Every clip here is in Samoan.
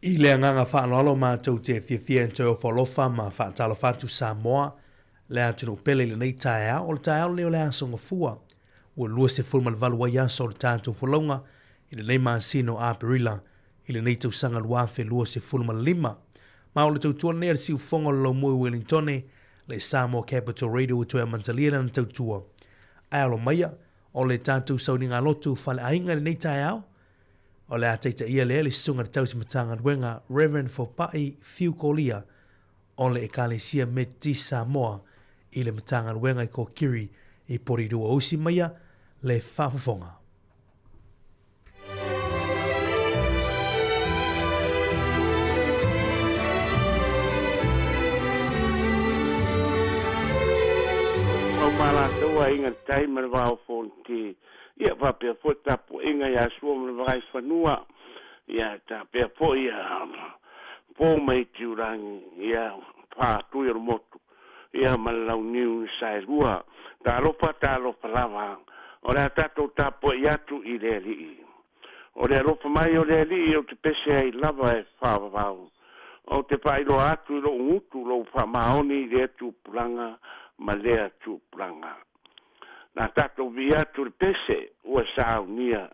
I le agaga faaaloalo matou te fiafia e toe ofo alofa ma faatalofa atu Samoa, le atunuu pele i lenei taeao. O le taeao lenei o le Aso Gafua, ua 28 ai aso o le tatou folauga i lenei masina o Aperila i lenei tausaga 2025. Ma o le tautua lenei a le siufofoga o le laumua i Wellingtone, le Samoa Capital Radio ua toe amatalia lana tautua. Ae alo maia, o le tatou sauniga lotu faleaiga i lenei taeao, O le a taitaia lea le Susuga i le Tausi Matagaluega Rev. Fopai Fiu Kolia o le Ekalesia Metotisi Samoa i le Matagaluega i Kokiri i Porirua. Usi maia le faafofoga. Pau ma latou aiga le tai ma le vao fonoti. Ia faapea foi tapuaiga ia Sua ma le Vagaifanua, ia tapea foi ia Po ma Itiulagi, ia Faatui o le Motu, ia ma le Launiu na Saelua. Talofa, talofa lava, o le a tatou tapuai atu i le Alii. O le alofa mai o le Alii ou te pese ai lava e faavavau. Ou te faailoa atu i lou gutu lou faamaoni i lea tupulaga ma lea tupulaga. Na tatou vi atu le pese ua saunia.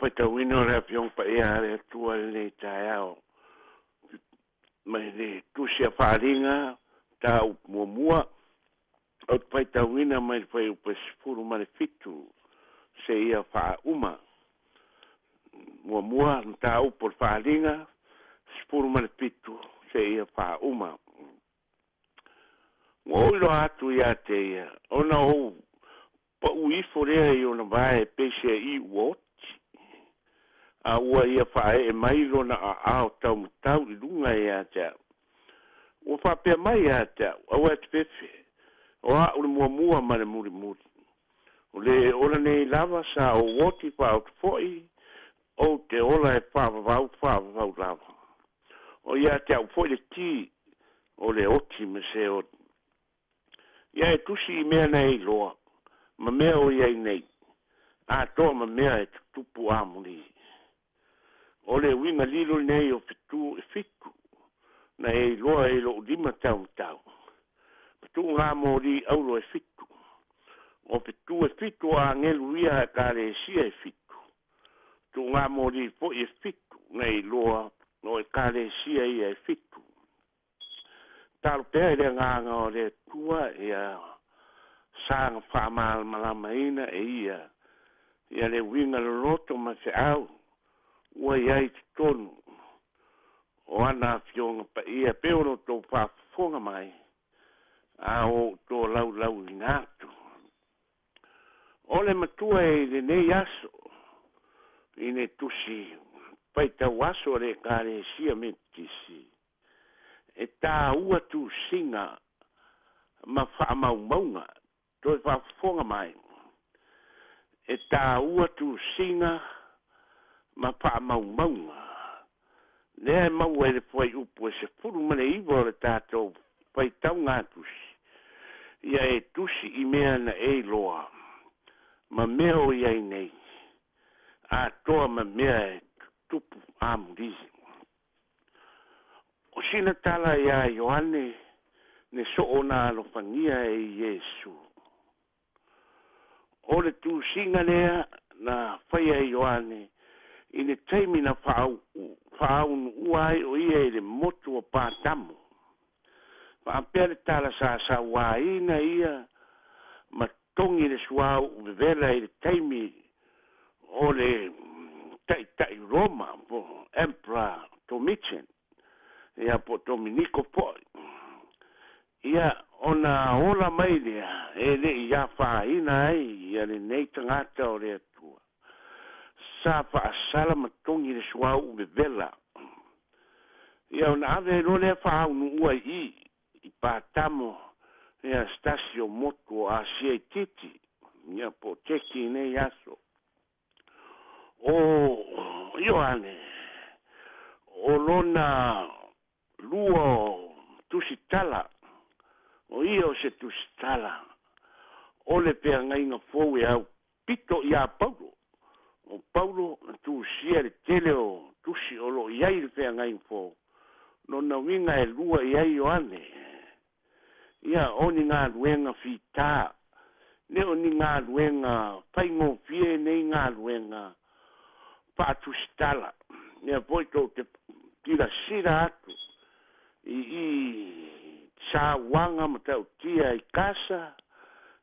faitauina o le Afioga Paia a le Atua i lenei taeao mai le Tusi a Faaaliga Mataupu Muamua, ou te faitauina mai le fuaiupu e 17 seia faauma. Muamua, mataupu o le Faaaliga 17 seia faauma. Ua ou iloa atu ia te ia, ona ou pau ifo lea i ona vae peiseai ua oti, a ua ia faaee mai lona aao taumatau i luga ia te au. Ua faapea mai ia te au, Aua e te fefe, o a'u le muamua ma le mulimuli. O le e ola nei lava sa ou oti faaoto foi, ou te ola e faavavau faavavau lava. O ia te au foi le ki o le oti ma se oti. Ia e tusi i mea na e iloa, ma mea o i ai nei, atoa ma mea e tutupu amuli. O le uiga lilo lenei o fetu e fitu, na e iloa e lo'u lima taumatau, ma tuuga moli auro e fitu. O fetu e fitu o agelu ia a Ekalesia e fitu, tuuga moli foi e fitu na e iloa o Ekalesia ia e fitu. Tatalo pea i le Agaga o le Atua ia saga faamalamalamaina e ia ia le uiga loloto ma feau ua i ai i totonu o ana Afioga Paia pei ona outou faafofoga mai a o ou tolaulauina atu. O le matua e i lenei aso i le tusi faitau aso a le Ekalesia Metotisi, e tāua tusiga ma faamaumauga, toe faafofoga mai, e tāua tusiga ma faamaumauga, lea e maua i le fuaiupu e 19 o le tatou faitauga tusi, ia e tusi i mea na e iloa, ma mea o i ai nei, atoa ma mea e tutupu amuli. O sina tala iā Ioane ne soona alofagia e Iesu. O le tusiga lea na faia e Ioane i le taimi na faaunuua ai o ia i le motu o Patamo. Faapea le tala sa sauaina ia ma togi le suauu vevela i le taimi o le taitai Roma po Emperor Domitian, ia po o Dominiko foi. Ia ona ola mai lea e le i afaina ai ia lenei tagata o le Atua. Sa faasala ma togi le suauu vevela. Ia ona ave ai loa lea faaunuua i i, i Patamo, ia se tasi o motu o Asia itiiti, ia po o Teki i nei aso. O Ioane, o lona lua o tusitala, o ia o se tusitala o le feagaiga fou e aupito iā Paulo. O Paulo na tusia le tele o tusi o lo o i ai i le feagaiga fou, lona uiga e lua i ai Ioane. Ia, o ni galuega fitā, le o ni galuega faigofie nei galuega faatusitala. Lea foi tou te silasila atu i i sauaga matautia i Kasa,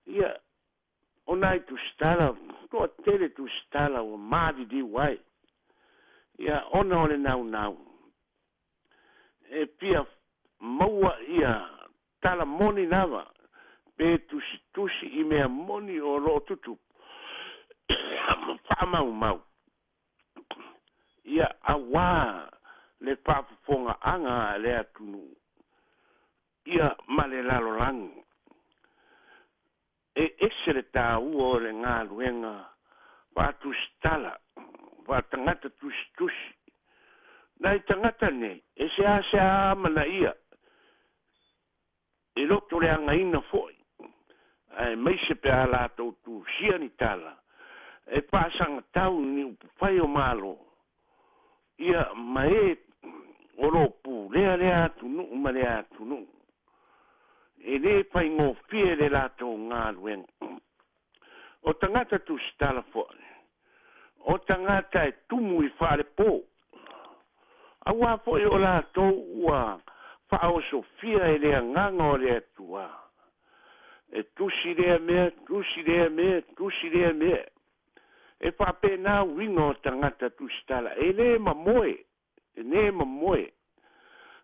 ia, o nai tusitala, toatele tusitala ua maliliu ai, ia, ona o le naunau e fia maua ia tala moni lava pe tusitusi i mea moni o lo o tutupu ma faamaumau, ia, auā le faafofogaaga a le atunuu, ia, ma le lalolagi. E ese le tāua o le galuega faatusitala, faatagata tusitusi. Nai tagata nei, e seasea amanaia i loto leagaina foi, aemaise pe a latou tusia ni tala e faasagatau i ni upufai o Malo, ia, ma e o lo o pulea lea atunuu ma lea atunuu. E lē faigofie le latou galuega. O tagata tusitala foi, O tagata e tumu i faalepo, auā foi o latou ua faaosofia e le Agaga o le Atua, e tusi lea mea, tusi lea mea, tusi lea mea. E faapena uiga o tagata tusitala, e lē mamoe, e lē mamoe,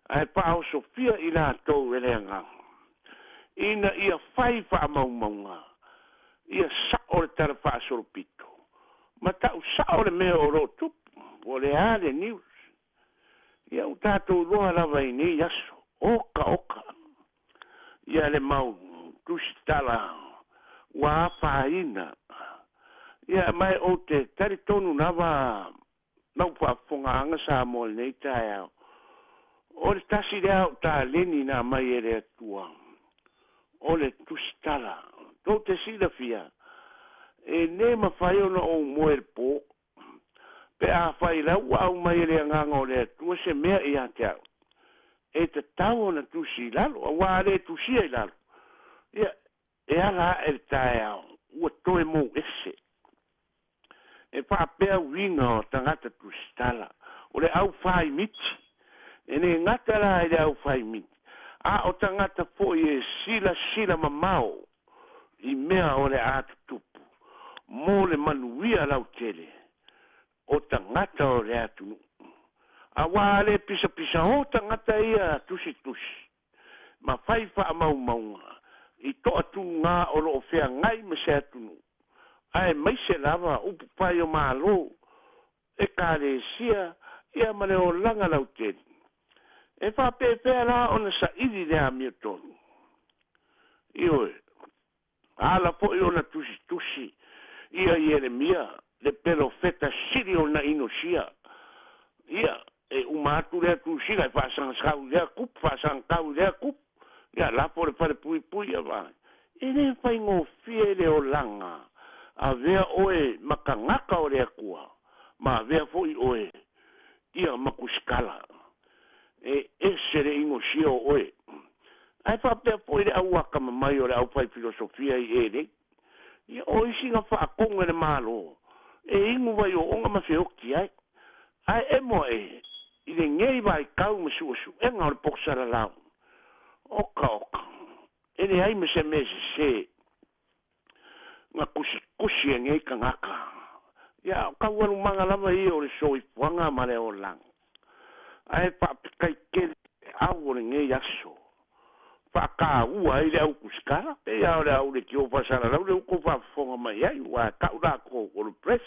ae faaosofia i latou e le Agaga, ina ia fai faamaumauga, ia sa'o le tala faasolopito, ma ta'u sa'o le mea o loo tupu, po o le a le news. Ia ua tatou iloa lava i nei aso, oka oka ia le mau tusitala ua afaina. Ia ma ou te talitonu lava lau faafofogaaga Samoa i lenei taeao, o le tasi lea o taleni na aumai e le Atua, o le tusitala. Tou te silafia, e lē mafai ona ou moe i le po, pe afai lau ua aumai e le Agaga o le Atua se mea ia te au, e tatau ona tusi i lalo, auā a lē tusia i lalo, ia, e ala aʻe le taeao, ua toe mou ese. E faapea uiga o tagata tusitala, o le aufaimiti. E lē gata la i le aufaimiti, a o tagata foi e silasila mamao i mea o le a tutupu mo le manuia lautele o tagata o le atunuu. Auā a lē pisapisaō tagata ia tusitusi ma fai faamaumauga i toʻatugā o loo feagai ma se atunuu, aemaise lava upu fai o Malo, Ekalesia, ia ma le olaga lautele. E faapefea la ona saili le amiotonu? Ioe, ala foi ona tusitusi ia Ieremia, le pelofeta sili ona inosia. Ia, e uma atu lea tusiga e faasagasau i lea kupu, faasagakau i lea kupu, ia lafo le falepuipui ia vae. E lē faigofie le olaga, avea oe ma tagata o le Atua, ma avea foi oe ia ma kusikala. E ese le inosia o oe. Ae faapea foi le au akamamai o le aufai filosofia i elei. Ia, o isi na faatonu e le Malo, e inu vaiooga ma feoti ai. Ae emo aʻe i lenei vaitau ma suʻesuʻega o le pokosalalau. Oka oka, e leai ma se mea sesē na tusitusi e nei tagata. Ia, o taualumaga lava ia o le soifuaga ma le olaga. Ae faafetai tele au o lenei aso faataua ai le au tusikala, pei lava o le au leitio faasalalau lea ua tou faafofoga mai ai, aua e tau latou o le press,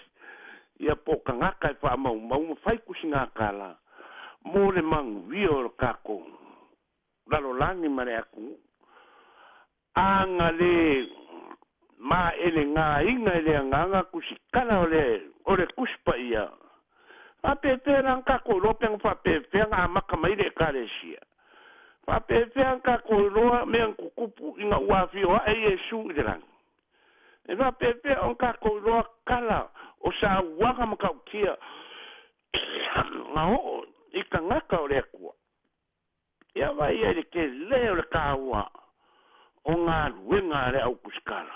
ia po o tagata e faamaumau ma fai tusigatala mo le manuia o le tatou lalolagi ma le atunuu. A na lē maʻelegāina e le Agaga tusikala o le o le Tusi Paia, faapefea la ona tatou iloa pe na faapefea ona amata mai le Ekalesia? Faapefea ona tatou iloa mea na tutupu ina ua afio aʻe Iesu i le lagi? E faapefea ona tatou iloa tala o sauaga matautia na oo i tagata o le Atua? Ia vaai ai le telē o le taua o galuega a le au tusikala.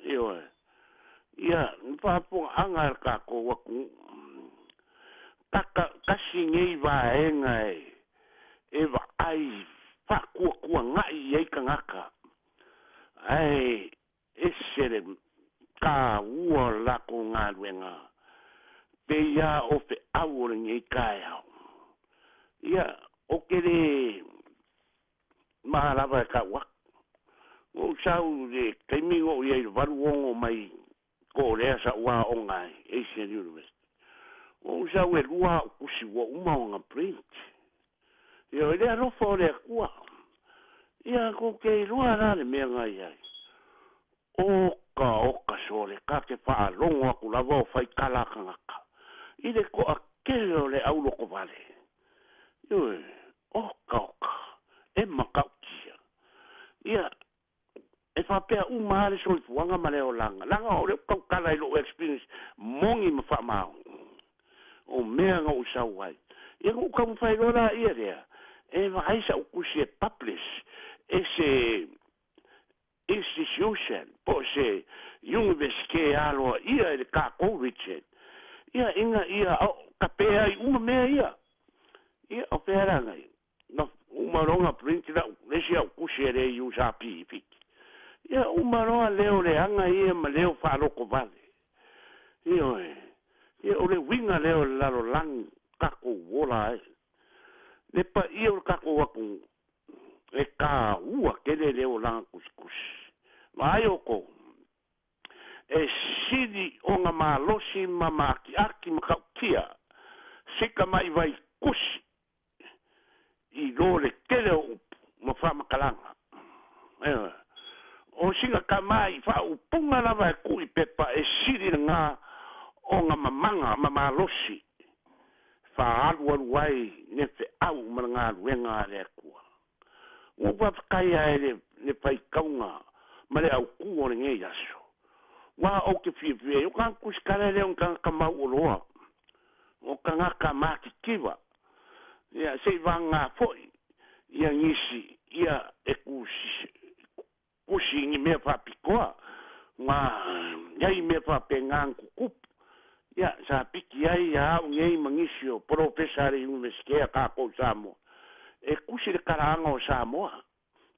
Ioe. Ia, ni faafofogaaga a le tatou atunuu. Taka, tasi nei vaega e, e vaai faatuatuagaʻi i ai tagata, ae ese le taua o le latou galuega, pei lava o feau o lenei taeao. Ia, ou te lē maa lava e tau atu. Ua ou sau i le taimi na ou i ai i le 86 mai Korea sa ou aoga ai, Asian University. Ua ou sau e lua au tusi ua uma ona print. Ioe, i le alofa o le Atua. Ia, tou te iloa la le mea na i ai. Oka oka sole, ta te faalogo atu lava o fai tala a tagata i le toatele o le au lotovale. Ioe, oka oka, e matautia. Ia, e faapea uma lava le soifuaga ma le olaga, leaga o lea ou tautala i lou experience moni ma faamaoni o mea na ou sau ai. Ia na ou taumafai loa laia lea, e vaai sau tusi e publish e se institution po o se Iunivesite aloaia e le tatou region. Ia ina ia kapea ai uma mea ia. Ia o fea la ngai. Na uma loa print lau le isi au tusi e le USAP Fiti. Ia uma loa leo leaga ia ma leo faalotovale. Ioe. Ia o le uiga lea o le lalolagi tatou ola ai. Le paia o le tatou atunuu e taua tele le olaga tusitusi. Vaai outou, e sili ona malosi ma maatiati ma tautia se tamaivai tusi i lo le tele o upu ma faamatalaga. Ioe. O sina tamai faaupuga lava e tuu i pepa e sili lena ona mamaga ma malosi faaalualu ai le feau ma le galuega a le Atua. Ua ou faafetai ai le le faitauga ma le autū o lenei aso. Ua ou te fiafia ai, o tagata tusitala e le o ni tagata mauoloa, o tagata matitiva. Ia, se i vagana foi ia nisi ia e tusi i ni mea faapitoa, ma i ai mea faapena na tutupu. Ia, sa piki ai a au nei ma nisi o polofesa a le Iunivesite a kākou i Samoa, e tusi le talaaga o Samoa.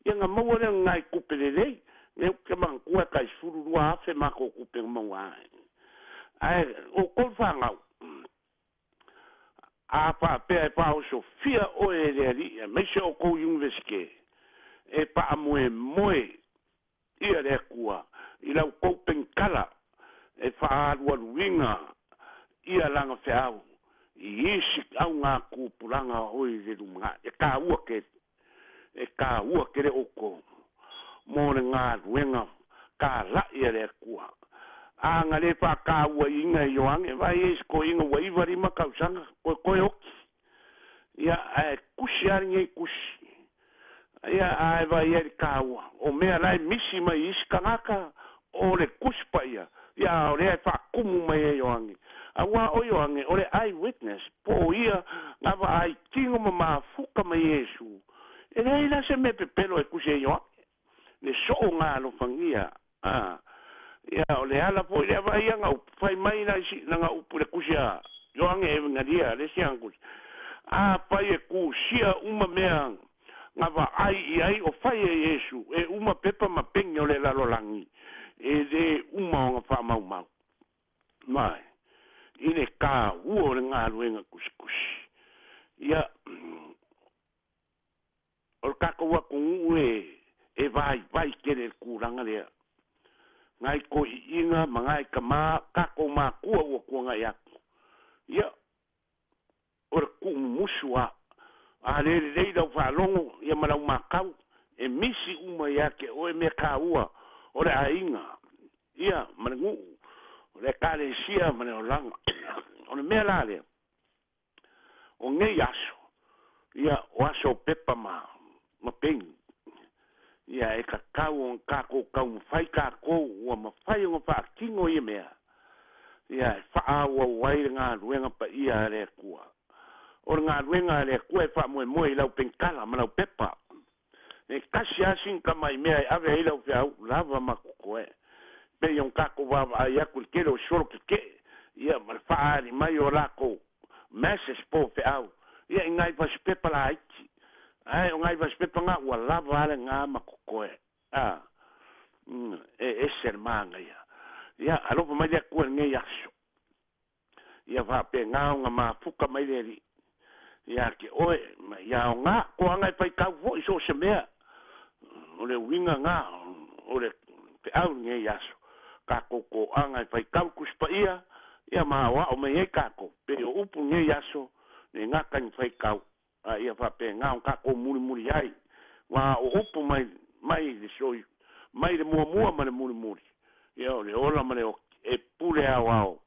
Ia na maua lea o nai tupe lelei, lea ou te manatua e tai 12,000 matou tupe na maua ai. Ae o tou fanau, a faapea e faaosofia oe e le Alii aemaise o tou Iunivesite, e faamoemoe ia le Atua i la outou penitala e faaalualuina ia lana feau i isi auga tupulaga o i le lumanai. E taua tele, e taua tele outou mo le galuega talai a le Atua. A na le faatauaina e Ioane, vaai e isi toeaina ua 95 tausaga, toetoe oti. Ia, ae tusi lava lenei tusi. Ia, ae vaai ai i le taua o mea la e misi mai i isi tagata, o le Tusi Paia, ia, a o lea e faatumu mai e Ioane. Aua o Ioane o le eye witness, po o ia na vaai tino ma mafuta mai Iesu. E leai la se mea pepelo e tusi e Ioane, le soo ga alofagia. A, ia, o le ala foi lea vaai ia na upu, fai mai la isi, lana upu i le tusi a Ioane Evegalia, le isi ana tusi, Afai e kusia uma mea na vaai i ai o fai e Iesu, e uma pepa ma peni o le lalolagi, e lē uma ona faamaumau mai i le taua o le galuega tusitusi. Ia, o le tatou atunuu e vaivai tele i le tulaga lea. Nai toeaiina ma nai tamā, tatou matua ua tuanai atu. Ia, o le tuumumusu a a le lelei lau faalogo ia ma lau matau, e misi uma ia te oe mea taua o le aiga ia ma le nuu, o le ekalesia ma le olaga. O le mea la lea, o nei aso, ia o aso o pepa ma ma peni, ia e tatau ona tatou taumafai tatou ua mafai ona faatino ia mea, ia e faaauau ai le galuega paia a le Atua. O le galuega a le Atua e faamoemoe i lau penkala ma lau pepa. E tasi lava sina tamai mea e ave ai lau feau, lava ma totoe. Pei ona tatou vaavaai atu i le tele o solo tetee, ia ma le faaali mai o latou message po o feau, ia i nai fasipepa laiti. Ae o nai fasipepa na ua lava lava lena ma totoe. A, e ese le manaia. Ia, alofa mai le Atua i lenei aso. Ia faapena ona mafuta mai le Alii ia te oe, ma ia aoga toaga e faitau foi so o se mea. O le uiga na o le feau i lenei aso, tatou toaga e faitau Tusi Paia, ia ma aoao mai ai tatou. Pei o upu i lenei aso, le gata i ni faitau, a ia faapena ona tatou mulimuli ai. Aua o upu mai, mai le soi, mai le muamua ma le mulimuli, ia o le ola ma le oti, e pule aoao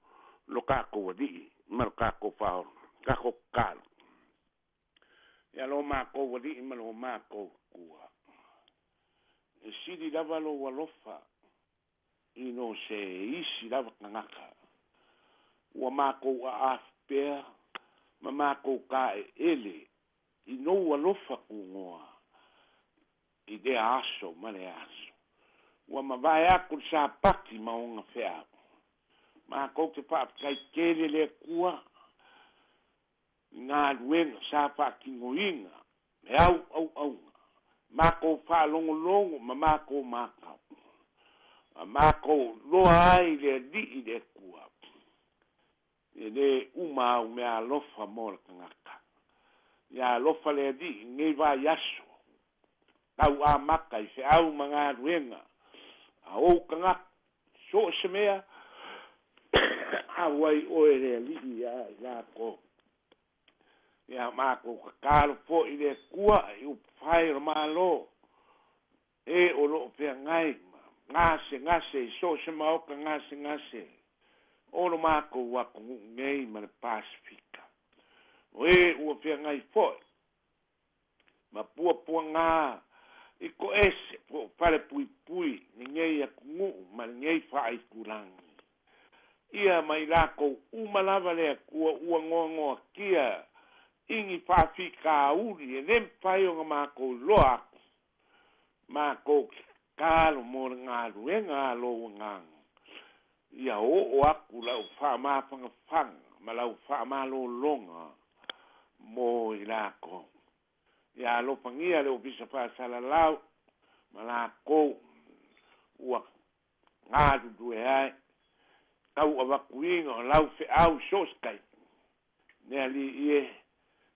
lo tatou Alii ma lo tatou Faaola, tatou tatalo. Ia lo matou Alii ma lo matou Atua, e sili lava lou alofa i lo se isi lava tagata ua matou aafi pea ma matou taeele i lou alofa tunoa i lea aso ma lea aso. Ua mavae atu le Sapati ma ona feau. Matou te faafetai tele le Atua i galuega sa faatinoina me au auauna, matou faalogologo ma matou matau, ma matou iloa ai le Alii le Atua, e lē uma au meaalofa mo le tagata. Ia alofa le Alii i lenei vaiaso, tau amata i feau ma galuega a ou tagata, so o se mea, auai oe le Alii ia i latou. Ia matou tatalo foi i le Atua i upufai o le Malo, e o lo o feagai ma gasegase i so o se maota gasegase o lo matou atunuu nei ma le Pasefika. O e ua feagai foi ma puapuaga i toese po o falepuipui i lenei atunuu ma lenei faaitulagi. Ia ma i latou uma lava le Atua ua noanoatia i ni faafitauli e le mafai ona matou iloa atu, matou te tatalo mo le galuega a lou Agaga, ia oo atu lau faamafanafana ma lau faamalologa mo i latou. Ia alofagia le Ofisa Faasalalau ma latou ua galulue ai, tau avatuina o lau feau i so o se taimi. Le Alii e,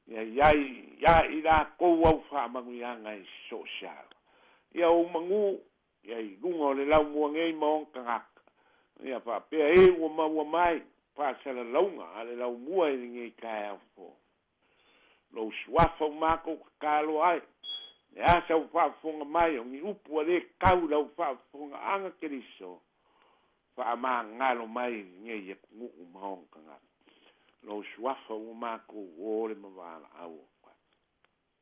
ia i ai ia i latou au faamanuiaga i so o se ala. Ia ou manu, ia i luga o le laumua nei ma ona tagata, ia faapea e ua maua mai faasalalauga a le laumua i lenei taeao fou. Lou suafa ua matou tatalo ai, le a sau faafofoga mai o ni upu ua le tau i lau faafofogaaga Keriso, faamagalo mai i lenei atunuu ma ona tagata. Lou suafa ua matou o le ma valaau atu ai.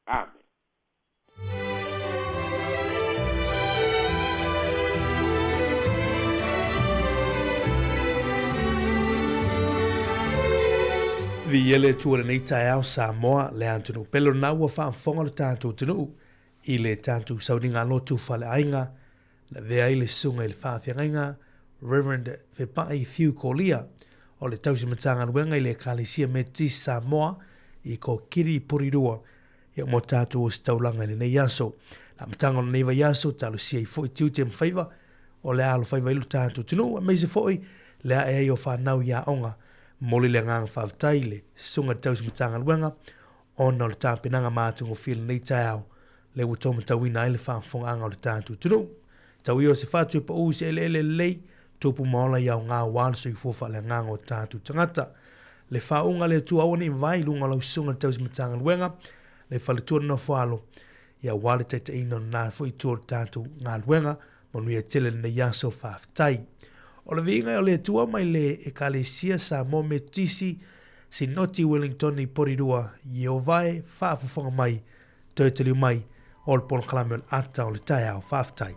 Amene. Viia le Atua i lenei taeao Samoa, le atunuu pele o lena ua faafofoga lo tatou atunuu i le tatou sauniga lotu faleaiga na avea ai le susuga i le faafeagaiga Reverend Fepai Fiu Kolia o le Tausi Matagaluega i le Ekalesia Metotisi Samoa i Kokiri i Porirua ia mo tatou ositaulaga i lenei aso. Le amataga o lenei vaiaso, talosia ai foi tiute ma faiva o le a alofaiva ai lo tatou atunuu, aemaise foi le ae ai o fanau i aoga. Momoli le agaga faafetai i le Susuga i le Tausi Matagaluega ona o le tapenaga matagofie i lenei taeao lea ua outou matauina ai le faafofogaaga o le tatou atunuu. Tau ia o se fatu e pau i se eleele lelei, tupu ma ola i aoga aua le soifua faaleagaga o tatou tagata. Le faauuga a le Atua aua ne i vae i luga o lau susuga i le Tausi Matagaluega, le faletua le nofoalo, ia aua le taitaiina o lena foi itu o le tatou galuega. Manuia tele lenei aso, faafetai. O le viiga o le Atua mai le Ekalesia Samoa Metotisi, Sinoti Wellington i Porirua, Ieova e, faafofoga mai, Toe taliu mai o le polokalame o le ata o le taeao. Faafetai.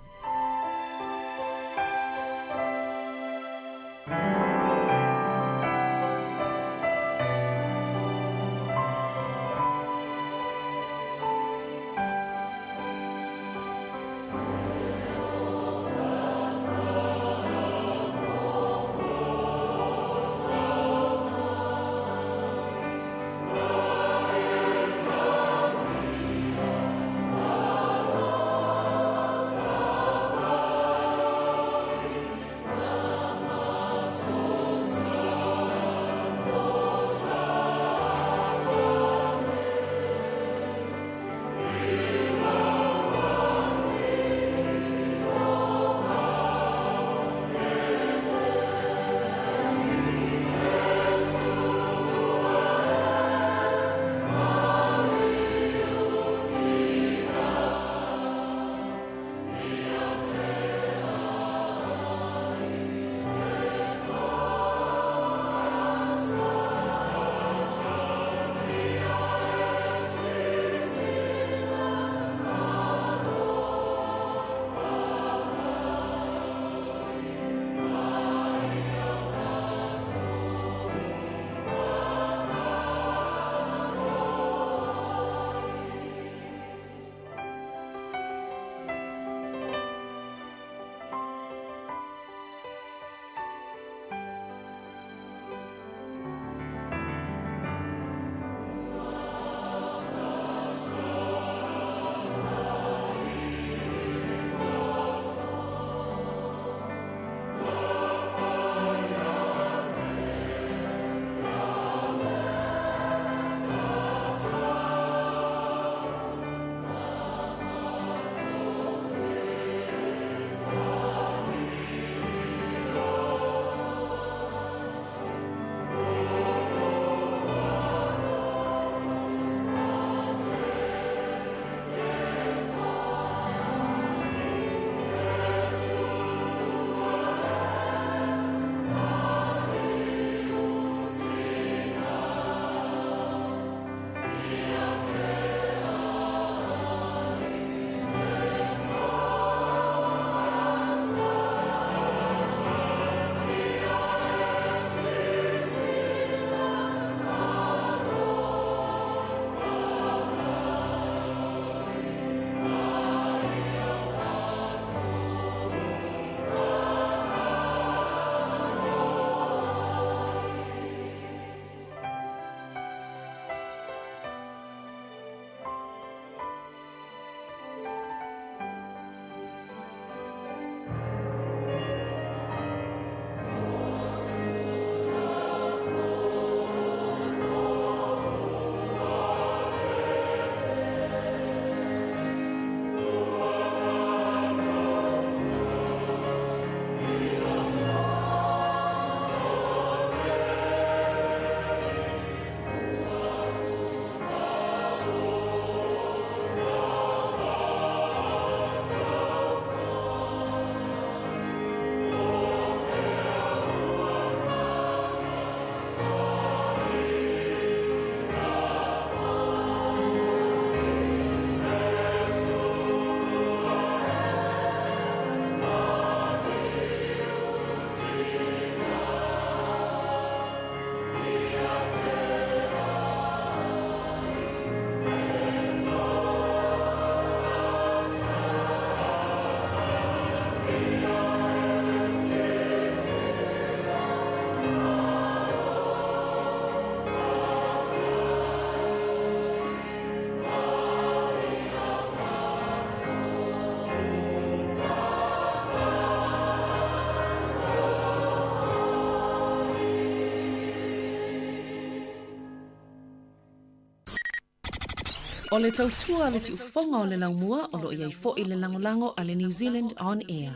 O le tautua a le siufofoga o le laumua o lo o i ai foi le lagolago a le New Zealand On Air.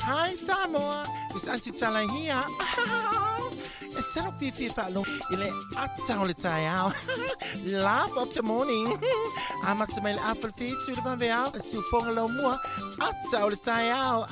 Hi Samoa, it's Auntie Tala here. E salo fiafia faalogo i le ata o le taeao. Laugh of the morning. Amata mai le afa le whitu le vaveao, le siufoga laumua, ata o le taeao.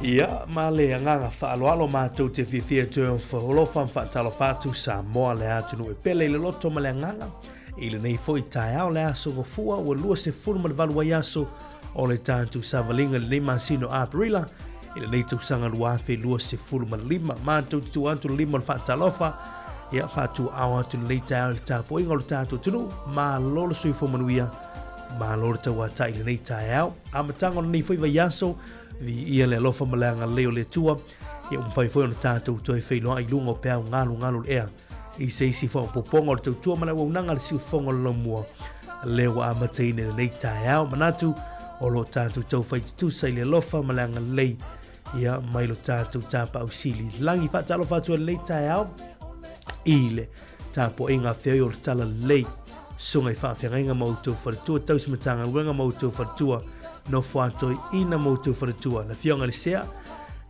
Ia, ma le agaga faaaloalo matou te fiafia e toe alofa ma faatalofa atu Samoa le atunuu e pele i le loto ma le agaga i lenei foi taeao le aso Gafua ua 28 ai aso o le tatou savaliga i lenei masina o Aperila i lenei tausaga 2025. Matou te tuu atu le lima o le faatalofa, ia faatuaao atu lenei taeao i le tapuaiga o le tatou atunuu. Malo le soifua manuia, malo le tauatai i lenei taeao. Amataga o lenei foi vaiaso, viia le alofa ma le agalelei o le Atua, ia ua mafai foi ona tatou toe feiloai i luga o peau galugalu o le ea i se isi faaopoopoga o le tautua ma le auaunaga a le siufofoga o le laumua lea ua amataina i lenei taeao. Manatu o lo o tatou taufai tutusa i le alofa ma le agalelei ia mai lo tatou tapaau sili lagi. Faatalofa atu i lenei taeao i le tapuaiga feoi o le tala lelei susuga i faafeagaiga ma outou faletua, tausi matagaluega ma outou faletua, nofo atoeaina ma outou faletua, le afioga i le Sea,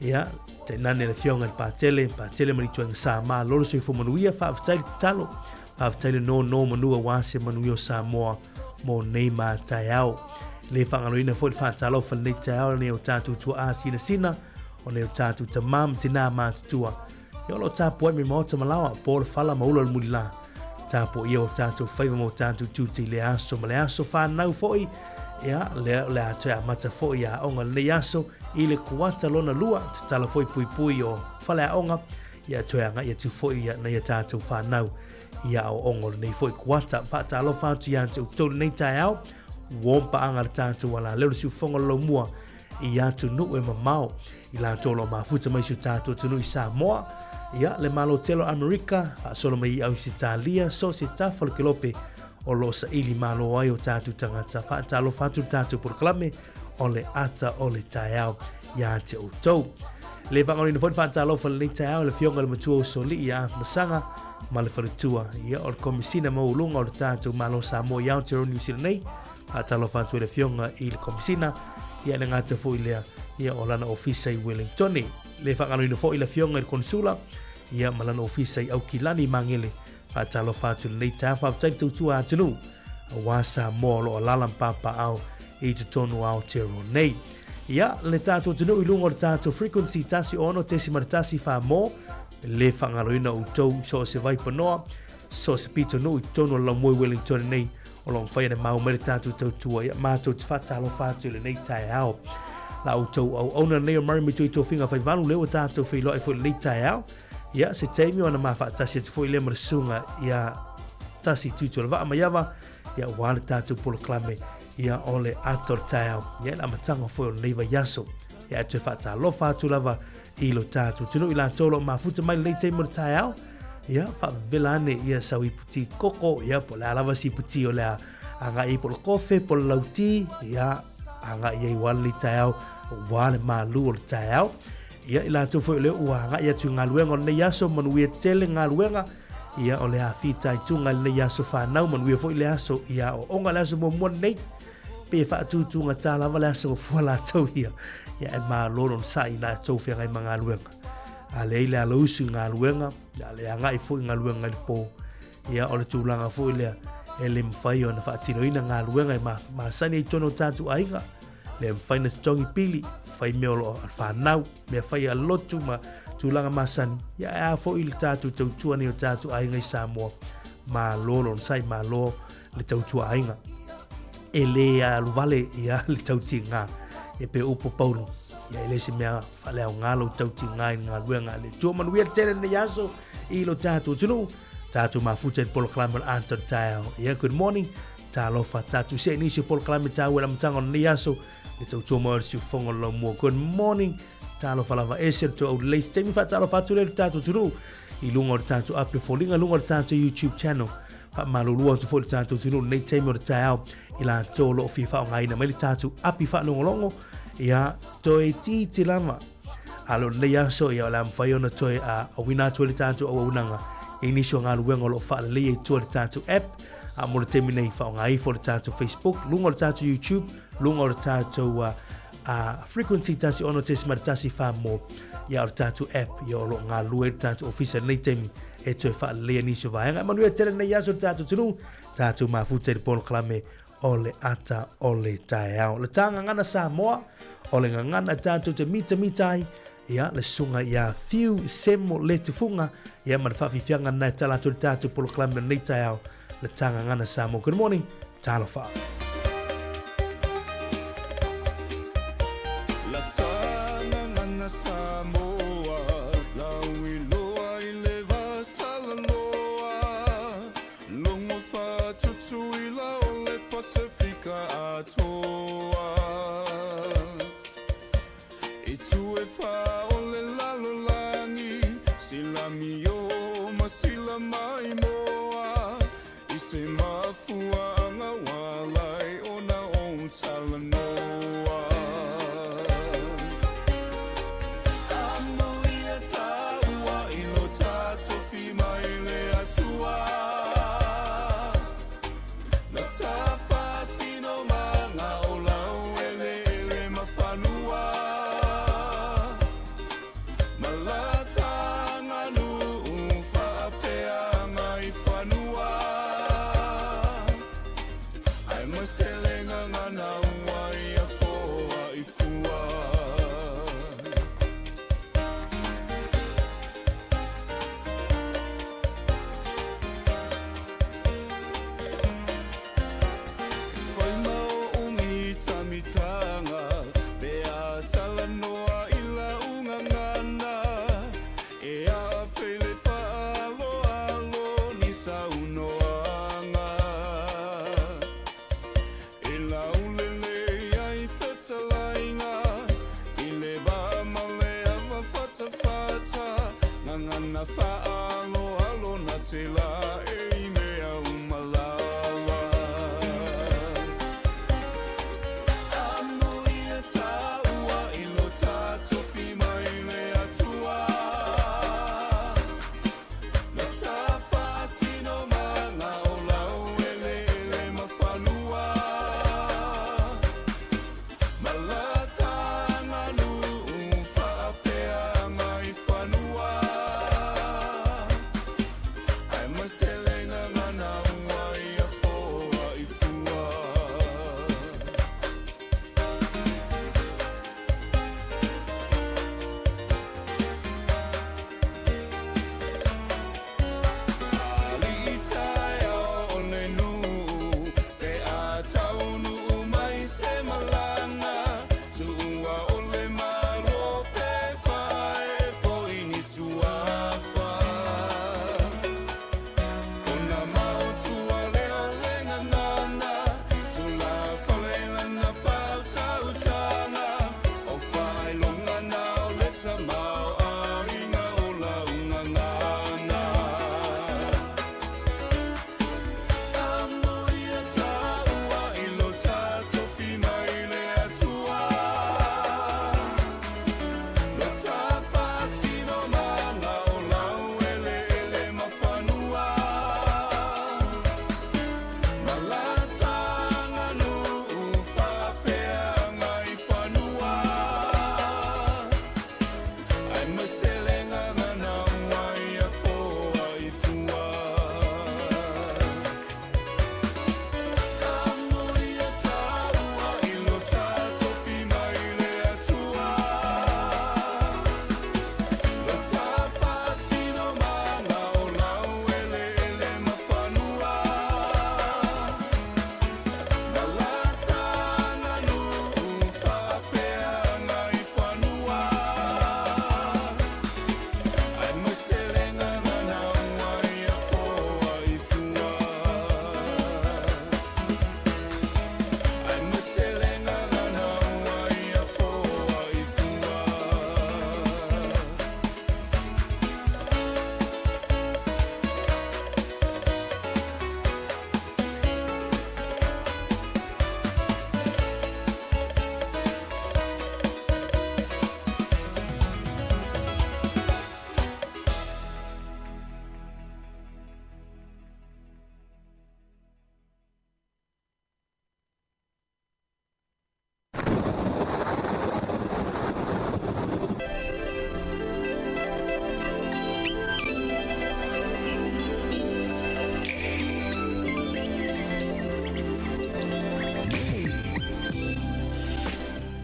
ia, tainane le afioga i le Patele, Patele ma le ituaiga sa, malo le soifua manuia, faafetai le tatalo, faafetai le nono manu aua se manuia o Samoa mo nei ma taeao. Le faagaloina foi le faatalofa lenei taeao nei o tatou tuaa sinasina, o nei o tatou tamā ma tinā matutua, Ia o lo o tapuai mai maota ma laoa, po le fala ma ula o le mulilā. Tapuaia o tatou faiva ma o tatou tiute i lea aso ma le aso whānau foi, ia, lea o le a toe amata foi aoga lenei aso i le kuata lona lua, tatala foi puipui o fale aoga, ia toe agai atu foi ia nei a tatou whānau i aoaoga o lenei foi kuata. Faatalofa atu ia te outou lenei taeao, ua paanga le tatou alaleo le siufofoga o le laumua i atunuu e mamao i latou o lo o mafuta mai si o tatou atunuu i Samoa, ia, le Malo tele o Amerika, faasolo mai i Ausetalia, so se tafa o le kelope o lo o saili malo ai o tatou tagata. Faatalofa atu le tatou polokalame o le ata o le taeao ia te outou. Le faagaloina foi le faatalofa i lenei taeao i le Afioga i le Matua o Solii ia Masaga ma le faletua, ia, o le Komisina Maualuga o le tatou Malo Samoa i Aotearoa Niu Sila nei. Faatalofa atu i le Afioga i le Komisina, ia le gata foi lea, ia o lana ofisa i Wellingtone. Le faagaloina foi le Afioga i le Konisula, ia ma lana ofisa i Aukilani i Magele. Faatalofa atu i lenei taeao, faafetai le tautua atunuu, aua Samoa o lo o alaala ma papaaao i totonu o Aotearoa nei. Ia, le tatou atunuu i luga o le tatou frequency 16.1 Samoa, le faagaloina outou i so o se vaipanoa, so o se pitonuu i totonu o le laumoe Wellingtone nei. O lo o mafai ona mau mai le tatou tautua, ia matou te faatalofa atu i lenei taeao. La outou auauna lenei o Murray Mitui Tofiga Faivalu, lea ua tatou feiloai foi i lenei taeao. Ia, se taimi ona ma faatasi atu foi lea ma le susuga ia Tasi Tuitualavaa Maiava, ia aua le tatou polokalame ia o le ata o le taeao, ia i le amataga foi o lenei vaiaso. Ia e toe faatalofa atu lava i lo tatou atunuu i latou o lo o mafuta mai lenei taimi o le taeao. Ia, faavevela ane ia sau iputi koko, ia po o le a lava si iputi o le a agai ai, po o le kofe, po o le lauti, ia agai ai aua lenei taeao, aua le malu o le taeao. Ia, i latou foi o lea ua agai atu i galuega o lenei aso, manuia tele galuega, ia o le a fitaituga i lenei aso fanau, manuia foi le aso i aoaoga, le aso muamua lenei, pe faatutugata lava le aso gafua latou ia, ia e malo lona sai ina e tou feagai ma galuega. A leai le alausu i galuega, a le agai foi i galuega i le po, ia o le tulaga foi lea e le mafai ona faatinoina galuega e masani ai i totonu o tatou aiga, le mafai ona totogi pili, fai mea o lo o fanau, mea fai a lotu ma tulaga masani, ia e a foi le tatou tautua nei o tatou aiga i Samoa, malo lona sai, malo le tautua aiga. E le aluvale ia le tautiga, e pe upu Paulo, ia e le se mea faaleaoga lou tautiga i le galuega a le Atua. Manuia le tele lenei aso i lo tatou atunuu, tatou mafuta i le polokalame o le ata o le taeao. Ia, good morning, talofa, tatou see i nisi o polokalame taua i le amataga o lenei aso, le tautua mai o le siufofoga o le laumua. Good morning, talofa lava, ese le tou aulelei. Se taimi faatalofa atu lea i le tatou atunuu i luga o le tatou api o foliga, luga o le tatou YouTube channel. Faamalulu atu foi i le tatou atunuu i lenei taimi o le taeao i latou o lo o fia faaaogaina mai le tatou api faalogologo, ia toeitiiti lava a o lenei aso, ia o le a mafai ona toe auina atu ai le tatou auaunaga i nisi o galuega o lo o faaleleia i tua i le tatou app. A mo le taimi nei, faaaoga ifo le tatou Facebook, luga o le tatou YouTube, luga o le tatou frequency 16.14 mo ia o le tatou app, ia o lo o galulue ai le tatou ofisa i lenei taimi e toe faaleleia nisi o vaega. E manuia tele lenei aso i le tatou atunuu, tatou mafuta i le polokalame o le ata o le taeao. Le tā gagana Samoa, o le gagana e tatou te mitamita ai, ia le susuga ia Fiu Semo Letufuga, ia ma le faafiafiaga lena e tala atu i le tatou polokalame o lenei taeao, le tā gagana Samoa. Good morning, talofa. La tā gagana Samoa, lauiloa i le vasalaloa. Logo faa-Tutuila o le Pasefika atoa. I tu e whā o le lalolagi, sila mio ma sila maimoa, i se mafuaaga walai ona o talanoa. Amuia tāua i lo tatofi mai le Atua, Na tafasino ma ngā o laueleele ma whanua, Ma la tānganuu whaapeanga i whanua, Ai ma selenga ngana ua ia foa i fua. Whai ma o mitamitanga, pe a talanoa i la ungangana, E a fele whaaloalo ni saunoanga. E laulele ai fetalaiga, i le va ma le ava fatafata, Ngangana whaaloalo na te la e i mea uma lava. Amuia tāua i lo tatofi mai le Atua, Na tafasino ma ngā o laueleele ma whanua, Ma la tānganuu whaapeanga i whanua, Ai ma.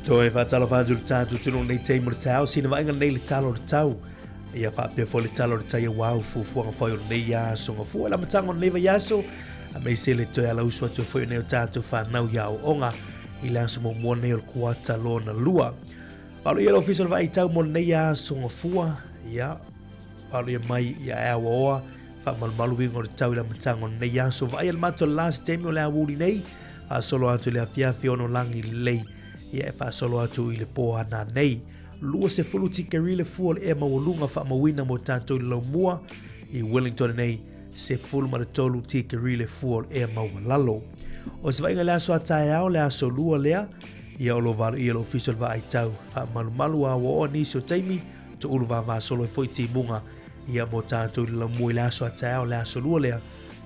Toe faatalofa atu i le tatou atunuu i lenei taimi o le taeao, sina vaaiga lenei i le tala o le tau. Ia faapea foi le tala o le tai aua o fuafuaga fai o lenei aso gafua i le amataga o lenei vaiaso, aemaise le toe alausu atu foi o nei o tatou fanau i aoaoga i le aso muamua lenei o le kuata lona lua. Valo ia le ofisa o le vaai tau mo lenei aso gafua, ia valo ia mai ia e aoaoa faamalumalu uiga o le tau i le amataga o lenei aso. Vaai le mato le la se taimi o le aoauli nei, faasolo atu i le afiafi ono lagi lelei, ia e faasolo atu i le pō ana nei. 20 tikeri le fua o le ea maualuga faamauina mo tatou i le laumua i Wellington nei, 13 tikeri le fua o le ea maualalo. O se vaaiga i le aso a taeao, le aso lua lea, ia o lo valo ia le ofisa o le vaai tau faamalumalu a ua oa nisi o taimi, toulu vavasolo ai foi timuga ia mo tatou i le laumua i le aso a taeao, le aso lua lea,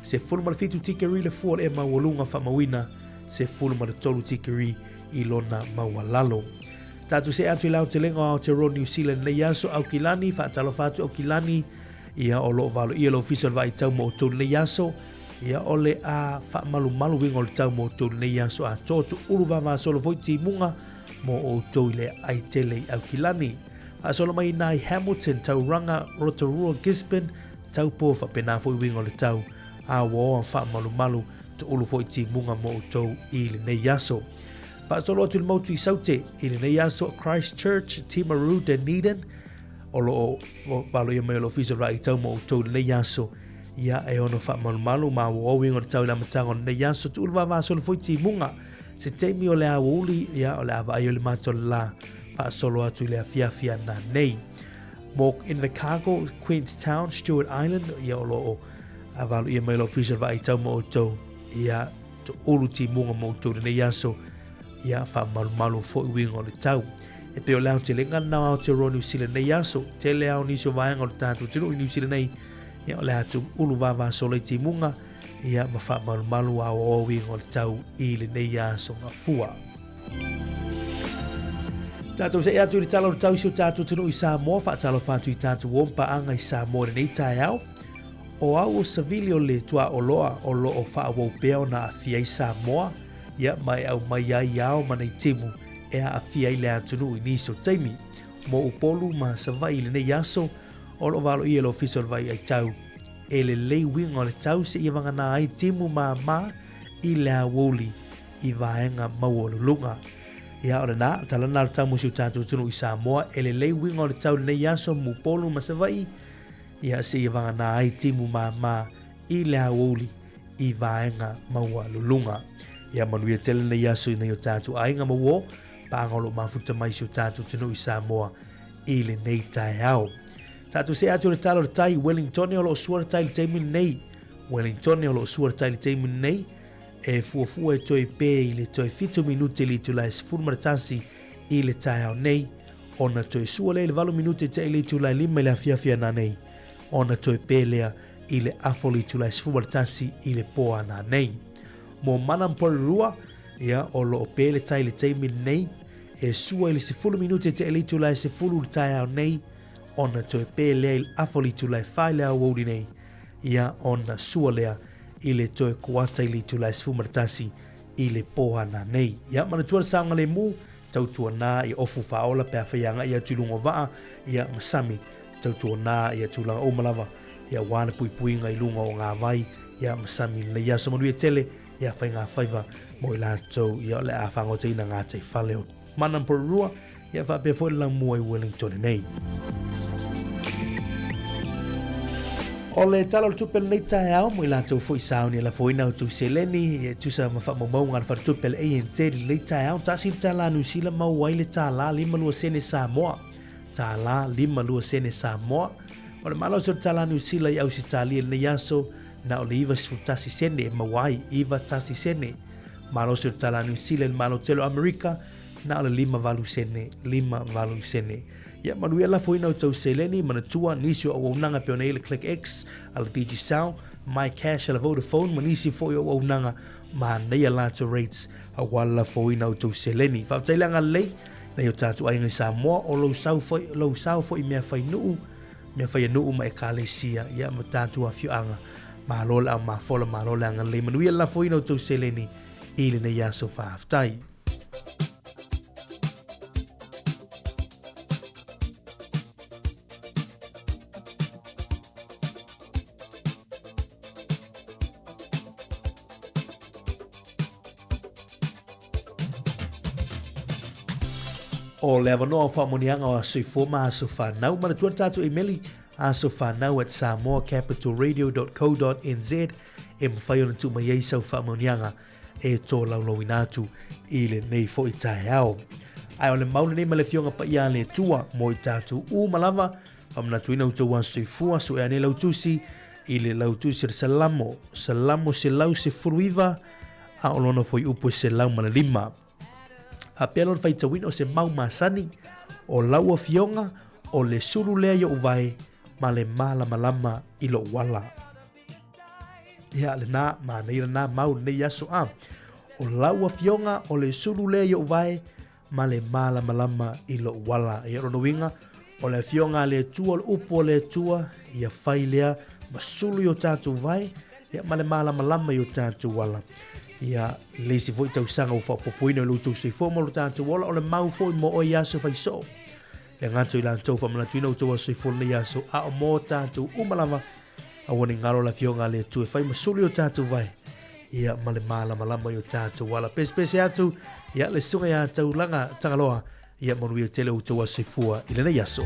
17 tikeri le fua o le ea maualuga faamauina, 13 tikeri i lona maualalo. Tatou see atu i le aotelega o Aotearoa New Zealand nei aso, Aukilani, faatalofa atu Aukilani, ia o lo o valoia le ofisa o le vaai tau mo outou lenei aso, ia o le a faamalumalu uiga o le tau mo outou lenei aso atoa, tuulu vavasolo foi timuga mo outou i le ai tele i Aukilani. Faasolo mai inā i Hamilton, Tauranga, Rotorua, Gisborne, Taupo, faapena foi uiga o le tau, a ua oa faamalumalu, tuulu foi timuga mo outou i lenei aso. Faasolo atu i le motu i Saute i lenei aso Christchurch, Timaru, Dunedin, o lo o valoia mai o le ofisa o le vaai tau mo outou i lenei aso. Ia e ono faamalumalu ma ua uiga o le tau i le amataga o lenei aso. Tuu le vavasolo foi timuga. Se taimi o le aoauli, ia o le a vaai o le matou le la faasolo atu i le afiafi ana nei. Mo Invercargill, Queenstown, Stewart Island, ia o lo o valoia mai o le ofisa o le vaai tau mo outou. Ia Toʻolu timuga mo outou i lenei aso, ia faamalumalu foi uiga o le tau. E pei o le aotelega lena o Aotearoa Niu Sila nei aso, tele ao nisi o vaega o le tatou atunuu i Niu Sila nei, ia o le atu ulu vavasolo i timuga, ia ma faamalumalu aoao uiga o le tau i lenei aso gafua. Tatou see atu i le tala o le tau i si o tatou atunuu i Samoa, faatalofa atu i tatou uo ma paaga i Samoa i lenei taeao. O au o Savili o le tuaoloa o lo o faaauau pea ona aafia ai Samoa, ia ma e aumai ai ao ma nei timu e aafia ai le atunuu i nisi o taimi. Mo Upolu ma Savaii i lenei aso, o lo o valoia e le Ofisa o le Vaai Aitau e lelei uiga o le tau seia vagana ai timu māmā i le aoauli i vaega maualuluga. Ia, o lena, tala lena o le tau mo si o tatou atunuu i Samoa, e lelei uiga o le tau i lenei aso mo Upolu ma Savaii, Ia seia vagana ai timu māmā i le aoauli i vaega maualuluga. Ia manuia tele lenei aso i nai o tatou aiga ma uo, paaga o lo o mafuta mai si o tatou atunuu i Samoa i lenei taeao. Tatou see atu i le tala o le tai, Wellingtone o lo o sua le tai i le taimi lenei. Wellingtone o lo o sua le tai i le taimi lenei. E fuafua e toe pē i le toe 7 minute i le itula e 11 i le taeao nei, ona toe sua lea i le 8 minute tea i le itula e 5 i le afiafi ana nei, ona toe pē lea i le afa o le itula e 11 i le pō ana nei. Mō Mana ma Porirua, ia, o lo o pē le tai i le taimi lenei, e sua i le 10 minute tea i le itula e 10 i le taeao nei, ona toe pē lea i le afa o le itula e 4 i le aoauli nei, ia, ona sua lea i le toe koata i le itula e 11 i le pō ana nei. Ia, manatua le saogalemu, tautuanā ia ofu faaola pe afai e agai atu i luga o vaa, ia, ma sami, tautuanā ia tulaga uma lava, ia aua le puipuiga i luga o ngā vai, ia, ma sami lenei aso manuia tele, ia, whai ngā whaiva mo i latou, ia, o le a whangoteina ngā tei whale o Mana Porirua, Ia faapea foi le lamua i Wellington nei. O le tala o le tupe lenei taeao mo i latou foi sauni e lafoina outou seleni e tusa ma faamaumauga a le faletupe a le ANZ i lenei taeao. Tasi le tālā Niu Sila maua ai le tālā 52 sene Samoa. Tālā 52 sene Samoa. O le malosi o le tālā Niu Sila i Ausitalia i lenei aso, na o le 91 sene e maua ai, 91 sene. Malosi o le tālā Niu Sila i le Malo Tele o Amerika, Na o le 58 sene, 58 sene. Ia manuia lafoina outou seleni, manatua nisi o auaunaga pei ona i ai le ClickX a le Digicel, MyCash a le Vodafone ma nisi foi o auaunaga manaia latou rates aua le lafoina outou seleni. Faafetai le agalelei nai o tatou aiga i Samoa, o lou sau foi, lou sao foi i mea fai nuu, mea fai a nuu ma ekalesia, ia ma tatou afioaga. Malo le au mafola, malo le agalelei. Manuia le lafoina outou seleni i lenei aso. Faafetai. O le avanoa o faamanuiaga o Aso Soifua ma Aso Fanau. Manatua le tatou imeli asofanau@samoacapitalradio.co.nz e mafai ona tuu mai ai sau faamanuiaga e tolaulauina atu i lenei foi taeao. Ae o le mau lenei ma le Afioga Paia a le Atua mo i tatou uma lava, faamanatuina outou aso soifua, sue ane lau tusi i le lau tusi o le Salamo, Salamo 119, a o lona fuaiupu e 105. Faapea lona faitauina o se mau masani, o lau afioga o le sulu lea i ou vae ma le malamalama i lou ala. Ia lena, manaia lena mau lenei aso a. O lau afioga o le sulu lea i ou vae ma le malamalama i lou ala. Ia lona uiga, o le afioga a le Atua, o le upu a le Atua, ia fai lea ma sulu i o tatou vae, ia ma le malamalama i o tatou ala. Ia, le isi foi tausaga ua faaopoopoina i lo outou soifua ma lo tatou ola, o le mau foi mo oe i aso faisoo. Le gata i latou faamanatuina outou aso soifua lenei aso, a o mo tatou uma lava, aua ne i galo le afioga a le Atua e fai ma sulu i o tatou vae, ia ma le malamalama i o tatou ala. Pesepese atu, ia le susuga ia Taulaga Tagaloa, ia manuia tele outou aso soifua i lenei aso.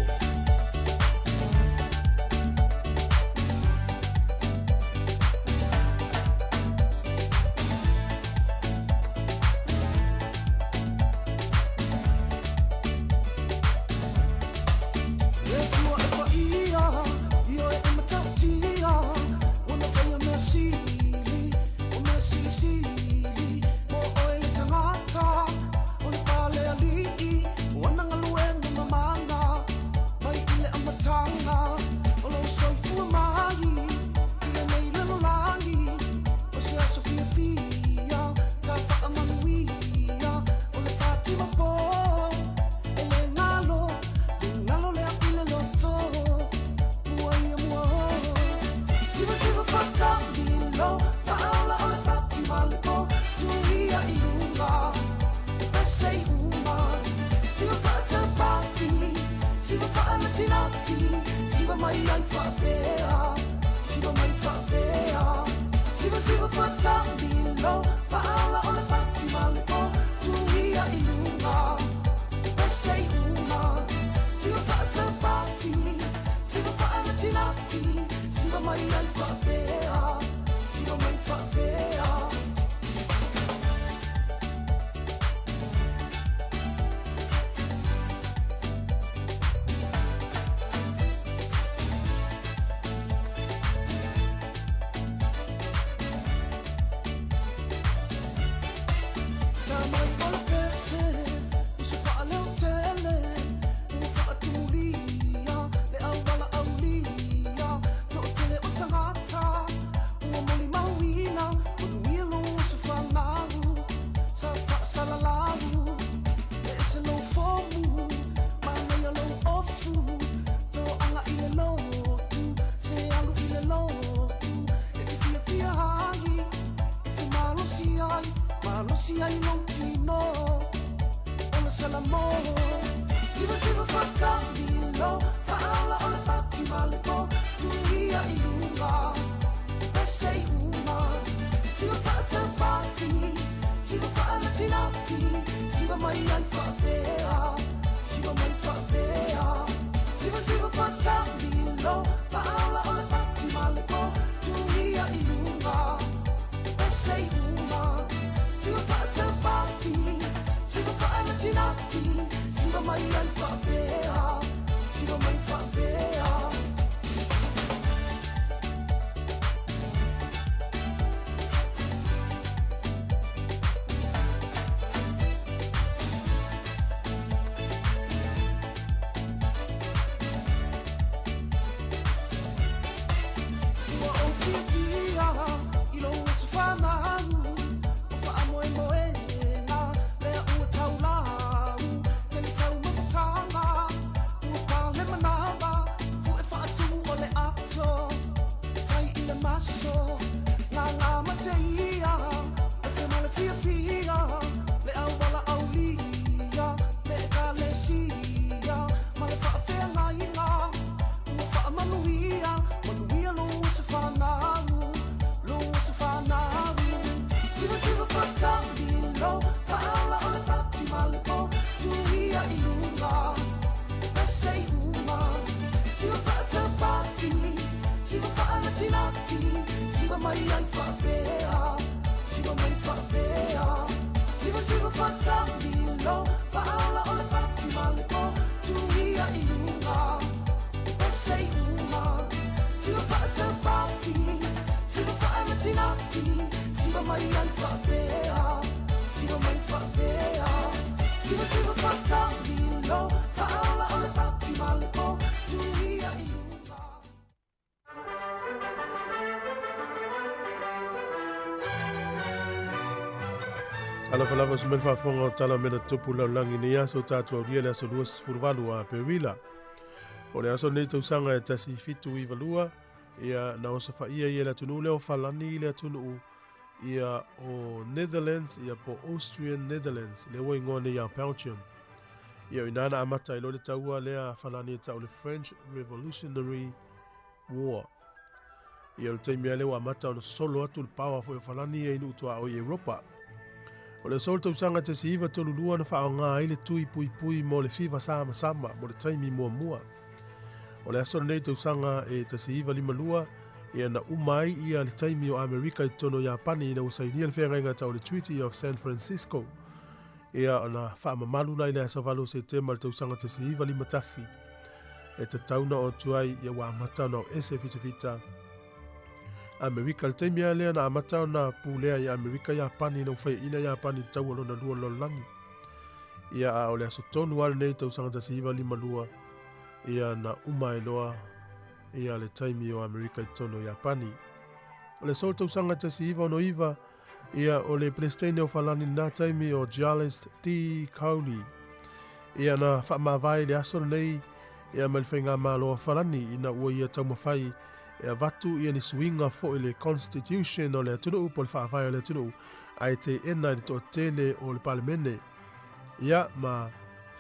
Talofa lava se mea faafofoga o tala mena tupu lalolagi nei aso tatou aulia le aso 28 o Aperila. O le aso nei tausaga e 1792 ia na osofaia ia le atunuu lea o Falani i le atunuu ia o Netherlands ia po Austrian Netherlands lea ua igoa nei ia Belgium. Ia o ina na amata ai loa le taua lea a Falani e tau le French Revolutionary War. Ia o le taimi lava lea ua amata ona sosolo atu le paoa foi o Falani ia i nuu tuaoi i Europa. O le aso o le tausaga 1932 na faaaoga ai le tui puipui mo le fiva samasama mo le taimi muamua. O le aso lenei tausaga e 1952 ia na uma ai ia le taimi o Amerika i totonu o Iapani ina ua sainia le feagaiga tau le Treaty of San Francisco. Ia ona faamamalu la i le aso 8 o Setema i le tausaga 1951 e tatau na oo atu ai ia ua amata ona o ese fitafita Amerika. I le taimi lava lea na amata ona pulea i Amerika Iapani ina ua faiaina Iapani i le taua lona lua o le lalolagi. Ia a o le aso tonu lava lenei tausaga 1952 ia na uma ai loa ia le taimi o Amerika i totonu o Iapani. O le aso o le tausaga 1969 Ia, o le Peresetene o Falani lena taimi o Charles D. Cowley. Ia, na faamavae i le aso lenei ia mai le Faigamalo a Falani ina ua ia taumafai e avatu ia ni suiga foi le Constitution o le atunuu po o le Faavae o le atunuu ae teena i le toatele o le Palemene. Ia, ma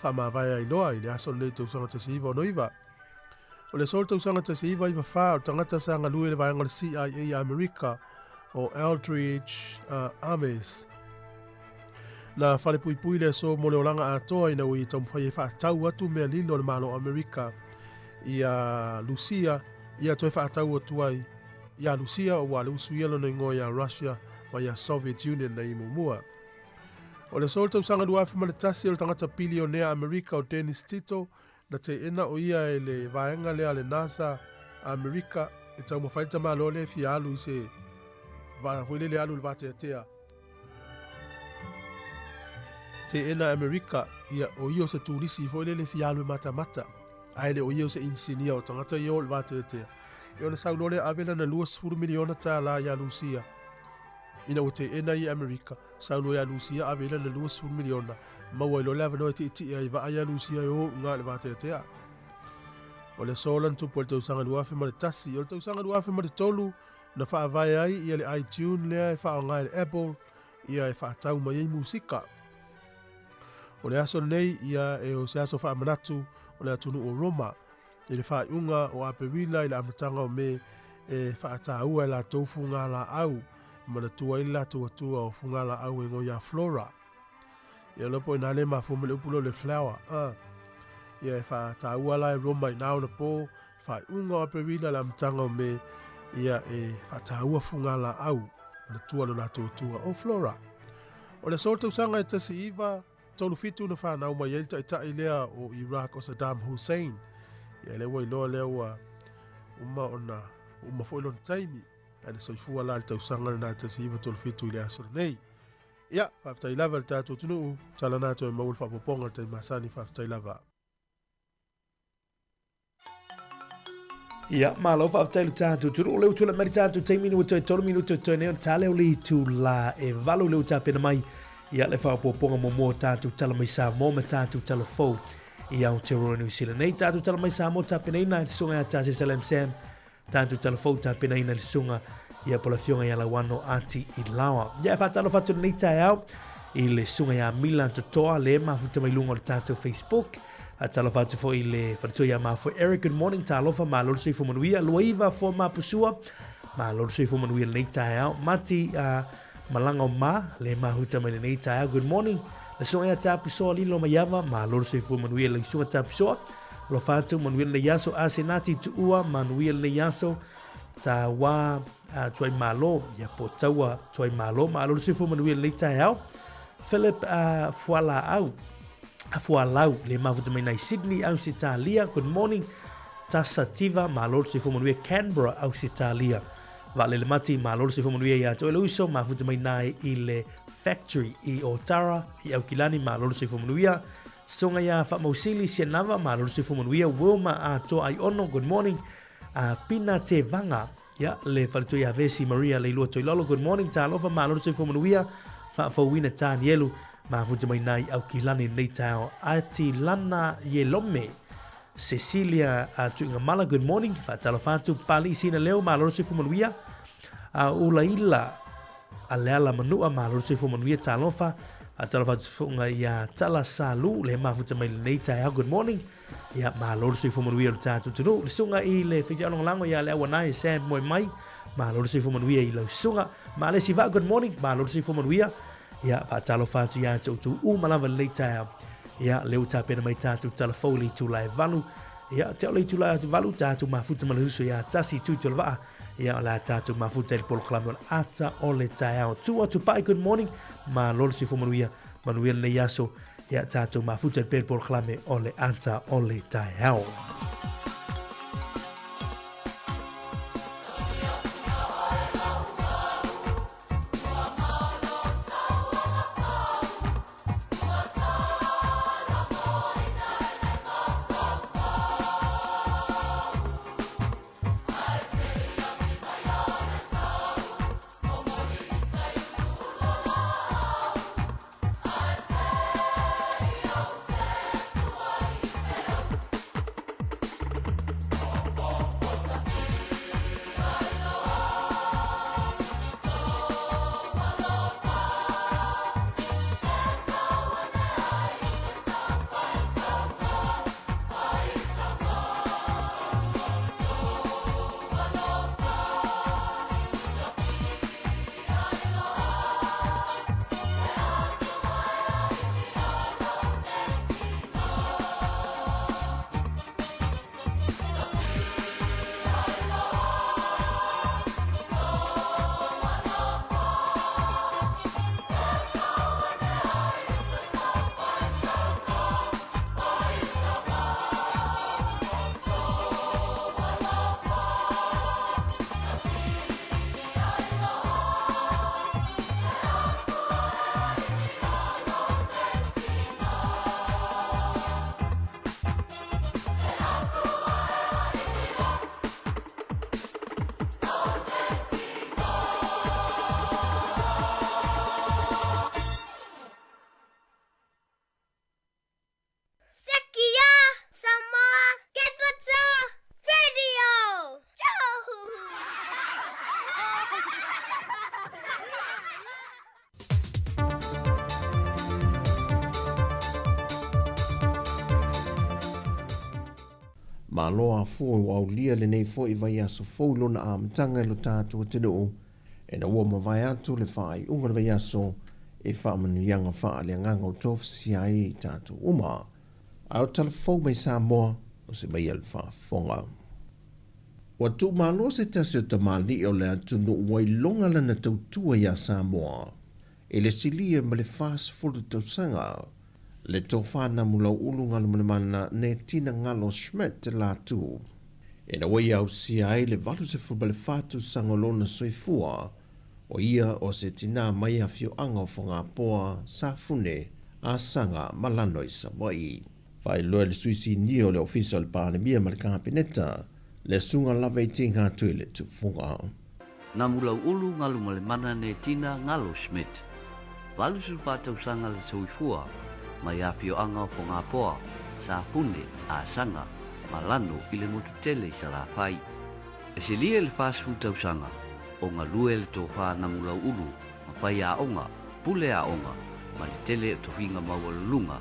faamavae ai loa i le aso lenei tausaga 1969. O le aso o le tausaga 1994, o le tagata sa galue i le vaega o le CIA i Amerika, o Eldridge Ames. Na falepuipui le aso mo le olaga atoa ina ua ia taumafai e faatau atu mea lilo a le Malo o Amerika iā Lusia, ia toe faatau atu ai iā Lusia, ua le usuia lona igoa iā Russia ma iā Soviet Union nei muamua. O le aso o le tausaga 2001, o le tagata pilionea Amerika o Dennis Tito, Na teena o ia e le vaega lea a le NASA a Amerika e taumafai le tamaloa lea e fia alu i se vaa foi lele alu i le vateatea. Teena e Amerika, ia, o ia o se turisi foi lele e fia alu e matamata, ae le o ia o se inisinia o tagata ia o i le vateatea. Ia ona sau loa lea ave lana 20 miliona tālā iā Lusia. Ina ua teena ia e Amerika, sau loa ia Lusia ave i lana 20 miliona, maua ai loa le avanoa e tietie ai vaa ia Lusia e o uga i le vateatea. O le aso la na tupu ai le tausaga 2001, o le tausaga 2003 na faavae ai ia le iTune lea e faaaoga e le Apple ia e faatau mai ai musika. O le aso lenei ia e o se aso faamanatu o le atunuu o Roma i le faaiuga o Aperila i le amataga o Me e faataua e latou fugalaau e manatua ai le latou atua o fugalaau e igoa ia Flora. Ia loa po i na le mafua mai le upu lea o le flower, a. Ia e faataua la e Roma i na ona po, faaiuga o Aperila i le amataga o Me, ia e faataua fugalaau manatua lo latou atua o Flora. O le aso o le tausaga e 1937 na fanau mai ai le taitai lea o Iraq o Saddam Hussein. Ia lea ua iloa lea ua uma ona uma foi lona taimi. Ae na soifua la le tausaga lena 1937 i le aso lenei. Ia, faafetai lava i le tatou atunuu, tala na toe maua le faaopoopoga i le taimi masani, faafetai lava. Ia, malo faafetai le tatou atunuu, lea ua tulai mai le tatou taimi ua toe 3 minuta o totoe nei ona ta lea o le itula e 8 lea ua tapena mai ia le faaopoopoga muamua o tatou tala mai Samoa ma tatou tala fou i Aotearoa New Zealand nei. Tatou tala mai Samoa tapenaina e te susuga ia Tasi Salam Sam, tatou tala fou tapenaina e le susuga ia po le afioga ia Lauano Ati i Laoa. Ia e faatalofa atu lenei taeao i le susuga ia Mila Totoa le mafuta mai luga o le tatou Facebook. Faatalofa atu foi i le faletua ia Mafoe Eric, good morning, talofa, malo le soifua manuia, Luaiva Foa Mapusua, malo le soifua manuia lenei taeao. Mati Malaga o Ma, le mahuta mai lenei taeao, good morning. Le susuga ia Tapusoa Lilo Maiava, malo le soifua manuia le susuga Tapusoa. Alofa atu, manuia lenei aso. Asenati Tuua, manuia lenei aso. Taua Tuaimalo, ia po Taua Tuaimalo, malo le soifua manuia i lenei taeao. Philip Fualaau, Fualau, le mafuta mai nai Sydney, Ausetalia, good morning. Tasa Tiva, malo le soifua manuia, Canberra, Ausetalia. Vaalele Mati, malo le soifua manuia ia te oe le uso, mafuta mai nai i le factory i Otara, i Aukilani, malo le soifua manuia. Soga ia Faamausili, Sianava, malo le soifua manuia. Wilma Atoa Aiono, good morning. Pina Te Vanga, ia, le faletoi ia Vesi Maria Leilua Toilalo, good morning, talofa, malo le soifua manuia, faafouina Tanielu, mafuta mai nai Aukilani lenei taeao, Atilana Yelome, Cecilia Tuigamala, good morning, faatalofa atu, Pali Sina Leo, malo le soifua manuia, Ulaila Aleala Manua, malo le soifua manuia, talofa, faatalofa atu fuga ia Tala Salu, le mafuta mai lenei taeao, good morning, Ia, malo le soifua manuia o le tatou atunuu. Le susuga i le faifeau lagolago ia Leauanae Sam Moe Mai, malo le soifua manuia i lau susuga. Malesi Vaa, good morning, malo le soifua manuia. Ia, faatalofa atu ia te outou uma lava lenei taeao. Ia, lea ua tapena mai tatou tala fou i le itula e 8. Ia, te o le itula e 8, tatou mafuta ma le uso ia tasi tu te o le vaa. Ia, o le a tatou mafuta i le polokalame o le ata o le taeao. Tu atu pai, good morning, malo le soifua manuia, manuia lenei aso. Ia tatou mafuta i le polokalame o le ata o le taeao. Sekia Samoa Capital Radio! Malo a fua ua aulia lenei foi vaiaso fou i lona amataga i lo tatou atunuu, ina ua mavae atu le faaiuga o le vaiaso i faamanuiaga faaleagaga o tofusia ai i tatou uma. A o tala fou mai Samoa, o se mai a le faafofoga. Ua tuumalo se tasi o tamalii o le atunuu ua iloga lana tautua iā Samoa i le silia ma le 40 tausaga, le tofa Namulauulu Galumalemana Netina Galo Schmidt Latu, ina ua ia ausia ai le 84 tausaga o lona soifua, o ia o se tinā mai afioaga o Fogapoa, Safune, Asaga ma Lano i Savaii. Faailoa e le Sui Sinia o le Ofisa o le Palemia ma le Kapeneta, le Susuga Lava i Tiga atu i le Tufuga. Namulauulu Galumalemana Netina Galo Schmidt, 84 tausaga le soifua mai afioaga o Fogapoa, Safune, Asaga ma Lano i le motu tele i Salafai. E silia i le 40 tausaga o galue le tofa Namulauulu ma fai aoga, pule aoga ma le tele o tofiga maualuluga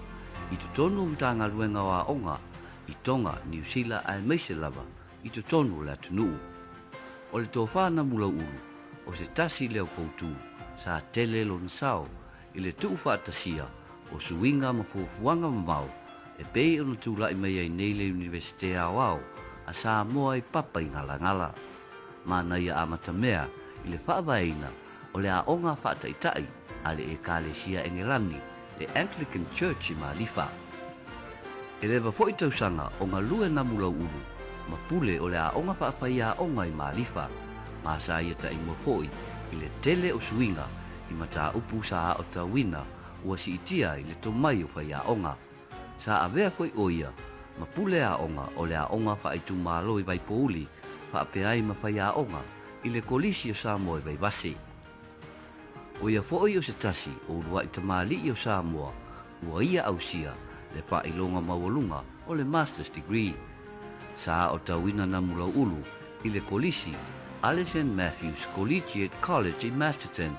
i totonu o Matagaluega o Aoga i Tonga, Niu Sila aemaise lava i totonu o le atunuu. O le tofa Namulauulu o se tasi lea o poutu sa tele lona sao i le tuufaatasia o suiga ma fuafuaga mamao e pei ona tulai mai ai nei le Iunivesite Aoao a Samoa i Papaigalagala. ma na ia amatamea i le faavaeina o le aoga faataitai a le Ekalesia Engelani, le Anglican Church i Malifa. E leva foi tausaga o galue Namulauulu ma pule o le aoga faafaiaoga i Malifa, ma sa ia taimua foi i le tele o suiga i mataupu sa aotauina ua siitia ai le tomai o faiaoga. Sa avea foi ʻo ia ma pule aoga o le aoga faaitumalo i Vaipouli faapea ai ma faiaoga i le Kolisi o Samoa i Vaivase. ʻO ia foi o se tasi o uluaʻi tamalii o Samoa ua ia ausia le faailoga maualuga o le Master's Degree. Sa aotauina Namulauʻulu i le Kolisi a le Saint Matthew's Collegiate College i Masterton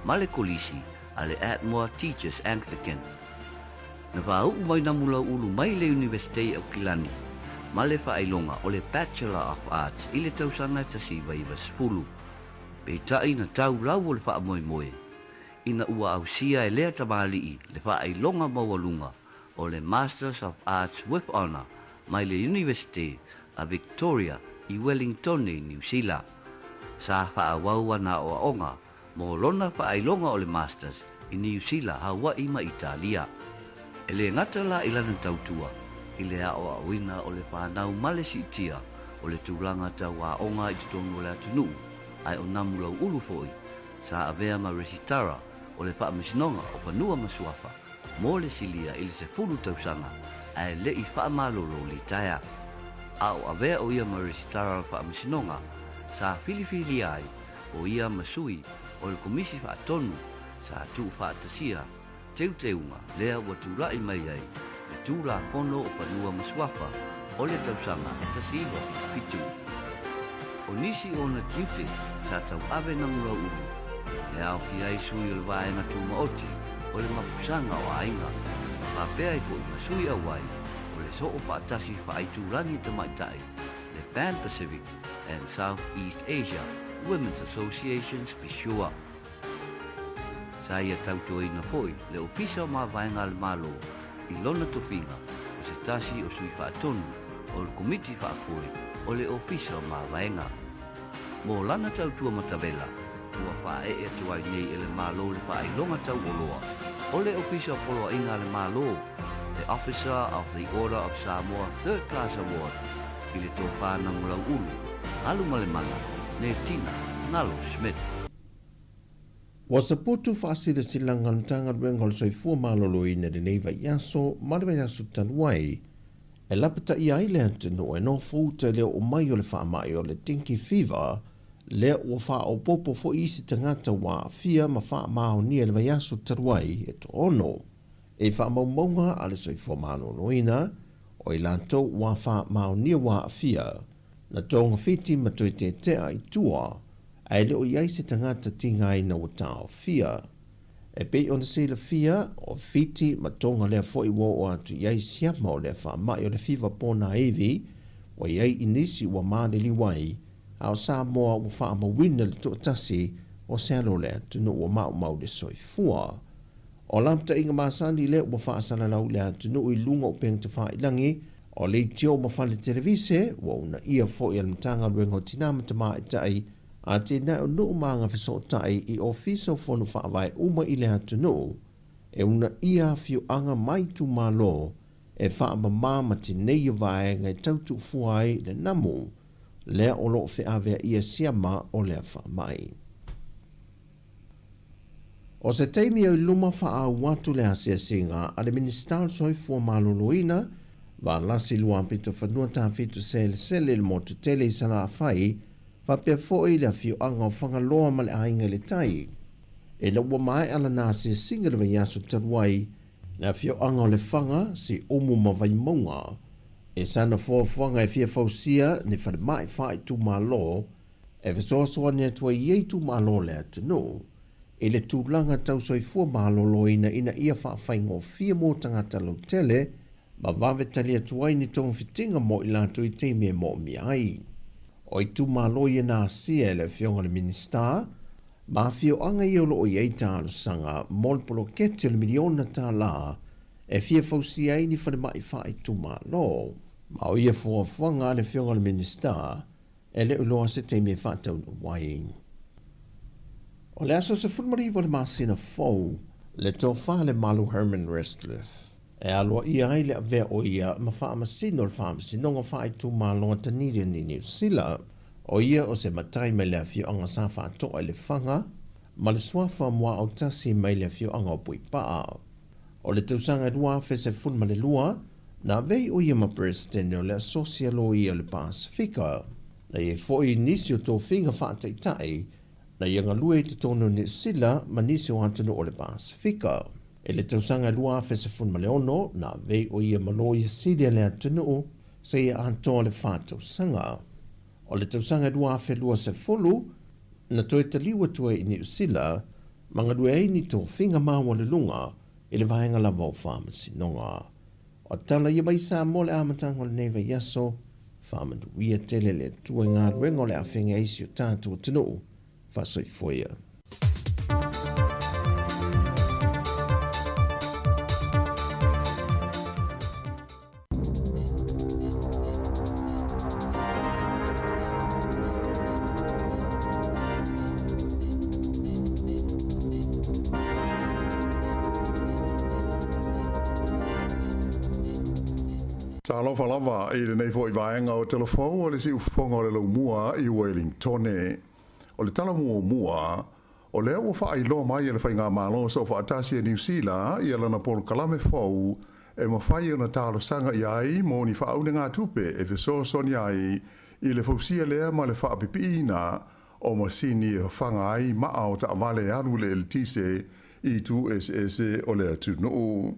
ma le Kolisi a le Atmoa Teachers Anglican. Na faauu mai Namulauʻulu mai le Iunivesitei Aukilani ma le faailoga o le Bachelor of Arts i le tausaga e 1990. Peitai na tau lau o le faamoemoe ina ua ausia e lea tamalii le faailoga maualuga o le Masters of Arts with Honour mai le Iunivesite a Victoria i Wellingtone, Niu Sila. Sa faaauau ana aoaoga mo lona faailoga o le Masters i Niu Sila, Hawaii ma Italia. E le gata la i lana tautua i le aoaoina o le whanau ma le siitia o le tulaga tau aoga i totonu o le atunuu, ae o Namulauulu foi sa avea ma Resitara o le Faamasinoga o Fanua ma Suafa mo le silia i le 10 tausaga ae le i faamalolo litaea. A o avea o ia ma Resitara o le Faamasinoga sa filifilia ai o ia ma sui o le Komisi Faatonu sa tuufaatasia teuteuga lea ua tulai mai ai le Tulafono o Fanua ma Suafa o le tausaga e 1977. O nisi o ona tiute sa tauave Nagulauulu e aofia ai sui o le Vaega Tumaoti o le Mapusaga o Aiga, faapea ai foi ma sui auai o le Soo Faatasi Faaitulagi Tamaitai, le Pan Pacific and South East Asia Women's Association Spesua. Sa ia tautuaina foi le Ofisa o Mavaega a le Malo i lona tofiga o se tasi o sui faatonu o le Komiti Faafoe o le Ofisa o Mavaega. Mo lana tautua matavela, ua faaee atu ai nei e le Malo le faailoga tauoloa o le Ofisa o Poloaiga a le Malo, le Officer of the Order of Samoa Third Class Award, i le tofa Nagulauulu, Galumalemana, Netina, Galo Schmidt. Ua saputu faasilasilaga a le Matagaluega o le Soifua Maloloina i lenei vaiaso ma le vaiaso talu ai, e lapataia ai le atunuu e nofo uta i le oo mai o le faamai o le dengue fever, lea ua faaopoopo foi isi tagata ua aafia ma faamaonia i le vaiaso talu ai e toaono. I faamaumauga a le Soifua Maloloina, o i latou ua faamaonia ua aafia, na togafiti ma toe tetea i tua, ae le o i ai se tagata tigaina ua taofia. E pei ona silafia, o Fiti ma Tonga lea foi ua oo atu i ai siama o lea faamai o le fiva ponaivi, ua i ai i nisi ua maliliu ai, a o Samoa ua faamauina le toatasi o se alo o le atunuu ua maumau le soifua. O lapataiga masani lea ua faasalalau i le atunuu i luga o upega tafailagi, o leitio ma fale televise, ua uunaia foi e le Matagaluega o Tina ma Tamaitai, atinae o nuu ma agafesootai i ofisa o fono faavae uma i le atunuu, e uunaia afioaga ma itumalo e faamama ma tineia vaega e tau tuufua ai le namu lea o lo o feaveaia siama o lea faamai. O se taimi o i luma faaau atu le asiasiga a le Minisita o le Soifua Maloloina, Valasi Luapitofanua Tafito Selesele i le motu tele i Salafai, faapea foi le afioaga o Fagaloa ma le Aiga i le Tai. Ina ua maea lana asiasiga i le vaiaso talu ai, le afioaga o Lefaga, Siumu ma Vaimauga, e sana fuafuaga e fia fausia ni falemai faaitumalo e fesoasoani atu ai ia itumalo o le atunuu i le tulaga tau soifua maloloina ina ia faafaigofie mo tagata lautele ma vave tali atu ai ni togafitiga mo i latou i taimi e moomia ai. O itumalo ia na asia e le Afioga i le Minisita ma afioaga ia o lo o i ai talosaga mo le poloketi o le miliona tala e fia fausia ai ni falemai faaitumalo. Ma o ia fuafuaga a le Afioga i le Minisita. E le o iloa se taimi e faataunuu ai. O le aso 19 o le masina fou, le tofa a le Malu Herman Restliff, e aloaia ai le avea o ia ma faamasino o le Faamasinoga Faaitumalo a Dunedin i Niu Sila. O ia o se matai mai le afioaga sa faatoa i Lefaga ma le suafa Muaautasi mai le afioaga o Puipaa. O le tausaga e 2012, na avea o ia ma Peresetene o le Asosi a Loia o le Pasefika. Na i ai foi nisi o tofiga faataitai na ia galue i totonu o Niu Sila ma nisi o atunuu o le Pasefika. I le tausaga e 2016, na avea o ia ma Loia Sili a le atunuu seia atoa le fa tausaga. O le tausaga e 2020, na toe taliu atu ai i Niu Sila ma galue ai ni tofiga maualuluga i le vaega lava o faamasinoga. O tala ia mai Samoa le amataga o lenei vaiaso, faamanuia tele le Atua i galuega o le a feagai ai si o tatou atunuu. Faasoifua ia. Talofa lava i lenei foi vaega o Telefou o le siufofoga o le laumua i Wellingtone. O le tala muamua, o lea ua faailoa mai e le Faigamalo Soofaatasi a Niu Sila ia lana polokalame fou e mafai ona talosaga i ai mo ni faaunegatupe e fesoasoani ai i le fausia lea ma le faapipiina o masini e fafaga ai maa o taavale e alu i le eletise i itu eseese o le atunuu.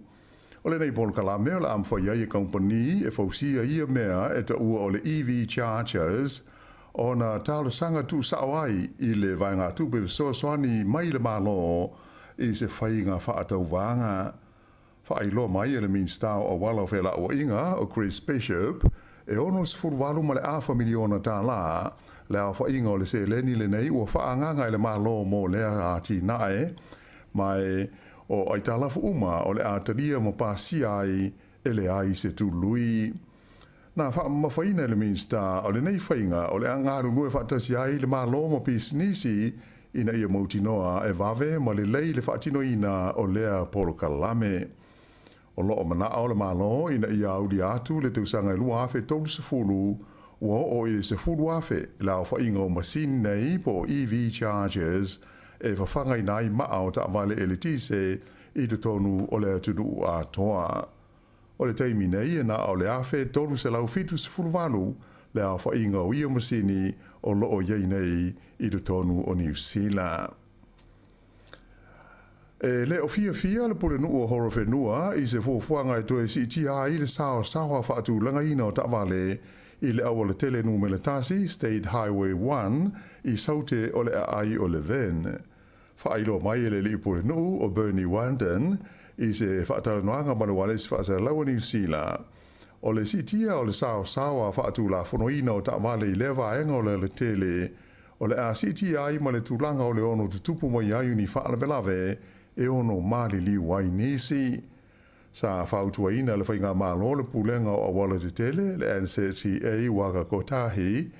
O lenei polokalame o le a mafai ai e kamupani e fausia ia mea e taua o le EV chargers ona talosaga tuusao ai i le vaegatupe fesoasoani mai le Malo i se faiga faatauvaga. Faailoa mai e le Minisita o Auala o Felauaiga o Chris Bishop, e $68.5 miliona tālā le aofaiga o le seleni lenei ua faaagaaga e le Malo mo lea atinae, ma e o aitalafu uma o le a talia ma pasia ai e leai se tului. Na faamamafaina e le Minisita o lenei faiga o le a galulue faatasi ai le Malo ma pisinisi ina ia mautinoa e vave ma lelei le faatinoina o lea polokalame. O lo o manao le Malo ina ia aulia atu le tausaga e 2030 ua oo i le 10,000 le aofaiga o masini nei po o EV chargers e fafagaina ai maa o taavale eletise i totonu o le atunuu atoa. O le taimi nei e na o le 1,378 le aofaiga o ia masini o lo o i ai nei i totonu o Niu Sila. E le o fiafia le Pulenuu o Horowhenua i se fuafuaga e toe siitia ai le saosaoa faatulagaina o taavale i le aualatele numera tasi, State Highway 1, i Saute o le aai o Levin. Faailoa mai e le alii pulenuu o Bernie Wanden i se faatalanoaga ma le ualesi faasalalau a Niu Sila. O le siitia o le saosaoa faatulafonoina o taavale i lea vaega o le alatele, o le a siitia ai ma le tulaga o le ono tutupu mai ai ni faalavelave e ono maliliu ai nisi. Sa fautuaina le Faigamalo le Pulega o Auala Tetele, le NZTA Waka Kotahi,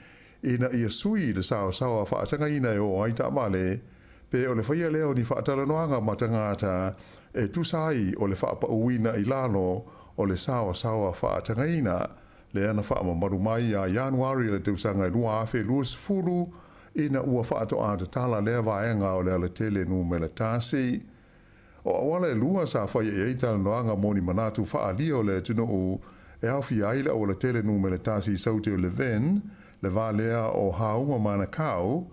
ina ia sui le saosaoa faatagaina e oo ai taavale, pe o le faia lea o ni faatalanoaga ma tagata e tusa ai o le faapauina i lalo o le saosaoa faatagaina lea na faamamalu mai ia Ianuari le tausaga e 2020 ina ua faatoa tatala lea vaega o le alatele numera tasi. O auala e lua sa faia i ai talanoaga mo ni manatu faaalia o le atunuu e aofia ai le aualatele numera tasi i Saute o Levin, le va lea o Hāuma Manakau,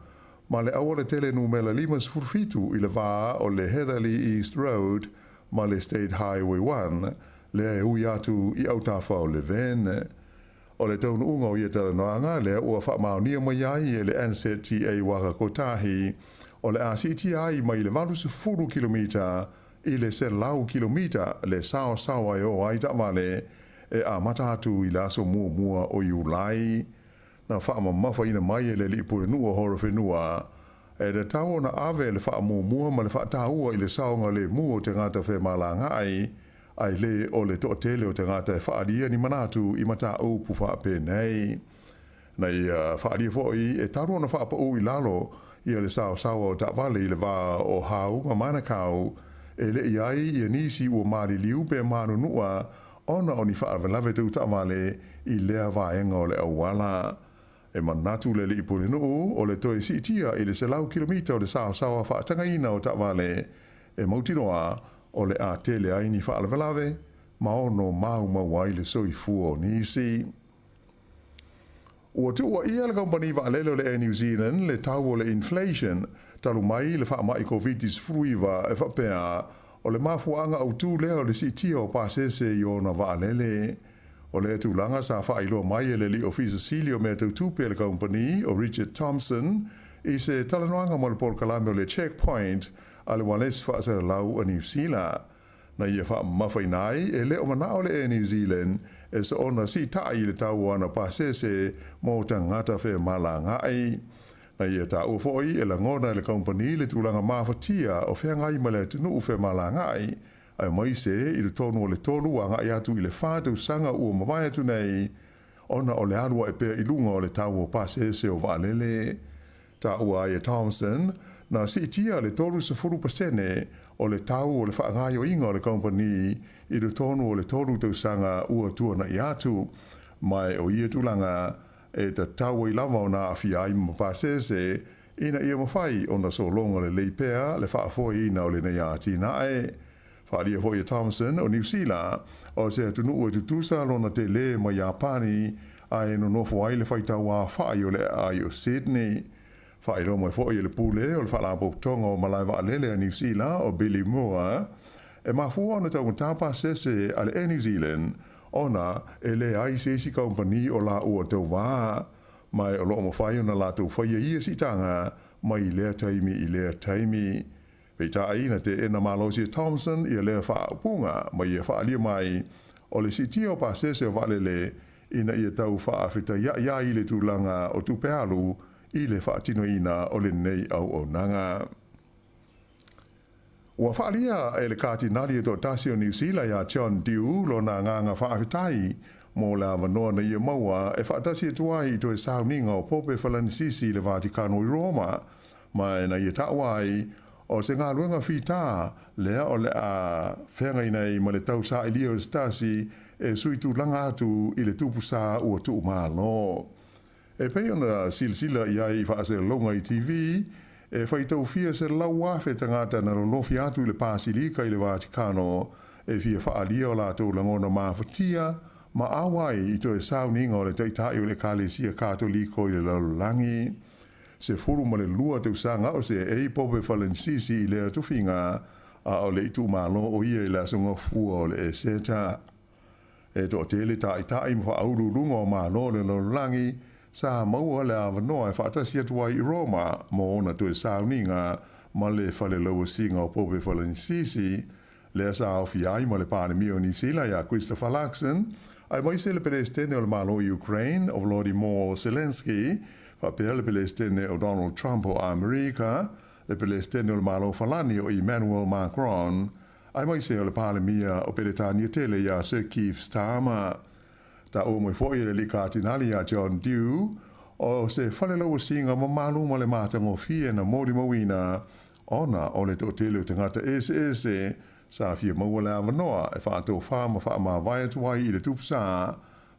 ma le aualatele numera 57 i le va o le Heatherly East Road ma le State Highway 1, lea e ui atu i autafa o Levin. O le taunuuga o ia talanoaga lea ua faamaonia mai ai e le NZTA Waka Kotahi, o le a siitia ai mai le 80 kilomita i le 100 kilomita le saosaoa e oo ai taavale e amata atu i le aso muamua o Iulai. Na faamamafaina mai e le alii pulenuu o Horowhenua, e tatau ona ave le faamuamua ma le faataua i le saogalemu o tagata femalagaai, ae le o le toatele o tagata e faaalia ni manatu i mataupu faapenei. Na ia faaalia foi e talu ona faapaū i lalo ia le saosaoa o taavale i le va o Hau ma Manakau, e le i ai ia nisi ua maliliu pe manunua ona o ni faalavelave tau taavale i lea vaega o le auala. E manatu le alii pulenuu o le toe siitia i le 100 kilomita o le saosaoa faatagaina o taavale e mautinoa o le a tele ai ni faalavelave ma ono maumau ai le soifua o nisi. Ua tuuaia le kamupani vaalele o le Air New Zealand le tau o le inflation talu mai le faamai Koviti-19 e faapea o le mafuaaga autu lea o le siitia o pasese i ona vaalele. O lea tulaga sa faailoa mai e le alii ofisa sili o mea tau tupe a le kamupani o Richard Thompson i se talanoaga mo le polokalame o le Checkpoint a le ualesi faasalalau a Niu Sila. Na ia faamamafaina ai, e le o manao le Air New Zealand e soona siitai i le tau o ana pasese mo tagata femalagaai. Na ia taua foi e lagona e le kamupani le tulaga mafatia o feagai ma le atunuu femalagaai, aemaise i totonu o le tolu agai atu i le fa tausaga ua mavae atu nei, ona o le alu ae pea i luga o le tau o pasese o vaalele. Taua ai e Thompson, na siitia le 30% o le tau o le faagaoioiga o le kamupani i totonu o le tolu tausaga ua tuanai atu, ma o ia tulaga e tatau ai lava ona aafia ai ma pasese ina ia mafai ona sologa lelei pea le faafoeina o lenei atinae. Faaalia foi e Thompson o Niu Sila o se atunuu e tutusa lona tele ma Iapani ae nonofo ai le faitau aofai o le aai o Sydney. Faailoa mai foi e le pule o le Faalapotopotoga o Malae Vaalele a Niu Sila o Billy Moore e mafua ona taugata pasese a le Air New Zealand ona e leai se isi kamupani o laua tauva ma o lo o mafai ona latou faia ia siitaga mai lea taimi i lea taimi. Peitai, na teena malosi e Thompson ia lea faaupuga ma ia faaalia mai o le siitia o pasese o vaalele ina ia tau faafetaiai ai le tulaga o tupe alu i le faatinoina o lenei auaunaga. Ua faaalia e le Katinali e toatasi o Niu Sila ia John Dew lona agaga faafetai mo le avanoa na ia maua e faatasi atu ai i toe sauniga o Pope Falanisisi i le Vatikano i Roma, ma na ia taua ai o se galuega fitā lea o le a feagai nei ma le tau sailia o se tasi e sui tulaga atu i le tupu sa ua tuumalo. E pei ona silasila i ai i faasalalauga i TV, e faitau fia 100,000 tagata na lolofi atu i le Pasilika i le Vatikano e fia faaalia o latou lagona mafatia ma auai i toe sauniga o le taitai o le Ekalesia Katoliko i le lalolagi. 12 tausaga o seei Pope Falanisisi i lea tofiga, a o le itumalo o ia i le aso Gafua o le Eseta. E toatele taitai ma faauluuluga o Malo o le lalolagi sa maua le avanoa e faatasi atu ai i Roma mo ona toe sauniga ma le falelauasiga o Pope Falanisisi, lea sa aofia ai ma le Palemia o Niu Sila ia Christopher Luxon, aemaise le Peresetene o le Malo o Ukraine o Volodymyr Zelensky, faapea le Peresetene o Donald Trump o Amerika, le Peresetene o le Malo o Falani o Emmanuel Macron, aemaise o le Palemia o Peretania tele ia Sir Keir Starmer. Taua mai foi e le alii Katinali ia John Dew, o se falelauasiga mamalu ma le matagofie na molimauina ona o le toatele o tagata eseese sa fia maua le avanoa e faatofā ma faamavae atu ai i le tupu sa,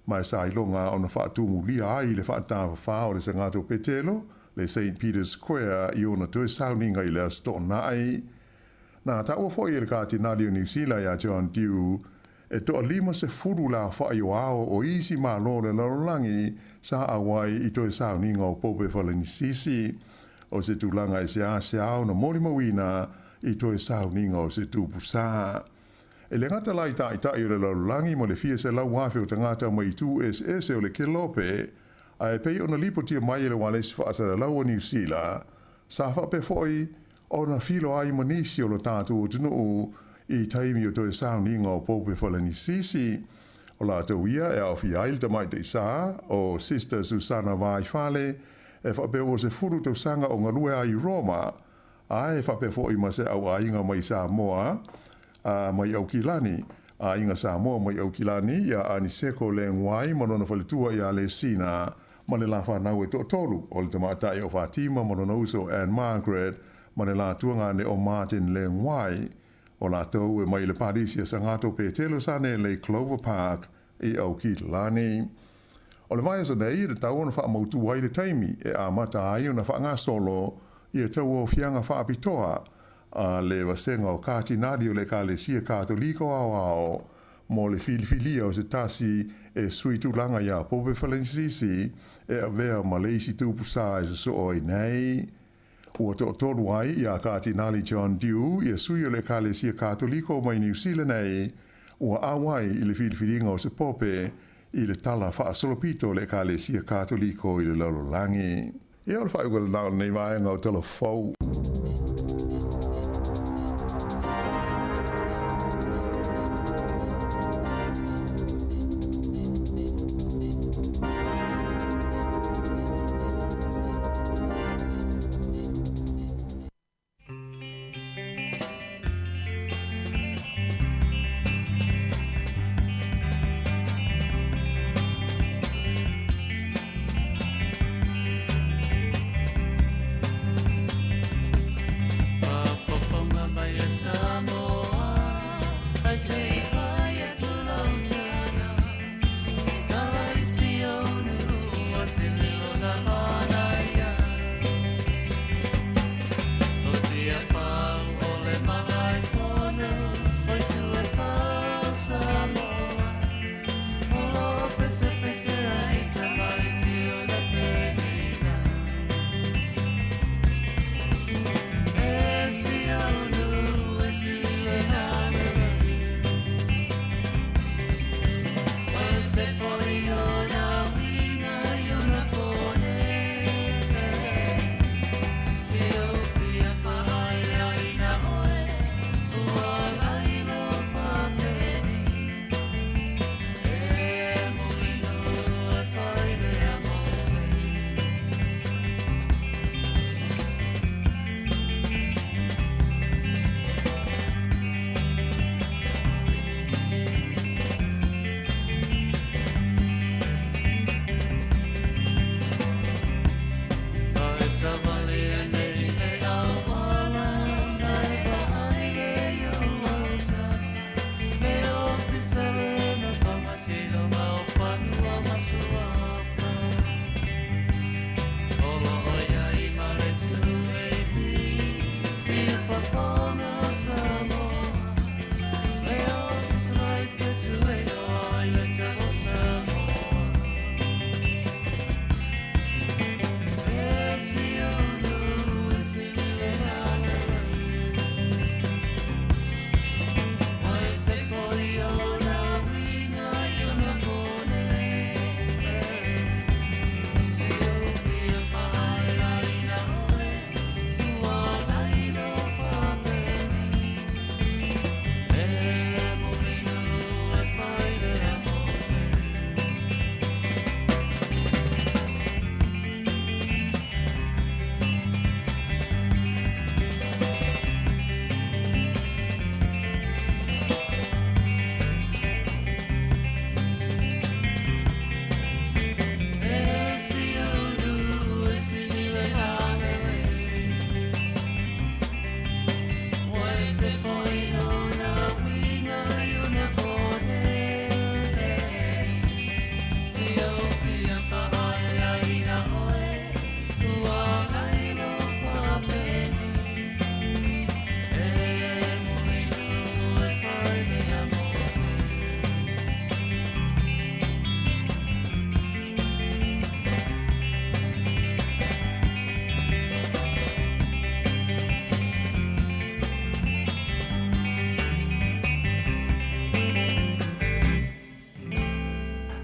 ma e sa iloga ona faatumulia ai le faatafafā o le Sagato o Petelo, le Saint Peter's Square i ona toe sauniga i le Aso Toonai. Na taua foi e le Katinali o Niu Sila ia John Dew e toa-50 le aofai o ao o isi Malo o le lalolagi sa auai i toe sauniga o Pope Falanisisi. O se tulaga e seasea ona molimauina i toe sauniga o se tupu sa. E le gata la i taitai o le lalolagi ma le fia 100,000 o tagata mai itu eseese o le kelope, ae pei ona lipotia mai e le ualesi faasalalau o Niu Sila, sa faapea foi ona filo ai ma nisi o lo tatou atunuu i taimi o toe sauniga o Pope Falanisisi. O latou ia e aofia ai le tamaitai sa o Sister Susana Vaifale, e faapea ua 10 tausaga o galue ai i Roma, ae faapea foi ma se au aiga mai Samoa mai Aukilani, aiga Samoa mai Aukilani ia Aniseko Leguai ma lona faletua ia Lesina. ma le la fanau e toatolu, o le tamaitai o Fatima ma lona uso Ann Margaret ma le la tuagane o Martin Leung Wai. O latou e mai i le Palisi a Sagato Petelo Sanele i Clover Park i Aukilani. O le vaiaso nei e tatau ona faamautu ai le taimi e amata ai ona faagasolo ia tauaofiaga faapitoa a le Vasega o Katinali o le Ekalesia Katoliko Aoao mo le filifilia o se tasi e sui tulaga iā Pope Falenisisi e avea ma le isi tupu sa e sosoo ai nei. Ua toatolu ai iā Katinali John Dew ia sui o le Ekalesia Katoliko mai Niu Sila nei ua auai i le filifiliga o se Pope i le tala faasolopito o le Ekalesia Katoliko i le lalolagi. Ia, o le faaiuga lena o lenei vaega o Tala Fou.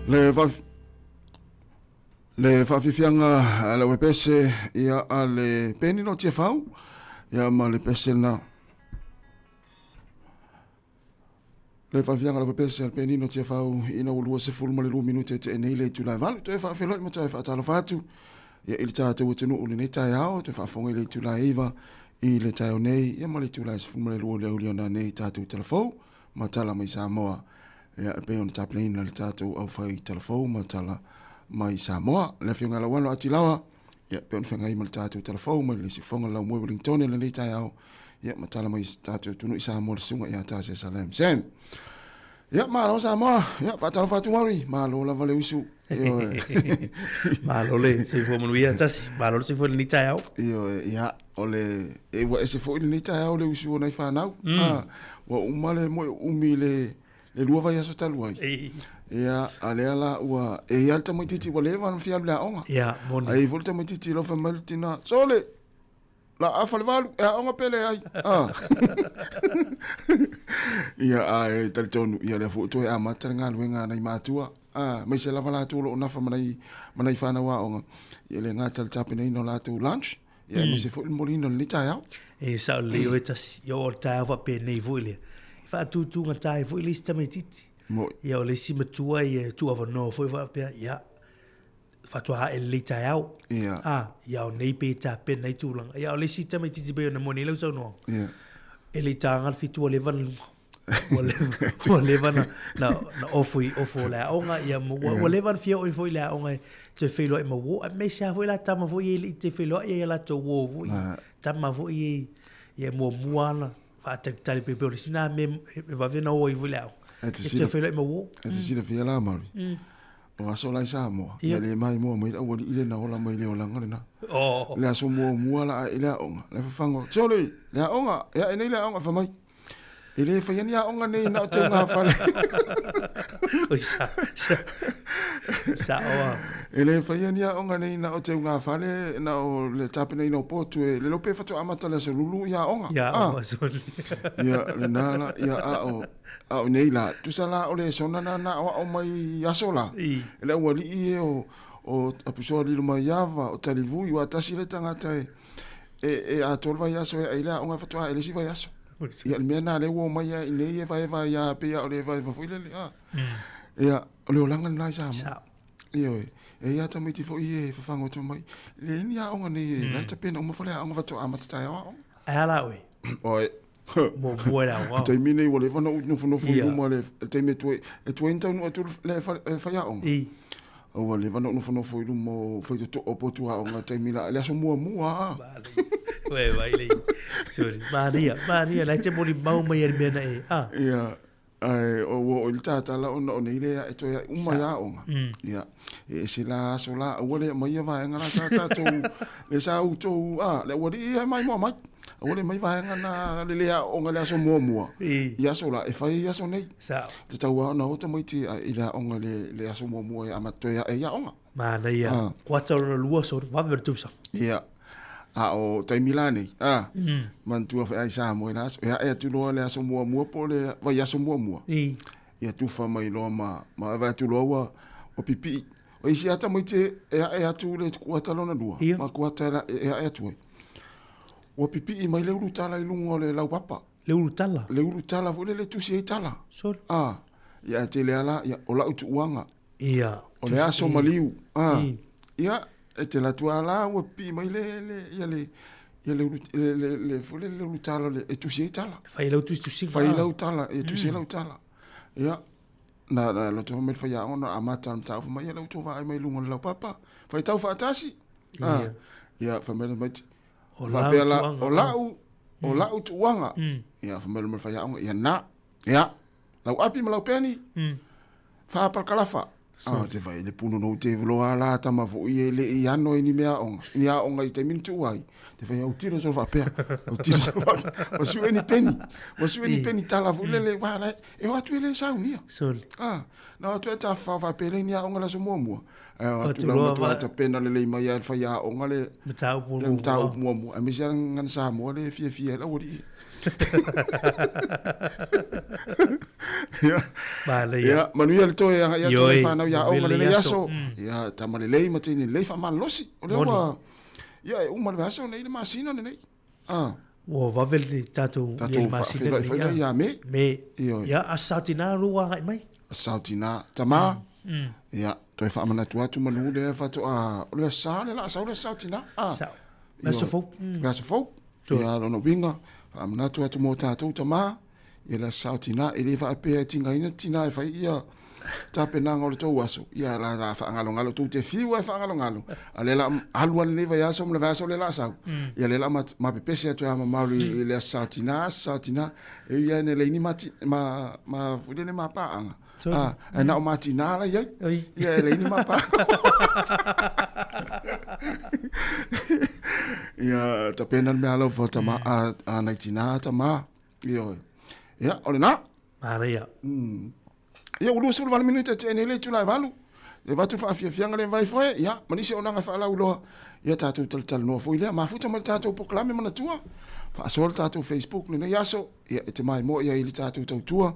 Le Le faafiafiaga a le Uepese ia a le Peni no Tiafau ia ma le pese na Le faafiafiaga a le Uepese a le Peni no Tiafau ina ua 22 minute e tee nei le itula e valu. Toe faafeiloai ma toe faatalofa atu ia i le tatou atunuu i lenei taeao, toe faafofoga i le itula e 9 i le taeao nei ia ma le itula e 12 o le aoauli ona nei tatou talafou ma tala mai Samoa. Ia, e pei ona tapenaina le tatou aufai talafou ma tala mai Samoa. Le Afioga ia Lauano Atilawa, ia, pei ona feagai ma le tatou talafou mai le Siufofoga o le Laumua i Wellingtone i lenei taeao, ia, ma tala mai i tatou atunuu i Samoa le Susuga ia Tasia Salem Sam. Ia, malo Samoa, ia, faatalofa atu Mauri, malo lava le usu. Ioe. Malo le soifua manuia Tasi, malo le soifua i lenei taeao. Ioe, ia, o le, e ua ese foi lenei taeao le usu o nai fanau. Mm. Ah, ua uma le moe umi i le, le lua vaiaso talu ai. Ia, a lea la ua, e i ai le tamaitiiti ua leva ona fia alu i le aoga. Ia, moni. Ai foi le tamaitiiti la fai mai le tina, Sole, la afa le valu, e aoga pe leai. Ah. Ia, ae talitonu, ia lea foi ua toe amata le galuega a nai matua. Ah, aemaise lava latou o lo o nafa ma nai, ma nai fanau aoga. Ia le gata i le tapenaina o latou lunch, Ia, aemaise foi le momoliina o lenei taeao. E sao lelei oe Tasi, ia o le taeao faapenei foi lea. E faatutugata ai foi le isi tamaitiiti. Moi. Ia o le isi matua ia e tuuavanoa foi faapea, ia, faatoa ae lelei taeao. Ia. Ah, ia o nei pe tapena ai tulaga. Ia o le isi tamaitiiti pei ona moni ai lau saunoaga. Ia. E le i taga le fitu ua leva na ua leva na, na, na ofo i ofo o le aoga, ia, ma ua, ua leva na fia oo foi i le aoga e toe feiloai ma uo, aemaise lava foi la tama foi ia e le i toe feiloai ia latou uo foi, tama foi ia, ia muamua lava na faatalitali pei o le isi lena mea e vave ona o ai foi i le aoga, E te e toe feiloai ma uo. E te silafia la Mauri, o aso la i Samoa, ia le maimoa mai le aualii le na ola mai le olaga lena. Le aso muamua la ae i le aoga, le fafaga, Sole, le aoga, e ae nei le aoga, fai mai, E le faia ni aoga nei na o te ungafale. Oi, sa, sa, sa oa. E le faia ni aoga nei na o te ungafale na o le tapenaina o potu e le lope faatoa amata le aso lulu i aoga. Ia, ah. sorry. Ia, le nā la, ia, a o, a o nei la, tusa la o le sona na na o ao mai aso la. I. E le aualii e o, o Apusoa Lilomaiava, o Talivui, ua tasi le tagata e, e, e atoa le vaiaso e ai le aoga faatoa ae le isi vaiaso. Ia, le mea lena lea ua omai ai i nei e vaevae ia pei lava o le evaeva foi lele, a. Ia, o le olaga lena i Samoa. Ioe. E i ai lava tamaiti foi ia e fafagoto mai, e leai ni aoga nei e, la e tapena uma faleaoga faatoa amata taeao aoga. Ae a la oe? Oe. Muamua i le aoga. I taimi nei ua leva ona ou nofonofo i luma le taimi e tuai, e tuai ona taunuu atu le faiaoga. I. Ua leva ona ou nofonofo i luma o faitotoa o potu aoga i taimi la, le aso muamua a. Oe vai lei. Sorry. Maria, Maria, la e te molimau mai ai le mea na e, a. Ia, ae ua oo i le tatala ona o nei le ae toe ae uma i aoga. Ia, e ese la aso la, aua le aumaia vaega la sa tatou, le sa outou, a, le aualii ia e maimoa mai. Aua le aumai vaega na le le aooga i le aso muamua. I aso la, e fai i aso nei. Sao. Tatau lava ona o tamaiti i le aoga i le aso muamua e amata toe ae i aoga. Manaia. Ah. Kuata o lona lua, sorry, vave o le tausaga. Ia. A o taimi la nei, a, mm. manatua foi ai Samoa i la aso. E ae atu loa le aso muamua po o le vaiaso muamua. I. Ia tufa mai loa ma, ma vaai atu loa ua, ua pipii. O isi lava tamaiti e ae atu le kuata lona lua, Ia. ma kuata e ae atu ai. Ua pipii mai le ulutala i luga o le laupapa. Le ulutala? Le ulutala foi lele e tusi ai tala. Sorry. A, ia ae tele lava la, ia, o lau tuuaga. Ia. O le aso maliu. A, ia, e te alu atu lava la ua pipii mai le, le, ia le, ia le, ulu, le, le, le, foi lele le ulutala le, e tusi ai tala. Fai lau tusitusiga. Fai lau tala, e tusi ai lau tala. Ia, na, na alu atu foi mai le faiaoga na amata le mataupu mai, ia la outou vaai mai luga o le laupapa. Faitau faatasi. Ia. Ia, fai mai le tamaiti, O lau faapea la, tuuaga. o lau, o lau tuuaga. Ia, fai mai le faiaoga, ia na, ia, lau api ma lau peni, faapalakalafa. Ah, te vai le punonou te loa la tama foi e le i ano i ni mea aoga, ni aoga i taimi na tuu ai. Te whai au tiro solo faapea, au tiro solo faapea. Ua sue ni peni, ua sue ni peni tala foi lele, wa la, e o atu e le saunia. Sorry. Ah, na o atu e tawhawhao faapea le ni aoga le aso muamua. Ae o atu Atu la loa matua va- tapena lelei mai ai le faiaoga le Mataupu le muamua. mataupu muamua. Aemaise lava le gagana Samoa lea e fiafia ai le aualii. Ia. Manaia. Ia, manuia le toe agai atu Ioe, le fanau ia manuia aoga lenei lenei aso. aso. Ia, tama lelei ma teine lelei faamalolosi. O lea Moni. ua ia e uma le vaiaso nei le masina lenei. Ah. Ua vave le tatou Tatou ia le masina faafeiloai lenei, foi lea ia. ia Me. Me. Ioe. Ia, aso Satina lua agai mai. Aso Satina, tama. Ia, toe faamanatu atu manu lea faatoa, o le aso Sa lea o le a sau le aso Satina. Ah. Sao. Le aso fou. Le aso fou. Ia, lona uiga, faamanatu atu mo tatou tama, ia le aso Satina, e le faapea e tigaina tina e fai ia. tapenaga o le tou aso, ia la la faagalogalo tou te fiu e faagalogalo, a le la alu ale nei vaiaso ma le vaiaso le la sau. Ia le la ma ma pepese atu ia mamalo i le aso Satina, aso Satina, e ia ne leini ma ma ma foi le ma paaga. Ah, e na o ma tina la iai. Ia e leini ma paaga. Ia tapena le mea lau fo tama a a nai tina tama. Ia. Ia, o lena. Manaia. Ia, ua 28 minute tea nei le itula e 8. E avatu faafiafiaga le vai foe, ia, ma nisi auaunaga e faalauiloa, ia tatou talatalanoa foi lea. Mafuta mai le tatou polokalame manatua, faasoa le tatou Facebook lenei aso, ia, e te maimoa i ai i le tatou tautua,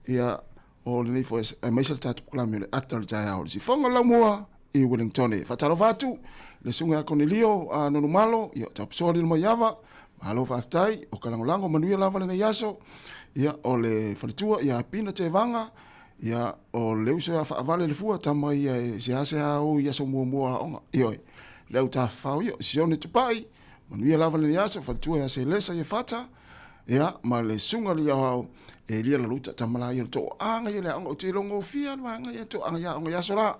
ia, o lenei foi aemaise le tatou polokalame o le ata o le taeao o le sifoga o le laumua i Wellington. E faatalofa atu le susuga ia Konelio a Nonumalo, ia, Taupusoa Lilomaiava, malo faafetai, o ka lagolago manuia lava lenei aso, ia, o le faletua ia Pina Tevaga, ia, o le uso ia Faavale le Fua, tama ia e seasea o i aso muamua aoga, ioe, le au tafafao ia, Sione Tupai, manuia lava lenei aso, faletua ia Selesa ia Fata, ia, ma le susuga le Aoao Elia Laluta, tama la ia o le toaga ia le aoga, ou te iloa gofie le vaega ia toaga ia aoga i aso la.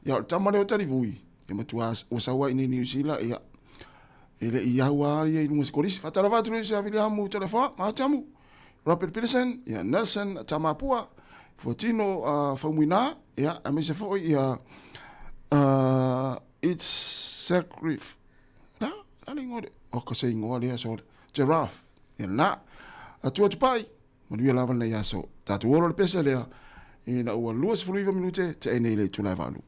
Ia, o le tama lea o Talivui, ia matua ua sau ai i nei Niu Sila, ia, E le i au a ia i luga o se kolisi. Faatalofa atu Luis ia Viliamu Toleafoa, malo Tiamu, Robert Peterson, ia Nelson Tamapua, Fuatino Faumuina, ia aemaise foi ia It's Sacrif... La, la le ingoa le... O ka se ingoa lea sole. Giraffe. Ia na. Atua Tupai, manuia lava lenei aso. Tatou ola le pese lea, ina ua 29 minute tea nei le itula e 8.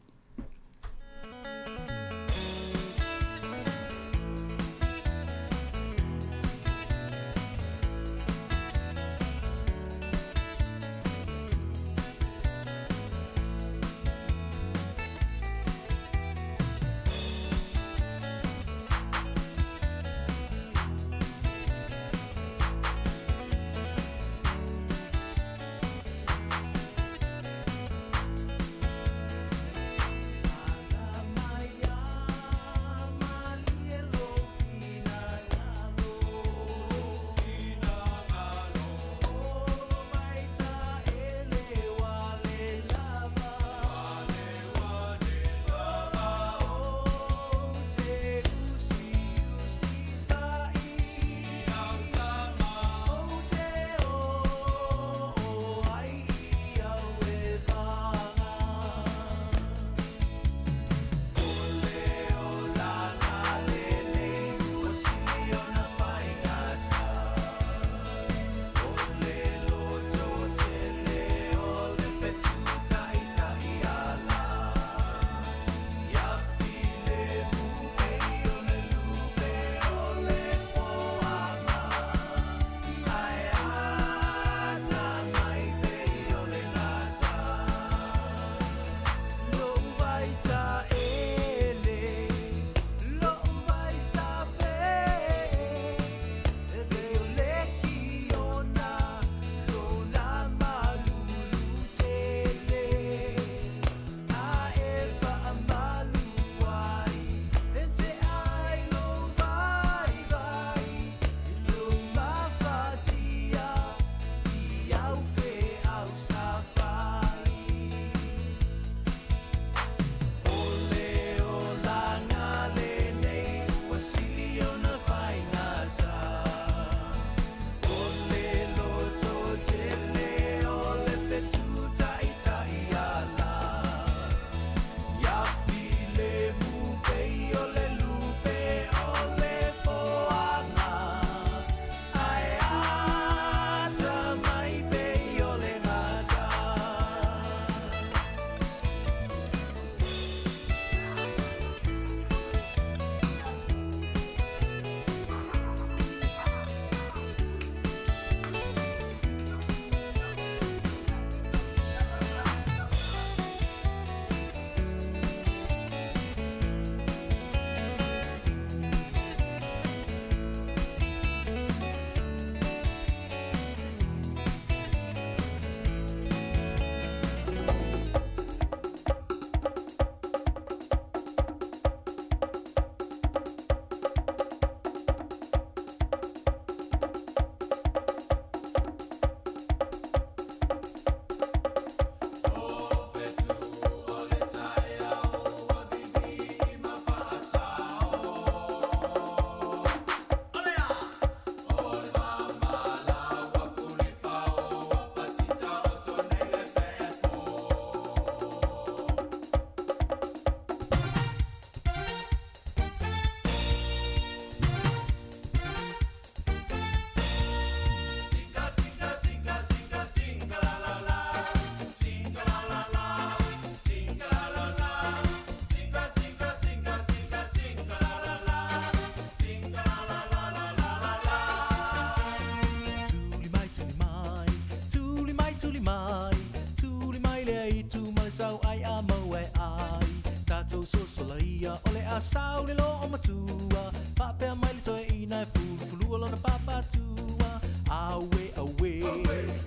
Asau le loo matua, faapea mai le toeaina e fulufulua lona papatua. Aue, aue,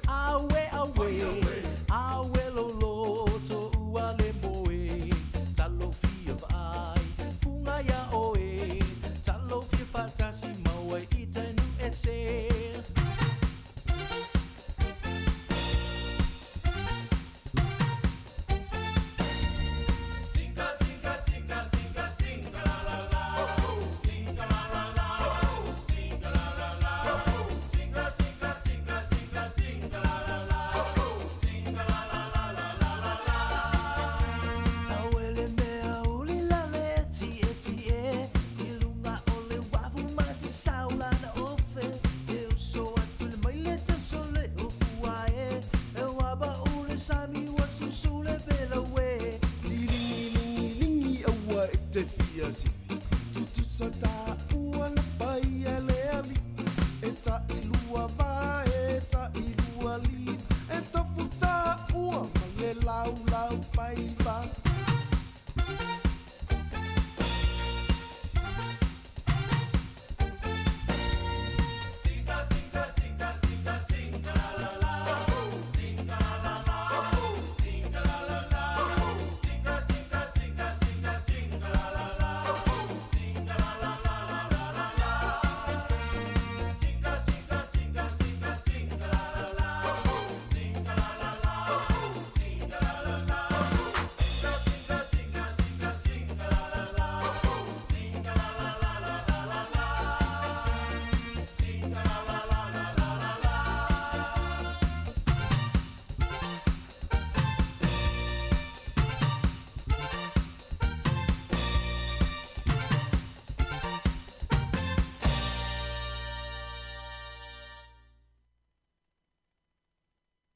aue, aue, aue lou loto ua le moe. Talofa vaai, fuga iā oe, talofa faatasi mau ai i tai nuu ese.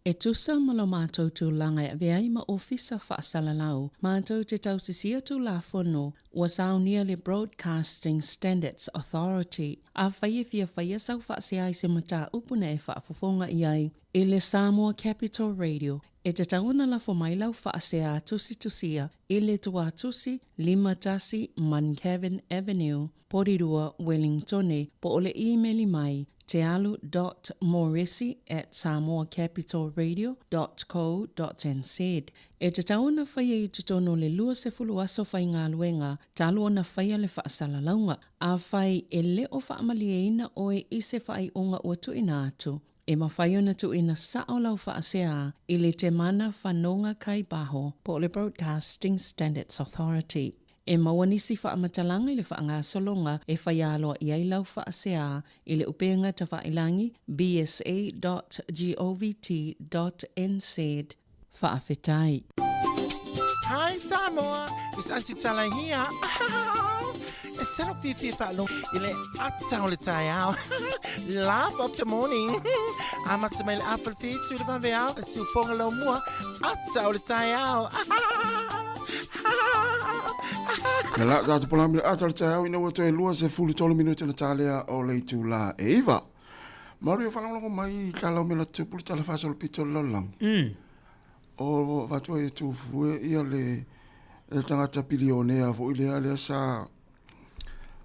E tusa ma lo matou tulaga e avea ai ma Ofisa Faasalalau, matou te tausisia Tulafono ua saunia le Broadcasting Standards Authority. Afai e fia faia sau faasea i se mataupu na e faafofoga i ai i le Samoa Capital Radio, e tatau ona lafo mai lau faasea tusitusia i le Tuatusi 51 Muncavin Avenue, Porirua, Wellingtone, po o le imeli mai tealu dot moresi at samoacapitalradio dot co dot nz. E tatau ona faia i totonu o le 20 aso faigaluega talu ona faia le faasalalauga. Afai e le o faamalieina oe i se faaiuga ua tuuina atu, e mafai ona tuuina sao lau faasea i le Temana Fanoga Kai Baho po o le Broadcasting Standards Authority. E maua nisi faamatalaga i le faagasologa e fai aloa i ai lau faasea i le upega tafailagi bsa.govt.nz. Faafetai. Hi Samoa, it's Auntie Tala here. E tino fiafia faalogo i le ata o le taeao. Laugh of the morning. Amata mai le afa le whitu le vaveao, e siufoga lau mua, ata o le taeao. Ia la, tātou polami le ata o le taeao ina ua toe 23 minute na tālea o le itulā e iva. Mauri o whalangolongo mai i tā lau mela tupu le tala whasolo pito le lalolagi. O vatua ia tūfue ia le, le tangata pilionea foi lea lea sa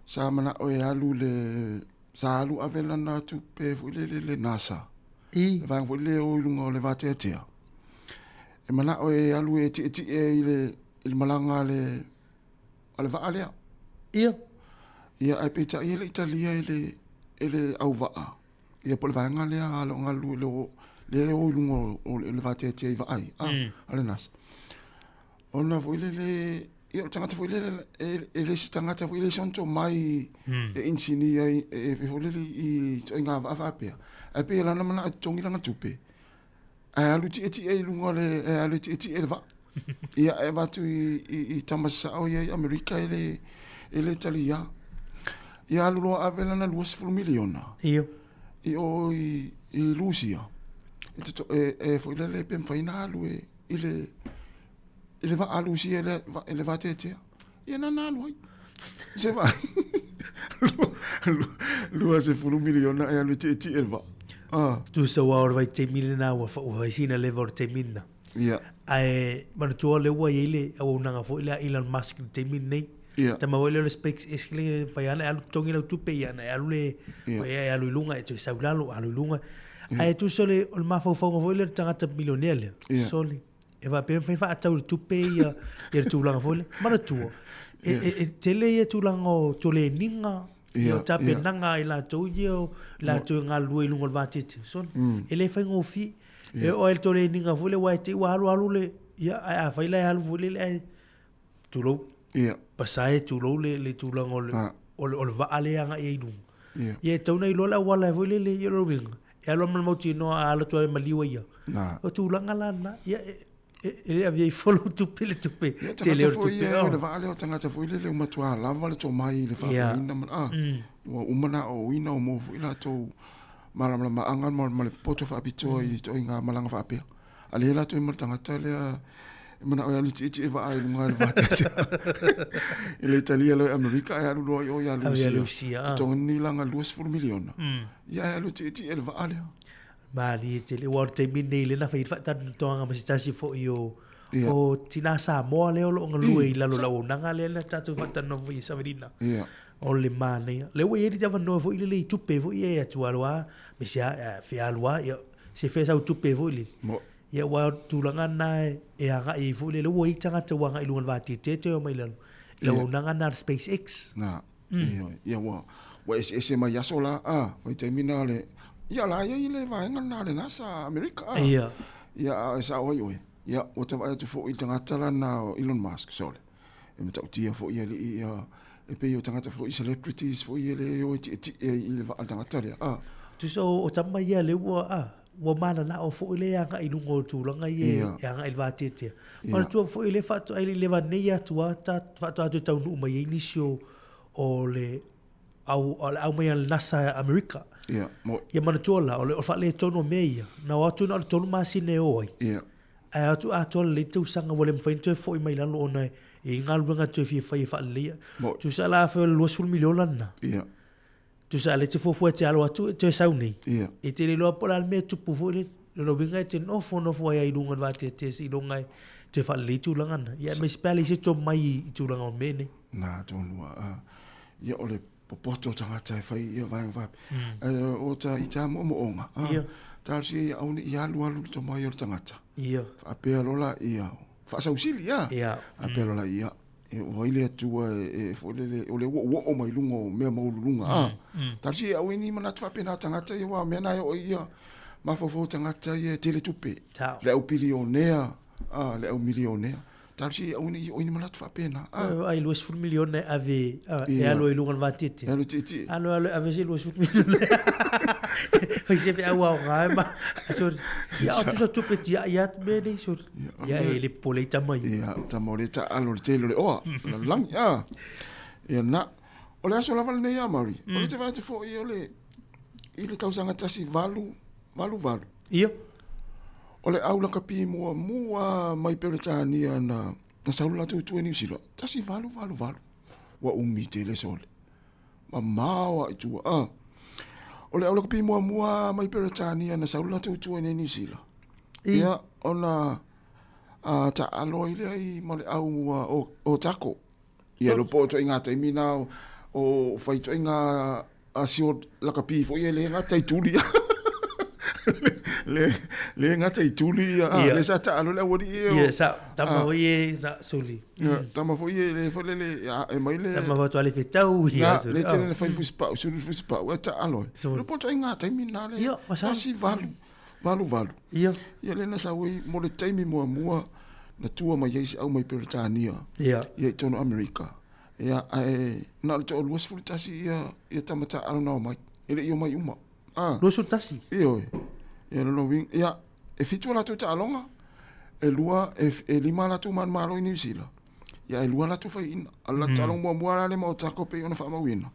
sa mana'o e alu le sa alu ave lana tupe foi le le, le NASA. I. Le vaega foi le o i luga o le vateatea. E mana'o e alu e tietie i le i le malaga a le a le vaa lea. Ia. Ia ae peitai e le i talia e le e le auvaa. Ia po o le vaega lea a lo galulue le o lea e o i luga o le vateatea i vaai a, a le NASA. Ona foi lele, ia o le tagata foi lele, e le se tagata foi le se ona tomai e inisinia e foi lele i ituaiga vaa faapea. Ae pei e lana manao e totogi lana tupe, ae alu tietie i luga o le, e alu e tietie le vaa. Ia, e avatu i tama sasao ia i Amerika e le, e le talia. Ia alu loa ave lana 20 miliona. Ia. I o i, i Lusia. E, toto, e, e foi lele pe mawhai na alu e, i le, i le vaa Lusia le, e le vateatea. Ia nana alu ai. Se vaa. 20 miliona e alu e tietie le vaa. Ah. Tusa ua o le vaitaimi lena ua faisina leva o le taimi lena. Ia. Ae manatua lea ua i ai le auaunaga foi lea a Elon Musk i le taimi lenei. Tama foi lea o le SpaceX le e mafai lava ona e alu totogi lau tupe ia ona e alu le ia e alu i luga e toe sau i lalo alu i luga. Ae tusa o le o le mafaufauga foi lea o le tagata milionea lea, sole, e faapea e mafai ona faatau i le tupe ia ia le tulaga foi lea. Manatua, e e e tele ia tulaga o toleniga, ia o tapenaga a i latou ia o latou e galulue i luga o le vaatete, sole, e le faigofie. E oo lava i le toleniga foi lea aua e te i ua alu alu le, ia ae afai la e alu foi lele ae tulou, Ia. pasae tulou le, le tulaga o le, Ah. o le, o le vaa lea e agai ai i luga. Ia. Ia e tatau ona iloa le auala foi lele, ia o lona uiga, e alu lava ma le mautinoa a alu atu lava e maliu ai ia. Na. O tulaga la na, ia e, e, e le avea ifo lau tupe le tupe, Ia, tele tagata o le foi tupe. ia, o Oh. le vaa lea o tagata foi lele ua matua lava le tomai i le Ia. faafoeina ma, ah, ua uma na aoaoina o maua foi latou malamalamaaga ma, ma le poto faapitoa i ituaiga malaga faapea. A lea latou i ma le tagata lea e manao e alu itiiti e vaa i luga i le vaatete. I le talia loa i Amerika ae alu loa i o ia Lusia. Lusia. Totogi lana 20 miliona. Ia ae alu itiiti e le vaa lea. Malie tele. Ua o le taimi lenei lea na fai ai le faatalanoaga ma se tasi foi o Ia. o tina Samoa lea o lo o galue i lalo o le auaunaga lea na tatou faatalanoa foi i Savalina. Ia. O le manaia. Lea ua i ai le avanoa foi lele i tupe foi ia e atu alu lava, me se a, fea alu lava, ia, se fea sau tupe foi lele. Mo. Ia aua o le tulaga lena e agai ai foi lele, ua i ai tagata ua agai i luga o le vateatea toe omai i lalo, i le auaunaga lena a le SpaceX. Na. Ia, ia ua, ua eseese mai aso la, a, vaitaimi na le, ia la ia i le vaega lena a le NASA a Amerika, a. Ia. Ia, a e sao ai oe. Ia, ua ta vaai atu foi i le tagata lena o Elon Musk, sole. E matautia foi ia alii ia, e pei o tagata foi celebrities foi ia le o e tietie ai i le vaa o le tagata lea, a. Tusa o tama ia lea ua, a, ua mananao foi lea e agai i luga o tulaga ia e agai i le vateatea. Manatua foi lea faatoa, e le i leva nei atu lava ta, faatoa toe taunuu mai ai nisi o, o le au, o le au mai a le NASA a Amerika. Ia, mo. Ia manatua la, o le faaletonu o mea ia, na o atu na o le 3 masina e o ai. Ia. Ae o atu atoa lelei le tausaga ua le mafai ona toe foi mai lalo ona e i ai galuega e toe fia fai e faaleleia. Mo. Tusa la afai o le 20 miliona lena. Ia. Tusa lea e te fuafua e te alo atu e toe sau nei. Ia. E te le iloa po o le a le mea e tupu foi lele. Lona uiga e te nofo nofo ai i luga o le vateatea seiloga e toe faalelei tulaga na. Ia aemaise pe a leai se tomai i tulaga o mea nei. Na tonu a. Ia o le popoto o tagata e fai ia vaega faapea. Ae o ta i ta moomooga, a, Ia. talosia ia aua ne i alualu le tomai o le tagata. Ia. Faapea loa la ia, faasausili a. Ia. Faapea loa la ia, e o ai le Atua e, e foi lele, o lea ua ou oo mai luga o mea maualuluga, a. Talosia ia aua ne i manatu faapena tagata ia, aua o mea na e oo i ia mafaufau o tagata ia e tele tupe. Sao. Le au pilionea, a, le au milionea. Talosia ia aua ne i oo i ni manatu faapena, a. Ai 20 miliona e ave, a, e Ia. alu ai i luga o le vateatea. E alu tietie. Alu alu ave se 20 miliona. Fai se feau aoga e ma. Sorry. Ia o tusa tupe tiai atu mea nei, sorry. Ia e le popole ai tama ia. Ia, tama o le taalo le tele o le oa, lalolagi, a. Ia na, o le aso lava lenei a Mauri, o le te vaai atu foi o le, i le tausaga 18, 88. Ia. O le au lakapi muamua mai Peretania na, na sau le latou tua i Niu Sila, 1888. Ua umi tele sole. Mamao a i tua, a. O le au lakapi muamua mai Peretania na sau le latou tua i Niu Sila. Ia, ona a, taalo ai lea i ma le au a, o, o Tako. Ia, lo po o ituaiga taimi na o, o fai ituaiga a sio lakapi foi ia le gata i tuli. le, le gata i tuli ia, a, Ia. le sa taalo le aualii e o. Ia, sa, tama a, foi e, sa, suli. Ia, tama foi e le foi lele, a, e mai le. Tama faatoa le fetau ia, Na, suli. le tele Oh. na fai le fusipau, sulu le fusipau, e taalo e. Suli. Lo po ituaiga taimi na le. Ia, masalo. 18, 88. Ia. Ia le na sau ai mo le taimi muamua na tua mai ai se au mai Peretania. Ia. Ia i totonu o Amerika. Ia, ae na o le toa 21 ia, ia tama taalo na omai. E le i omai uma. A. 21? Ioe. Ia lona uiga, ia, e 7 a latou taaloga, e lua, e, e 5 a latou manumalo i Niu Sila. Ia, e 2 a latou faiaina. A o le latou taaloga muamua la le ma Otago pei ona faamauina.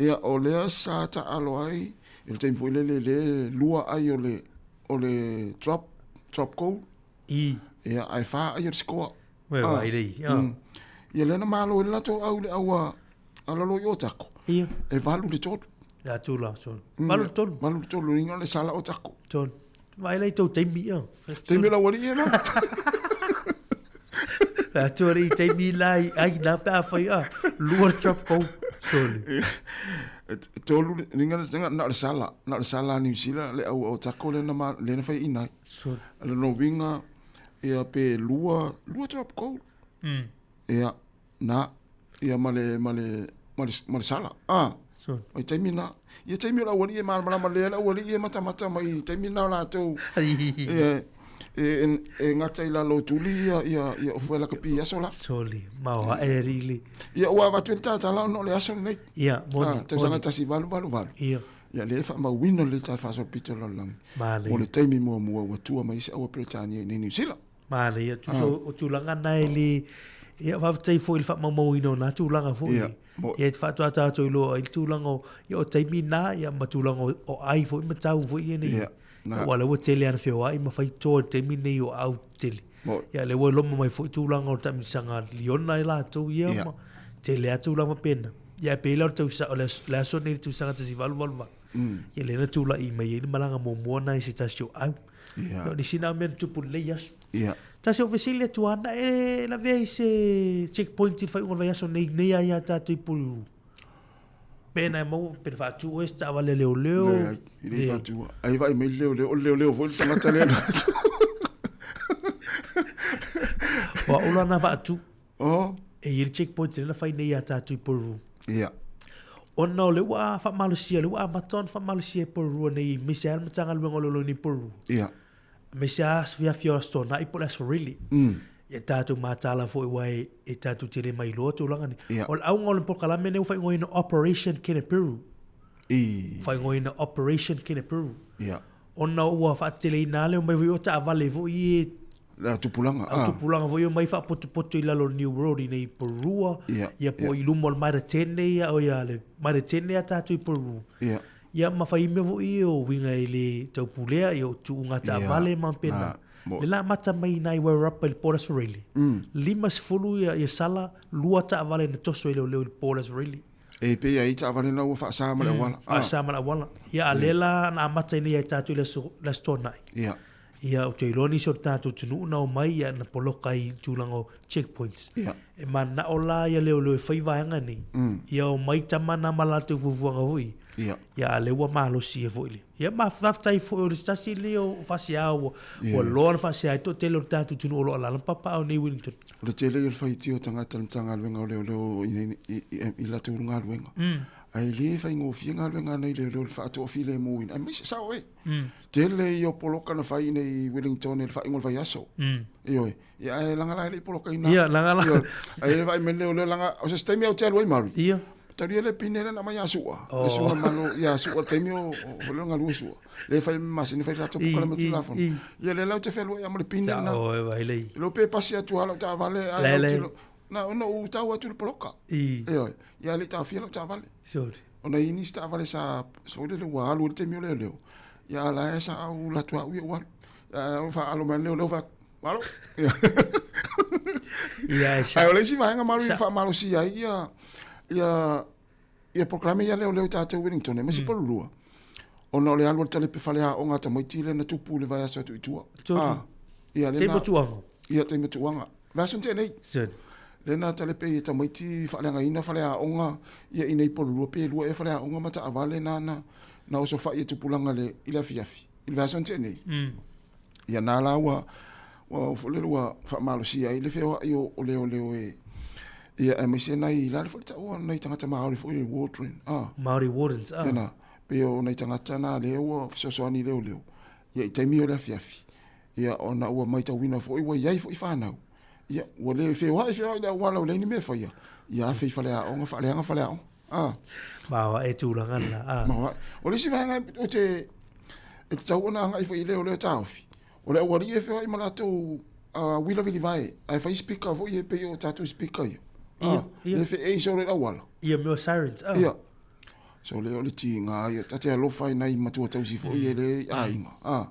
Ia, o lea sa taalo ai, i le taimi foi lele le lua ai o le, o le drop, drop goal. I. Ia, ae 4 ai o le score. Ue, Ah. vai lei. Ah. Ia lea na malo ai le latou au i le au a, a lalo i Otago. Ia. E 8-3. Ia tula, sole. 8-3. 8-3, inga le sala Otago. Tonu. Vai lei tau taimi ia. Taimi o le aualii e ma. Atu le i taimi la i ai na pe a fai a lua le drop goal. Sole. E tolu ninga ninga na le sala, na le sala New Zealand le au o tako le na ma le na fai ina. Sole. Le no winga ia pe lua lua drop goal. Ia na ia ma le ma le ma le ma le sala. Ah. Sole. O taimi na. Ia taimi o le aualii e malamalama lea le aualii e matamata mai i taimi na o latou. Ia e e gata i lalo o tuli ia ia ia ofu e lakapi i aso la. Sole. Maoa e rili. Ia ua avatu ai le tatala ona o le aso lenei. Ia, moni. Ah, tausaga 1888. Ia. Ia lea e faamauina le ta faasolopito o le lalolagi. Manaia. Mo le taimi muamua ua tua mai ai se aua Peretania i nei Niu Sila. Manaia, tusa o tulaga na e le, ia faafetai foi i le faamaumauina o na tulaga foi. Ia, mo- Ia e te faatoa tatou iloa ai le tulaga o, ia o taimi na, ia ma tulaga o, o ai foi ma tau foi ia nei. Ia, na. Aua lea ua tele ana feoai ma fai toa i le taimi nei o au tele. Mo- Ia lea ua loma mai foi tulaga o le taamilosaga liona i latou ia Ia. ma tele lava tulaga faapena. Ia e pei la o le tausa, o le aso, le aso nei i le tausaga 1888. Ia lea na tulai mai ai le malaga muamua na i se tasi o au. Ia. O nisi na mea na tupu lenei aso. Ia. Tasi o fesili atu ana e lavea i se checkpoint i le faaiuga o le vaiaso nei, nei a ia tātou i Porirua. Pena e maua, pena faatu oe se taavale a leoleo. Leai, e le i faatua. Ai vaai mai le leoleo, o le leoleo foi le tagata lea. O au la na faatu. Oh. E i ai le checkpoint lea na fai nei ia tātou i Porirua. Ia. Ona o lea ua faamalosia, lea ua amata ona faamalosia e Porirua nei, aemaise lava le Matagaluega o Leoleo nei i Porirua. Ia. Aemaise lava aso fiafia o Aso Toonai po o le Aso Faraile. Ia tatou mataala foi aua e tatou te le mailoa tulaga nei. Ia. O le auga o le polokalame nei ua faaigoaina Operation Keneperu. I. Faaigoaina Operation Keneperu. Ia. Ona ua faateteleina lava le omai foi o taavale foi e Le au tupulaga. Au tupulaga foi omai faapotopoto i lalo o le New World i nei Porirua. Ia. Ia po o i luma o le Mitre 10 nei, o ia le Mitre 10 nei a tatou i Porirua. Ia. Ia ma fai mea foi ia o uiga i le taupulea, ia o tuuga taavale ma pena. Le la amata mai nai Wairarapa i le po o le Aso Faraile. 50 ia, ia sala, lua taavale na toso e leoleo i le po o le Aso Faraile. E pei ai taavale na ua faasa ma le auala. Faasa ma le auala. Ia a lea la na amata ai nei ia tatou i le aso, le Aso Toonai. Ia. Ia, ou te iloa nisi o le tatou atunuu na omai ia na poloka ai i tulaga o checkpoints. Ia. E manao la ia leoleo e fai vaega nei. Ia omai tama na ma latou fuafuaga foi. Ia. Ia a lea ua malosi ai foi le. Ia ma faafetai foi o le se tasi lea o faasea ua ua loa ona faasea ai toatele o le tatou atunuu o lo o alaala ma papaaao nei i Wellington. O le tele ia o le faitio o tagata i le Matagaluega o Leoleo i i latou galuega. Ae le faigofie galuega a nai leoleo i le faatoafilemuina, aemaise sao e. Tele ia o poloka na fai i i Wellington i le faaiuga o le vaiaso. Ioe. Ia ae laga la e le i polokaina. Ia, laga la. Ioe. Ae le vaai mai le leoleo laga, o se isi taimi au te alu ai Maori. Ia. Talu ia le pine lea na aumai ia Su'a. Le suaga malo ia Su'a taimi o o le galue Su'a. Le fai masini fai latou polokalame tulafono. Ia lea la ou te fealuai lava ma le pine lena. Sao e vai lei. Le pe pasi atu lava lau taavale ae Lele. au tilo. Na ona ou tau atu i le poloka. Ioe. Ia le i taofia lau taavale. Sorry. Ona i ai nisi taavale sa foi lele ua alu ai le taimi o leoleo. Ia a la e sa au alu atu au ia ua alu. Ia au faalo mai le leoleo fai atu, malo. Ia, e sa. Ae o le isi vaega malu i Sa- faamalosia ai ia ia ia polokalame ia leoleo i tatou Wellington aemaise Porirua. Ona o le alu a le talepe faleaoga a tamaiti lea na tupu i le vaiaso atu i tua. Tonu. Ah, ia lena. Taimi o tuaga. Ia taimi o tuaga. Vaiaso na tea nei. Sure. Lea na talepe i tamaiti faaleagaina faleaoga ia i nei Porirua pe lua ea faleaoga ma taavale na na na osofai e tupulaga le i le afiafi i le vaiaso na tea nei. Ia na la ua ua foi lele ua faamalosia ai le feoai o, o leoleo e ia aemaise nai la le foi le taua nai tagata Māori foi le wardren. Ah. Māori wardens. Ah. Ia na, pei o nai tagata na lea ua fesoasoani i leoleo ia i taimi o le afiafi. Ia ona ua maitauina foi ua i ai foi fanau. Ia ua le feoai feoai le auala ua leai ni mea e faia. Ia afe i faleaoga, faaleaga faleaoga. Ah. Maoae tulaga na. Ah. Maoae. O le isi vaega ou te e tatau ona agai foi i leoleo taofi, o le aualii e feoai ma latou uila vilivae, ae fai speaker foi e pei o tatou speaker ia. Ia, ia. Le feei solo i le auala. Ia mea o sirens. Ah. Ia. So le o le tiga ia, ta te alofa i nai matua tausi foi e le aiga. Ah.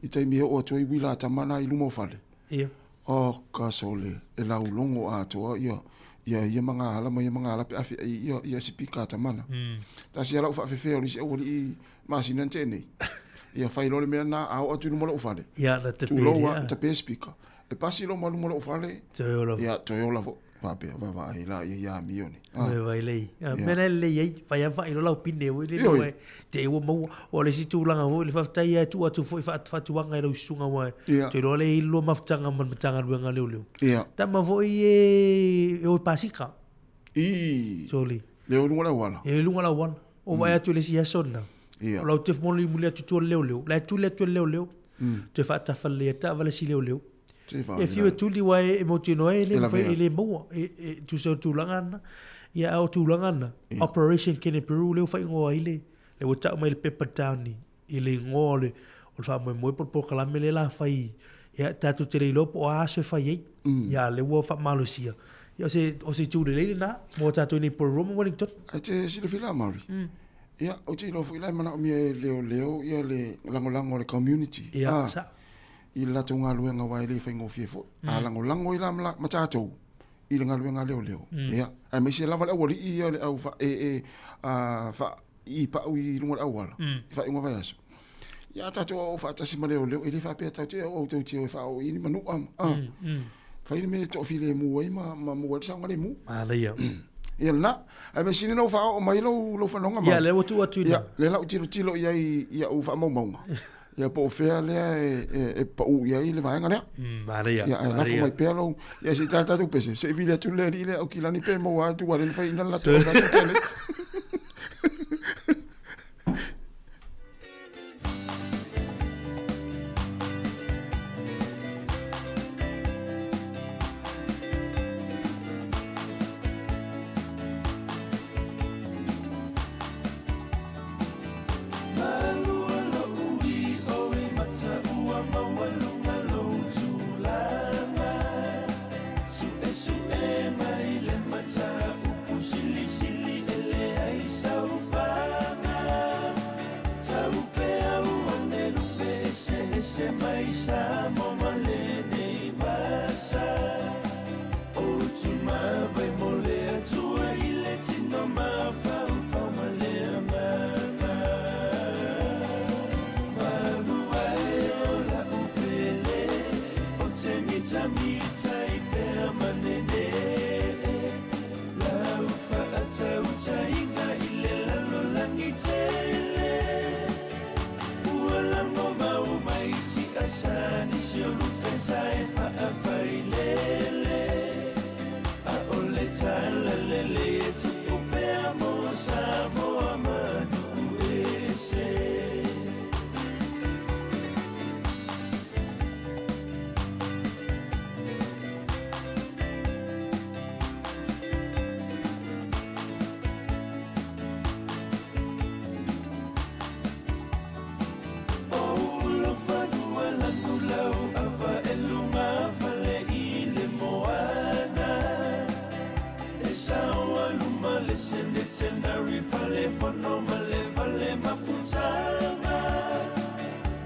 I taimi e oo atu ai uila a tama na i luma o fale. Ia. Oh ka sole, e laulogo atoa ia ia ia magaala ma ia magaala pe a feai ia ia sipika a tamana. Tasi a lau faafefea o le isi aualii masina na tea nei. Ia fai loa le mea lena, a oo atu i luma o lou fale. Ia, na tape Tulou lea. a, tape speaker. E pasi loa ma luma o lo'u fale. Toe ola. Ia, toe ola foi. Faapea, vaavaai la ia ia amio nei. Ah. Vai vai lei. Ah, mea la e lelei ai, fai lava faailoa lau pine foi lele Ioe. aua e te i ua maua. O le isi tulaga foi, le faafetai lava e tuu atu foi faatuaga i lau susuga aua Ia. ou te iloa lea e i ai le lua mafutaga ma le Matagaluega a Leoleo. Ia. Tama foi e o i pasika. I. Soli. Le o i luga o le auala. E o i luga o le auala. O vaai atu i le isi aso lena. Ia. O lau te mulimuli atu i tua o le leoleo. La e tuli atu e le leoleo. Toe faatafalelei atu taavale si leoleo. E fiu e tuli aua e mautinoa e le mafai e le maua. E tusa o le tulaga lena. Ia a o tulaga lena, Operation Keneperu lea ua faaigoa ai le, lea ua tau mai le pepa town i le igoa o le faamoemoe po o le polokalame lea o le a fai. Ia tatou te le iloa po o a aso e fai ai. Ia a o lea ua faamalosia. Ia o se itu lelei lena mo tatou i nei Porirua ma Wellington. Ae te silafia la Mauri? Ia, ou te iloa foi la e manaomia e leoleo ia le lagolago a le community. Ia, sao. I le latou galuega aua e le faigofie foi. A lagolago ai la ma tatou i le galuega a leoleo, ia, aemaise lava le aualii ia, le au faaee faa-ipau i luga o le auala i faaiuga o vaiaso. Ia, a tatou aoao faatasi ma leoleo, e le faapea tatou te aoao tou te o e faaoo i ni manua, a. Fai le mea e toafilemu ai ma maua ai le saogalemu. Manaia. Ia lena. Ae mea sili ona ou faaoo mai lou fanoga Ia, lea ua tuu atu i ina. Ia, lea la ou tilotilo i ai i au faamaumauga. Ia po o fea lea e pau i ai le vaega lea. Manaia. Ia, ae lafo mai pea lou... Ia, se i tala tatou pese, se i vili atu le alii lea Aukilani pe maua atu aua lea na fai ina le latou augata tele.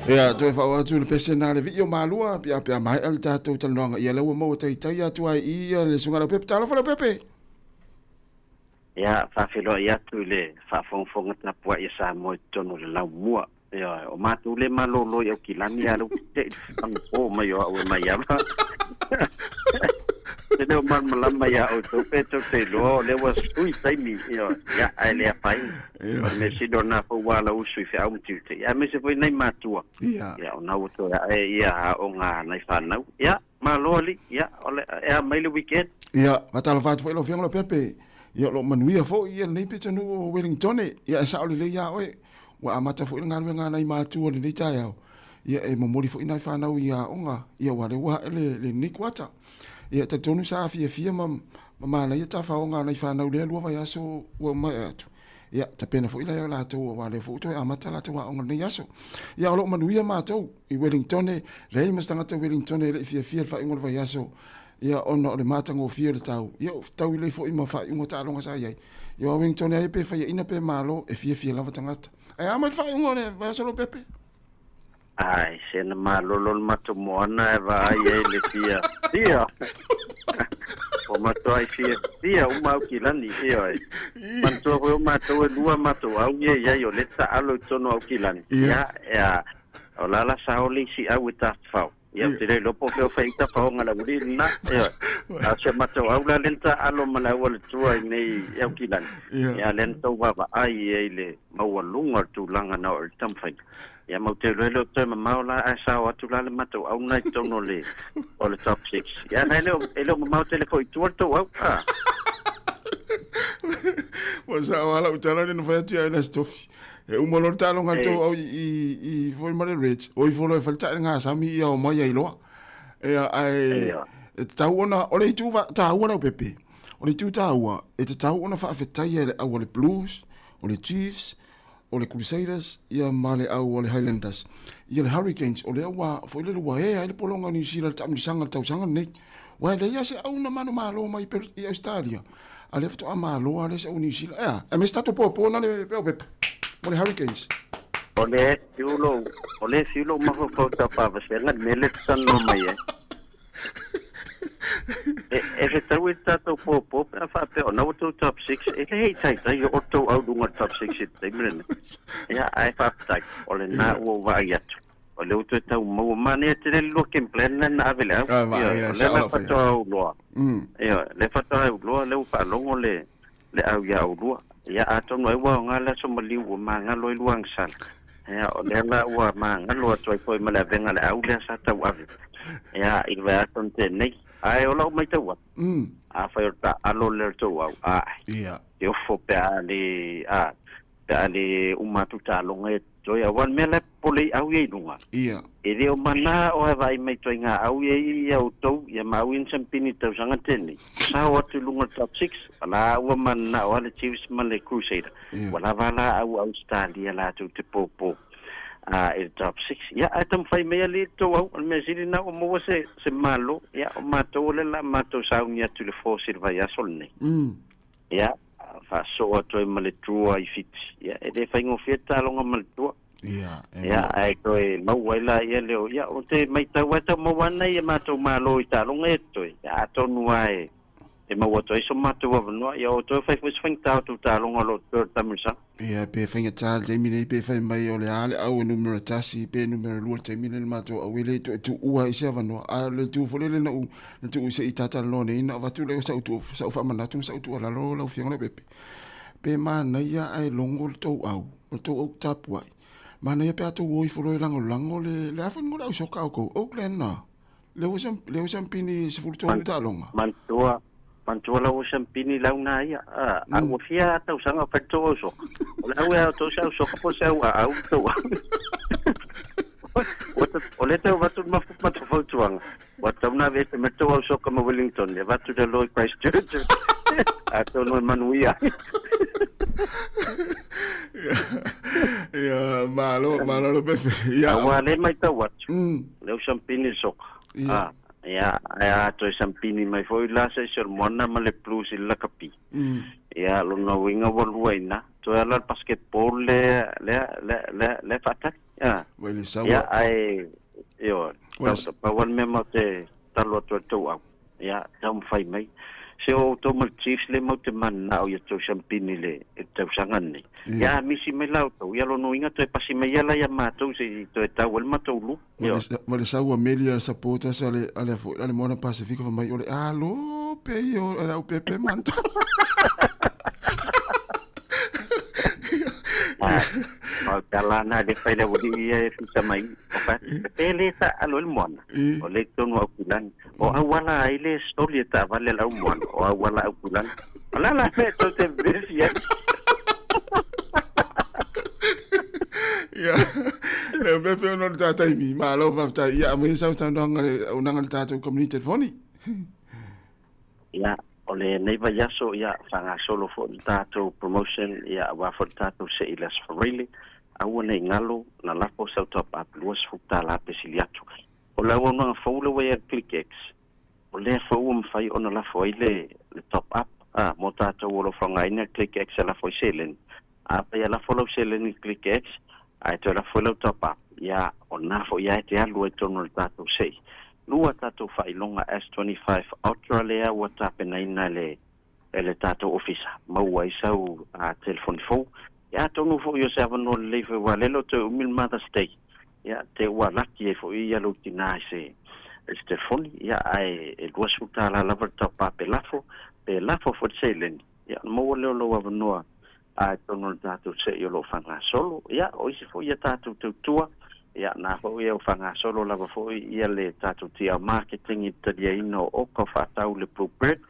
Ia, toe faaoo atu le pese na le vii o Malua, pia pea maea le tatou talanoaga. Ia, lea ua maua taitai atu ai i ia le Susuga Leaupepe. Talofa Leaupepe! Ia, faafeiloai atu i le faafogafoga tapuai a Samoa i totonu o le laumua. Ioe, o matou le malolo i Aukilani a lea ua tetee i le fagupō mai o au e mai ava. Te leo malamalama iā outou pe tou te iloa o lea ua sui taimi, ioe, ia, ae le afaina. O le mea sili o lena foi ua ala usu i feau ma tiute, ia, aemaise foi nai matua. Ia, o na ua toe ae ia aoga a nai fanau. Ia, malo alii, ia, o le, e a mai le weekend. Ia, faatalofa atu foi lau Afioga Leaupepe. Ia, o lo o manuia foi ia lenei pitonuu o Wellingtone. Ia, e sao lelei iā oe. Ua amata foi le galuega a nai matua i lenei taeao. Ia, e momoli foi nai fanau i aoga, ia, aua o lea ua ae lenei kuata. Ia, e talitonu sa fiafia ma manaia tafaoga a nai fanau i lea lua vaiaso ua maea atu. Ia, tapena foi laia o latou aua o lea foi ua toe amata latou aoga i lenei aso. Ia, o lo o manuia matou i Wellingtone, leai ma se tagata Wellingtone e le i fiafia i le faaiuga o le vaiaso, ia, ona o le matagofie o le tau. Ia, ua tau lelei foi ma faaiuga o taaloga sa i ai. Ia, o Wellingtone lava ia pe faiaina pe malo, e fiafia lava tagata. Ae a mai le faaiuga o le vaiaso Lopepe? Ai, se na malolo le matou moana e vaai ai le fia fia. Ua matuai fia fia uma Aukilani, ioe. Manatua foi o matou e lua matou au ia i ai o lea taalo i totonu o Aukilani. Ia, ea, o la la sao le isi au e tafafao. Ia, ou te le iloa po o fea o fai ai tafaoga a le aualii lena. Ioe. A o si a matou au la lea na taaalo ma le aualatua i inei i Aukilani, ia lea na tau vaavaai i ai i le maualuga o le tulaga na oo i le taumafaiga. Ia ma ou te iloa e le o toe mamao la ae sao atu la le matou au lena i totonu o le o le top six. Ia na e le o e le o mamao tele foi i tua le tou au. Ah. Ua sao lava lau tala lea na fai atu ia le Aso Tofi. E uma loa le taaloga a le tou au i foi ma le Reds, o ifo loa e fai le taegasami ia omai ai loa. Ia, ae e tatau ona, o le itu taua Leaupepe, o le itu taua, e tatau ona faafetaia e le au a le Blues, o le Chiefs, o le Crusaders, ia ma le au a le Highlanders. Ia le Hurricanes, o lea ua foi lele ua ea ai le pologa o Niu Sila i le taamilosaga i le tausaga lenei. Aua e leai lava se au na manumalo mai i Ausetalia, a lea faatoa malo lava lea se au Niu Sila. Ea, aemaise tatou popo na le Leaupepe mo le Hurricanes. O lea e fiu lou, o lea e fiu lou mafaufau tau faavasega i le mea lea e te talanoa mai ai. E, e fetaui le tatou popo pe a faapea o na ua tou top 6, e le i taitai oo le tou au luga o le top 6 i le taimi lenei. Ia, ae faafetai, o lena ua ou vaai atu. O lea ua toe tau maua. Manaia tele le lua game plan lea na ave i le au. Ah, vaai, Ioe, la o lea sao la lau fai faatoa ou loa. Ioe, lea faatoa ou loa, lea ua faalogo le, le au iā oulua. Ia, atonu ai ua aoga le aso maliu ua magalo ai lua agasala. Ia, o lea la ua magalo atu ai foi ma le avega a le au lea sa tauave. Ia, i le vaiaso na tea nei. Ae o lau matau atu, afai o le taaalo lea o le tou au, a'e, te ofo pe a le, a, pe a le uma atu taaloga ia toe, aua le mea la e popole i au ia i luga. Ia. E le o mana o ae vaai mai toe ngā au ia i ia outou, ia ma au ia ni sampini tausaga tenei. Sao atu i luga o le top six, la ua mananao a le Chiefs ma le Crusader. Ia. Ua lava la au Australia latou te pōpō a i le top six. Ia, ae taumafai mai alii le tou au, o le mea sili na ua maua se, se malo, ia, o matou o lea la matou sauni atu i le force i le vaiaso lenei. Ia, faasoo atu ai ma le Drua i Fiti. Ia, e le faigofie le taaloga ma le Drua. Ia, e Ia, ae toe maua ai la ia leo. Ia, o te maitau ai tau maua ana ia matou malo i taaloga ia totoe. Ia, atonu lava e, e maua atu ai so matou avanoa. Ia, o toe fai foi se faigata o tou taaloga o lo o totoe o le taamilosaga. Ia, pe faigata le taimi nei pe fai mai o le a le au e numera tasi pe numera lua le taimi nei le matou au e le toe tuua ai se avanoa. A o le itu foi lele na ou na tuu se i tatalanoa nei na avatu lea o sau tuu sau faamanatu ma sau tuualalo lau Afioga Leaupepe. Pe manaia ae logo le tou au, o le tou au tapuai. Manaia pe a tou o ifo loa e lagolago le le a foi le au soka o kou Oakland na. Le ua sam le ua sampini 13 taaloga. Manatua, manatua lau ua sampini lau na ia. A, a ua fia tausaga o fai le tou au soka. O le au e ao tou se au soka po o se au aau le tou au. O lea tau avatu le matou fautuaga, ua tatau ona aveese mai le tou au soka ma Wellington e avatu i lalo i Christchurch. Atonu e manuia ai. Ia, malo, malo Leaupepe. Ia. Aua lea e matau atu, lea ua sampini le soka. Ia. Ia, ae a toe sampini mai foi la se isi o le moana ma le Blues i le lakapi. Ia, lona uiga ua lua i ina. Toe ala le basketball lea, lea, lea, lea, lea e faatali. Ia, Vai le saua. ia ae, ioe, Ua tau, pau lava le mea matou te talo atu ai le tou au. Ia, taumafai mai. Se o outou ma le Chiefs lea matou te mananao ia tou siampini i le tausaga lenei. Ia, misi mai la outou, ia lona uiga toe pasi mai ia la ia matou se i toe tau ai le matou lua. Ioe. Ma le sau a meli a le supporters a le, a le, a le Moana Pasifika fai mai o le alo pe i o le au pepe manta. Ma o te ala ana le fai le aualii ia e fisa mai. O fa, pe le ta alo i le moana. O le tonu au kulani. O auala ai le soli e taavale a le au moana. O auala au kulani. O le ala mea tou te vevesi ai. Ia, le pepe ona o le tātaimi, malo faafetai. Ia, aumai sau saunoaga le auaunaga i le tatou community telefoni. Ia, o lenei vaiaso, ia, faagasolo foi le tatou promotion, ia, aua foi le tatou se i le Aso Faraile, aua ne i galo, na lafo sau top up $20 pe sili atu. O le auaunaga fou lea ua i ai le ClickX, o lea foi ua mafai ona lafo ai le le top up a mo tatou o lo o faaaogaina le ClickX e lafo ai seleni. Afai e lafo lau seleni i le ClickX ae toe lafo ai lau top up, ia, o lena foi lava e te alu ai i totonu o le tatou sei. Lua tatou faailoga S25 Ultra lea ua tapenaina e le e le tatou ofisa, maua ai sau telefoni fou. Ia atonu foi o se avanoa lelei foi aua lele o toe umi le Mother's Day, ia te ua laki ai foi ia lou tina i se i se telefoni, ia, ae e $20 lava le taupa pe lafo, pe lafo foi le seleni, ia, ona maua lea o lou avanoa i totonu o le tatou se'i o lo o faagasolo. Ia, o isi foi a tatou tautua, ia, na foi ia o faagasolo lava foi ia le tatou TL Marketing i le taliaina o oka o faatau le Bluebird,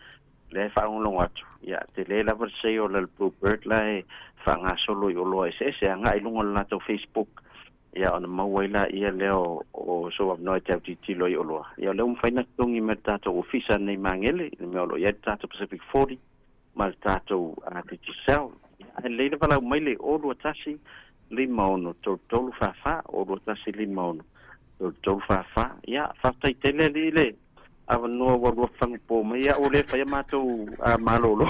lea e faalogologo atu, ia, tele lava le sale a le Bluebird la e faagasolo i oloa eseese agai i luga o le latou Facebook, ia ona maua ai laia lea o sou avanoa e te autilotilo ai i oloa. Ia o lea ua mafai ona totogi mai e le tatou ofisa nei i Magele, i le mea o lo o i ai le tatou Pacific 40 ma le tatou Digicel. Ia, ae lelei le valaau mai le 021 56 33 44, 021 56 33 44. Ia, faafetai tele alii le avanoa ua lua fagupo mai au lea e fai a matou malolo.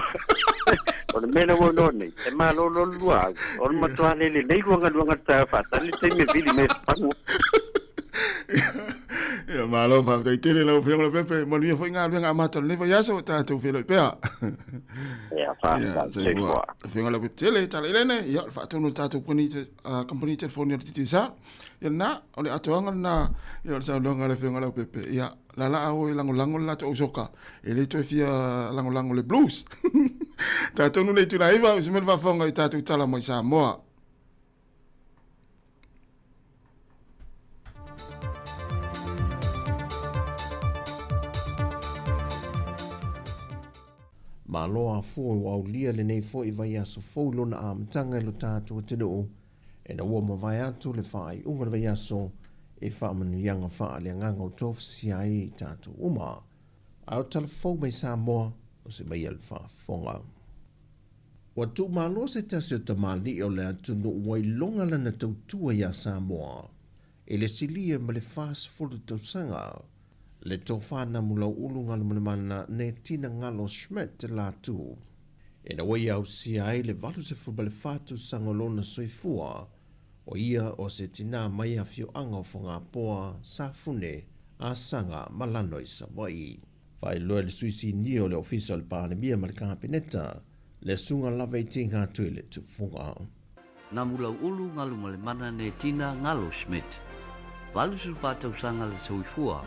O le mea lea ua iloa nei, e malolo le lua au, o le matua le lelei lua galuega i le taeao faatali le taimi e vili mai e fagu. Ia malo faafetai tele lau Afioga Lopepe, manuia foi galuega amata o lenei vaiaso, tatou feiloai pea. Ia faafetai, soifua. Afioga Lopepe tele, tala ilene, ia o le faatonu o le tatou kamupani telefoni a le Digicel. Ia lena, o le atoaga lena, ia o le saunoaga a le Afioga Leaupepe, ia, lala a o e lagolago le latou ausoka, e le toe fia lagolago le Blues. Tatou le itula iva, o se mea le faafofoga i tatou tala mai Samoa. Malo afua ua aulia lenei foi vaiaso fou i lona amataga i lo tatou atunuu. Ina ua mavae atu le faaiuga o le vaiaso i faamanuiaga faaleagaga o tofusia ai i tatou uma. A o tala fou mai Samoa, o se mai a le faafofoga. Ua tuumalo se tasi o tamalii o le atunuu ua iloga lana tautua iā Samoa i le silia ma le 40 tausaga. Le tofa Namulauulu Galumalemana Netina Galo Schmidt Latu. Ina ua ia ausia ai le 84 tausaga o lona soifua, o ia o se tinā mai afioaga o Fogapoa, Safune, Asaga ma Lano i Savaii. Faailoa e le Sui Sinia o le Ofisa o le Palemia ma le Kapeneta, le Susuga Lava i Tiga Toile Tufuga. Namulauulu Galumalemana Netina Galo Schmidt, 84 tausaga le soifua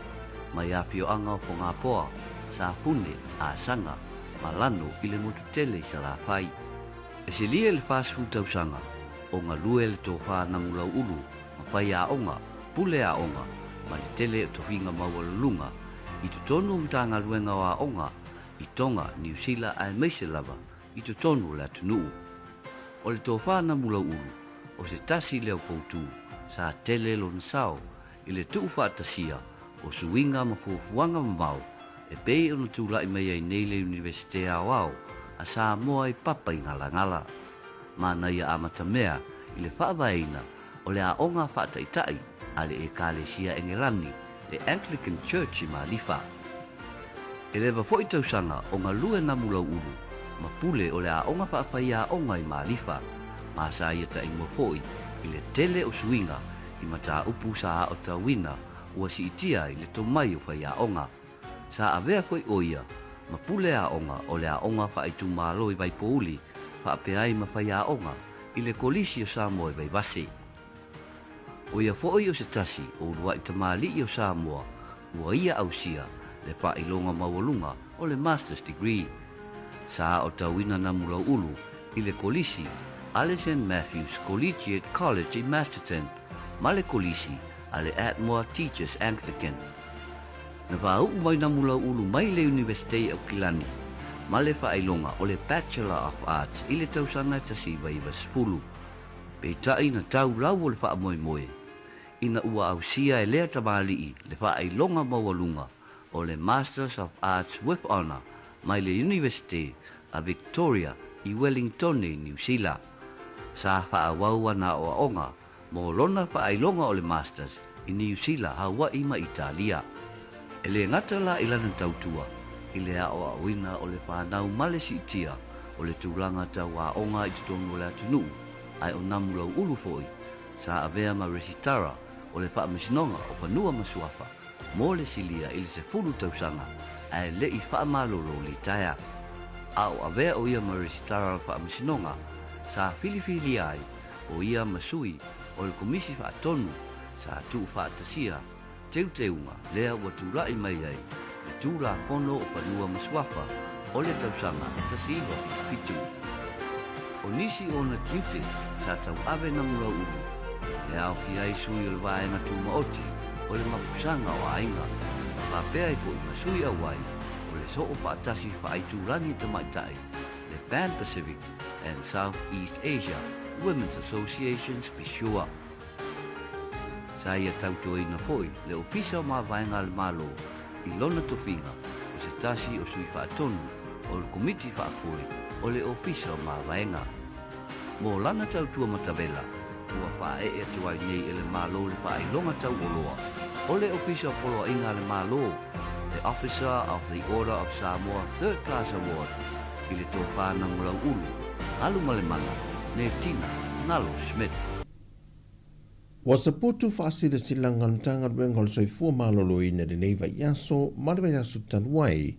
mai afioaga o Fogapoa, Safune, Asaga ma Lano i le motu tele i Salafai. E silia i le 40 tausaga o galue le tofa Namulauulu ma fai aoga, pule aoga ma le tele o tofiga maualuluga i totonu o Matagaluega o Aoga i Tonga, Niu Sila aemaise lava i totonu o le atunuu. O le tofa Namulauulu, o se tasi lea o poutu sa tele lona sao i le tuufaatasia o suiga ma fuafuaga mamao e pei ona tulai mai ai nei le Iunivesite Aoao a Samoa i Papaigalagala. Manaia amatamea i le faavaeina o le aoga faataitai a le Ekalesia Engelani, le Anglican Church i Malifa. E leva foi tausaga o galue Namulauulu ma pule o le aoga faafaiaoga i Malifa, ma sa ia taimua foi i le tele o suiga i mataupu sa aotauina ua siitia ai le tomai o faiaoga. Sa avea foi ʻo ia ma pule aoga o le aoga faaitumalo i Vaipouli faapea ai ma faiaoga i le Kolisi o Samoa i Vaivase. ʻO ia foi o se tasi o uluaʻi tamalii o Samoa ua ia ausia le faailoga maualuga o le Master's Degree. Sa aotauina Namulauʻulu i le Kolisi a le Saint Matthew's Collegiate College i Masterton ma le Kolisi a le Atmoa Teachers Anglican. Na faauu mai Namulauʻulu mai le Iunivesitei Aukilani ma le faailoga o le Bachelor of Arts i le tausaga e 1990. Peitai na tau lau o le faamoemoe ina ua ausia e lea tamalii le faailoga maualuga o le Masters of Arts with Honour mai le Iunivesite a Victoria i Wellingtone, Niu Sila. Sa faaauau ana aoaoga mo lona faailoga o le Masters i Niu Sila, Hawaii ma Italia. E le gata la i lana tautua i le aoaoina o le fanau ma le siitia o le tulaga tau aoga i totonu o le atunuu, ae o Namulauulu foi sa avea ma Resitara o le Faamasinoga o Fanua ma Suafa mo le silia i le 10 tausaga ae le i faamalolo litaea. A o avea o ia ma Resitara o le Faamasinoga sa filifilia ai ʻo ia ma sui o le Komisi Faatonu sa tuufaatasia. Teuteuga lea ua tulai mai ai le Tulafono o Fanua ma Suafa o le tausaga 1977. O nisi o ona tiute sa tauave Nagulauulu e aofia ai sui o le Vaega Tumaoti o le Mapusaga o Aiga, faapea ai foi ma sui auai o le Soo Faatasi Faaitulagi Tamaitai, le Pan Pacific and South East Asia Women's Association Spesua. Sa ia tautuaina foi le Ofisa o Mavaega a le Malo i lona tofiga o se tasi o sui faatonu o le Komiti Faafoe o le Ofisa o Mavaega. Mo lana tautua matavela, ua faaee atu ai nei e le Malo le faailoga tauoloa o le Ofisa o Poloaiga a le Malo, le Officer of the Order of Samoa Third Class Award, i le tofa Nagolauulu, Galumalemana, Netina, Ngalo Schmidt. Ua saputu faasilasilaga a le Matagaluega o le Soifua Maloloina i lenei vaiaso ma le vaiaso talu ai,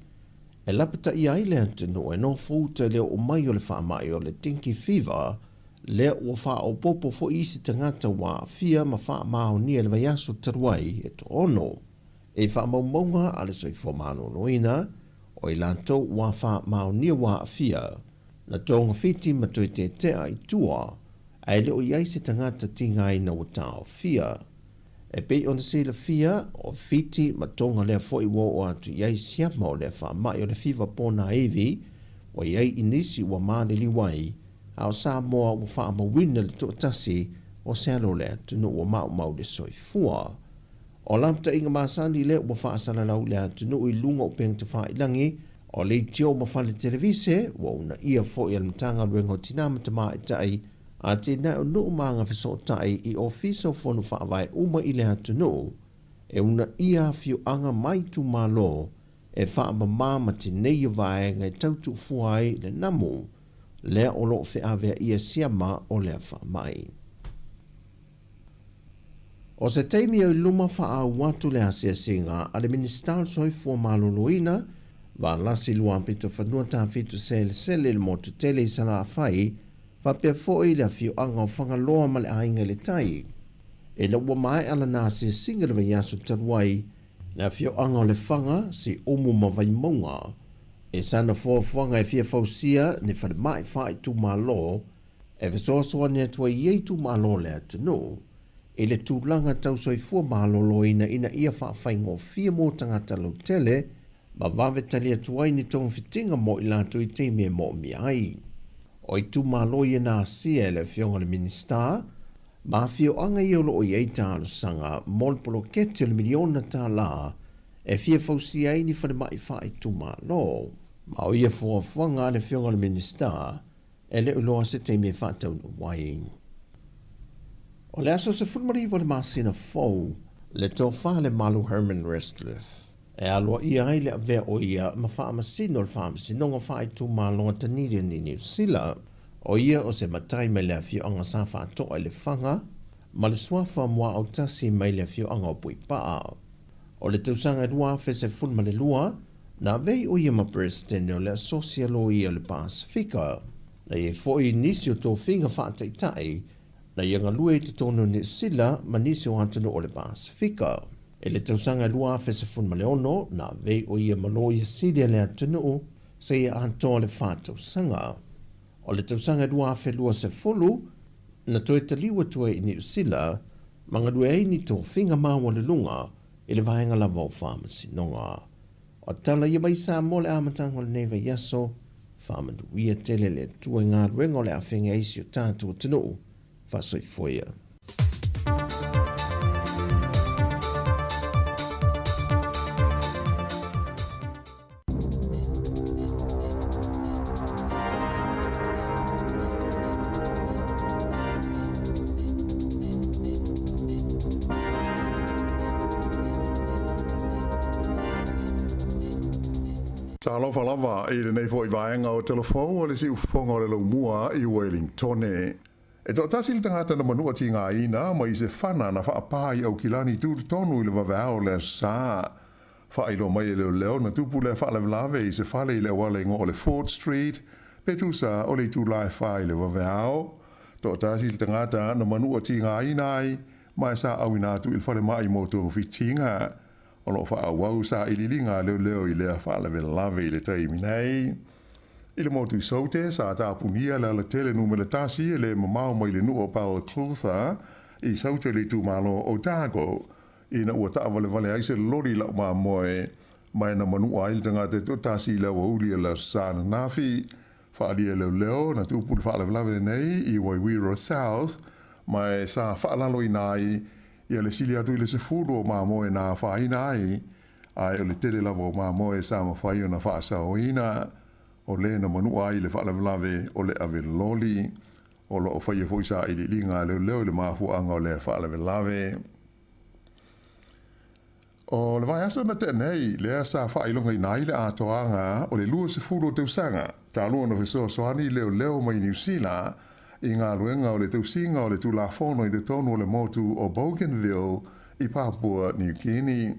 e lapataia ai le atunuu e nofouta i le oo mai o le faamai o le dengue fever, lea ua faaopoopo foi isi tagata ua aafia ma faamaonia i le vaiaso talu ai e toaono. I faamaumauga a le Soifua Maloloina, o i latou ua faamaonia ua aafia, na togafiti ma toe tetea i tua, ae le o i ai se tagata tigaina ua taofia. E pei ona silafia, o Fiti ma Tonga lea foi ua oo atu i ai siama o lea faamai o le fiva ponaivi, ua i ai i nisi ua maliliu ai, a o Samoa ua faamauina le toatasi o se alo o le atunuu ua maumau le soifua. O lapataiga masani lea ua faasalalau i le atunuu i luga o upega tafailagi, o leitio ma fale televise, ua uunaia foi e le Matagaluega o Tinā ma Tamaitai, Atinae o nuu ma agafesootai i Ofisa o Fono Faavae uma i le atunuu, e uunaia afioaga ma itumalo e faamama ma tineia vaega e tau tuufua ai le namu lea o lo o feaveaia siama o lea faamai. O se taimi o i luma faaau atu le asiasiga a le Minisita o le Soifua Maloloina, Valasi Luapitofanua Tafito Selesele i le motu tele i Salafai, faapea foi le afioaga o Fagaloa ma le Aiga i le Tai. Ina ua maea lana asiasiga i le vaiaso talu ai, le afioaga o Lefaga, Siumu ma Vaimauga, i sana fuafuaga e fia fausia ni falemai faaitumalo e fesoasoani atu ai ia itumalo o le atunuu i le tulaga tau soifua maloloina ina ia faafaigofie mo tagata lautele ma vave tali atu ai ni togafitiga mo i latou i taimi e moomia ai. O itumalo ia na asia e le Afioga i le Minisita ma afioaga ia o lo o i ai talosaga mo le poloketi o le miliona tala e fia fausia ai ni falemai faaitumalo. Ma o ia fuafuaga a le Afioga i le Minisita e le o iloa se taimi e faataunuu ai. O le aso 19 o le masina fou, le tofa a le Malu Herman Restliff, e aloaia ai le avea o ia ma Faamasino o le Faamasinoga Faaitumalo a Dunedin i Niu Sila. O ia o se matai mai le afioaga sa faatoa i Lefaga ma le suafa muaautasi mai le afioaga o Puipaa. O le tausaga e 2012, na avea o ia ma Peresetene o le Asosi a Loia o le Pasefika. Na i ai foi nisi o tofiga faataitai na ia galue i totonu o Niu Sila ma nisi o atunuu o le Pasefika. I le tausaga e 2016, na avea o ia ma Loia Sili a le atunuu seia atoa le fa tausaga. O le tausaga e 2020, na toe taliu atu ai i Niu Sila ma galue ai ni tofiga maualuluga i le vaega lava o Faamasinoga. O tala ia mai Samoa le amataga o lenei vaiaso, faamanuia tele le Atua i galuega o le a feagai ai si o tatou atunuu. Faasoifua ia. Talofa lava i lenei foi vaega o Telefou o le siufofoga o le laumua i Wellingtone. E toatasi le tagata na manua tigaina mai se fana na faapā i Aukilani tutotonu i le vaveao o le Aso Sa. Faailoa mai e leoleo na tupu lea faalavelave i se fale i le auala igoa o le Fort Street, pe tusa o le itula e fa i le vaveao. Toatasi le tagata na manua tigaina ai, ma sa auina atu i le falemai mo togafitiga. O lo o faaauau sailiiliga a leoleo i lea faalavelave i le taimi nei. I le motu i Saute, sa tapunia le alatele numera tasi e le mamao mai le nuu o Balclutha i Saute i le itumalo o Otago, ina ua taavalevale ai se loli lau mamoe ma e na manua ai le tagata e toatasi i le aoauli o le Aso Sa ananafi. Faaalia e leoleo na tupu le faalavelave lenei i Waiwiro South ma e sa faalaloina ai ia le sili atu i le 10 o mamoe na afaina ai, ae o le tele lava o mamoe sa mafai ona faasaoina. O le na manua ai le faalavelave o le ave loli. O lo o faia foi sailiiliga a leoleo i le mafuaaga o lea faalavelave. O le vaiaso na tea nei, lea sa faailogaina ai le atoaga o le 20 o tausaga talu ona fesoasoani leoleo mai Niu Sila i galuega o le tausiga o le Tulafono i totonu o le motu o Bougainville i Papua New Guinea.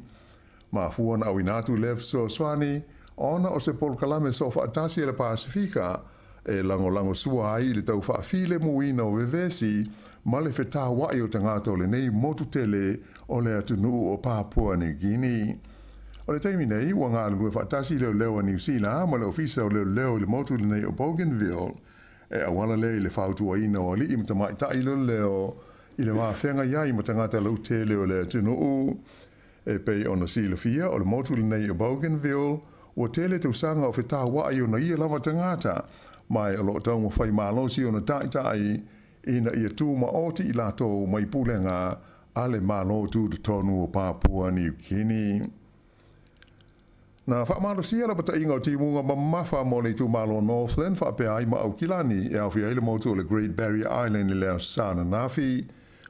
Mafua ona auina atu lea fesoasoani ona o se polokalame soofaatasi a le Pasefika e lagolagosua ai i le tau faafilemuina o vevesi ma le fetauai o tagata o lenei motu tele o le atunuu o Papua New Guinea. O le taimi nei, ua galulue faatasi leoleo a Niu Sila ma le Ofisa o Leoleo i le motu lenei o Bougainville e auala lea i le fautuaina o alii ma tamaitai leoleo i le vafeagai ai ma tagata lautele o le atunuu. E pei ona silafia, o le motu lenei o Bougainville, ua tele tausaga o fetauai ona ia lava tagata, ma o lo o taumafai malosi ona taitai ina ia tumaoti i latou mai pulega a le Malo Tutotonu o Papua Niu Kini. Na faamalosia lapataiga o timuga mamafa mo le itumalo o Northland faapea ai ma Aukilani e aofia ai le motu o le Great Barrier Island i le Aso Sa ananafi.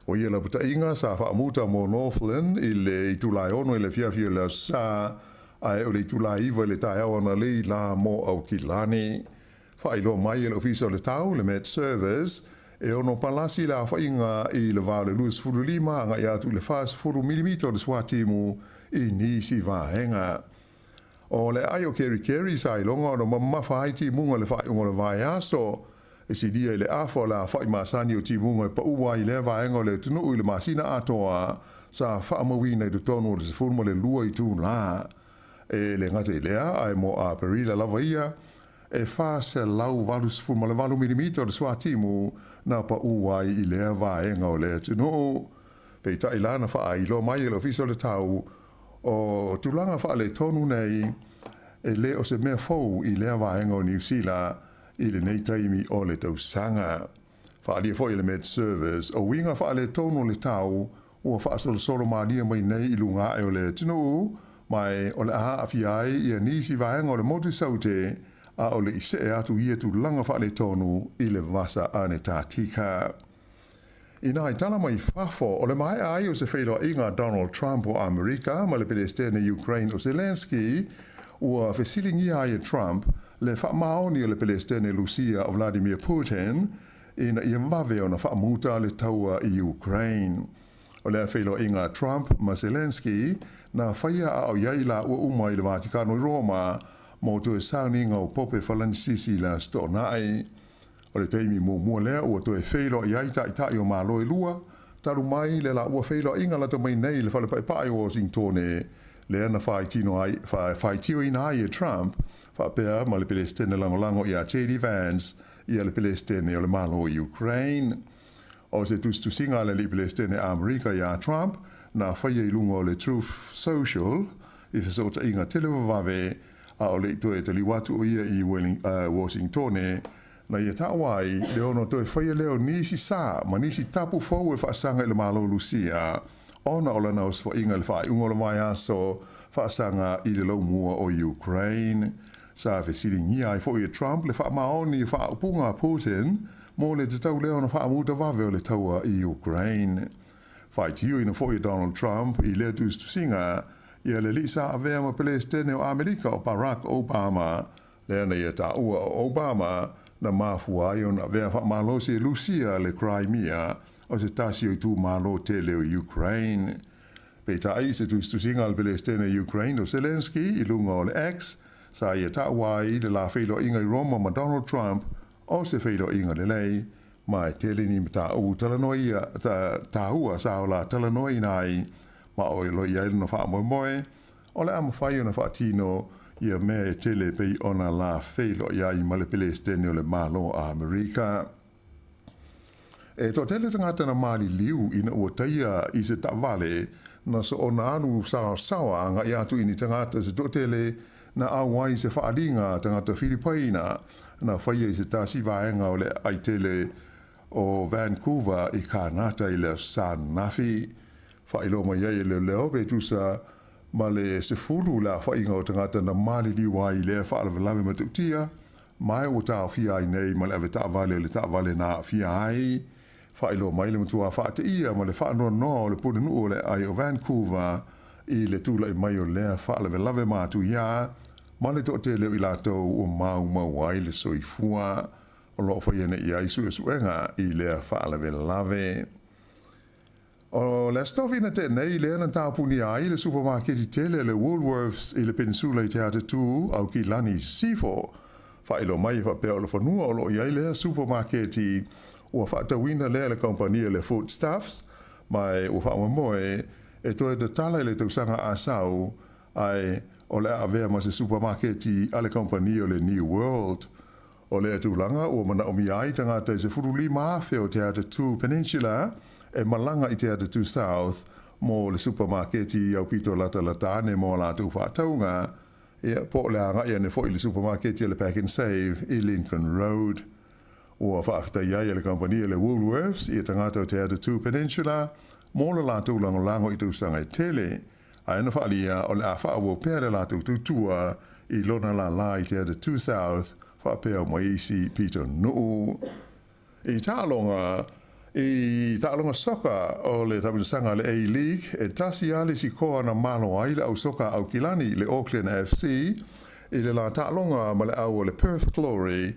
O ia lapataiga sa faamuta mo Northland i le itula e 6 i le afiafi o le Aso Sa, ae o le itula e 9 i le taeao analeila la mo Aukilani. Faailoa mai e le Ofisa o le Tau, le Met Service, e ono palasi le aofaiga i le va o le 25 agai atu i le 40 milimita o le suatimu i nisi vaega. O le aai o Kerikeri sa iloga ona mamafa ai timuga i le faaiuga o le vaiaso, e silia i le afa o le aofai masani o timuga e paua ai i lea vaega o le atunuu i le masina atoa sa faamauina i totonu o le 12 itula. E le gata i lea, ae mo Aperila lava ia, e 488 milimita o le suatimu na pau ai i lea vaega o le atunuu. Peitai la na faailoa mai e le Ofisa o le Tau, o tulaga faaletonu nei e le o se mea fou i lea vaega o Niu Sila i lenei taimi o le tausaga. Faaalia foi e le Met Service, o uiga faaletonu o le tau ua faasolosolo malie mai nei i luga ae o le atunuu, ma o le a aafia ai ia nisi vaega o le motu Saute, a o le i see atu ia tulaga faaletonu i le Vasa Anetatika. Inā i tala mai fafo, o le maea ai o se feiloaiga a Donald Trump o Amerika ma le Pelestene Ukraine o Zelensky, ua fesiligia ai e Trump le faamaoni o le Pelestene Lusia o Vladimir Putin ina ia vave ona faamuta le taua i Ukraine. O lea feiloaiga a Trump ma Zelensky na faia a o i ai laua uma i le Vatikano i Roma mo toe sauniga o Pope Falanisisi i le Aso Toonai. O le taimi muamua lea ua toe feiloai ai taitai o Malo e lua, talu mai le laua feiloaiga lata mai nei i le Fale Paepae o Wasingtone, lea na faitioina ai e Trump faapea ma le Pelesitene lagolago ia JD Vance ia le Pelesitene o le Malo i Ukraine. O se tusitusiga a le alii Pelesitene Amerika iā Trump na faia i luga o le Truth Social i fesootaiga televavave a o le i toe taliu atu o ia i Washingtone, na ia taua ai le ono toe faia lea o nisi sa ma nisi tapu fou e faasaga i le Malo Lusia ona o lana osofaiga i le faaiuga o le vaiaso faasaga i le laumua o Ukraine. Sa fesiligia ai foi e Trump le faamaoni o faaupuga a Putin mo le tatau lea ona faamuta vave o le taua i Ukraine. Faitioina foi e Donald Trump i lea tusitusiga ia le alii sa avea ma Pelesitene o Amerika o Barack Obama, lea na ia taua o Obama na mafua ai ona avea faamalosi e Lusia le Crimea o se tasi o itumalo tele o Ukraine. Peitai i se tusitusiga a le Pelesitene Ukraine o Zelensky i luga o le X, sa ia taua ai le la feiloaiga i Roma ma Donald Trump o se feiloaiga lelei. Ma e tele ni mataupu talanoa taua sa o la talanoaina ai ma o lo i ai lona faamoemoe o le a mafai ona faatino ia mea e tele e pei ona la feiloai ai ma le Pelesitene o le Malo o Amerika. E toatele tagata na maliliu ina ua taia i se taavale na soona alu saosaoa agai atu i ni tagata se toatele na auai i se faaaliga a tagata Filipaina na faia i se tasi vaega o le aitele o Vancouver i Kanata i le Aso Sa ananafi. Faailoa mai ai e leoleo pe tusa ma le 10 le aofaiga o tagata na maliliu ai i lea faalavelave matautia ma ua taofia ai nei ma le avetaavale o le taavale na aafia ai. Faailoa mai le matua faateia ma le faanoanoa o le pulenuu o le aai o Vancouver i le tulai mai o lea faalavelave matuia ma le toatele o i latou ua maumau ai le soifua o lo o faia nei i ai suesuega i lea faalavelave. O le Aso Tofi na tea nei lea na tapunia ai le supamaketi tele le Woolworths i le Peninsula i Te Atatū, Aukilani i Sisifo. Faailoa mai e faapea o le fanua o lo o i ai lea supamaketi ua faatauina lea e le kamupani le Foodstuffs ma ua faamoemoe e toe tatala i le tausaga a sau ae o le a avea ma se supamaketi a le kamupani o le New World. O lea tulaga ua manaomia ai tagata e 15,000 o Te Atatū Peninsula e malaga i Te Atatū South mo le supamaketi i aupito latalata ane mo a latou faatauga, ia, po o le agai ane foi i le supamaketi a le Pack and Save i Lincoln Road. Ua faafetai ai e le kamupani a le Woolworths ia tagata o Te Atatū Peninsula mo le latou lagolago i tausaga e tele, ae na faaalia o le a faaauau pea le latou tautua i lona lālā i Te Atatū South faapea ma isi pitonuu. I taaloga I taaloga soka o le taamilosaga a le A-League, e tasi lava le isi koa na malo ai le au soka a Aukilani, le Auckland FC, i le la taaloga ma le au o le Perth Glory,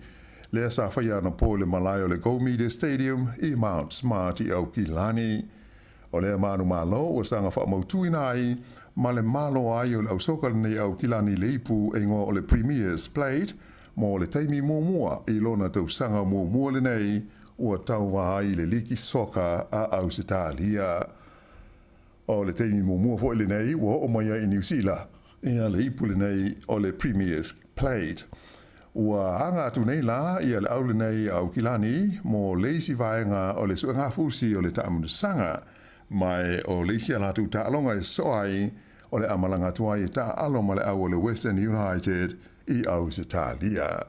lea sa faia anapo i le malae o le Go Media Stadium i Mount Smart i Aukilani. O lea manumalo ua saga faamautuina ai ma le malo ai o le au soka lenei Aukilani le ipu e igoa o le Premier's Plate mo le taimi muamua i lona tausaga muamua lenei ua tauva ai i le liki soka a Ausetalia. O le taimi muamua foi lenei ua oo mai ai i Niu Sila ia le ipu lenei o le Premier's Plate. Ua aga atu nei la ia le au lenei a Aukilani mo le isi vaega o le suegafusi o le taamilosaga, ma o le isi a latou taaloga e sosoo ai o le a malaga atu ai e taaalo ma le au o le Western United i Ausetalia.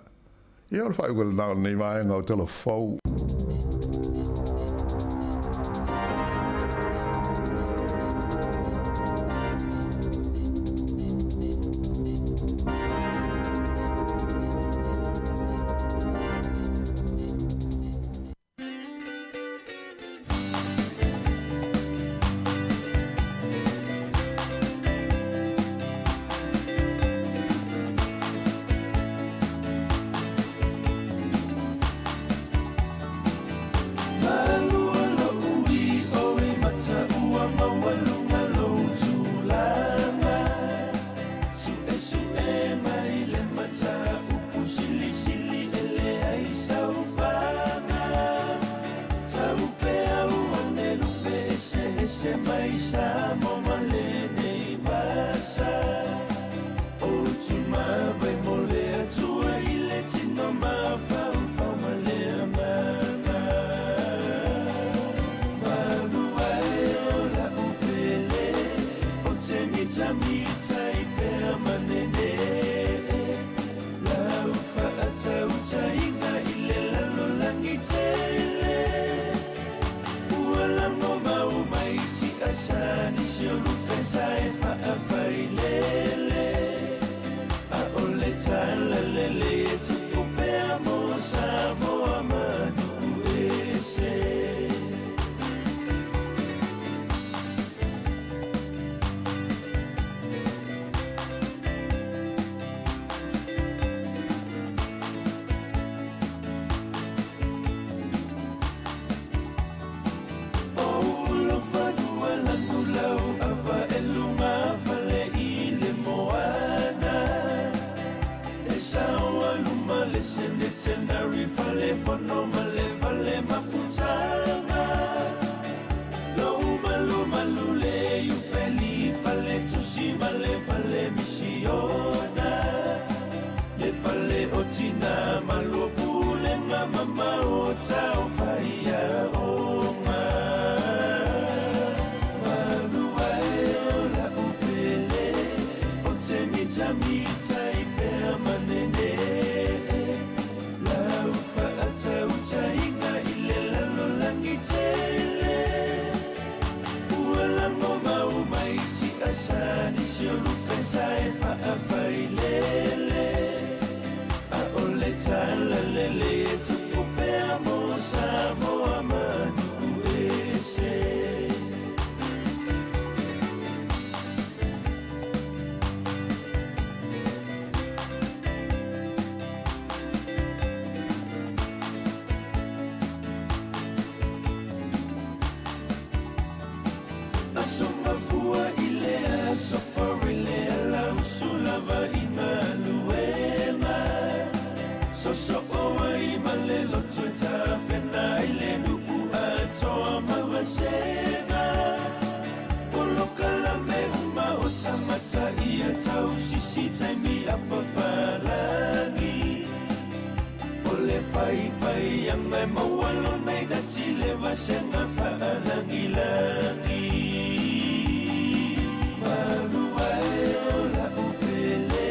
Ia o le faaiuga lena o lenei vaega o Tala Fou. Leaga e maua lona inati le vasega faalagilagi. Malu ae o la'u pele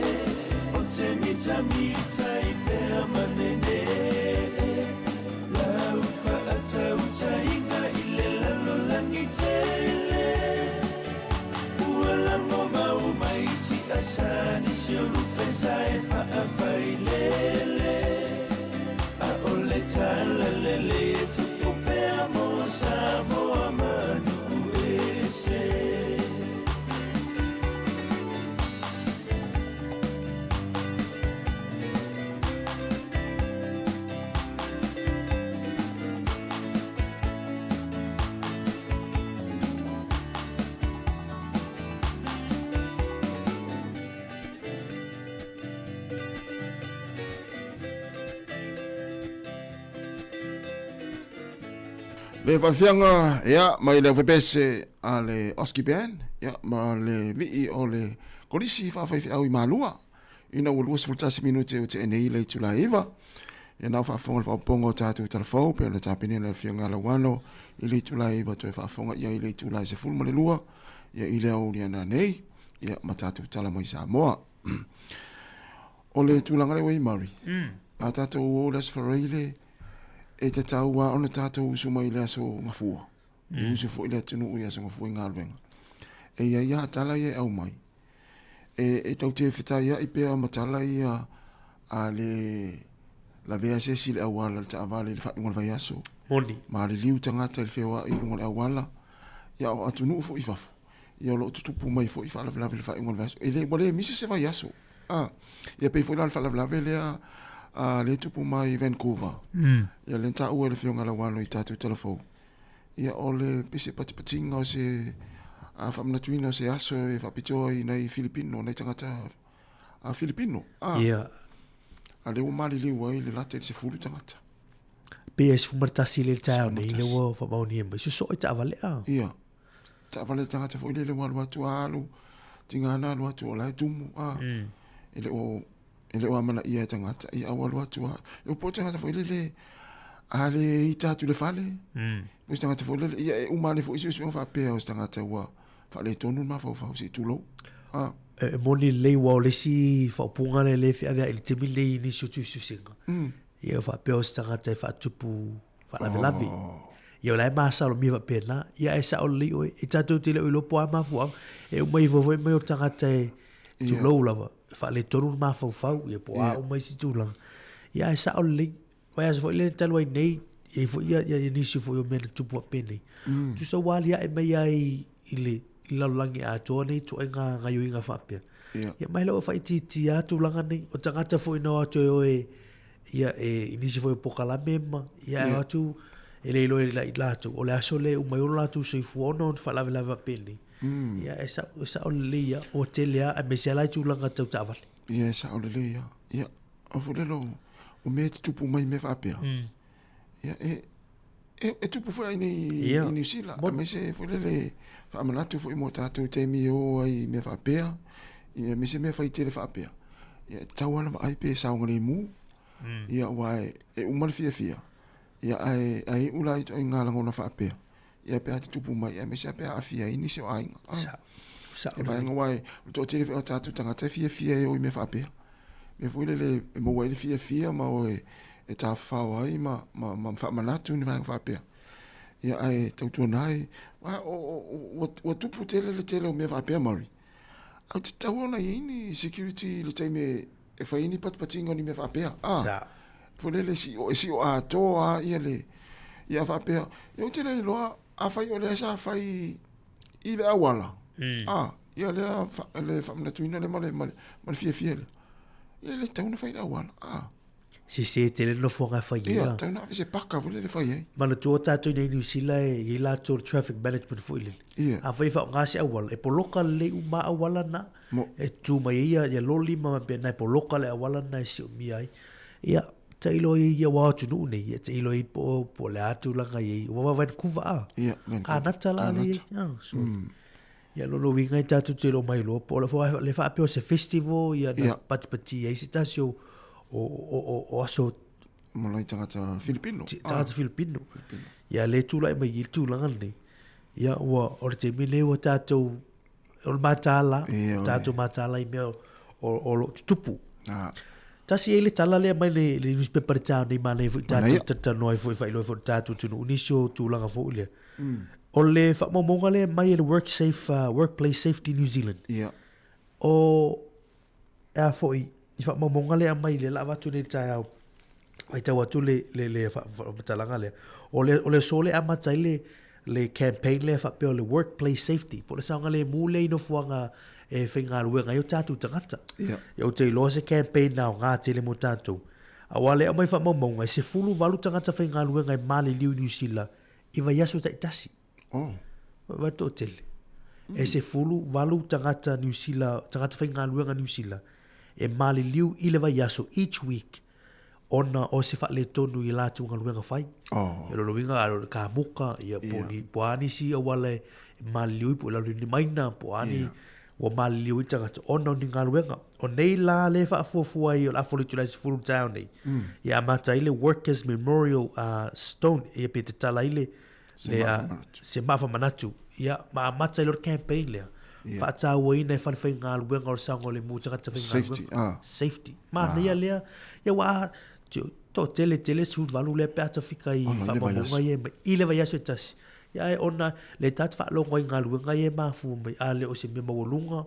ou te mitamita i pea manene. Lau faatautaiga i le lalolagi tele. Ua lago mau mai tiasa nisi o lupe sa e faafailele. A o le tala lelei e tupu pea mo Samoa ma nuu ese. Le faafiaga ia mai le aufepese a le Oski Band ia ma le vii o le Kolisi Faafaifeau i Malua ina ua 21 minute ua tea nei le itula e 9. Ia na o faafofoga le faaopoopoga o tatou talafou pei ona tapena le Afioga Lauano i le itula e 9 toe faafofoga i ai i le itula e 12 ia i le aoauli ana nei ia ma tatou tala mai Samoa. O le tulaga lea ua i Murray, a tatou o le Aso Faraile, e tatau lava ona tatou usu mai i le Aso Gafua. E usu foi le atunuu i Aso Gafua i galuega. E i ai lava tala ia e aumai, e tau te fetaiai pea ma tala ia a le lavea se isi i le auala i le taavale i le faaiuga o le vaiaso. Moni. Maliliu tagata i le feoai i luga o le auala, ia o atunuu foi i fafo, ia o lo o tutupu mai foi faalavelave i le faaiuga o le vaiaso. E le, ua le misi se vaiaso. Ah, ia pei foi la le faalavelave lea a lea e tupu mai i Vancouver. Ia lea na taua e le Afioga Lauano i tatou talafou. Ia o le pei se patipatiga o se a faamanatuina o se aso e faapitoa i nai Filipino, nai tagata a Filipino. Ah. Ia. A lea ua maliliu ai le lata i le 10 tagata. Pei e 11 le taeao nei, lea ua faamaonia mai. Sosoo i taavale a. Ia. Taavale le tagata foi lele ua alu atu a alu, tiga na alu atu o la e tumu a. E le o e le o amanaia e tagata, ia ua alu atu a. E po o tagata foi lele a le ita atu i le fale. Po o se tagata foi lele, ia e uma ane foi suesuega faapea o se tagata ua faaletonu le mafaufau se i tulou. A. E moni lelei aua o le isi faaupuga lea lea e feaveai i le taimi lenei i nisi o tusitusiga. Ia faapea o se tagata e faatupu faalavelave. Ia o la e masalomia faapena. Ia ae sao lelei oe, e tatou te le o iloa po o a mafuaaga. E uma ifo foi mai o le tagata e tulou lava, e faaletonu le mafaufau, ia po o a uma isi tulaga. Ia ae sao lelei. Vaiaso foi lea talu ai nei, e i ai foi ia, ia nisi foi o mea na tupu faapenei. Tusa ua aliae mai ai i le lalolagi atoa nei ituaiga gaoioiga faapea. Ia mai lea ua faaitiitia lava tulaga nei. O tagata foi na o atu e o e ia e i nisi foi o pokalame ma ia e o atu e le iloa e i latou o le aso lea e uma ai o latou soifua ona o ni faalavelave faapenei. Ia e sao, e sao lelei lava, ua tele lava aemaise lava la i tulaga tau taavale. Ia e sao lelei lava. Ia, o foi lea o mea e tutupu mai mea faapea. Ia e e tupu foi i nei i Niu Sila, aemaise foi lele faamanatu foi mo tatou taimi e o ai i mea faapea, aemaise mea fai tele faapea. Ia e tatau lava ona vaai pe saogalemu. Ia aua e uma le fiafia, ia ae ae iu la i ituaiga lagona faapea. Ia pe a tutupu mai, aemaise lava pe a aafia ai nisi o aiga. Sao. E vaega aua o le toatele foi o tatou tagata e fiafia e o i mea faapea. Mea foi lele e maua ai le fiafia ma o e tafafao ai ma, ma, ma faamanatu ni vaega faapea. Ia ae tautuana ai, ua, ua tupu tele le tele o mea faapea Murray. Ae tatau ona i ai ni security i le taimi e fai ai ni patipatiga o ni mea faapea. Ah, Sa. Foi lele e sio atoa lava ia le, ia faapea, ia ou te le iloa, afai o lea sa fai i le auala, ah, ia lea le faamanatuina lea ma le, ma le, ma le fiafia lea. Ia e le tatau ona fai i le auala, ah. Sese tele le nofoaga e fai ai. Ia, tatau ona ave se paka foi lele e fai ai. Manatua tatou i inei i Niu Sila e i ai latou le traffic management foi lele. Ia. Afai e faaaoga se auala, e poloka lelei uma lava auala na. E tu mai ai ia, ia loli ma faapena e poloka le auala na e siomia ai. Ia, tailo ai ia aua o atunuu nei, ia tailo ai po o le a tulaga i ai. Ua Vancouver a? Ia, Vancouver. Kanata la le i ai. So, Ia lona uiga e tatou te iloa mai loa po o le faapea o se festival ia na patipati ai se tasi o, o, o, o, o aso Ma nai tagata Filipino. Tagata Filipino. Ia le tulai mai i le tulaga lenei. Ia ua o le taimi lenei ua tatou o le mataala, tatou mataala i mea o lo o tutupu. Tasi ai le tala lea mai le, le newspaper le taeao nei manaia foi tatou talatalanoa ai foi faailoa ai foi i le tatou atunuu nisi o tulaga foi lea. O le faamaumauga lea mai e le Work Safe, Workplace Safety New Zealand. Ia. O e a foi i faamaumauga lea aumai lea la avatu nei i le taeao faitau atu le le le faamatalaga lea o le o le aso lea e amata ai le le campaign lea faapea o le workplace safety po o le saogalemu lea i nofoaga e faigaluega ai o tatou tagata. Ia. Ia ou te iloa se campaign aoga tele mo tatou. Aua lea aumai faamaumauga e 18 tagata faigaluega e maliliu i Niu Sila i vaiaso taitasi. Oh. Vaai toatele. E 18 tagata Niu Sila, tagata faigaluega Niu Sila e maliliu i le vaiaso each week ona o se faaletonu i latou galuega fai. Oh. Ia lona uiga o le kamuka, ia po o ni, po o a nisi auala e maliliu ai po o lalo i ni maina, po o a ni, ua maliliu ai tagata ona o ni galuega. O nei la lea e faafuafua ai o le afa o le itula e 10 i le taeao nei, ia amata ai le Workers Memorial Stone, ia pe tatala ai le, Se maa faamanatu. Se maa faamanatu. Ia, ma amata ai loa le campaign lea. Ia. Faatauaina e fale faigaluega o le saogalemu o tagata faigaluega. Safety, ah. Safety. Manaia lea. Ia ua toatele tele 18 lea pe a tafika i Ona, i le faamaumauga vaiaso. ia e mai i le vaiaso e tasi. Ia ae ona le tatou faalogo ai i galuega ia e mafua mai, a le o se mea maualuga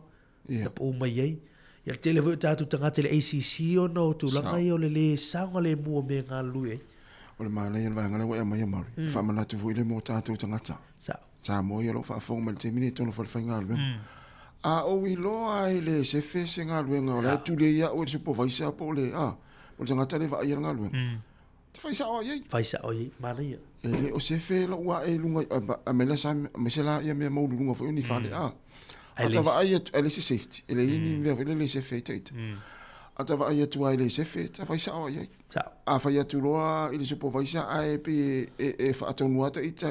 Ia. na pau mai ai. Ia le tele foi o tatou tagata i le ACC ona o tulaga Sao. ia o le lē saogalemu o mea e galulue ai. O le manaia o le vaega lea ua e aumaia Murray, mm. faamanatu foi lea mo tatou tagata. Sao. Samoa ia o lo o faafofoga mai i le taimi nei i totonu o falefaigaluega. A ou iloa ai le sefe se galuega o la e tuli ai ia au e le supervisor po o le, a, po o le tagata lea e vaaia le galuega. Te fai sao i ai. Fai sao i ai, manaia. E le o sefe lou ae i luga, aemaise la ia mea maualuluga foi o ni fale, a. A ta vaai atu, e leai se safety, e leai ni mea foi lele e sefe ai ita. A ta vaai atu lava e le sefe, ta fai sao i ai. Sao. A fai atu loa i le supervisor ae pei e faatonu lava ita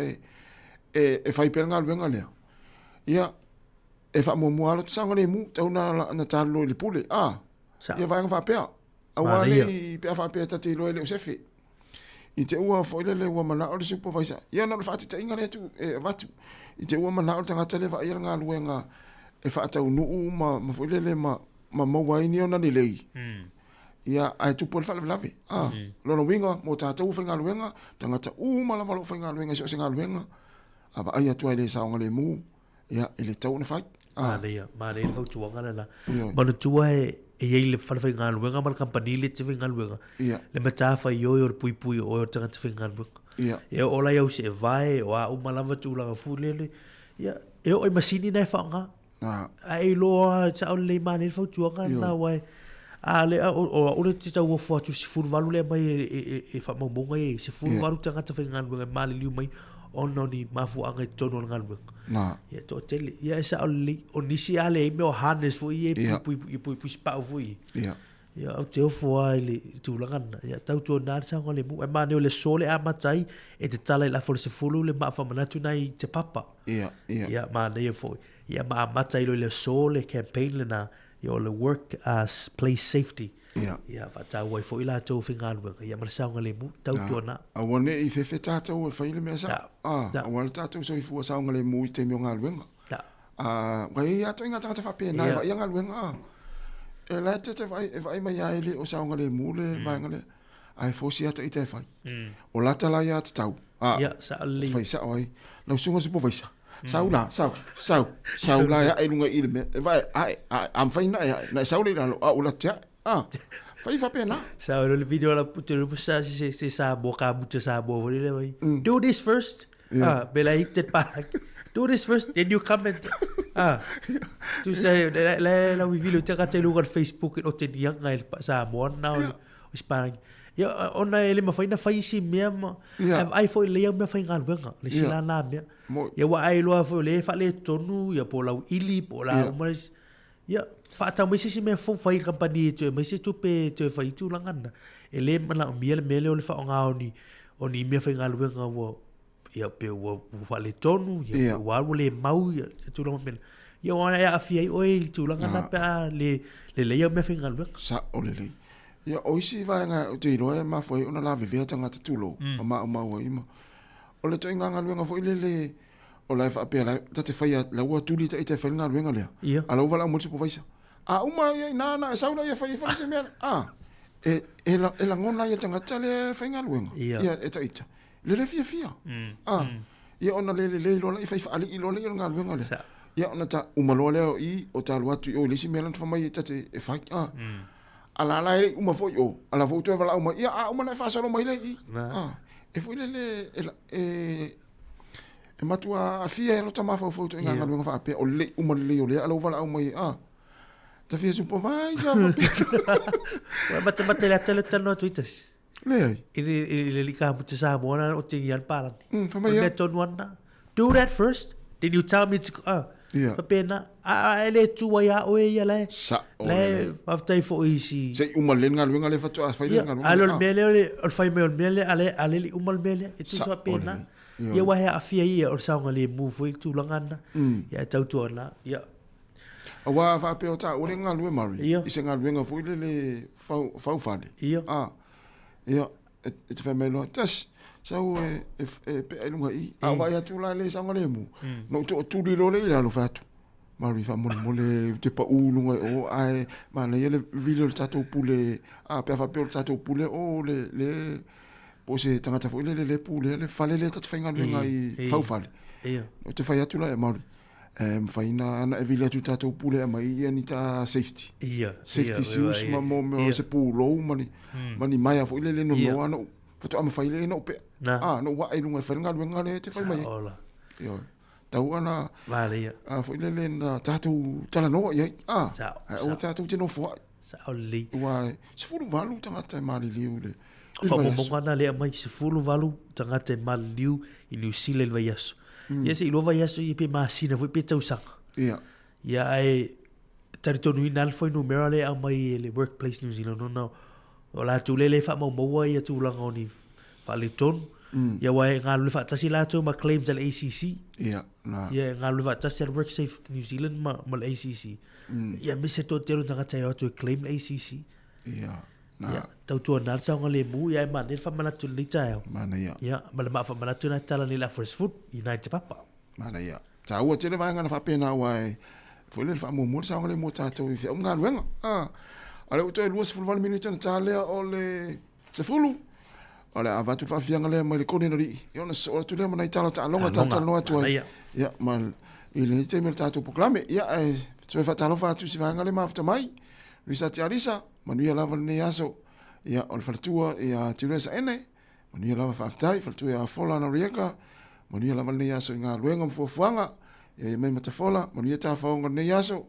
e fai pea le galuega lea. Ia, e faamuamua lava lota saogalemu, tatau ona talanoa i le pule, a. Sao. Ia vaega faapea. Aua nei pe a faapea ta te iloa e le o sefe. I te ua foi lele ua manao le supervisor, ia na o le faataitaiga lea tu e avatu. I te ua manao le tagata lea e vaaia le galuega e faataunuu ma, ma foi lele ma, ma maua ai ni ona lelei. Ia, ae tupu ai le faalavelave. Ah, lona uiga mo tatou faigaluega, tagata uma lava o lo o faigaluega i so o se galuega, a vaai atu lava e le saogalemu, Ia, e le tatau ona fai. Ah. Manaia, manaia le fautuaga lena. Manatua e, e i ai le fale faigaluega ma le kamupani lea e te faigaluega. Ia. Le matafaioi o le puipui o oe o le tagata faigaluega. Ia. E oo la i au seevae, o a uma lava tulaga foi lele. Ia, e oo i masini na e faaaoga. Ah. Ae iloa sao lelei manaia le fautuaga lena aua e, a le, o, o au le te tauofo atu i le 18 lea mai e, e, e, e faamaumauga ia i 18 tagata faigaluega e maliliu mai ona o ni mafuaaga i totonu o le galuega. Na. Ia, toatele. Ia, e sao lelei. O nisi a leai mea o harness foi ia e puipui, ia puipui sipau foi. Ia. Ia, ou te ofo lava i le tulaga lena. Ia, tautuana le saogalemu. Ae manaia o le aso lea e amata ai, e tatala i le afa o le 10 le maa faamanatu lena i Te Papa. Ia, ia. Ia, manaia foi. Ia, ma amata ai loa i le aso le campaign lena, ia o le work place safety. Ia. Ia, faataua ai foi latou faigaluega, ia ma le saogalemu, tautuana. Aua ne i fefe tatou e fai le mea sao. Ia. A, aua le tatou soifua saogalemu i taimi o galuega. Ia. A, ua i ai lava ituaiga tagata faapena e Ia. vaaia galuega, a. E la e te vaai, e vaai mai lava e le o saogalemu le vaega lea, ae force ia ita e fai. O lata la ia tatau, a, Ia, sao lelei. fai sao ai. Lau susuga supervisor, Sau la, sau, sau, sau la e ae i luga i le mea, e vae, ae, ae, a mafai ona e ae, na e sau lea i lalo, a ua lata ae, a, fai faapena. Sau le video la te le sa se se Samoa kamuta Samoa foi lele mai. Do this first. Ah, bela i te pa. Do this first, then you come and ah. Tu sa la la la vi video te ka te luga Facebook o te nianga e Samoa na o Hispanic. Ia, ona e le mafai ona fai isi mea ma, Ia. ae vaai foi lelei au mea faigaluega, le isi Ia. la na mea. Mo- Ia ua ai loa foi o lea e faaletonu, ia po o lau ili, po o la Ia. uma isi. Ia, faatau mai se isi mea fou fai i le kamupani e toe aumai se tupe e toe fai ai tulaga na. E le manaomia le mea lea o le faaaoga o ni, o ni mea faigaluega ua, ia pe ua, ua faaletonu, ia Ia. pe ua alu ua le mau, ia tulaga faapena. Ia aua e aafia ai oe i le tulaga na Ah. pe a le lelei au mea faigaluega. Sao lelei. Ia, o isi vaega ou te iloa e mafua ai ona lavevea tagata tulou, ma maumau ai ma. O le ituaiga galuega foi lele o la e faapea la ta te faia la ua tuli ita e fai le galuega lea. Ia. A la ua valaau mai le supervisor. A uma ia ina na e sau lea e fai fai se mea. A e e, la, e lagona ia tagata lea e faigaluega. Ia. Ia e taita. Le le fiafia. A ia ona le lelei loa lea fai faalii loa lea o le galuega lea. Sa. Ia ona ta uma loa lea o i o ta alu atu i o i le isi mea la na fai mai e ta te e fai. A a la la e le i uma foi i o, a la foi ua toe valaau mai, ia a uma ona e faasolo mai lea i i. Na. A e foi lele e, e, e matua aafia ai lota mafaufau i ituaiga galuega faapea, o le le i uma lelei o lea, a la ua valaau mai, a ta fia supervise a faapea. Ua matamata i le ata lea ou te talanoa atu ai tasi. Leai. I le, i le lika mo te Samoa na o te ngi palani. Fai mai O le mea tonu ana. Do that first, then you tell me to, ah. Ia. Faapena, a, a e le tu ai a oe ia lae. Sa o Lae, lelei. faafetai foi i si... Se i uma lelei le galuega lea faatoa fai lea Ia, galuega a le o lea. le mea lea o le, o le fai mai o le mea lea, a le, a le le uma le mea lea. E tusa Sa o faapena. lelei. Ia, aua he aafia ia o le saogalemu foi le tulaga na. Ia, e tautuana, ia. Aua faapea o taua le galue Murray Ia. i se galuega foi lele fau, faufale. Ia. A, ia, e, e te fai mai loa, tasi, sau e, e, e pea i luga i i. A o vaai atu la le saogalemu, na ou toatuli loa lea i lalo fai atu, Murray faamolemole ou te pau i luga i o, ae manaia le vili o le tatou pule, a, pe a faapea o le tatou pule, o le, le, po o se tagata foi lele le pulea le fale lea ta te faigaluega ai I, faufale. Ia. Ou te fai atu la e Murray, E mafai na ana e vili atu i tatou pule e aumai ia ni ta safety. Ia, Safety ia, shoes ia, ma mo mea ia. o se pulou ma ni, ma ni maea foi lele Ia. nonoa na ou faatoa mafai lea ona ou pea. Na. Ah, na ou ae i luga e fai le galuega lea e te fai mai ai. Saola. Ioe. Tau ana Vale ia. a foi lele na tatou talanoa i ai. Ah, Sao, ae aua sao. tatou te nofoai. Sao lelei. Aua e 18 tagata e maliliu i le i le vaiaso. Faamaumauga na lea aumai, 18 tagata e maliliu i Niu Sila i le vaiaso. Ia se i lua vaiaso ia pe masina foi pe tausaga. Ia. Ia ae talitonuina lava le fuainumera lea e aumai e le Workplace New Zealand ona o latou lea e faamaumaua ia tulaga o ni faaletonu. Ia aua e galulue faatasi latou ma claims a le ACC. Ia, na. Ia e galulue faatasi a le WorkSafe New Zealand ma, ma le ACC. Ia aemaise toatele o tagata e o atu e claim le ACC. Ia, na. Ia, tautuana le saogalemu, ia e manaia le faamanatu i lenei taeao. Manaia. Ia, ma le maa faamanatu na tala nei le Forest Food i nai te papa. Manaia. Taua tele vaega na faapena aua e foi lea le faamuamua le saogalemu o tatou i feau ma galuega. A, a lea ua toe 28 minute ona ta lea o le 10. O le a avatu le faafiafiaga lea mai le kone na alii, ia ona sosoo atu lea ma nai tala o taaloga ta talanoa atu ai. Ia, ma i lenei taimi o le tatou polokalame. Ia, ae toe faatalofa atu i si vaega lea mafuta mai. Risa Alisa, manuia lava lenei aso. Ia, o le faletua ia Teresa Ene, manuia lava faafetai, faletua ia Fola Noriega, manuia lava lenei aso i galuega ma fuafuaga. Ia, ia mai Matafola, manuia tafaoga lenei aso.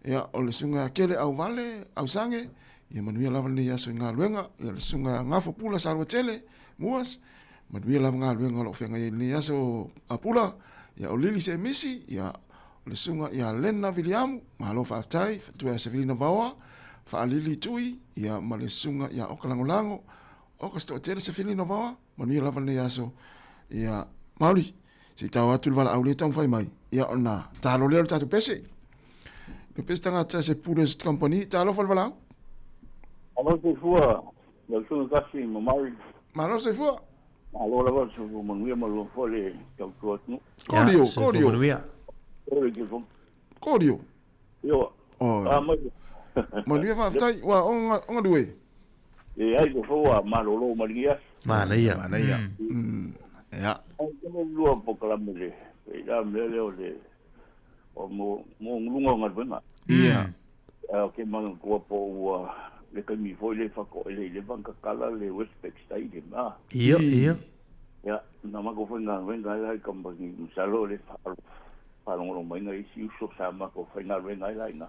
Ia, o le susuga ia Kele Auvale, Ausange, ia manuia lava lenei aso i galuega. Ia, le susuga ia Gafo Pula Saluatele, Muas, manuia lava galuega o lo o feagai ai i lenei aso a Pula. Ia, o Lili Semisi, ia, o le susuga ia Lena Viliamu, malo faafetai, faletua ia Sevelina Vaoa, Faalili Tui, ia, ma le susuga ia Oka Lagolago, Oka Setoatele Sefelina Vaoa, manuia lava lenei aso. Ia, Mauli, se i tao atu le valaau lea e taumafai mai, ia ona talo lea o le tatou pese. Le pese tagata se pule o se company, talofa le valaau. Malo soifua, lau susuga Kasi ma Maui. Malo soifua. Malo lava le soifua manuia ma lua foi le tautua atunuu. Korio, Ia, soifua korio. manuia. Korio ke fo. Korio. Ioa. Oi. A mai. Manuia faafetai, ua o o galue. E ai le fo a malolo ma lenei aso. Manaia. Manaia. Ia. Ai te le lua polokalame le. E la mea lea o le o mo mo ngulunga o galuega. Ia. A o ke manatua po ua le taimi foi le whakoele i le wangakala le Westpac Stadium. Ah. Ia, ia. Ia, na mako foi galuega ai la i company masalo le whaalongolo mai ngai isi uso sa mako foi galuega ai la ina.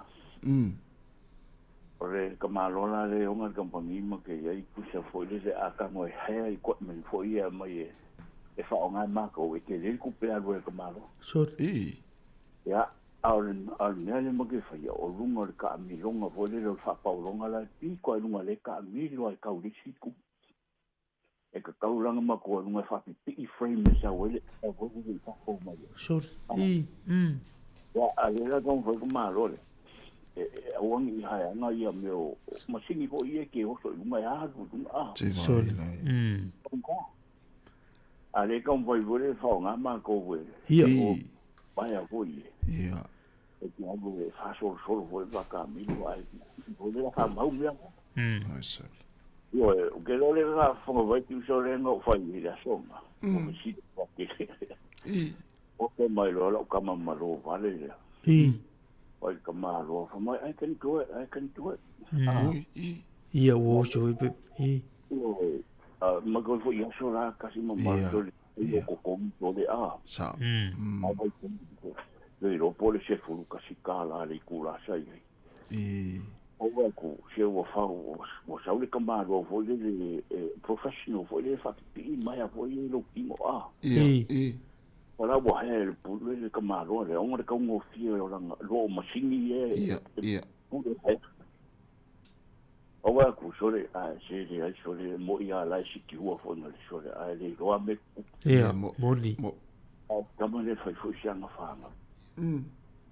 O le kamalo la le onga le company ma ke iai pusa foi le se akango e hea equipment foi ia mai e e whaonga mako e te le kupe alu e kamalo. Sure. I. Ia, a o le a o le mea le ma ke whaia o lunga o le kaamilonga foi le o le whapaulonga la e piko ai lunga le kaamilo ai kau le siku. E ka kaulanga ma koa lunga e whapipii frame e sa wele a foi le whapau mai. Sure. I. Ia, a le la kong foi ku malo le. e aua ne i haeaga ia mea o masini foi ia e te oso i luga e alu i luga a. Sole. Mm. A le taumafai foi le faaaoga matou e. Ia. O paea foi e. Ia. E te alu e faasolosolo foi le vaakamilo ae foi le faamau mea. Mm. Ioe, ou te iloa lea na faafofoga mai te uso lea na ou fai i le aso na. O fesili atu. I. Oke mai loa lau tama malo vale lea. I. Fai le tama loa, fai mai, I can do it, I can do it. Mm. Ia, ua oso i pe, i. Ioe, mai koe foi i aso la, kasi ma mau tole, i o kokomi tole a. Sa. Mm. A vai le iloa po o le sefulu kasi kālā le itulā sa i ai. I. O wai ku, se ua fau, ua sau le tamāloa foi lele, e professional foi lele faapipii mai a foi e lou tino a. Ia, i. O la ua hea e le pule le tamāloa lea, ona le taugofie o lana loa o masini e, Ia, ia. pule hea. O wai ku, sole, ae se leai sole, mo'i a la e sikiua foi na le sole, ae le iloa me kupu. Ia, moni. A tama le fai foi se aga whānau.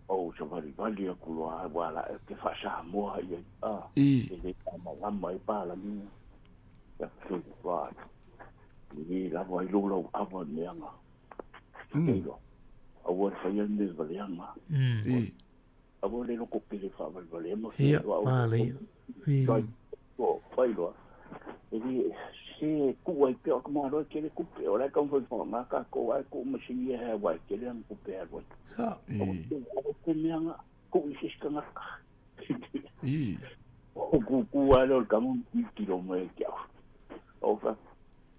O savalivali aku loa ai ua la e te faa-Samoa i ai a e le malamalama ai palagi ia te wā e le lava ai lou lau ava i meaga e iloa aua le faia le mea valeaga aua le loko pele faavalevalea ma Ia, manaia. Fai loa e le se tuu ai pea o ka malo e tele tupe o la e taumafai faaaoga tatou ae tuu masini e aua e tele ana tupe e alu ai. Aua te mea na tuu i se isi tagata. O kūkū lava lea o le tama ma tilotilo mai ia te au. Ou fai atu,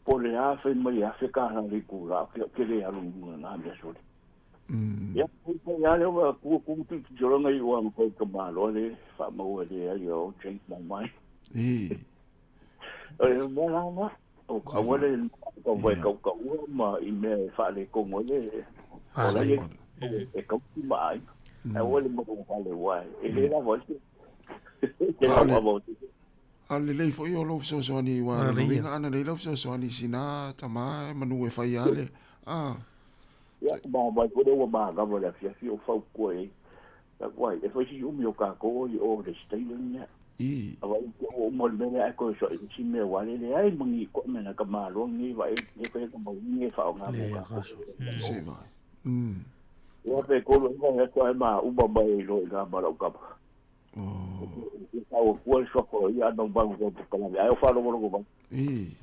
po o le a fai mai e $1,000 le itulā, ou te le alu i luga na mea sole. Ia, fai lava lea ua tuu atu tilotilo i ua fai ka malo le faamaua leai, oh, change my mind. O le mea la lena, o aua le taumafai e tautaua ma i mea e faaletonu ai le o la e e tausi ma aiga. Ae aua le malumalu aua e le lava ai se lauava o te A o le lelei foi o lou fesoasoani aua o lona uiga ana lelei lau fesoasoani i sina tama manu e fai a le a. Ia, ma mai foi lea ua manava i le afiafi o fautua i ai. Uai, e fai si umi o kākou i o le stadium lea. I. A vai te o uma le mea lea ae koe soa i isi mea ua le leai ma ni equipment a ka malo ni vai e fai ka mau ni e whaonga mo Le kākou. aso. Se vai. Ia pe kolo i vai atu ai ma uma mai i loa i ngā mara o kapa. I tau kua le suako i ana mau ko te kalame. Ai o whalongolongo mai. I.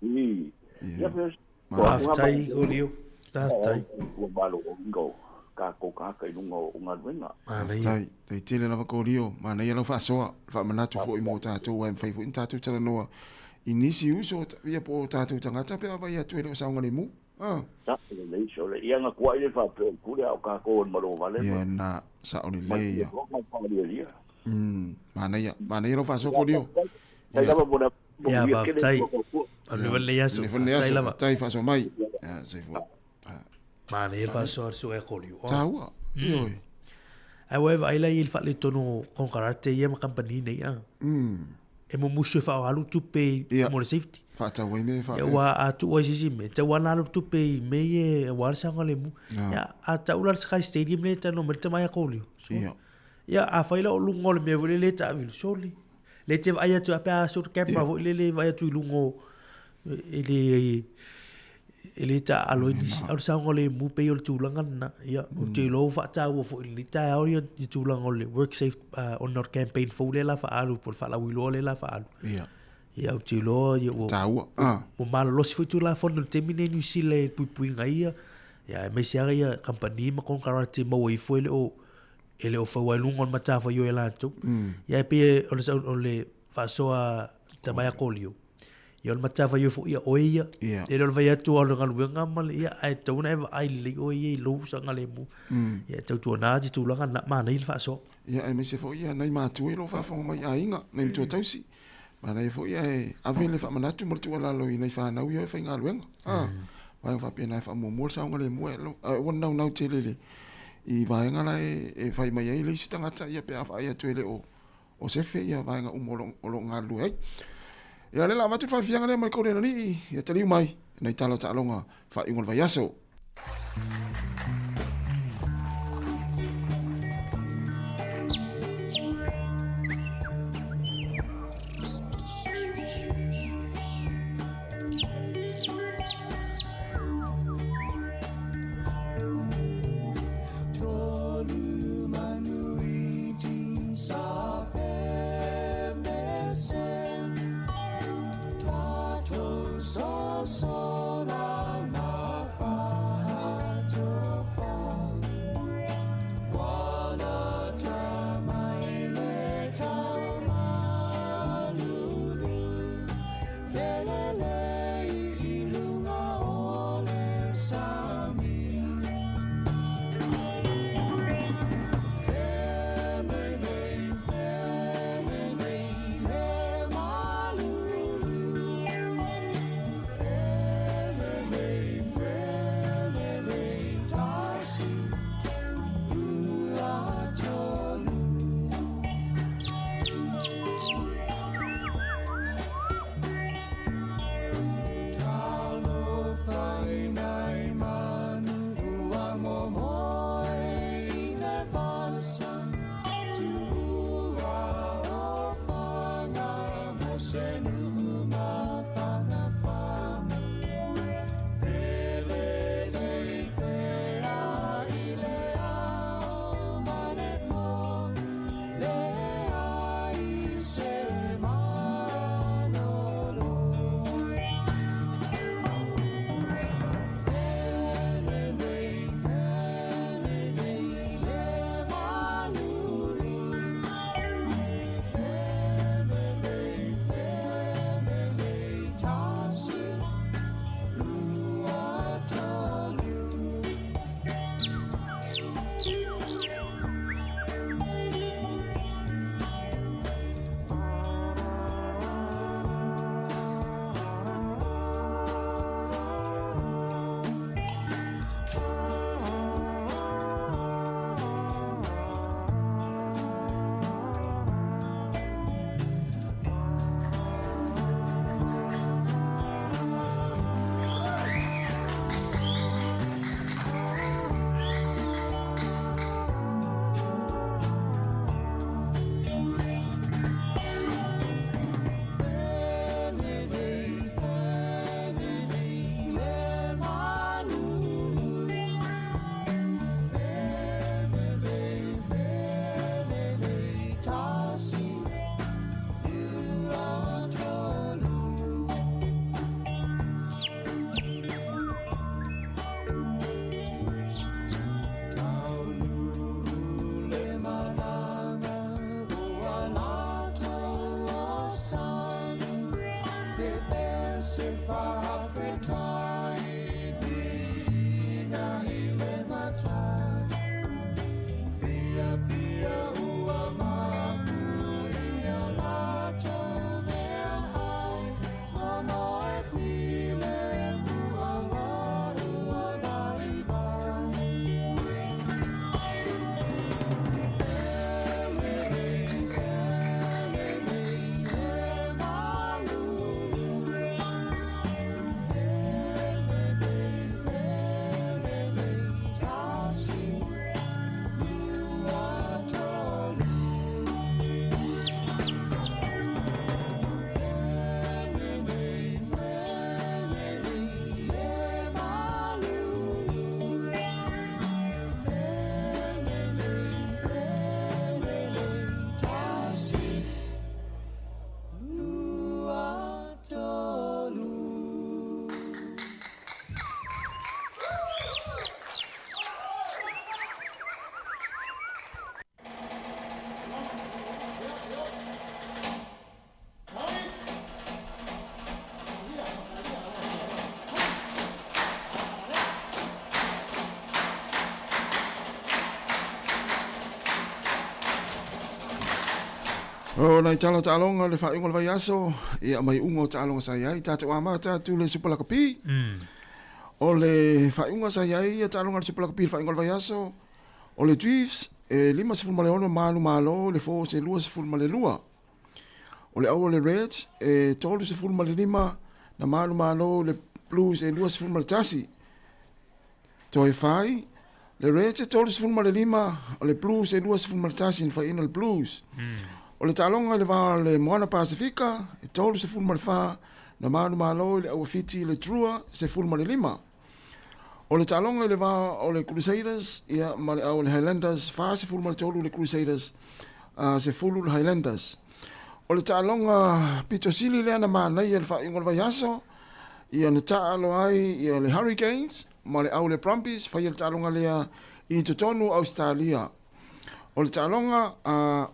I. Ia pe Faafetai Kolio. Faafetai. Ua malo o inga o kākou kāka i lunga o galuega. Faafetai. Tai tele lava Kolio. Manaia lau faasoa, le faamanatu foi mo tatou aua e mafai foi ona tatou talanoa i nisi uso ia po o tatou tagata pe a vaai atu e le o saogalemu. Ah. Sa lelei sole. Ia na kuai le faapea i pule a o kākou o le malo vale. Ia na, sao lelei ia. Mai whaalialia. Manaia, manaia lau faasoa Kolio. Tai lava mo na Ia, faafetai. Manuia lenei aso. Faafetai lava. Faafetai faasoa mai. Ia, soifua. Manaia le faasoa a le susuga ia Kolio. Taua. Ioe. Ai ua e vaai la i le faaletonu o konekarate ia ma kamupani nei a. E mumusu e faaalu tupe Ia. mo le safety. Faatau ai mea e faa. Ia ua a tuu ai se isi mea, tau ana alu tupe i mea ia aua le saogalemu. Ia a tau la le Sky Stadium lea e talanoa mai le tama ia Kolio. So, Ia. Ia afai la o luga o le mea foi lele e taavili, sole. Le te vaai atu a pe a sort camera foi lele e vaai atu i luga o e le e le taaalo ai nisi. O le saogalemu pei o le tulaga lena. Ia, ou te iloa ua faataua foi i lenei taeao ia le tulaga o le work safe ona o le campaign fou lea la faaalu po o le faalauiloa lea la faaalu. Ia. Ia, ou te iloa ia ua Taua. Ah. ua malolosi foi Tulafono i le taimi lenei i Niu Sila i le puipuiga ia, ia aemaise lava ia kamupani ma konekarate e maua ifo e le o e le o fau ai luga o le matafaioi a latou. Ia e pei o le, o le faasoa tama ia Kolio, ia o le matafaioi foi ia oe ia. Ia. E le o le fai atu o le galuega ma le, ia, ae tatau ona e vaai lelei oe ia i lou saogalemu. Ia e tautuana te tulaga na, manaia le faasoa. Ia, aemaise foi ia nai matua i lo faafofoga mai i aiga, nai matua tausi. Manaia foi ae ave le faamanatu ma le tuualalo i nai fanau ia e faigaluega. Ah, vaega faapena e faamuamua le saogalemu ae ae ua naunau tele i le i vaega la e, e fai mai ai le isi tagata ia pe a vaai atu e le o o sefe ia vaega uma o lo, o lo o galulue ai. Ia lea la avatu le faafiafiaga lea mai le Korianalii, ia taliu mai nai tala o taaloga faaiuga o le vaiaso. O nai tala taaloga le faaiuga o le vaiaso, ia ma iuga o taaloga sa i ai, tatou amata atu le Super Lakapi. O le faaiuga sa i ai ia taaloga a le Super Lakapi i le faaiuga o le vaiaso, o le Chiefs e 56 malu malo i le Force e 22. O le au o le Reds e 35 na malu malo i le Blues e 21. Toe whai, le Reds e 35, o le Blues e 21 na whaiina le Blues. O le taaloga i le va o le Moana Pasifika e 34 na manu malo i le aua Fiti i le Drua 15. O le taaloga i le va o le Crusaders ia, ma le au o le Highlanders 43 le Crusaders, 10 le Highlanders. O le taaloga pito sili lea na manaia i le faaiuga o le vaiaso, ia na taalo ai ia le Hurricanes ma le au le Brumbies, faia le taaloga lea i totonu o Ausetalia. O le taaloga,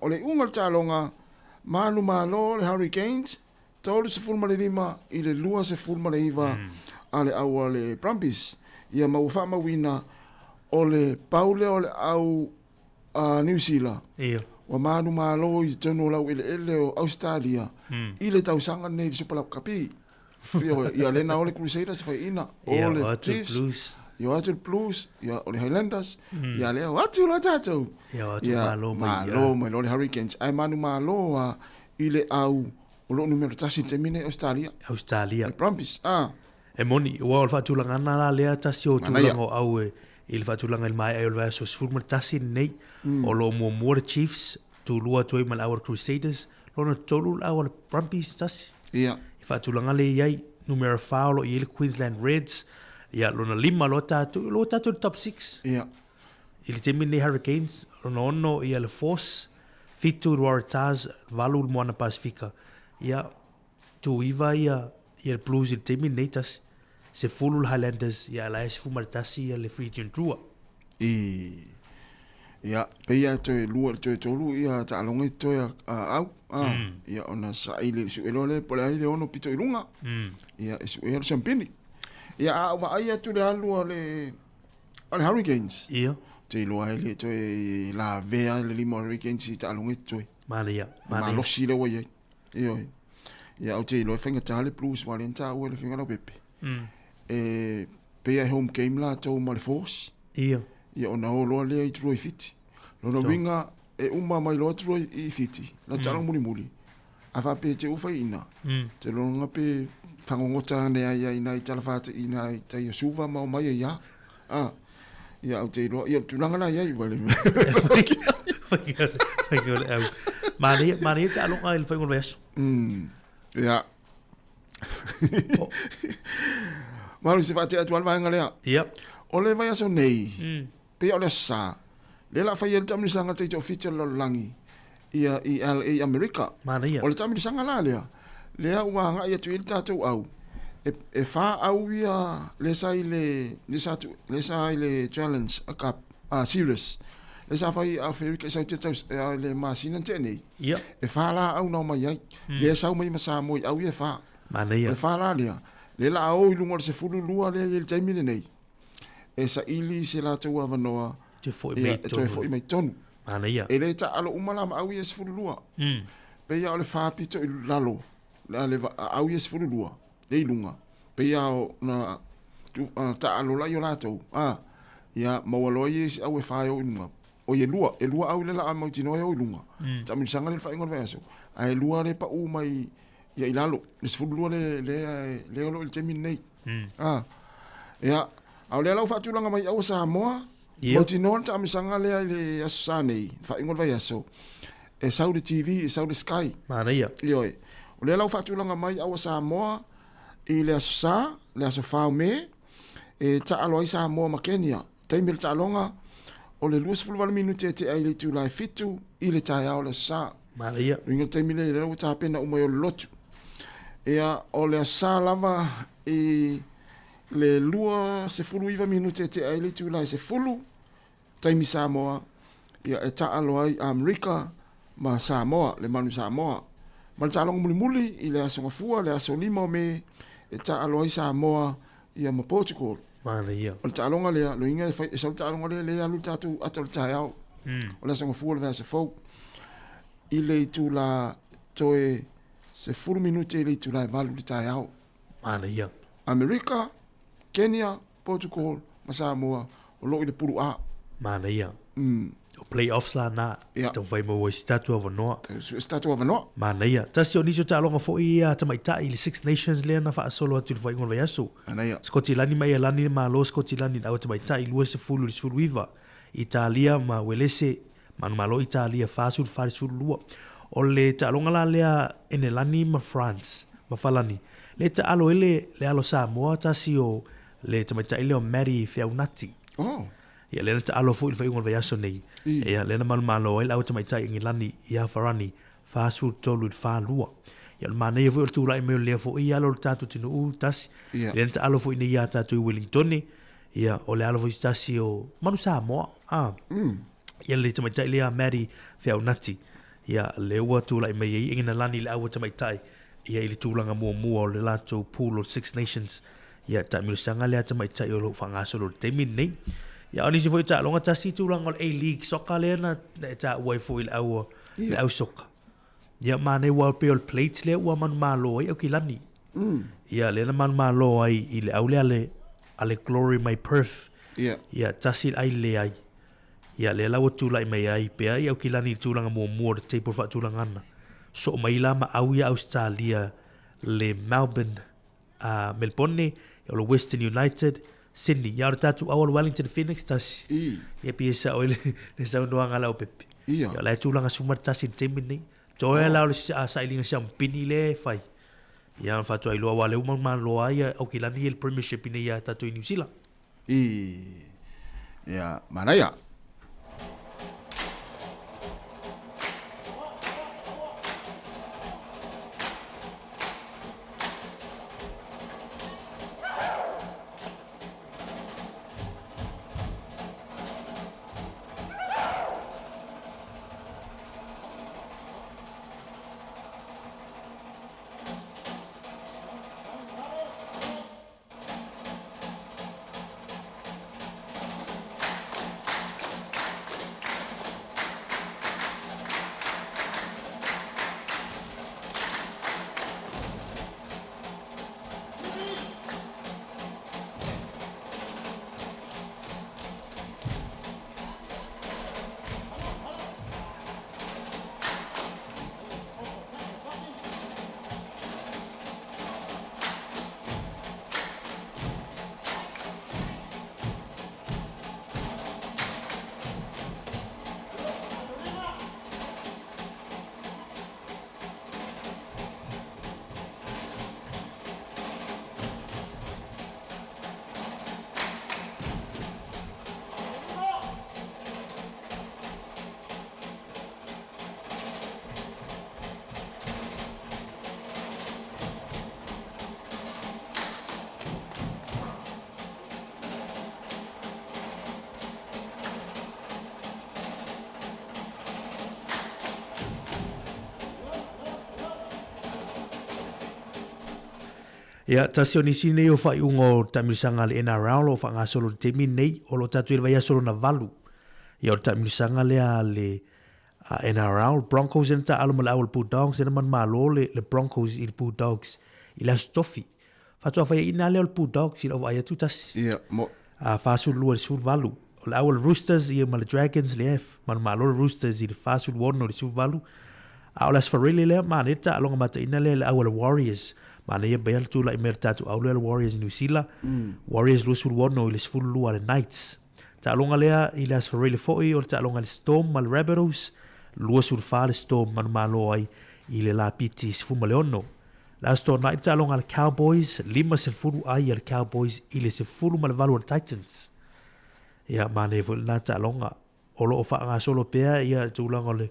o le iuga o le taaloga, manumalo le Hurricanes, 35 i le 29 a le au a le Brumbies. Ia ma ua faamauina o le pau lea o le au a Niu Sila, ua manumalo i totonu o laueleele o Ausetalia i le tausaga lenei i le Super Lakapi. Ia lea na o le Crusaders e faiaina, o le Chiefs, ia o atu le Blues, ia o le Highlanders, ia lea o atu loa tatou. Ia o atu malo mai. Malo mai loa le Hurricanes, ae manumalo lava i le au o lo o numera tasi i le taimi lenei Ausetalia. Ausetalia. Le Brumbies, ah. E moni, aua o le faatulagaga la lea tasi o tulaga o au e i le faatulaga i le maea ai o le vaiaso 11 lenei, o lo o muamua le Chiefs, tulua atu ai ma le au a le Crusaders, lona tolu le au a le Brumbies tasi. Ia. I faatulaga lea i ai, numera 4 o lo o i ai le Queensland Reds, ia lona lima loa tatou, loa tatou i le top 6. Ia. I le taimi lenei Hurricanes, lona ono ia le Force, fitu le Waratahs, valu le Moana Pasifika. Ia, tuiva ia ia le Blues i le taimi lenei tasi. 10 le Highlanders, ia la e 11 ia le Fijian Drua. I, ia, pei lava toe lua i le toe tolu ia taaloga i totoe a au, a, ia ona saili sue loa lea po o le a le ono pito i luga, ia e sue le siampini. Ia a ou vaai atu i le alu a le, a le Hurricanes, Ia. ou te iloa e le toe lavea le lima o le Hurricanes i taaloga i totoe. Manaia, manaia. Malosi lea ua i ai. Ioe. Ia, ou te iloa e faigata le Blues aua lea na taua e le Afioga Leaupepe. E pei lava e home game latou ma le Force. Ia. Ia ona o loa lea i Drua i Fiti. Lona uiga e uma mai loa Drua i Fiti, la taaloga mulimuli, a faapea e te ua faiaina, te lona pe fagogota ane ai ia i nai talafatai i nai tai o Suva ma omai ai lava. A, ia ou te iloa, ia o le tulaga la i ai ua le Faiga o le au. Manaia, manaia taaloga i le faaiuga o le vaiaso. Ia. Malu se faatea atu lava le vaega lea. Ia. O le vaiaso nei, pei o le Aso Sa, lea o le a fai ai le taamilosaga a le taitoafitu o le lalolagi ia i LA Amerika. Manaia. O le taamilosaga la lea, lea ua agai atu i ai le tatou au, e, e fa au ia lea sa i le, lea sa, tu, lea sa i le Challenge a Cup, a Series, lea sa fai i Aferika i Sautia taus, i le masina na tea nei. Ia. E fa la au na omai ai. Lea sau mai ma Samoa i au ia e fa. Manaia. O le fa la lea, lea la a o i luga o le 12 lea i le taimi lenei, e saili se latou avanoa Toe foi mai ia, e toe tonu. foi mai tonu. Manaia. E le taalo uma la ma au ia e 12. Pei lava o le fa pito i lalo, le, le au ia e 12, le i luga. Pei lava o na tu, taalo la i o latou. A, ia, maua loa ia isi au e fa e o i luga. Oi e lua, e lua au le la a mautinoa e o i luga. Taamilosaga lea i le faaiuga o le vaiaso. Ae lua le pau mai ia i lalo, le 12 le, le, le o lo o i le taimi lenei. A, ia, a o lea la ua faatulaga mai au a Samoa, mautinoa le taamilosaga lea i le Aso Sa nei, le faaiuga o le vaiaso, e sau le TV, e sau le Sky. Manaia. Ioe. O lea la ua faatulaga mai au a Samoa i le Aso Sa, le aso 4 o Me, e taalo ai Samoa ma Kenya. Taimi o le taaloga, o le 28 minute e tea i le itula e 7 i le taeao o le Aso Sa. Manaia. Uiga le taimi lea, lea ua tapena uma i o le lotu. Ia, o le Aso Sa lava i le 29 minute e tea ai le itula e 10, taimi Samoa, ia e taalo ai Amerika ma Samoa, le Manu Samoa. Ma le taaloga mulimuli i le Aso Gafua, le aso 5 o Me, e taalo ai Samoa ia ma Portugal. Manaia. O le taaloga lea, loiga e fai, e sau le taaloga lea, lea e alu le tatou ata o le taeao. O le Aso Gafua o le vaiaso fou. i le itula toe 10 minute i le itula e 8 i le taeao. Manaia. Amerika, Kenya, Portugal ma Samoa o lo o i le pulu A. Manaia. O play-offs la na. Ia. Taumafai maua ai se tatou avanoa. Tau sue se tatou avanoa. Manaia. Tasi o nisi o taaloga foi ia a tamaitai i le Six Nations lea na faasolo atu i le faaiuga o le vaiaso. Manaia. Skotilani ma Ialani le Malo Skotilani i le autamaitai 20 i le 19. Italia ma Uelese, manumalo Italia 44 i le 12. O le taaloga la lea Enelani ma France ma Falani, lea e taalo ai le le alo Samoa tasi o le tamaitai lea o Maddie Feaunati. Oh. Ia lea na taalo foi i le faaiuga o le vaiaso nei. Ia lea na manumalo ai le au tamaitai Engelani ia Farani 43 i le 42. Ia o le manaia foi o le tulai mai o lea foi alo o le tatou atunuu tasi. Ia. Lea na taalo foi nei ia tatou i Wellingtone. Ia, o le alo foi se tasi o Manu Samoa. Ah. Ia le tamaitai lea Maddie Feaunati. Ia, lea ua tulai mai ai Engenalani i le aua tamaitai ia i le tulaga muamua o le latou pool o Six Nations. Ia, taamilosaga lea tamaitai o lo o faagasolo i le taimi lenei. Ia, o nisi foi o taaloga, tasi tulaga o le A-League Soccer lea na e taua ai foi i le au, le au soka. Ia, manaia aua pei o le plate lea ua manumalo ai Aukilani. Ia, lea na manumalo ai i le au lea a le, a le Glory mai Perth. Ia. Ia, tasi le ai leai. Ia, lea la ua tulai mai ai pea i Aukilani i le tulaga muamua o le table faatulagana. Soo mai la ma au ia Ausetalia le Melbourne a Melbourne, o le Western United, Sydney. Ia, o le tatou au o le Wellington Phoenix tasi. Ia, pei e sao ai le, le saunoaga a Leaupepe. Ia. Ia, o la e tulaga 11 i le taimi lenei. Toe la o le sailiga siamupini lea e fai. Ia, ona faatoa iloa aua o lea ua manumalo lava ia Aukilani i le Premiership i nei ia tatou i Niu Sila. Ia, manaia. Ia, tasi o nisi nei o faaiuga o taamilosaga a le NRL o lo o faagasolo i le taimi lenei, o lo o tatou i le vaiaso lona valu. Ia, o le taamilosaga lea a le NRL, Broncos ena taaalo ma le au o le Bulldogs, ena manumalo le, le Broncos i le Bulldogs i le Aso Tofi. Faatoa faiaina lea o le Bulldogs i lau vaai atu tasi. Ia, mo. A 42 i le 18. O le au o le Roosters ia ma le Dragons lea e manumalo le Roosters i le 46 i le 18. A o le Aso Faraile lea, manaia le taaloga mataina lea i le au a le Warriors. Manaia pea le tulai mai o le tatou au lea o le Warriors i Niu Sila. Warriors 26 i le 12 a le Knights. Taaloga lea i le Aso Faraile foi o le taaloga a le Storm ma le Rabbitohs, 24 le Storm manumalo ai i le lapiti 16. Le Aso Toonai le taaloga a le Cowboys, 50 ai a le Cowboys i le 18 a le Titans. Ia, manaia foi lena taaloga. O lo o faagasolo pea ia le tulaga o le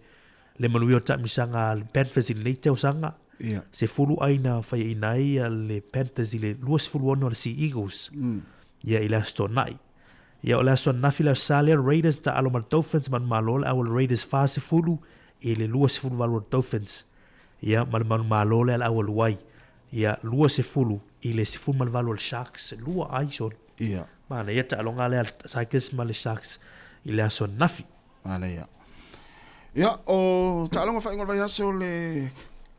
le manuia o le taamilosaga a le Panthers i lenei tausaga. Ia. 10 ai na faiaina ai ia le Panthers i le 26 a le Sea Eagles. Ia i le Aso Toonai. Ia o le aso ananafi le Aso Sa lea Raiders taalo ma le Dolphins manumalo le au a le Raiders 40 i le 28 a le Dolphins. Ia ma le manumalo lea le au alu ai. Ia 20 i le 18 a le Sharks, lua ai solo. Ia. Manaia taaloga lea a le Tigers ma le Sharks i le aso ananafi. Manaia. Ia, o taaloga faaiuga o le vaiaso le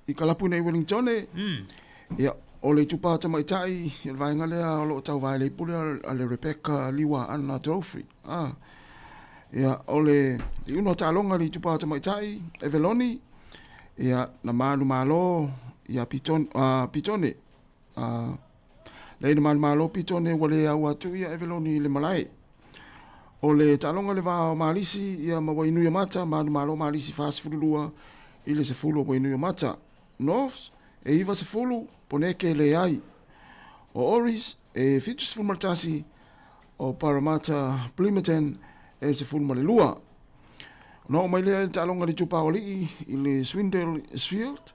i kalapu nei i Wellingtone. Ia, o le itupa tamaitai, o le vaega lea o lo o tauvae le ipu lea a le Rebecca Liwa Anna Trophy. Ah. Ia, o le iuga o taaloga i le itupa tamaitai, Eveloni, ia, na manumalo ia Pitone, Pitone. Leai na manumalo Pitone ua le au atu ia Eveloni i le malae. O le taaloga i le va o Malisi ia ma Wainuiomata, manumalo Malisi 42 i le 10 o Wainuiomata. Norths e 90, Poneke leai. O Oris e 71, o Parramatta Plimmerton e 12. Ona oo mai lea i le taaloga i le itupa o alii i le Swindale Shield,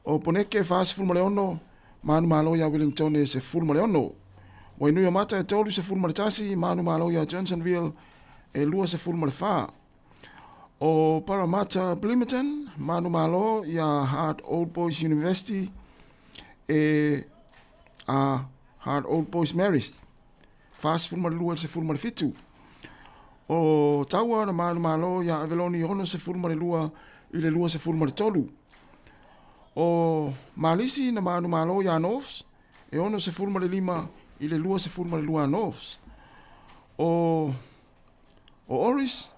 o Poneke 46, Manumalo ia Wellington e 16. Wainuiomata e 31, Manumalo ia Johnsonville e 24. O Parramatta Plimmerton, Manumalo ia Hart Old Boys University e a Hart Old Boys Marist 42 i le 17. O Taua na manumalo ia Aveloni 62 i le 23. O Malisi na manumalo ia Norths e 65 i le 22 a Norths. O O Oris,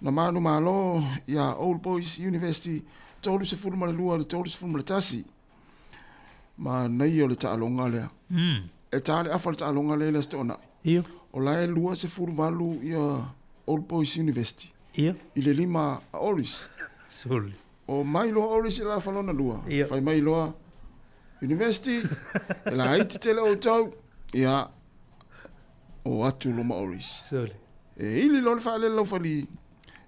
na manumalo ia Old Boys University 32 i le 31. Manaia o le taaloga lea. E ta le afa le taaloga lea i le Aso Toonai. Ia. O la e 28 ia Old Boys University. Ia. I le lima a Oris. Sole. O mai loa Oris i le afa lona lua. Ia. Fai mai loa University, e laiti tele outou. Ia, o atu loma Oris. Sole. E ili loa le faalele laufali,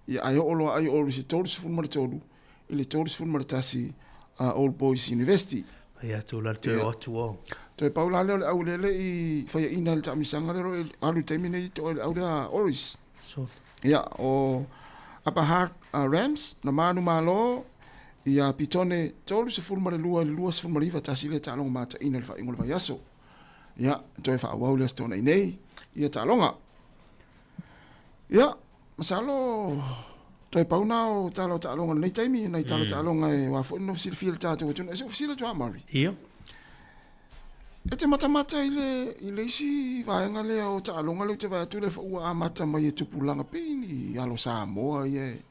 ia ae oo loa ai Oris i 33 i le 31 a Old Boys University. Ia atu la toe o atu o. Toe pau la lea o le au lea le i faiaina i le taamisaga lea e alu i le taimi nei toe le au lea Oris. Sole. Ia, o Upper Hutt Rams, na manumalo ia Pitone 32 i le 29, tasi lea taaloga mataina i le faaiuga o le vaiaso. Ia, toe faaauau le Aso Toonai nei, ia taaloga. Ia, masalo toe pau na o tala o taaloga lenei taimi, nai tala o taaloga e wā foi no silafia le tātou atunuu. E se ofisila atu a Murray. Ia. E te matamata i le, i le isi vaega lea o taaloga lea ou te vaai atu lea foi ua amata mai e tupulaga pei ni alo Samoa ia e,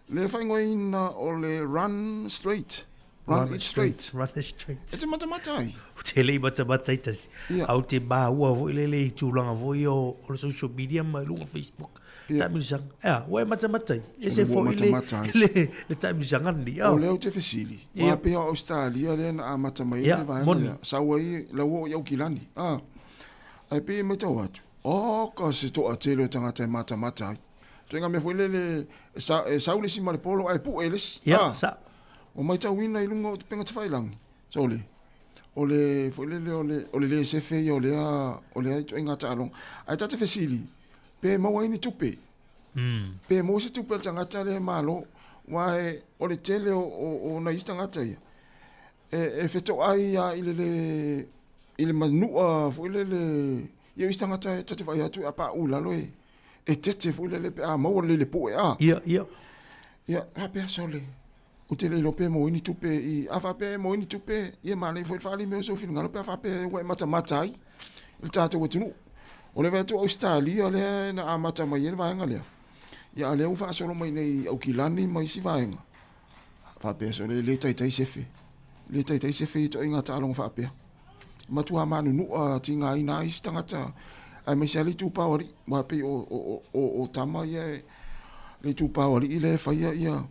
le faaigoaina o le run straight. Run, it straight. Run it straight. E te matamata ai. Ou te le i matamata ai tasi. Ia. A ou te maua foi lele i tulaga foi o, o le social media ma i luga Facebook. Ia. Taamilosaga. Ea, ua e matamata ai. Ese Ua foi le, matamata ai. le, le taamilosaga lenei. O lea ou te fesili. Ia. Ua pea o Australia lea na amata mai ai Ia, le vaega moni. lea. Sau ai la ua oo i Aukilani. Ah. Ae pei e matau atu. Oh, ka se toatele o tagata e matamata ai. Ituaiga mea foi lele e, sa, e sau le isi ma le polo ae pue le isi. Ia, Ah. sa. Ua matauina i luga o upega tafailagi, sole, o le foi lele o le, o le lē sefe ia o lea, o lea ituaiga taaloga. Ae ta te fesili, pe maua ai ni tupe? Pe maua se tupe a le tagata lea e malo? Aua e, o le tele o, o, o nai isi tagata ia, e, e fetoai lava i le lē, i le manua foi lele, ia o isi tagata ta te vaai atu a pauu i lalo e, e tete foi lele pe a maua le lele pue a. Ia, ia. Ia, faapea sole. Ou te le iloa pe maua ai ni tupe i, a faapea e maua ai ni tupe, ia manaia foi le faaali mai o sou finagalo pe a faapea ua e matamata ai i le tatou atunuu. O le vaai atu o Ausetalia lea na amata mai ai le vaega lea, ia a o lea ua faasolo mai nei i Aukilani ma isi vaega. Faapea sole e le taitai sefe, le taitai sefe i ituaiga taaloga faapea. E matua manunua tigaina ai isi tagata aemaise lava le itupa o alii, aua pei o, o, o, o tama ia e, le itupa o alii lea e faia ia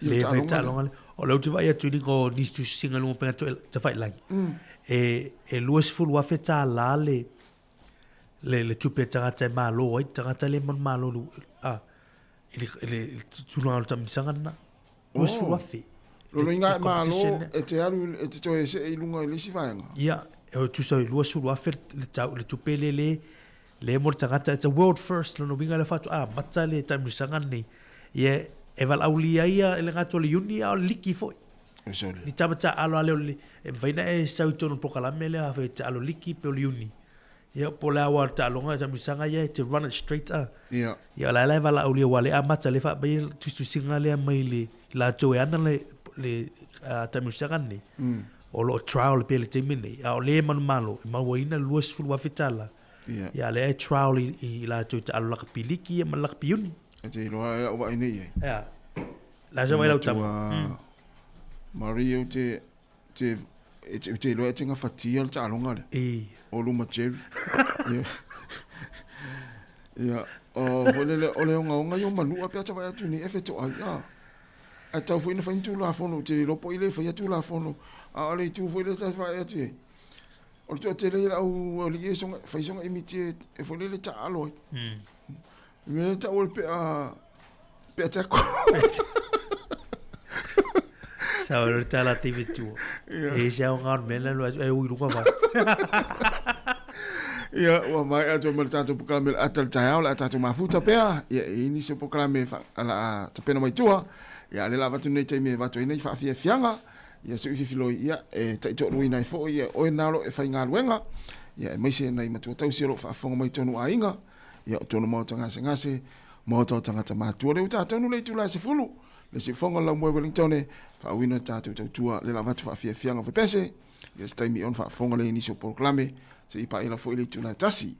Le fai taaloga lea. O lea ou te vaai atu i luga o nisi tusisiga i luga o upega tafailagi, e, e $20,000 le, le, le tupe a tagata e malo ai, tagata le manumalo a, i le, i le, i le tulaga o le taamilosaga lena. $20,000. Lona uiga e malo e te alu e te toe see i luga i le isi vaega. Ia, e tusa i $20,000 le tau, le tupe le le, le mo le tagata, it's a world first, lona uiga le faatoa amata le taamilosaga lenei. Ia, e valaaulia ia e le gata o le uni a o le liki foi. Sole. Ni tama taalo a lea o le, e mafai ona e sau i totonu o le polokalame lea, afai e taalo liki pe o le uni. Ia, po o le a aua o le taaloga taamilosaga ia e te run it straight a. Ia. Ia o la e la e valaaulia aua o lea e amata lea e faamai le tusitusiga lea mai le i latou e ana le le taamilosaga lenei. O lo o trial pea i le taimi lenei, a o lea e manumalo e mauaina le $20,000. Ia. Ia a o lea e trial i i latou i taalo lakapi liki ia ma le lakapi iuni. E te iloa e au vaai nei i ai. Ea. La sa vaai lau tama. Marie ou te te e te, te iloa e te gafatia le taaloga lea. E. O luma Jerry. Ia. Ia, o foi lele o le ogaoga ia o manua pe a ta vaai atu nei e fetoai a. Ae tau foi ina fai ni Tulafono, ou te le iloa po o i le faia Tulafono, a o le itu foi lea ta te vaai atu i ai, o le toatele ia le au alii e soga, fai soga imiti e foi lele taalo ai. Le mea lea e tau o le pea, pea tackle. Sa o le tala te vetua. E se au ngā mena lo e ui lunga va. Ia, ua maea atu ma le tatou polokalame o le ata o le taeao, o le a tatou mafuta pea. Ia, e i ai nisi o polokalame o le a tapena mai tua. Ia, a o lea o le a avatu lenei taimi e avatu ai nai faafiafiaga. Ia, se i fifiloi, ia, e taitoaluaina ai foi ia oe na o lo o e faigaluega. Ia, aemaise nai matua tausi o lo o faafofoga mai i tonu aiga. Ia, o tonu maota gasegase, maota o tagata matutua. Lea ua ta tonu le itula e 10, le siufoga o le laumua i Wellington e faauuina le tatou tautua le la avatu faafiafiaga o fepese. Ia se taimi ona faafofoga lea i nisi o polokalame, se i paela foi le itula e 1.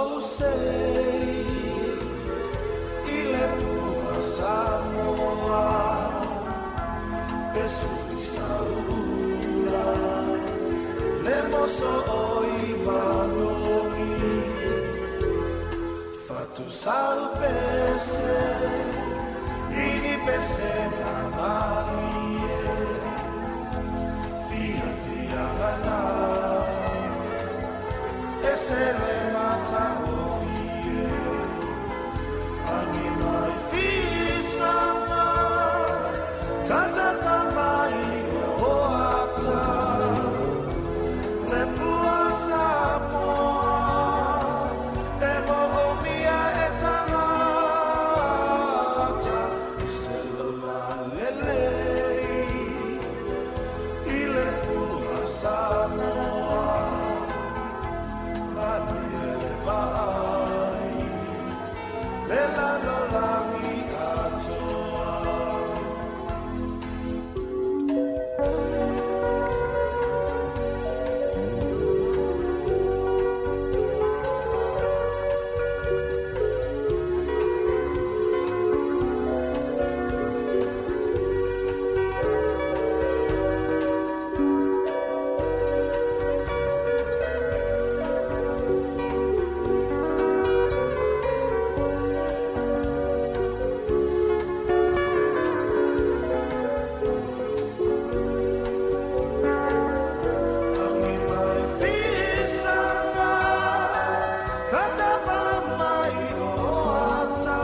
ou sei i le pua Samoa Pesu i sauula le moso o i manogi Fatu sau pese ini pese na malie Fia fia gana E se le mata o fie Angi mai fisanga Tata whamai o ata Le pua Samoa E mo o mia e tangata E se lola lelei I le pua Samoa Manu e le vaai Le lalolagi atoa. Angi mai fisanga Tata whamai o ata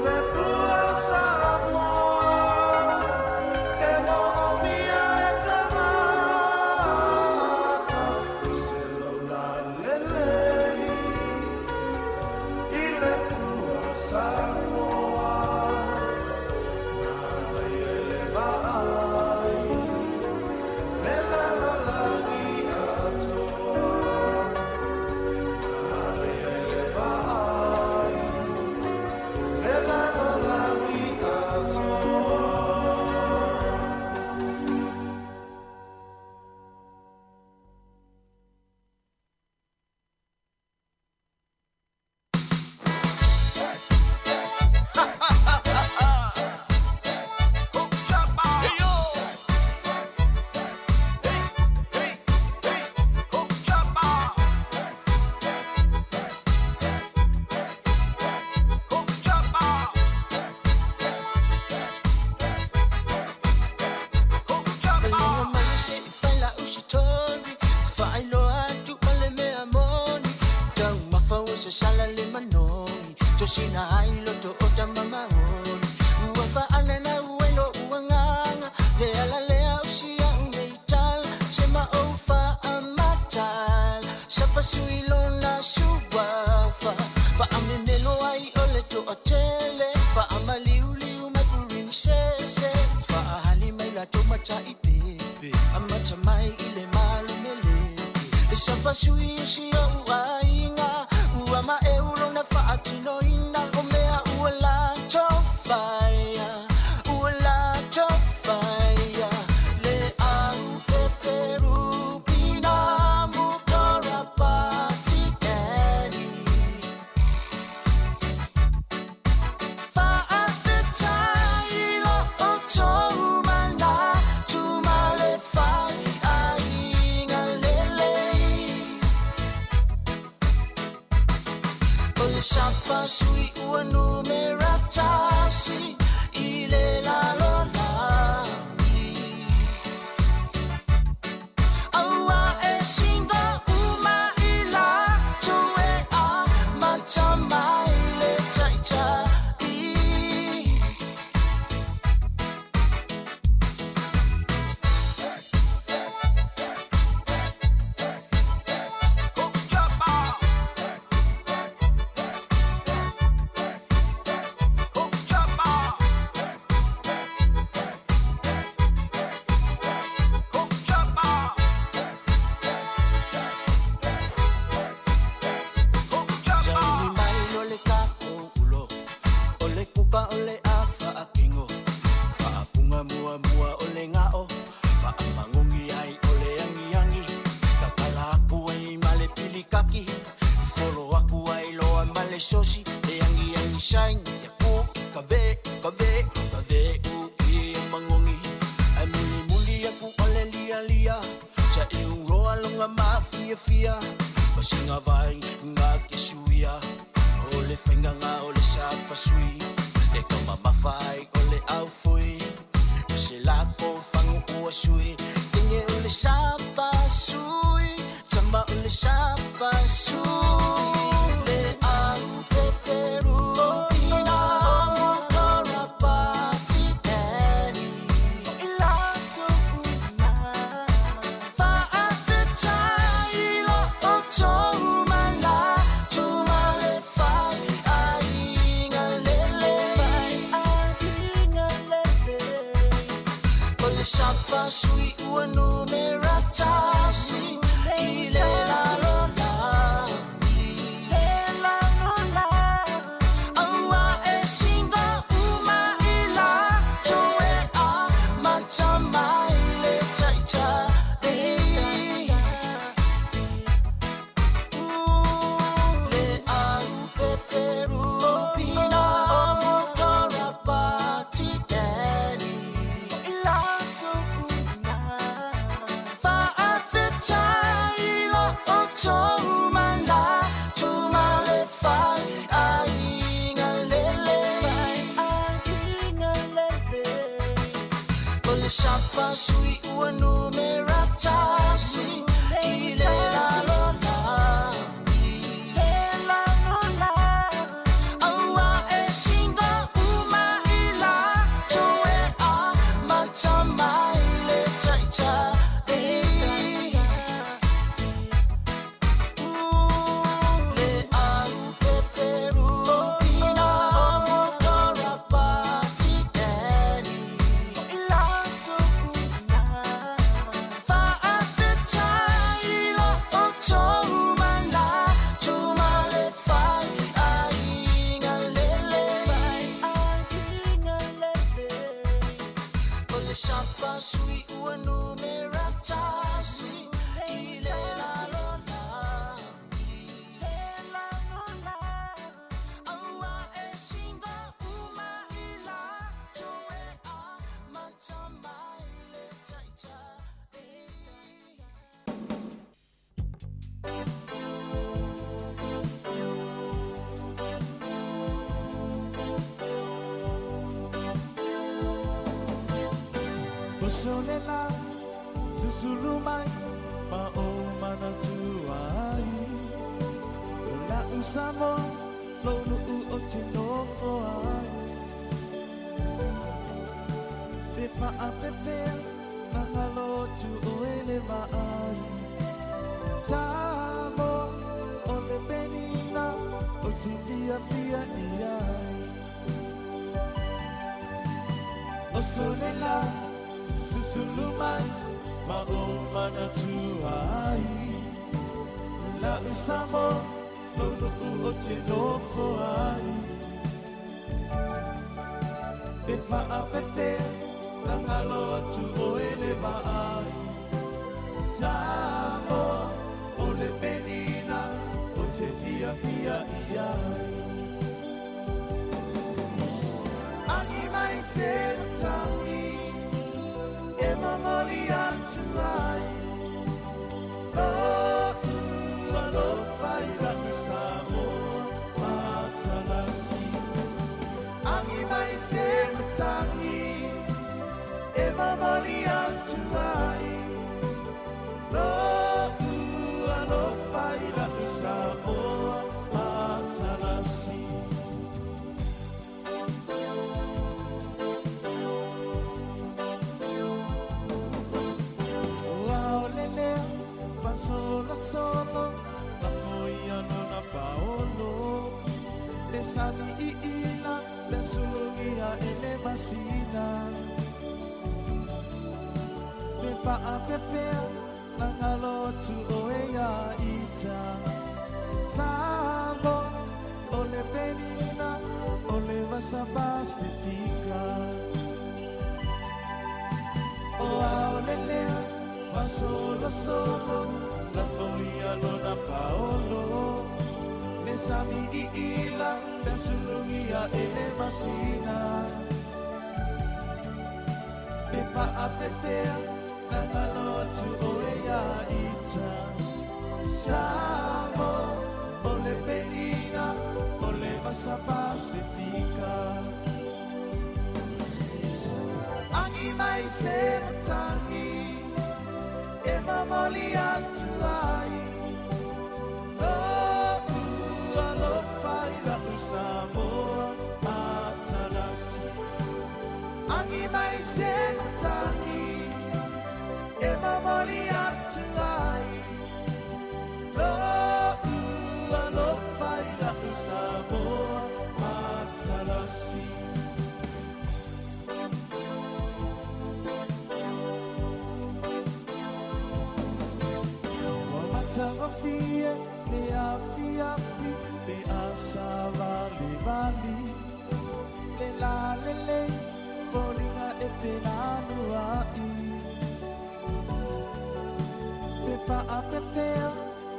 Le pua Samoa E mo o mia e tangata I se laula lelei I le pua Samoa Nana i le vaai Le lalolagi atoa Nana i le vaai Le lalolagi atoa. Sala le manoni to sina ai lo to ota mama oni ua fa ana na ua lo ua nganga le ala le au si au nei tal se ma o fa amatal sa pa sui lo na suwa fa fa ame melo ai o le to atele fa amaliu liu mai princess fa hali mai la to mata i pepe amata mai i le malu mele e sa pa sui si o ainga ua ma e ulo na fa atino ina o mea ua la to fire ua la to fire le au pe peru pina mu kora pati eni fa a te tai lo o tō mana tu male fai ai ngā lele O le sapa sui ua numera tasi i le lalo lagi. Aua e singa uma i la tue a mata mai le taitai. tasi Le angi angi saingi ya ku Ka ve, ka ve, ka ve u i mangongi Ai muli muli aku ole lia lia Sa i uroa longa mafia fia Pasinga vai ngā ke suia O le whainga ngā o le sapasui E ka mamawhai o le aufui O se lako whangu ua sui Tinge o le sapasui Tama o le sapasui Le au peperu Ina mo korapati eni O i lato una Fa'afetai lo o tō mana Tumale whai aiga lele O le sapasui ua numera tasi I le lalolagi Aua e singa uma i lato e a Mata mai le taitai Le au peperu Pina mo korapati eni O i lato una Fa'afetai lo o tō mana Tumale whai aiga lele O le sapasui ua numera tasi I le lalolagi Aua e singa uma i lato e a Mata mai le taitai Le au peperu Pina mo korapati eni O i lato una Fa'afetai lo o tō mana Tumale whai aiga lele O le sapasui ua numera tasi I le lalolagi Aua e singa uma i lato e a Mata mai le taitai Osolela susulu mai ma o manatua ai O la usamo lo nu'u o tinofo ai Te whaapepea na ngalo tu o ele vaai Samo o le penina o te fia fia i ai Osolela susulu mai ma o manatua ai La usamo lo nu'u o te nofo ai Te whaapepea na ngalo atu o ele vaai Samo o le penina o te fia fia i ai Angi mai se matangi e mamori atu ai Lo'u alofa i la'u Samoa matalasi Angi mai se matangi e mamori atu ai Lo'u alofa i la'u Samoa matalasi Ua o le lea fasolosolo na foia nona paolo Le sani i ila le sulugia e le masina Le whaapepea na ngalo atu o e ia ita Samo o le penina o le vasa Pasifika O ao le lea fasolosolo na foia lona paolo Le sami iila le sulugia e le masina. Pe faapefea na galo atu oe ia ita. Samoa o le penina o le vasa Pasifika. Agi mai se matangi e mamoli atu ai. Lo'u alofa i la'u Samoa matalasi. Agi mai se matangi e mamoli atu ai. Lo'u alofa i la'u Samoa matalasi. Ua matagofie le afiafi pe a savalivali. Le lalelei foliga e felanua'i. Pe faapefea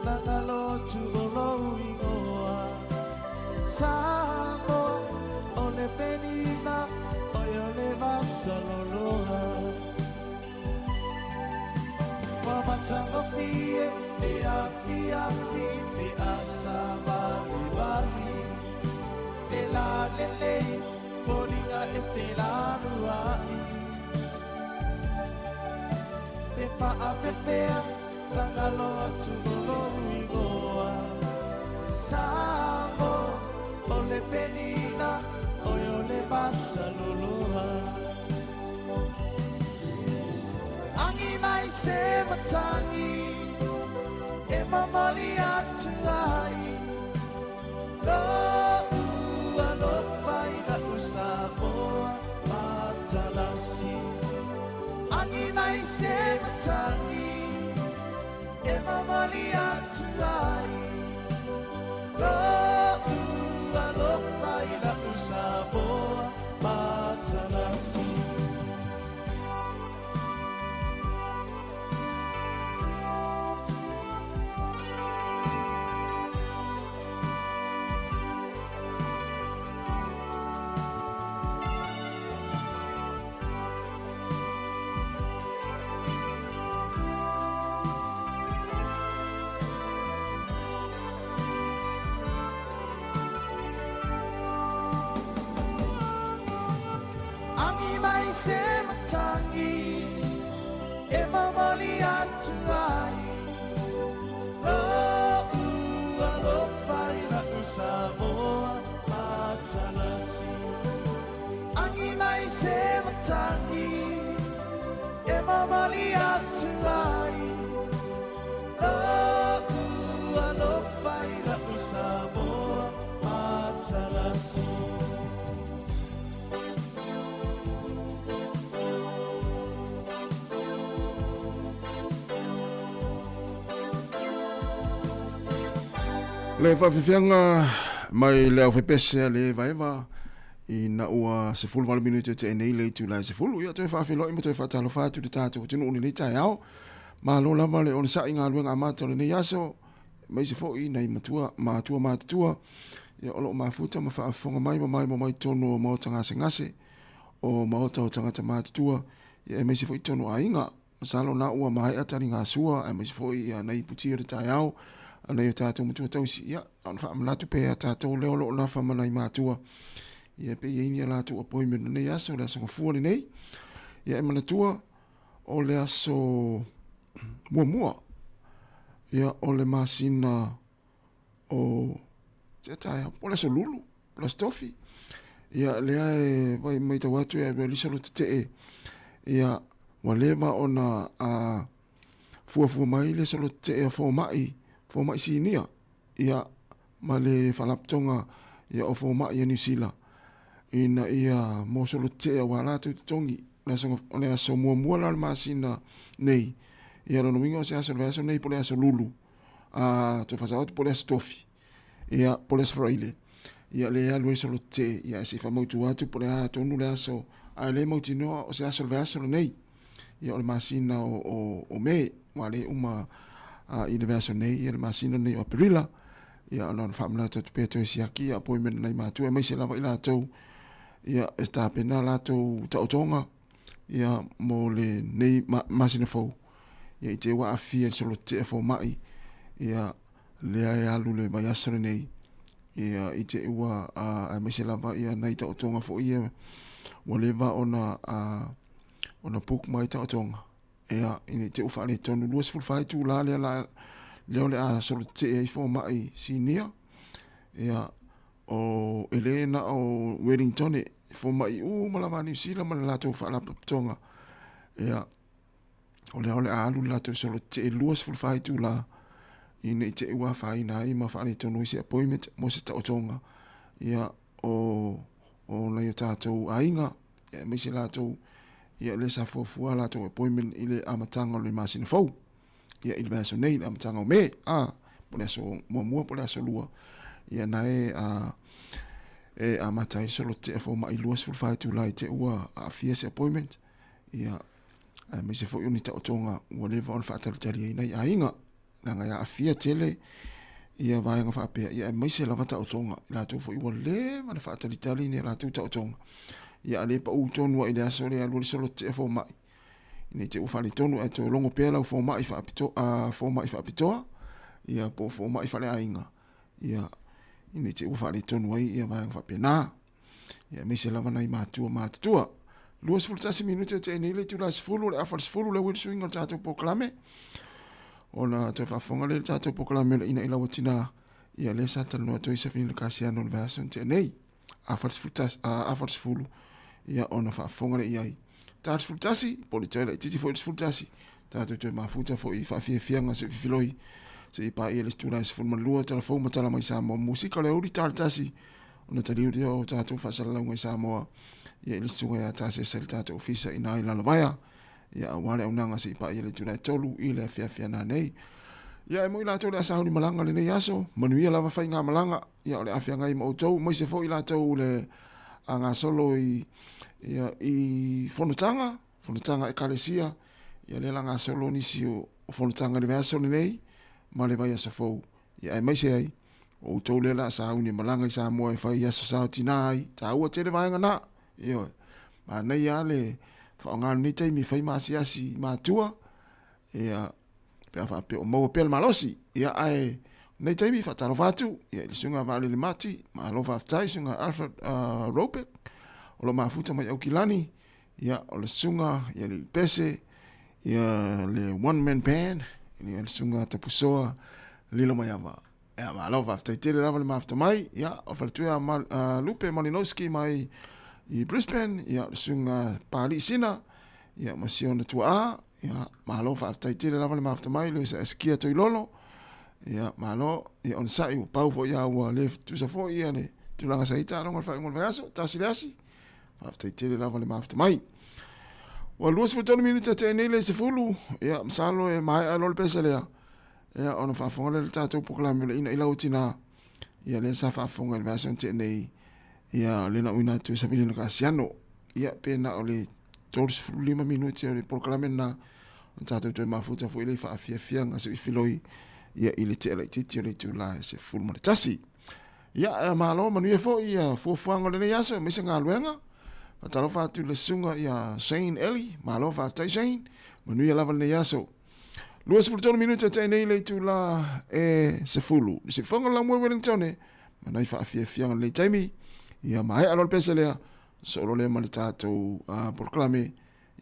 na galo atu o lou igoa. Samoa o le penina oi o le vasaloloa. Ua matagofie le afiafi pe a savalivali. Le lalelei foliga e felanua'i. Pe faapefea na galo atu o lou igoa. Samoa o le penina oi o le vasaloloa. Agi mai se matangi e mamoli atu ai. Lo'u alofa i la'u Samoa matalasi. Agi mai se matangi e mamoli atu ai. Lo'u alofa i la'u Samoa matalasi. Agi mai se matangi e mamoli atu ai. Lo'u alofa i la'u Samoa matalasi. Agi mai se matangi e mamoli atu ai. Lo'u alofa i la'u Samoa matalasi. Le faafiafiaga mai le aufepese a le evaeva ina ua 18 minute te nei le itula e 10. Ia toe faafeiloai ma toe faatalofa atu i le tatou atunuu i lenei taeao. Malo lava le onosai i galuega amata o lenei aso, aemaise foi nai matua, matua matutua, ia o lo o mafuta ma faafofoga mai ma maimoa mai totonu o maota gasegase, o maota o tagata matutua, ia aemaise foi totonu o aiga. Masalo na ua maea taligasua, aemaise foi ia nai iputi o le taeao, a nai o tatou matua tausi, ia, na ona faamanatu pea ia tatou lea o lo o nafa ma nai matua, ia pe i ai ni a latou appointment o lenei aso, le aso Gafua lenei. Ia e manatua, o le aso muamua, ia o le masina o se taeao, po o le aso Lulu, po o le aso Tofi. Ia lea e vai matau atu e alu ai le tetee, ia ua leva ona a fuafua mai le solo tetee a fomai, fomai sinia, ia ma le faalapotopotoga ia o fomai a Niu Sila ina ia mo solo tetee aua latou totogi. O le aso, o le aso muamua la o le masina nei, ia lona uiga o se aso o le vaiaso nei po o le aso Lulu, a toe faasao atu po o le aso Tofi, ia po o le aso Faraile, ia lea e alu ai solo tetee, ia ae se i faamautu atu po o le a tonu le aso, ae le mautinoa o se aso o le vaiaso lenei, ia o le masina o, o, o Me, ua le uma a, i le vaiaso nei, ia le masina lenei o Aperila. Ia, na ona faamanatu atu pea toe siaki ia appointment nai matua aemaise lava i latou ia e tapena latou taotoga ia mo lenei masina fou. Ia i te ua aafia i le solo tetee a fomai ia lea e alu le vaiaso lenei ia i te ua aemaise lava ia nai taotoga foi ia ua leva ona ona book mai taotoga ia ina i te ua faaletonu 24 itula lea la lea o le a solo tetee ai fomai sinia ia o e le na o Wellington e fomai uma lava a Niu Sila ma le latou faalapotopotoga ia o lea o le a alu le latou solo tetee 24 itula ina i te ua afaina ai ma faaletonu ai se appointment mo se taotoga ia o o nai o tatou aiga ia aemaise latou ia lea sa fuafua latou appointment i le amataga o le masina fou ia i le vaiaso nei i le amataga o Me a po o le aso muamua po o le aso lua ia na e a e amata ai solo tetee a fomai 24 itula i te ua aafia se appointment ia aemaise foi o ni taotoga ua leva ona faatalitali ai nai aiga leaga e aafia tele ia vaega faapea ia aemaise lava taotoga i latou foi ua leva ona faatalitali ni a latou taotoga ia a le pau tonu ai i le aso lea alu ai le solo tetee a fomai ina i te ua faaletonu ae toe logo pea lau fomai faapitoa, fomai faapitoa ia po o fomai faaleaiga ia ina i te ua faaletonu ai ia vaega faapena. Ia aemaise lava nai matua matutua. 21 minute o tea nei le itula e 10, o le afa le 10 le ui le suiga o le tatou polokalame. Ona toe faafofoga lea i le tatou polokalame o le ina i lau tina, ia lea sa talanoa atu ai Safina Kasiano i le vaiaso na tea nei. Afa le 11, afa le 10, ia ona faafofoga lea i ai. Ta le 11, po o le toe laitiiti foi le 11, tatou toe mafuta foi i faafiafiaga se i fifiloi, se i paia le isi itula e 12, tala fou ma tala mai Samoa. Musika o le aoauli ta le tasi, ona taliu lea o tatou faasalalauga i Samoa, ia i le susuga ia Tasesa i le tatou ofisa i ina i Lalovaea, ia aua le auaunaga se i paia le itula e 3 i le afiafi a nanei. Ia e moi latou o le a sauni malaga lenei aso, manuia lava faigamalaga, ia o le a feagai ma outou, aemaise foi latou le a gasolo i, ia, i fonotaga, fonotaga a Ekalesia, ia lea la gasolo nisi o, o fonotaga i le vaiaso lenei ma le vaiaso fou. Ia aemaise ai, o outou lea la a sauni e malaga i Samoa e fai aso sa o tina ai, taua tele vaega na. Ioe. Manaia lava le faaaoga o lenei taimi e fai ma asiasi matua, ia, pe a faapea o maua pea le malosi. Ia, ae lenei taimi faatalofa atu ia, i le susuga Vaalele Mati, malo faafetai, susuga Alfred Robeck, o lo o mafuta mai Aukilani, ia, o le susuga ia Lili Pese, ia le One Man Band, ia le susuga Tapusoa Lilo Maiava. Ia, malo faafetai tele lava le mafuta mai. Ia, o faletua Lupe Malinowski mai i Brisbane, ia, o le susuga Palii Sina, ia, ma si ona tuaa. Ia, malo faafetai tele lava le mafuta mai, le Eskia Toilolo. Ia, malo, ia, onosai, ua pau foi a ua le tusa foi ia le tulaga sa i ai taaloga o le faaiuga o le vaiaso, tasi le asi. Faafetai tele lava le mafuta mai. Ua 23 minute tea nei le 10, ia, masalo e maea loa le pese lea. Ia, ona faafofoga lea i le tatou polokalame o le ina i lau tina, ia lea sa faafofoga i le vaiaso na tea nei, ia lea na uina atu e Savilina Kasiano. Ia, pe na o le 35 minute o le polokalame lena, ona tatou toe mafuta foi lea i faafiafiaga se i filoi, ia i le tea laitiiti o le itula e 11. Ia, e malo, manuia foi ia fuafuaga o lenei aso, aemaise galuega. Faatalofa atu i le susuga ia Shane Ellie, malo faafetai Shane, manuia lava lenei aso. 23 minute tea nei le itula e 10. Le siufofoga o le laumua i Wellington, ma nai faafiafiaga lenei taimi. Ia maea loa le pese lea, solo lea ma le tatou polokalame.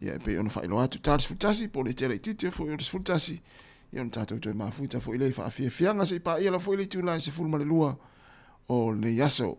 Ia e pei ona faailoa atu, ta le 11, po o le tea laitiiti foi o le 11. Ia ona tatou toe mafuta foi lea i faafiafiaga se i paia lava foi le itula e 12 o lenei aso.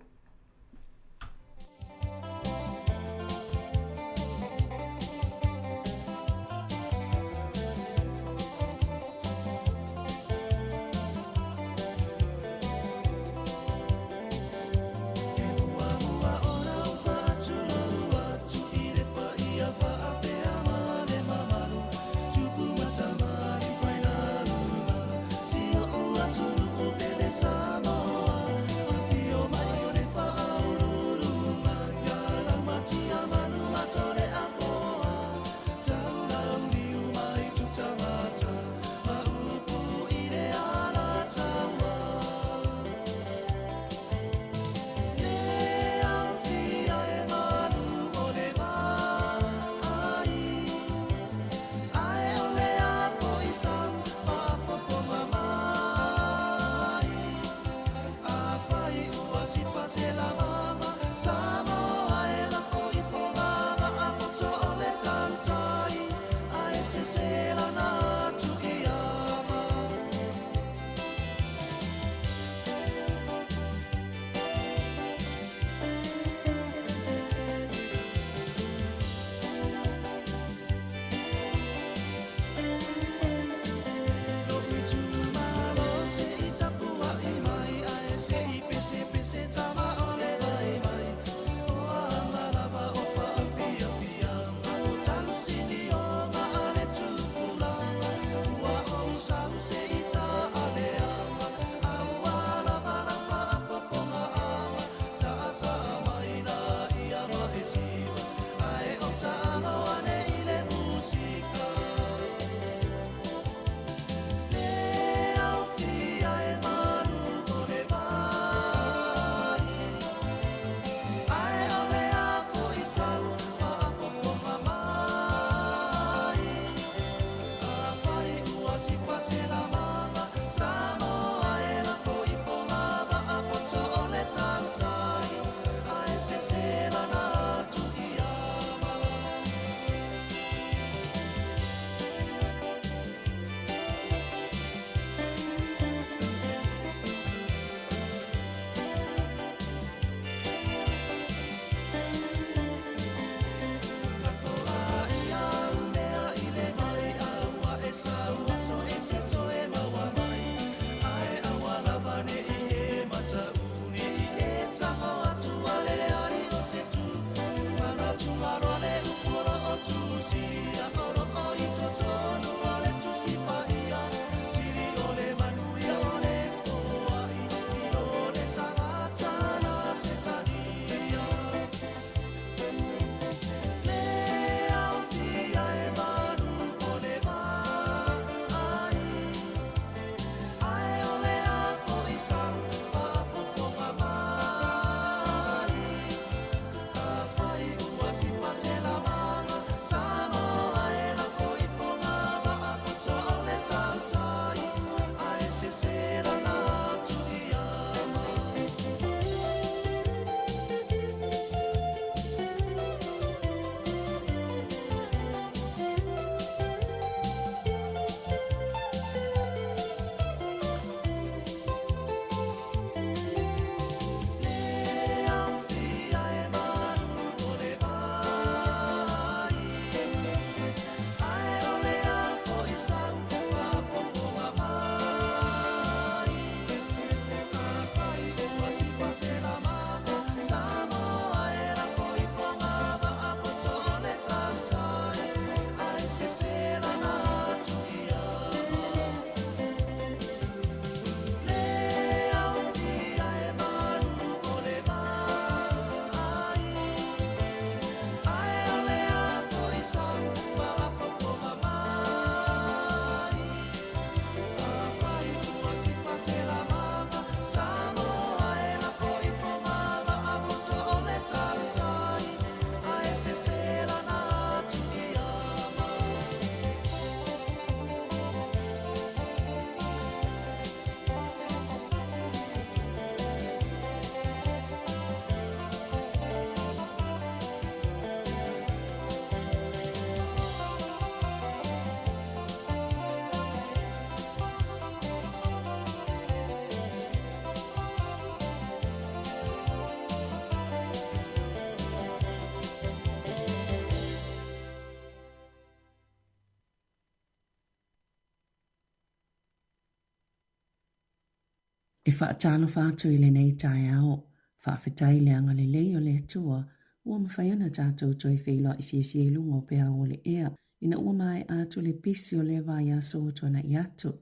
E faatalofa atu i lenei taeao, faafetai i le agalelei o le Atua ua mafai ona tatou toe feiloai fiafia i luga o peau o le ea ina ua maea atu le pisi o lea vaiaso ua tuanai atu.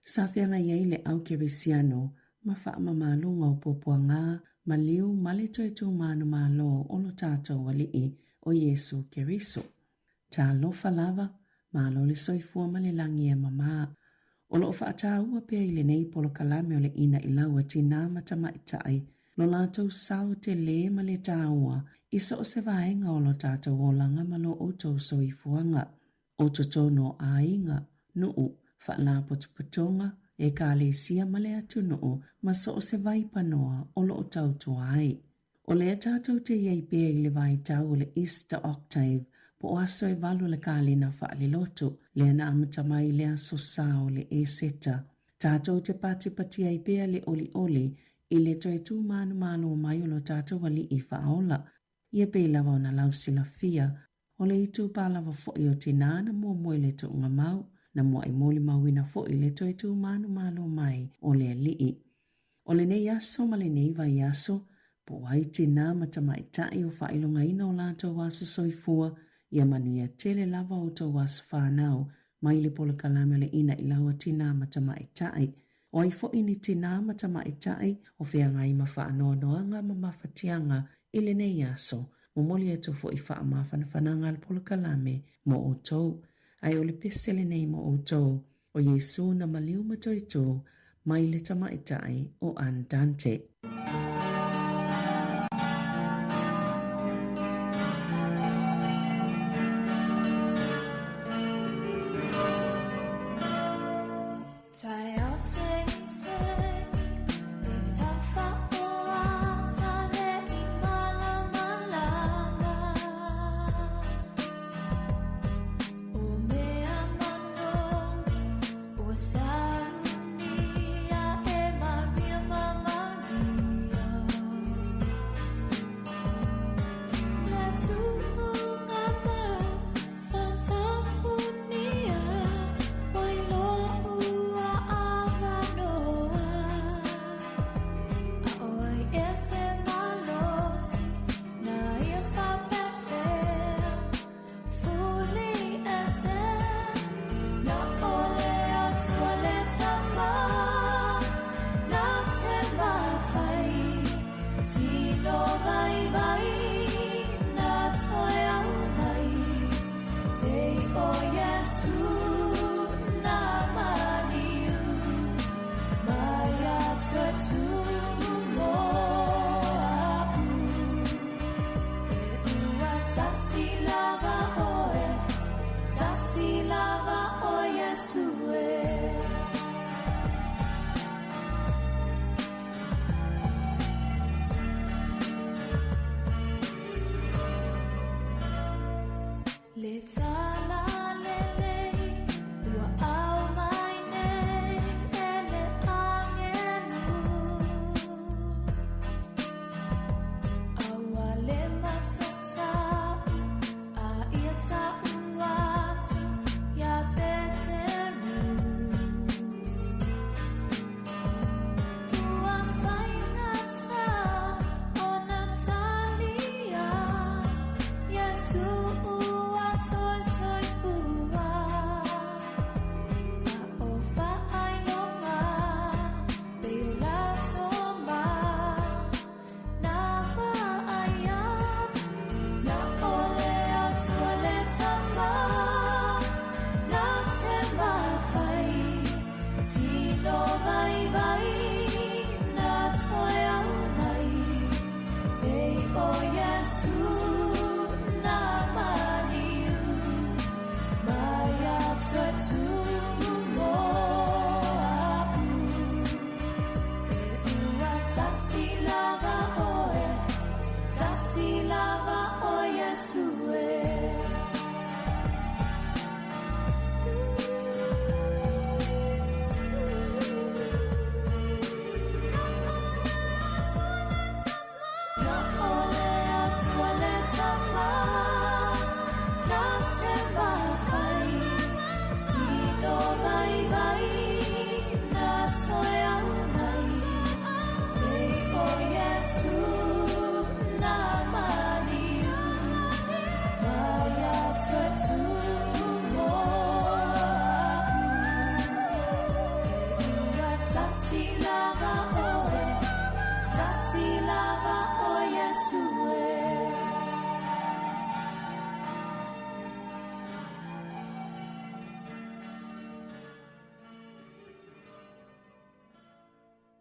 Sa feagai ai le Au Kerisiano ma faamamaluga o puapuaga, maliu ma le toe tumanumalo o lo tatou Alii o Iesu Keriso. Talofa lava, malo le soifua ma le lagi e mama. O lo o faataua pea i lenei polokalame o le Ina'i Lau a Tinā ma Tamaitai lo latou sao telē ma le tāua i so o se vaega o lo tatou olaga ma lo outou soifuaga. O totonu o aiga, nuu, faalapotopotoga, ekalesia ma le atunuu ma so o se vaipanoa o lo o tautua ai. O lea tatou te i ai pea i le vaitau o le Easter Octave, po o aso e valu o le kalena faalelotu, lea na amata mai i le aso Sa o le Eseta. Tatou te patipati ai pea le olioli i le toe tūmanumalo mai o lo tatou Alii Faaola. Ia pei lava ona lausilafia, o le itupa lava foi o tinā na muamua i le tuugamau, na muai molimauina foi le toe tūmanumalo mai o le Alii. O lenei aso ma lenei vaiaso, po o ai tinā ma tamaitai o faailogaina o latou aso soifua, ia manuia tele lava outou aso fanau mai le polokalame o le Ina'i Lau a Tinā ma Tamaitai. O ai foi ni tinā ma tamaitai o feagai ma faanoanoaga ma mafatiaga i lenei aso, momoli atu foi faamafanafanaga a le polokalame mo outou. Ae o le pese lenei mo outou, o Iesū na maliu ma toe tū mai le tamaitai o Andante.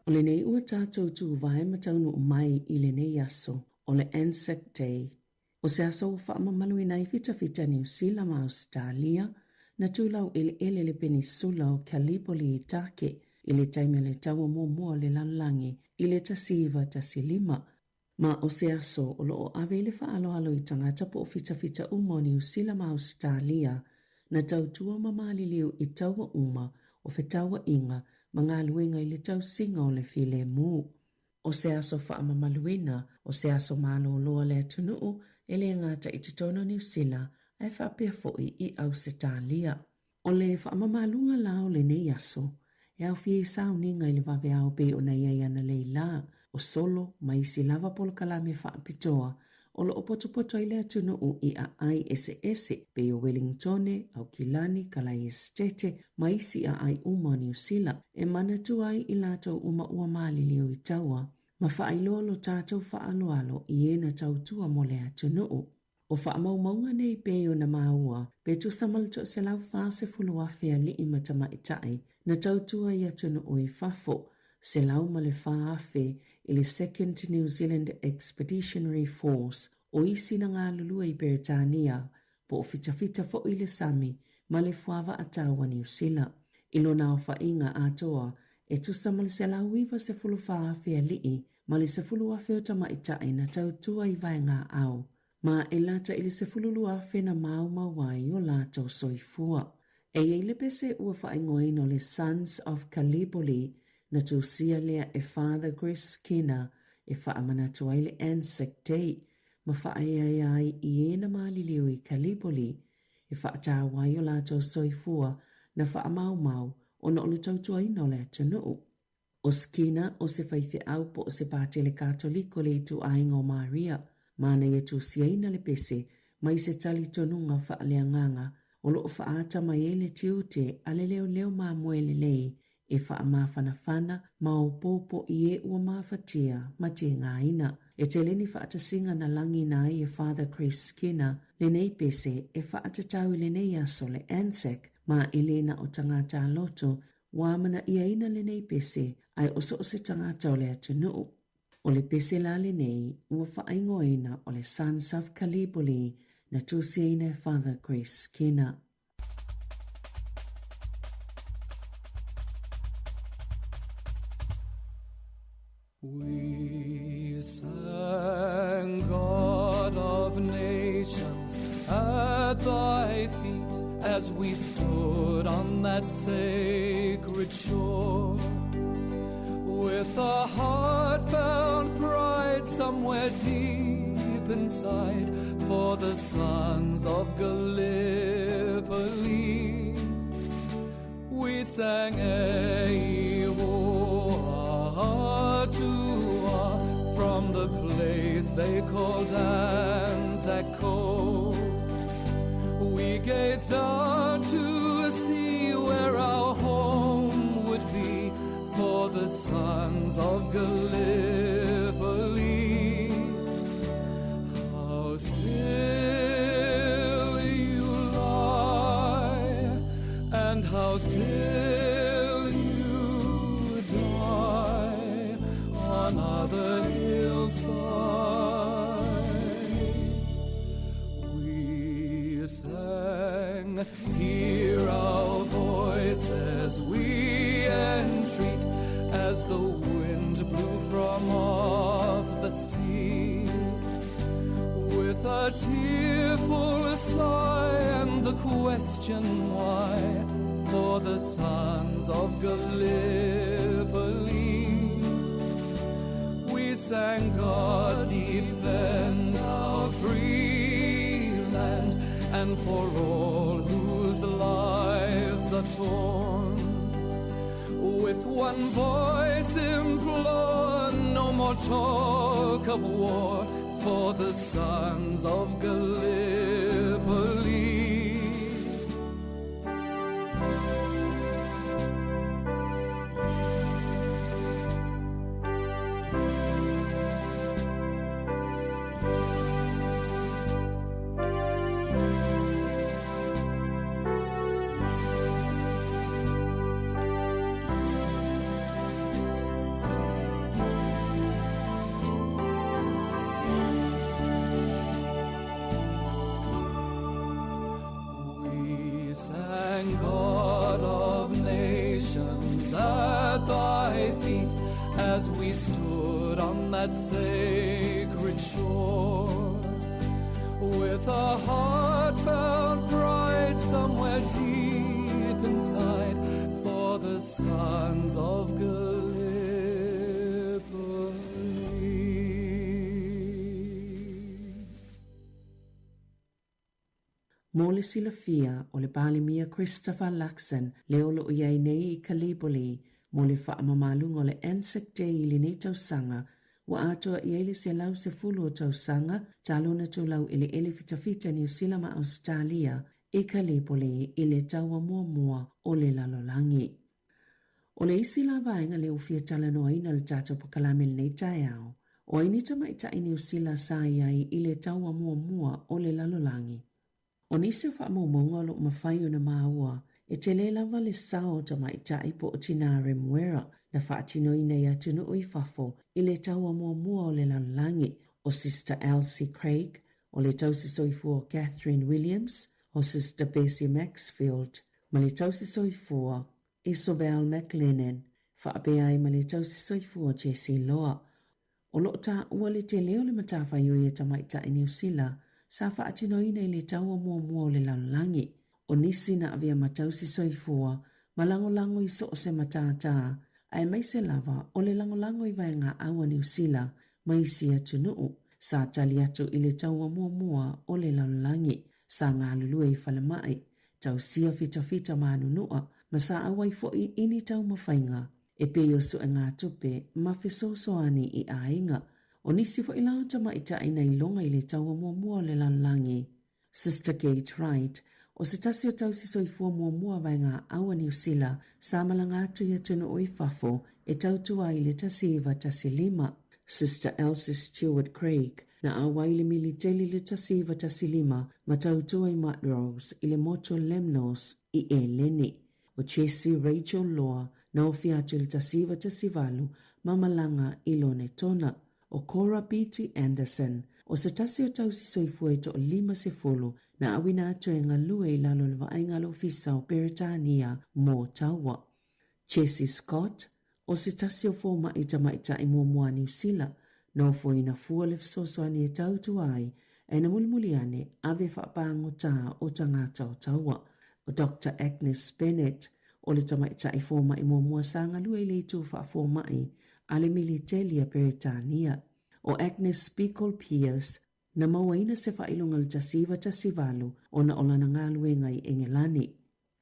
O lenei ua tatou tuvae ma taunuu mai i lenei aso o le Anzac Day. O se aso ua faamamaluina ai fitafita Niu Sila ma Ausetalia na tu laueleele le Penisula o Gallipoli i Take i le taimi o le Taua Muamua o le Lalolagi i le 1915. Ma o se aso o lo o ave i le faaaloalo i tagata po o fitafita uma o Niu Sila ma Ausetalia na tautua ma maliliu i taua uma o fetauaiga ma galuega i le tausiga o le filemu. O se aso faamamaluina, o se aso malolo a le atunuu e le gata i totonu o Niu Sila ae faapea foi i Ausetalia. O le faamamaluga la o lenei aso, e aofia i sauniga i le vaveao pei ona i ai analeila la, o solo ma isi lava polokalame faapitoa o lo o potopoto ai le atunuu i aai eseese pei o Welingtone, Aukilani, Kalai Esetete ma isi aai uma o Niu Sila e manatua ai i latou uma ua maliliu i taua ma faailoa lo tatou faaaloalo i e na tautua mo le atunuu. O faamaumauga nei pei ona maua, pe tusa ma le 140,000 alii ma tamaitai na tautua i atunuu i fafo, 104,000 i le Second New Zealand Expeditionary Force, o isi na galulue i Peretania, po o fitafita foi le sami ma le fuavaa taua Niu Sila. I lona aofaiga atoa, e tusa ma le 194,000 alii ma le 10,000 o tamaitai na tautua i vaega ao, ma e lata i le 12,000 na maumau ai o latou soifua. E i ai le pese ua faaigoaina o le Sons of Gallipoli na tusia lea e Father Chris Skinner e faamanatu ai le Anzac Day ma faaeaea ai i e na maliliu i Gallipoli e faataua ai o latou soifua na faamaumau ona o le tautuaina o le atunuu. O Skinner o se faifeau po o se Patele Katoliko le ituaiga o Maria, ma na ia tusiaina le pese mai se talitonuga faaleagaga o lo o faaata mai ai le tiute a le leoleo mamoe lelei e faamafanafana ma opoopo i e ua mafatia ma tigaina. E tele ni faatasiga na lagiina ai e Father Chris Skinner lenei pese e faatatau i lenei aso le Anzac ma e le na o tagata loto Ua amana'iaina lenei pese ae o so o se tagata o le atunuu. O le pese la lenei ua faaigoaina o le Sons of Gallipoli na tusiaina e Father Chris Skinner. We sang God of nations at thy feet as we stood on that sacred shore. With a heartfelt pride somewhere deep inside for the sons of Gallipoli. We sang A-ho-a-tua from the place they called Anzac Cove. We gazed out to see where our home would be for the sons of Gallipoli. How still you lie, and how still you die on other hillsides. We sang, hear our voices, we entreat, as the wind blew from off the sea. With a tearful sigh and the question why, for the sons of Gallipoli. We sang God defend our free land, and for all whose lives are torn. With one voice implore, no more talk of war for the sons of Gallipoli. And God of nations, at thy feet, as we stood on that sacred shore, with a heartfelt pride somewhere deep inside, for the sons of Gallipoli. Mo le silafia, o le Palemia Christopher Luxon lea o lo o i ai nei i Gallipoli mo le faamamaluga o le Anzac Day i lenei tausaga, ua atoa i ai le 110 o tausaga talu ona tulau eleele fitafita Niu Sila ma Ausetalia i Gallipoli i le taua muamua o le lalolagi. O le isi la vaega lea ua fia talanoaina i le tatou pokalame i lenei taeao, o ai ni tamaitai Niu Sila sa i ai i le taua muamua o le lalolagi? O nisi o faamaumauga o lo o mafai ona maua, e tele lava le sao o tamaitai po o tinā Remuera na faatinoina i atunuu i fafo i le taua muamua o le lalolagi, o Sister Elsie Craig, o le tausisoifua Catherine Williams, o Sister Bessie Maxfield, ma le tausisoifua Isobel McLennan, faapea ai ma le tausisoifua Jessie Loa. O lo o taua le tele o le matafaioi a tamaitai Niu Sila sa faatinoina i le taua muamua o le lalolagi. O nisi na avea ma tausisoifua ma lagolago i so o se matata, aemaise lava o le lagolago i vaegaau a Niu Sila ma isi atunuu sa tali atu i le taua muamua o le lalolagi. Sa galulue i falemai, tausia fitafita ma anunua, ma sa auai foi i ni taumafaiga e pei o suegatupe ma fesoasoani i aiga. O nisi foi la o tamaitai na iloga i le taua muamua o le lalolagi. Sister Gage Wright, o se tasi o tausi soifua muamua vaegaau a Niu Sila sa malaga atu i atunuu i fafo e tautua ai i le 1915. Sister Elsie Stewart Craig, na auai i le militeli i le 1915 ma tautua i Mudros i le motu o Lemnos i Eleni. O Jessie Rachel Loa, na ofi atu i le 1918 ma malaga i Lonetona. O Cora Beattie Anderson, o se tasi o tausi soifua e toa-50 na auina atu e galue i lalo o le vaaiga a le Ofisa o Peretania mo Taua. Jessie Scott, o se tasi o fomai tamaitai muamua a Niu Sila, na ofoina fua le fesoasoani e tautua ai, ae na mulimuli ane ave faapagota o tagata o taua. O Doctor Agnes Bennett, o le tamaitai fomai muamua sa galue i le itu faafomai a le militeli a Peretania. O Agnes Beacle Pearce, na mauaina se faailoga i le 1918 ona o lana galuega i Engelani.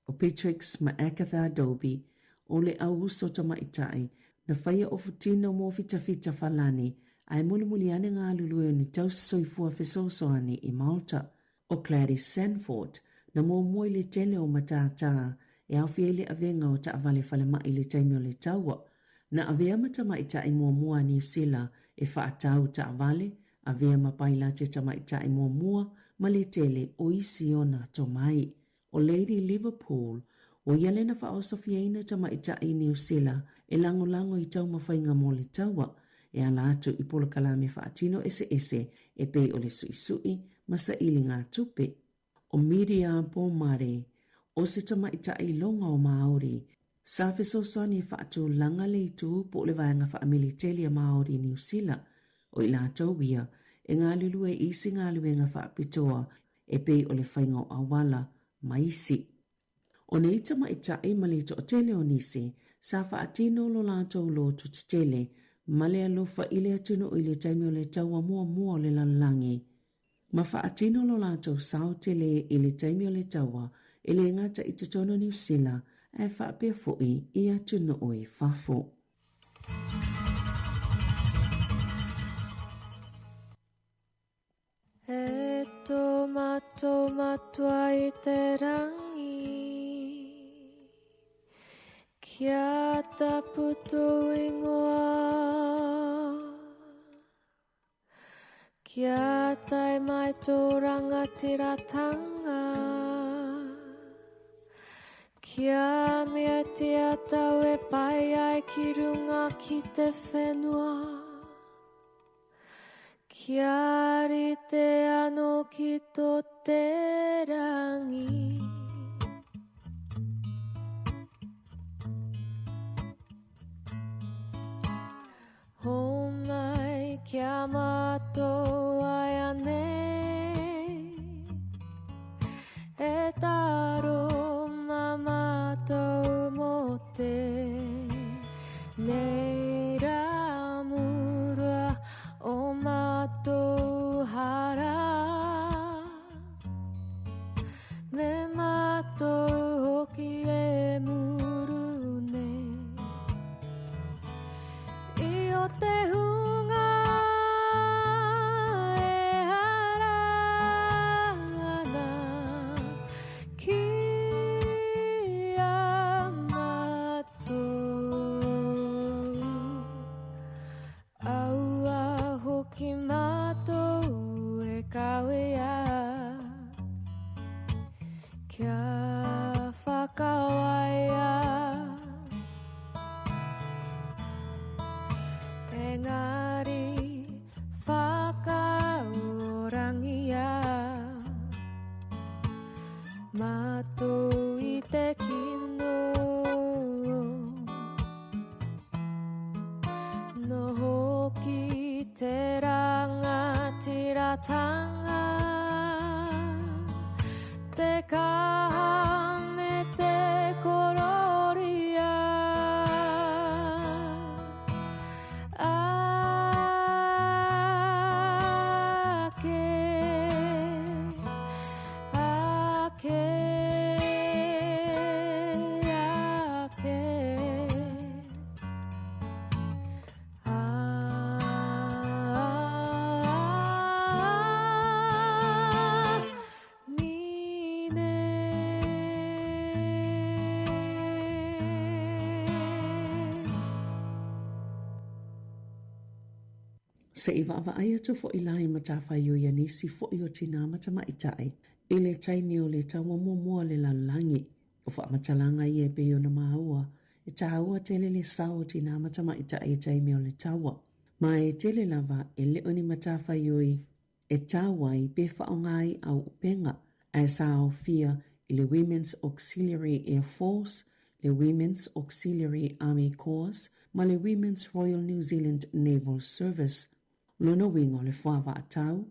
O Beatrix ma Agatha Dobie, o le au uso tamaitai, na faia ofutino mo fitafita falani, ae mulimuli ane galulue o ni tausi soifua fesoasoani i Malta. O Gladys Sanford, na muamua i le tele o matata e aofia ai le avega o taavale falemai i le taimi o le taua. Na avea ma tamaitai muamua a Niu Sila e faatau taavale, avea ma pailate tamaitai muamua ma le tele o isi ona tomai. O Lady Liverpool, o ia lea na faaosofiaina tamaitai Niu Sila e lagolago i taumafaiga mo le taua, e ala atu i polokalame faatino eseese e pei o le suisui ma sailigatupe. O Miria Pomare, o se tamaitai iloga o Māori, sa fesoasoani e faatulaga le itu po o le vaega faamiliteli a Māori i Niu Sila, o i latou ia e galulue i isi galuega faapitoa e pei o le faiga o auala ma isi. O nei tamaitai ma le toatele o nisi sa faatino lo latou loto tetele ma le alofa i le atunuu i le taimi o le taua muamua o le lalolagi, ma faatino lo latou sao tele i le taimi o le taua e le gata i totonu o Niu Sila ae faapea foi i atunuu i fafo. E tō mātou Matua i te rangi, Kia tapu tō ingoa, Kia tae mai tō rangatiratanga, Kia meatia tau e pai ai ki runga ki te whenua. Kia rite anō ki tō te rangi. rangatiratanga Te kaha me te kororia Ake, ake, ake Se i vaavaai atu foʻi la i matafaioi a nisi foʻi o tinā ma tamaitai i le taimi o le taua muamua o le lalolagi. O faamatalaga ia e pei ona maua, e tāua tele le sao o tinā ma tamaitai i taimi o le taua. Ma e tele lava e le o ni matafaioi e tau ai pe faaaoga ai auupega, ae sa aofia i le Women's Auxiliary Air Force, le Women's Auxiliary Army Corps ma le Women's Royal New Zealand Naval Service. Lona uiga o le fuavaa tau,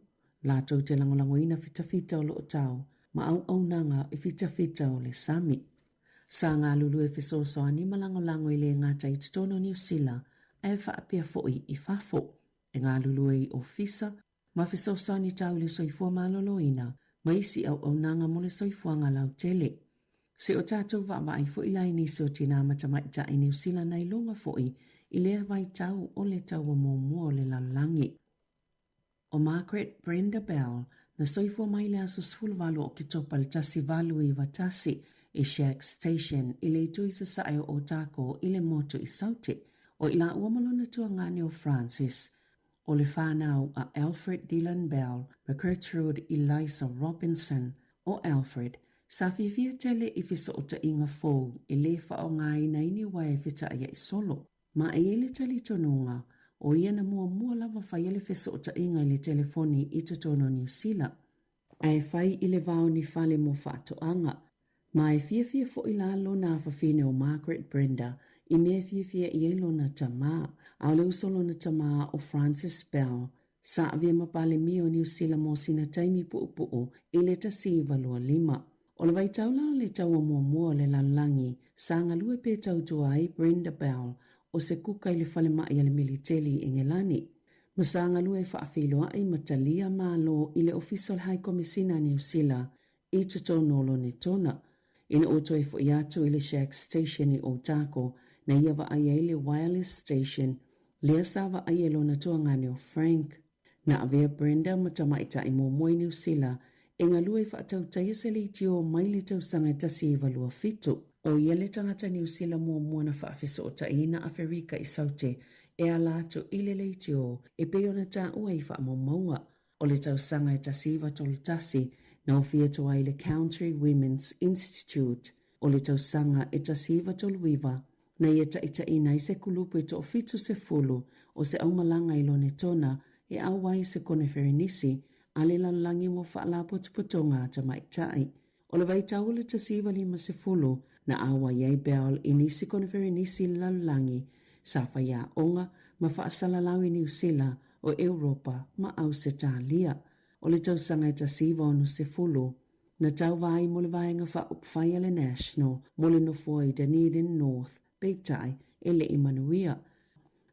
latou te lagolagoina fitafita o loo tau ma auaunaga i fitafita o le sami. Sa galulue fesoasoani ma lagolago e le gata i totonu o Niu Sila ae faapea foi i fafo, e galulue i ofisa ma fesoasoani tau i le soifua maloloina ma isi auaunaga mo le soifuaga lautele. Se o tatou vaavaai foi la i nisi o tinā ma tamaitai Niu Sila na iloga foi i lea vaitau o le taua muamua o le lalolagi. ʻO Margaret Brenda Bell, na soifua mai i le aso 18 o Oketopa i le 1891 i Shack Station i le itu i sasae o Ōtākou i le motu i Saute. ʻO i lāua ma lona tuagane ʻo Frances, ʻo le whānau a Alfred Dillon Bell ma Gertrude Eliza Robinson, ʻo Alfred, sa fiafia tele i fesoʻotaʻiga fou e lē faaaogaina ai ni uaea e fetaʻiaʻi solo. Ma e i ai le talitonuga, ʻo ia na muamua lava faia le fesoʻotaʻiga i le telefoni i totonu o Niu Sila, ae fai i le va o ni fale mo faatoaga. Ma e fiafia foʻi la lona afafine o Margaret Brenda i mea e fiafia i ai lona tamā. A o le uso lona tamā o Francis Bell, sa avea ma Palemia o Niu Sila mo sina taimi puʻupuʻu i le 1925. O le vaitau la o le taua muamua o le lalolagi, sa galue pe tautua ai Brenda Bell o se kuka i le falemaʻi a le militeli i Engelani. Ma sa galue faafeiloaʻi ma talia malo i le Ofisa o le Hai Komesina a Niu Sila i totonu o Lonetona. Ina ua toe foʻi atu i le Shack Station i Otago, na ia vaai ai le Wireless Station lea sa vaaia e lona tuagane o Frank. Na avea Brenda ma tamaitai muamua i Niu Sila e galue e faatautaia se leitio mai le tausaga e 1927. ʻO ia le tagata Niu Sila muamua na faafesootaiina Aferika i Saute e ala atu i le leitio e pei ona taua i faamaumauga. O le tausaga e 1931 na ofi atu ai le Country Women's Institute. O le tausaga e 1939 na ia taʻitaʻina ai se kulupu e toafitusefulu o se aumalaga i Lonetona e ʻau ai se koneferenisi a le lalolagi mo faalapotopotoga a tamaitai. O le vaitau o le 1950 na ʻauai ai Bell i nisi koneferenisi i le lalolagi sa faiaoga ma faasalalau i Niu Sila, o Europa ma Ausetalia. O le tausaga e 1960, na tauva ai mo le vaega faaupufai a le National mo le nofoa i Dunedin North, peitai e le i manuia.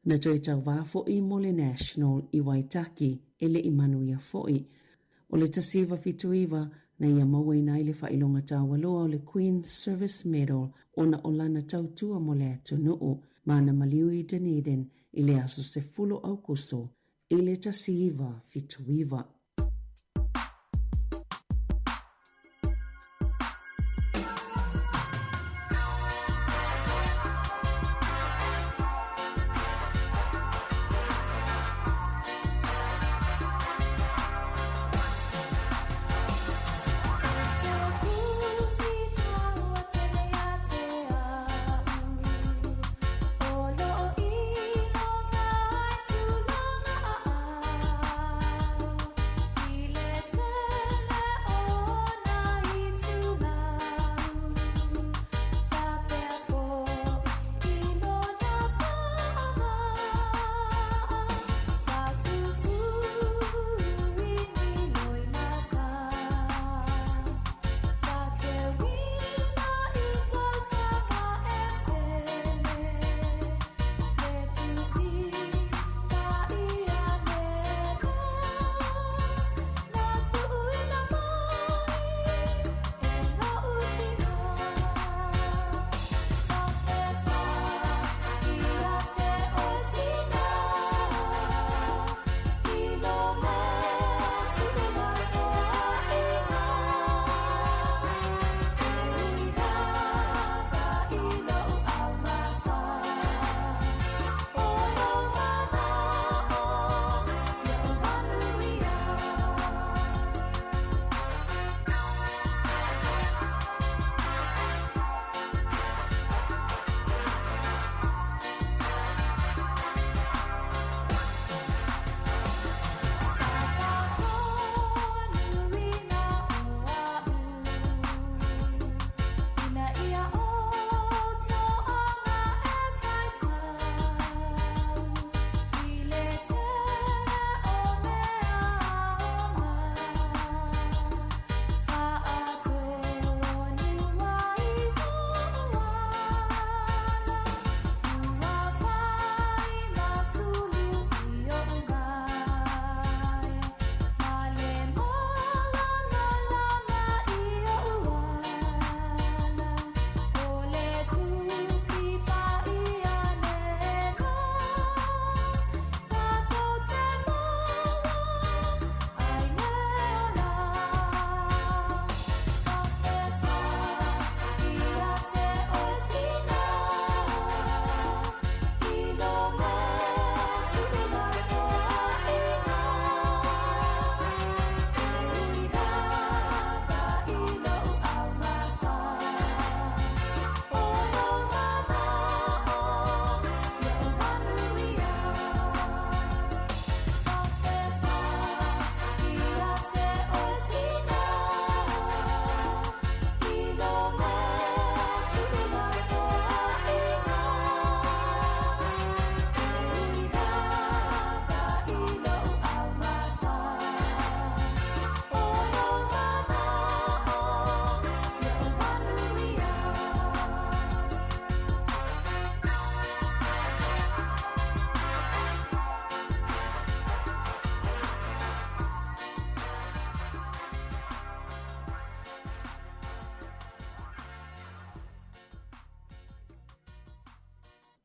Na toe tauvā foʻi mo le National i Waitaki e le i manuia foʻi. O le 1979, na ia mauaina ai le faailoga taualoa o le Queen's Service Medal ona o lana tautua mo le atunuu ma na maliu i Dunedin i le aso 10 Aukuso i le 1979.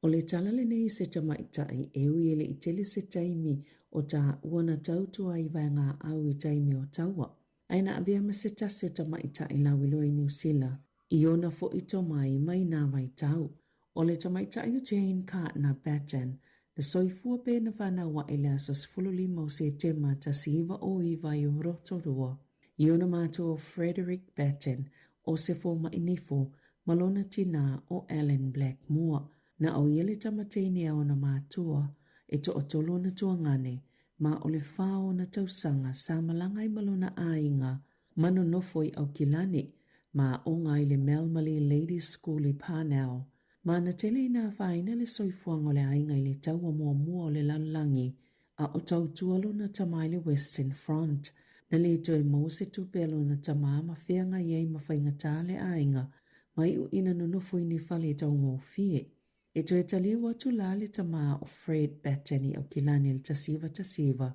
O le tala lenei i se tamaitai e ui e le i tele se taimi o taua na tautua ai i vaegaau i taimi o taua. Ae na avea ma se tasi o tamaitai lauiloa i Niu Sila i ona foi tomai mai nā vaitau. O le tamaitai o Jane Gardner Batten, na soifua pē na whanau aʻe i le aso 15 o Setema 1909 i Rotorua. I ona mātua o Frederick Batten, o se fōmaʻi nifo, ma lona tinā o Ellen Blackmore. Na o ia le tama teine a ona mātua, e toatolu ona tuagane, ma o le whā o ona tausaga sa malaga ai ma lona aiga ma nonofo i Aukilani, ma aoga ai i le Melmerley Ladies School i Parnell. Ma na tele ina afaina le soifuaga o le aiga i le taua muamua o le lalolagi, a o tautua lona tama i le Western Front. Na le toe maua se tupe a lona tama ma feagai ai ma faigata le aiga, ma iu ina nonofo i ni fale taugofie. E toe taliu atu la le tama o Fred Batten i Aukilani i le 1919,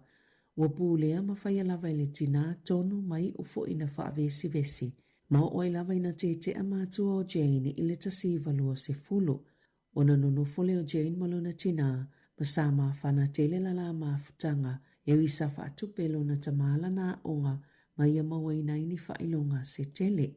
ua pulea ma faia lava e le tinā tonu ma iu foi ina faavesivesi. Ma oo ai lava ina tetea matua o Jane i le 1920. Ona nonofo lea o Jane ma lona tinā, ma sa mafana tele la la mafutaga, e ui sa faatupe lona tama lana aoga ma ia mauaina ai ni faailoga se tele.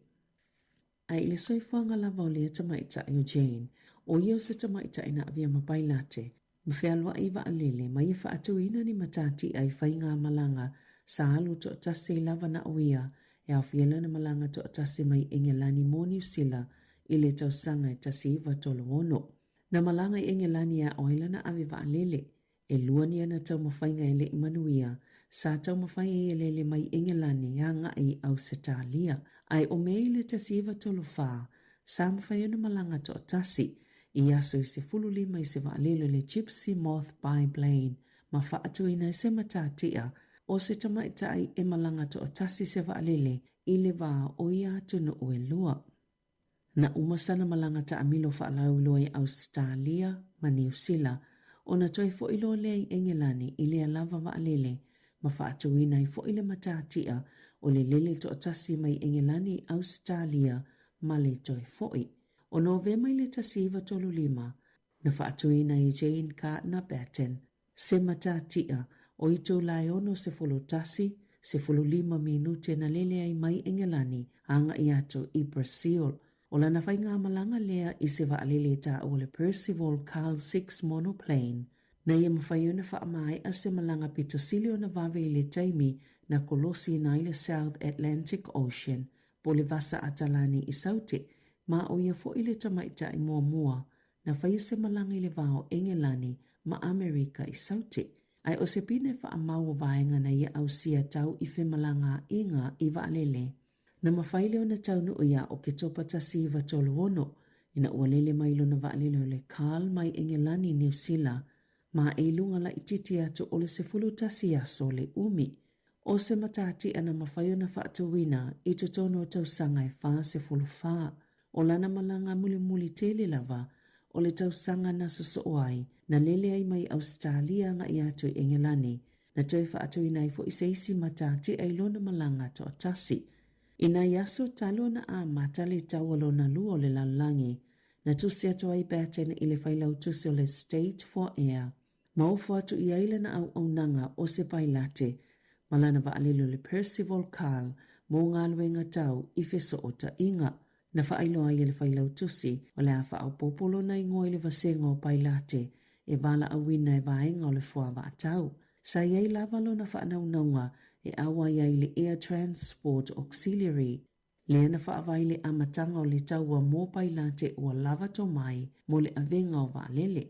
Ae i le soifuaga lava o lea tamaitai o Jane, o ia o se tamaitai na avea ma pailate, ma fealuai i vaalele, ma ia faatuina ni matatia i faigamalaga sa alu toatasi ai lava na o ia e aofia lana malaga toatasi mai Engelani mo Niu Sila i le tausaga e 1936. Na malaga i Engelani e aʻo ai lana ave vaalele, E lua ni ana taumafaiga e le i manuia, sa taumafai ai e lele mai Engelani agaʻi i Ausetalia, ae o Mei le 1934, sa mafai ona malaga toatasi i aso e 15 i se vaalele o le Gypsy Moth Biplane ma faatuina ai se matatia o se tamaitai e malaga toatasi se vaalele i le va o ia atunuu e lua. Na uma sana malaga taamilo faalauiloa i Ausetalia ma Niu Sila, ona toe foʻi loa lea i Engelani i lea lava vaalele ma faatuina ai foʻi le matatia o le lele toatasi mai Engelani i Ausetalia ma le toe foʻi. O Novema i le 1935, na faatuina ai e Jane Gardner Batten se matatia o itula e 61, 15 minute na lele ai mai Engelani agaʻi atu i Brasil. O lana faigamalaga lea i se vaalele e taua o le Percival Carl 6 monoplane. Na ia mafai ona faamaea se malaga pito sili ona vave i le taimi na kolosiina ai le South Atlantic Ocean po o le Vasa Atalani i Saute, ma o ia foʻi le tamaitai muamua Na faia se malaga i le va o Engelani ma Amerika i Saute, ae o se pine faamau o vaega na ia ausia tau i femalagaaʻiga i vaalele. Na mafai lea ona taunuu ia Oketopa 1936 ina ua lele mai lona vaalele o le Carl mai Engelani i Niu Sila, ma e i luga laitiiti atu o le 11 aso le umi. O se matatia na mafai ona faatuina i totonu o tausaga e 44. O lana malaga mulimuli tele lava o le tausaga na sosoo ai, na lele ai mai Ausetalia agaʻi atu i Engelani, na toe faatuina ai foʻi se isi matatia i lona malaga toatasi. I nai aso talu ona amata le taua lona lua o le lalolagi, na tusi atu ai Batten i le failautusi o le State for Air, Ma ofo atu i ai lana auaunaga o se pailate ma lana vaalele o le Percival Carl mo galuega tau i fesootaiga. Na faailoa ai e le Failautusi o le a faaopoopo lona igoa i le vasega o pailate e valaauina e vaega o le fuavaatau. Sa i ai lava lona faanaunauga e auai ai i le Air Transport Auxiliary Lea na faavae le amataga o le taua mō Pailate ua lava tomai mo le avega o vaalele.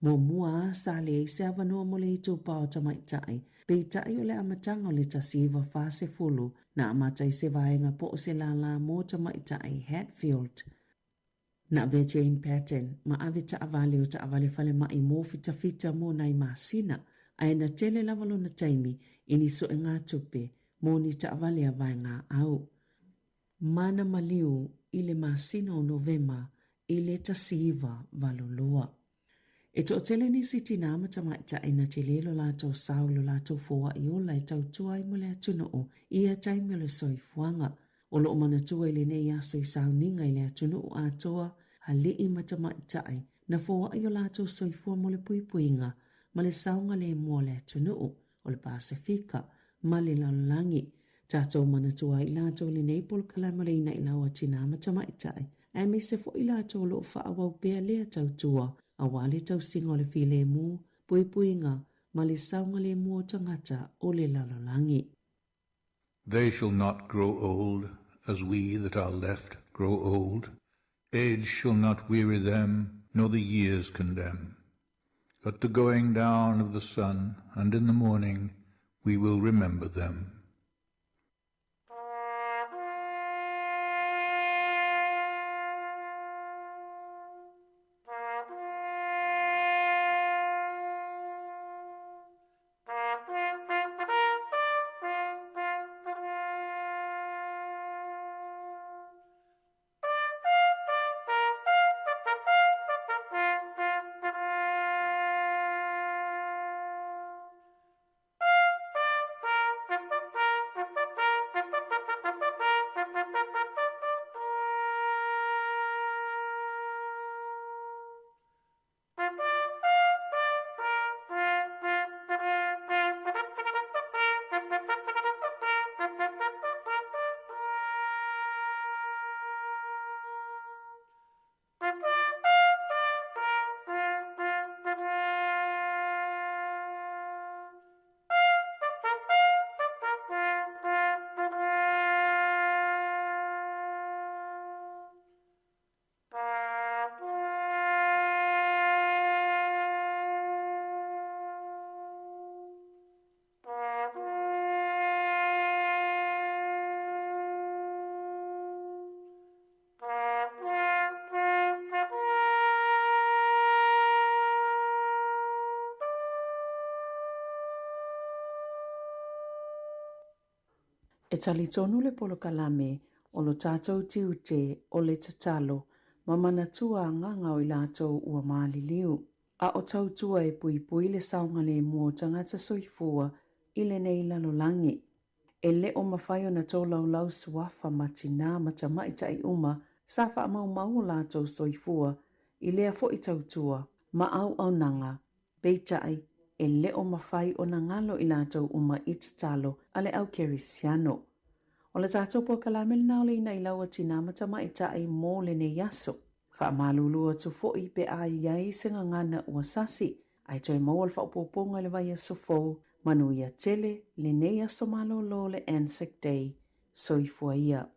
Muamua a sa leai se avanoa mo le itupa o tamaitai, peitai o le amataga o le 1940 na amata ai se vaega po o se lālā mō tamaitai Hatfield. Na avea Jane Patton ma ave taavale o taavale falemai mō fitafita mō nai masina, ae na tele lava lona taimi i ni suegatupe mō ni taavale a vaegaau. Ma na maliu i le masina o Novema i le 1982. E toatele nisi tinā ma tamaitai na tele lo latou sao i lo latou foaʻi ola e tautua ai mo le atunuu i ia taimi o le soifuaga. O loo manatua i lenei aso i sauniga i le atunuu atoa, aliʻi ma tamaitai, Na foai o latou soifua mo le puipuiga ma le saogalemu o le atunuu, o le Pasefika, ma le lalolagi. Tatou manatua ai i latou i lenei polokalame o le Inailau a Tinā ma Tamaitai, aemaise foi i latou o lo o faaauau pea lea tautua aua le tausiga o le filemu, puipuiga ma le saogalemu o tagata o le lalolagi. They shall not grow old as we that are left grow old. Age shall not weary them, nor the years condemn. At the going down of the sun and in the morning we will remember them. E talitonu le polokalame o lo tatou tiute o le tatalo ma manatua agaga o i latou ua maliliu, a o tautua e puipui le saogalemu o tagata soifua i lenei lalolagi. E le o mafai ona tolaulau suafa ma tinā ma tamaitai uma sa faamaumau o latou soifua i lea foi tautua ma auaunaga, peitai, e le o mafai ona galo i latou uma i tatalo a le au kerisiano. O le tatou polokalame lena o le Inailau a Tinā ma Tamaitai mo lenei aso. Faamalulu atu foi pe a i ai se gagana ua sasi, ae toe maua le faaopoopoga i le vaiaso fou, manuia tele lenei aso malolo o le Anzac Day. Soifua ia.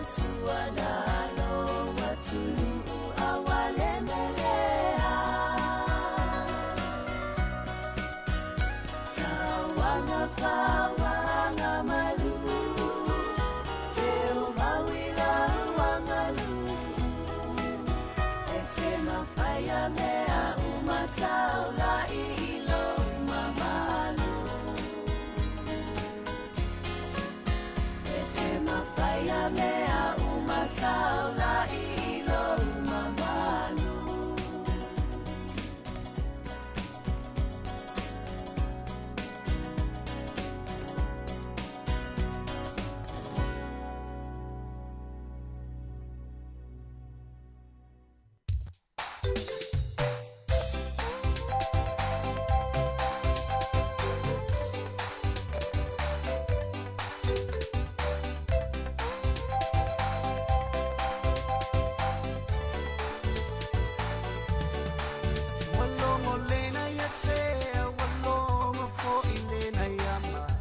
matua na lo atunuu aua le melea. Tauanga fauanga malu, te o mauila uangalu. E te mawhaia mea umatau la i ilo mamalu. E te mawhaia mea umatau la i ilo mamalu. Walongo lena ia tea, walongo fo'i lena ia mai.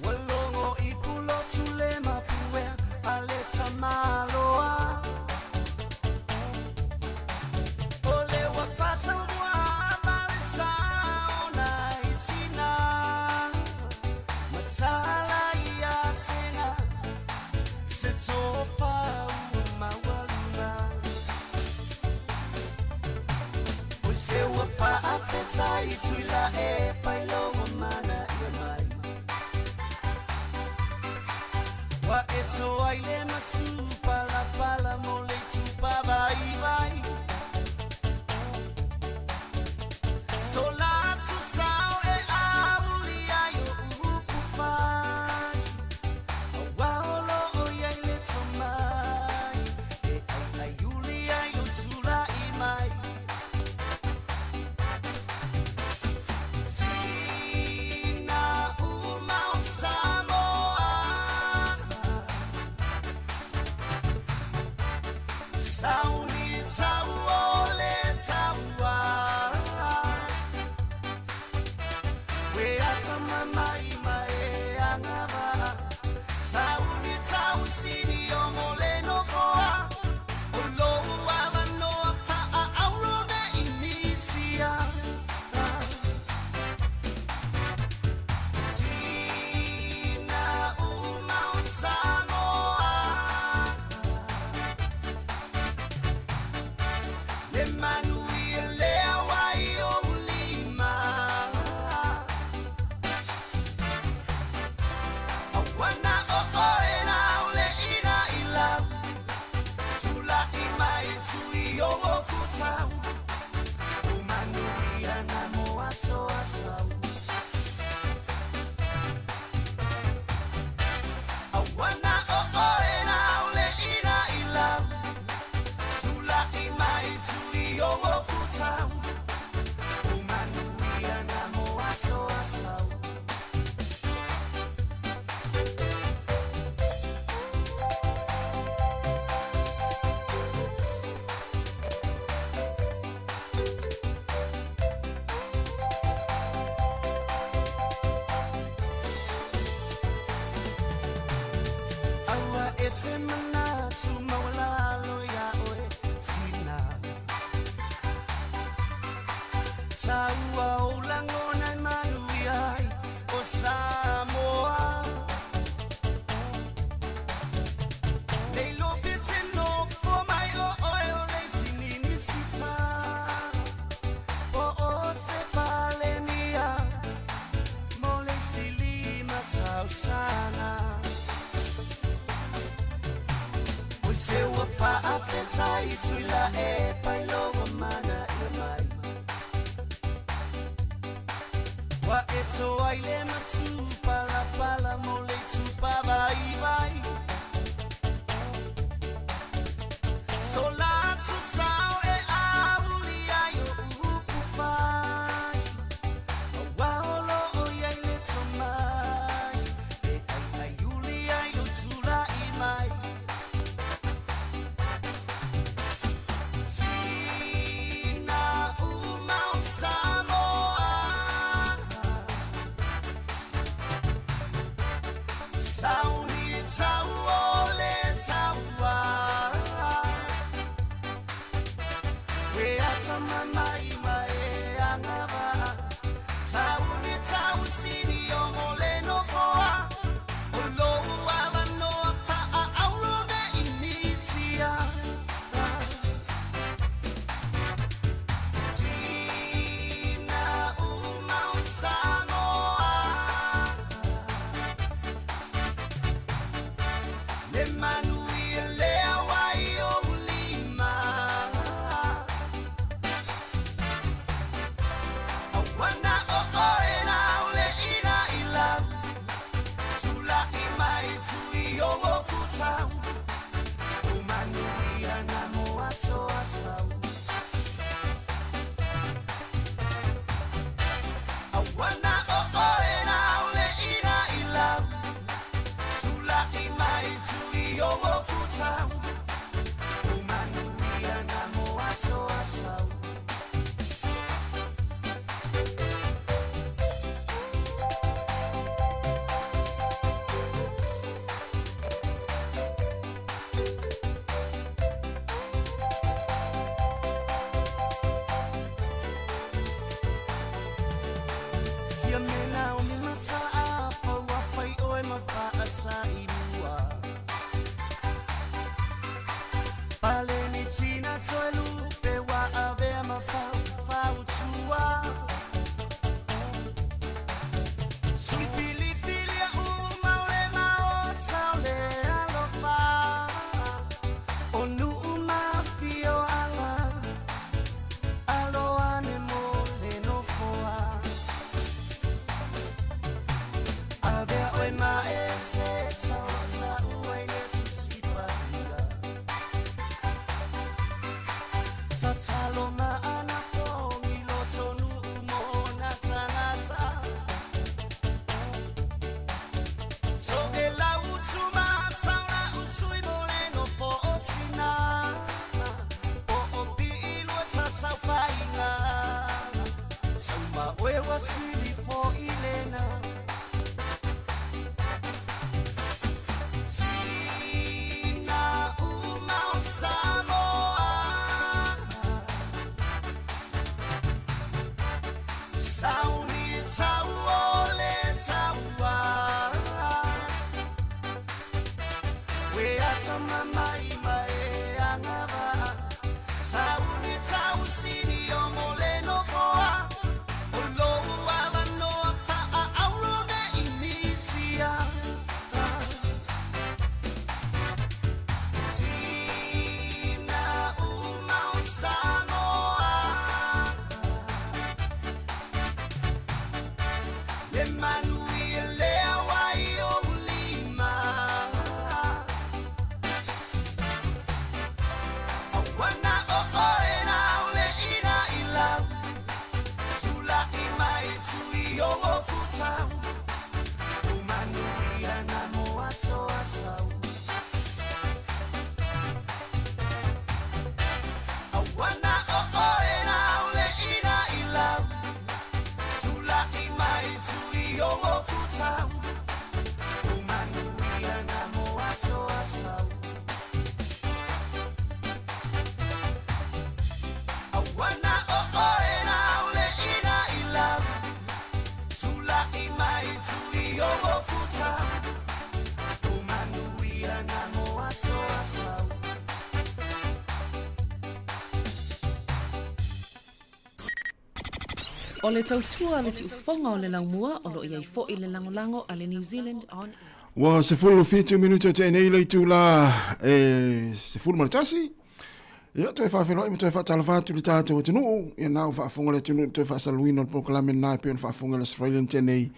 Walongo i pulotu le mapuea, a le tamaloa. O le ua fataumua ma le saona i tina. Matala ia sena, se tofa ua maualuga. Oi se ua faafetai tui la e pailogo mana ia mai. Wa e toai le matu palapala mo le tupa vai vai. So la tu sao e auli ai o upu fai. Aua o lo o iai le tomai. E ai ai uli ai o tula i mai. Tina uma o Samoa. Sauni tau o le taua. We asa mamai mae angava. Sauni tau sini o mole no koa. O lou avanoa fa'a auro ne imisia. Tina uma o Samoa. Le manu i lea wai o ulima. Awana o oe na ule ina i lau. Tula i mai tui o o futau. O manu i ana mo aso asau. Awana o oe na ule ina i lau. Tula i mai tui o o futau. O manu i ana mo aso asau. Aua e te manatu maualalo ia oe tina. Taua o langona e manu iai o Samoa. Nei lope te nofo mai o oe o le sinini sita. O o se palenia, mo le silima tausana. Oi se ua faafetai tui la e pailogo mana ia mai. Wa e toai le matu palapala mo le tupa vai vai. So la tu sao e auli ai o upu fai. Aua o lo o iai le tomai. E ai ai uli ai o tula i mai. Tina uma o Samoa. Sauni Le manuia lea ua i ou lima. A ua na o oe na ole ina i lau. Tula'i mai tui o ofutau. O manuia na mo aso asau. A ua na o oe na ole ina i lau. Tula'i mai tui o ofutau. O manuia na mo aso asau. Fia mena o me mata a fau a whai oe ma whaata i mua. Pale ni tina toe lupe wa avea ma fau fautua. Sui pili pili a uma o le maota o le alofa. O nuu mafio ala, alo ane mo le nofoa. Avea oe ma e se taota ua i le tusipaia. Tatalo ma ana pongi loto nuu mo na tangata. Toke lau tuma taula usui mo le nofo o tina. O o pi ilua tatau painga. Tauma oe wasili fo ilena. Tina uma o Samoa. Sauni tau o le taua. We asa mamai mae angava. Sauni tau sini o mo le nofoa. O lou avanoa pa'a auro ne i misia. Tina uma o Samoa. Le manuia lea ua i ou lima. A ua na o oe na ole ina i lau. Tula'i mai tui o ofutau. O manuia na mo aso asau. A ua na o oe na ole ina i lau. Tula'i mai tui o ofutau. O manuia na mo aso asau. A ua na o oe na ole ina i lau. Tula'i mai tui o ofutau. O manuia na mo aso asau. O le tautua a le siufofoga o le laumua o lo o i ai foi le lagolago a le New Zealand On Air. Ua 17 minute o tea nei le itula e 11. Ia, toe faafeiloai ma toe faatalofa atu i le tatou atunuu. Ia na ua faafofoga le atunuu i le toe faasaluina o le polokalame lena e pei ona faafofoga i le Aso Faraile na tea nei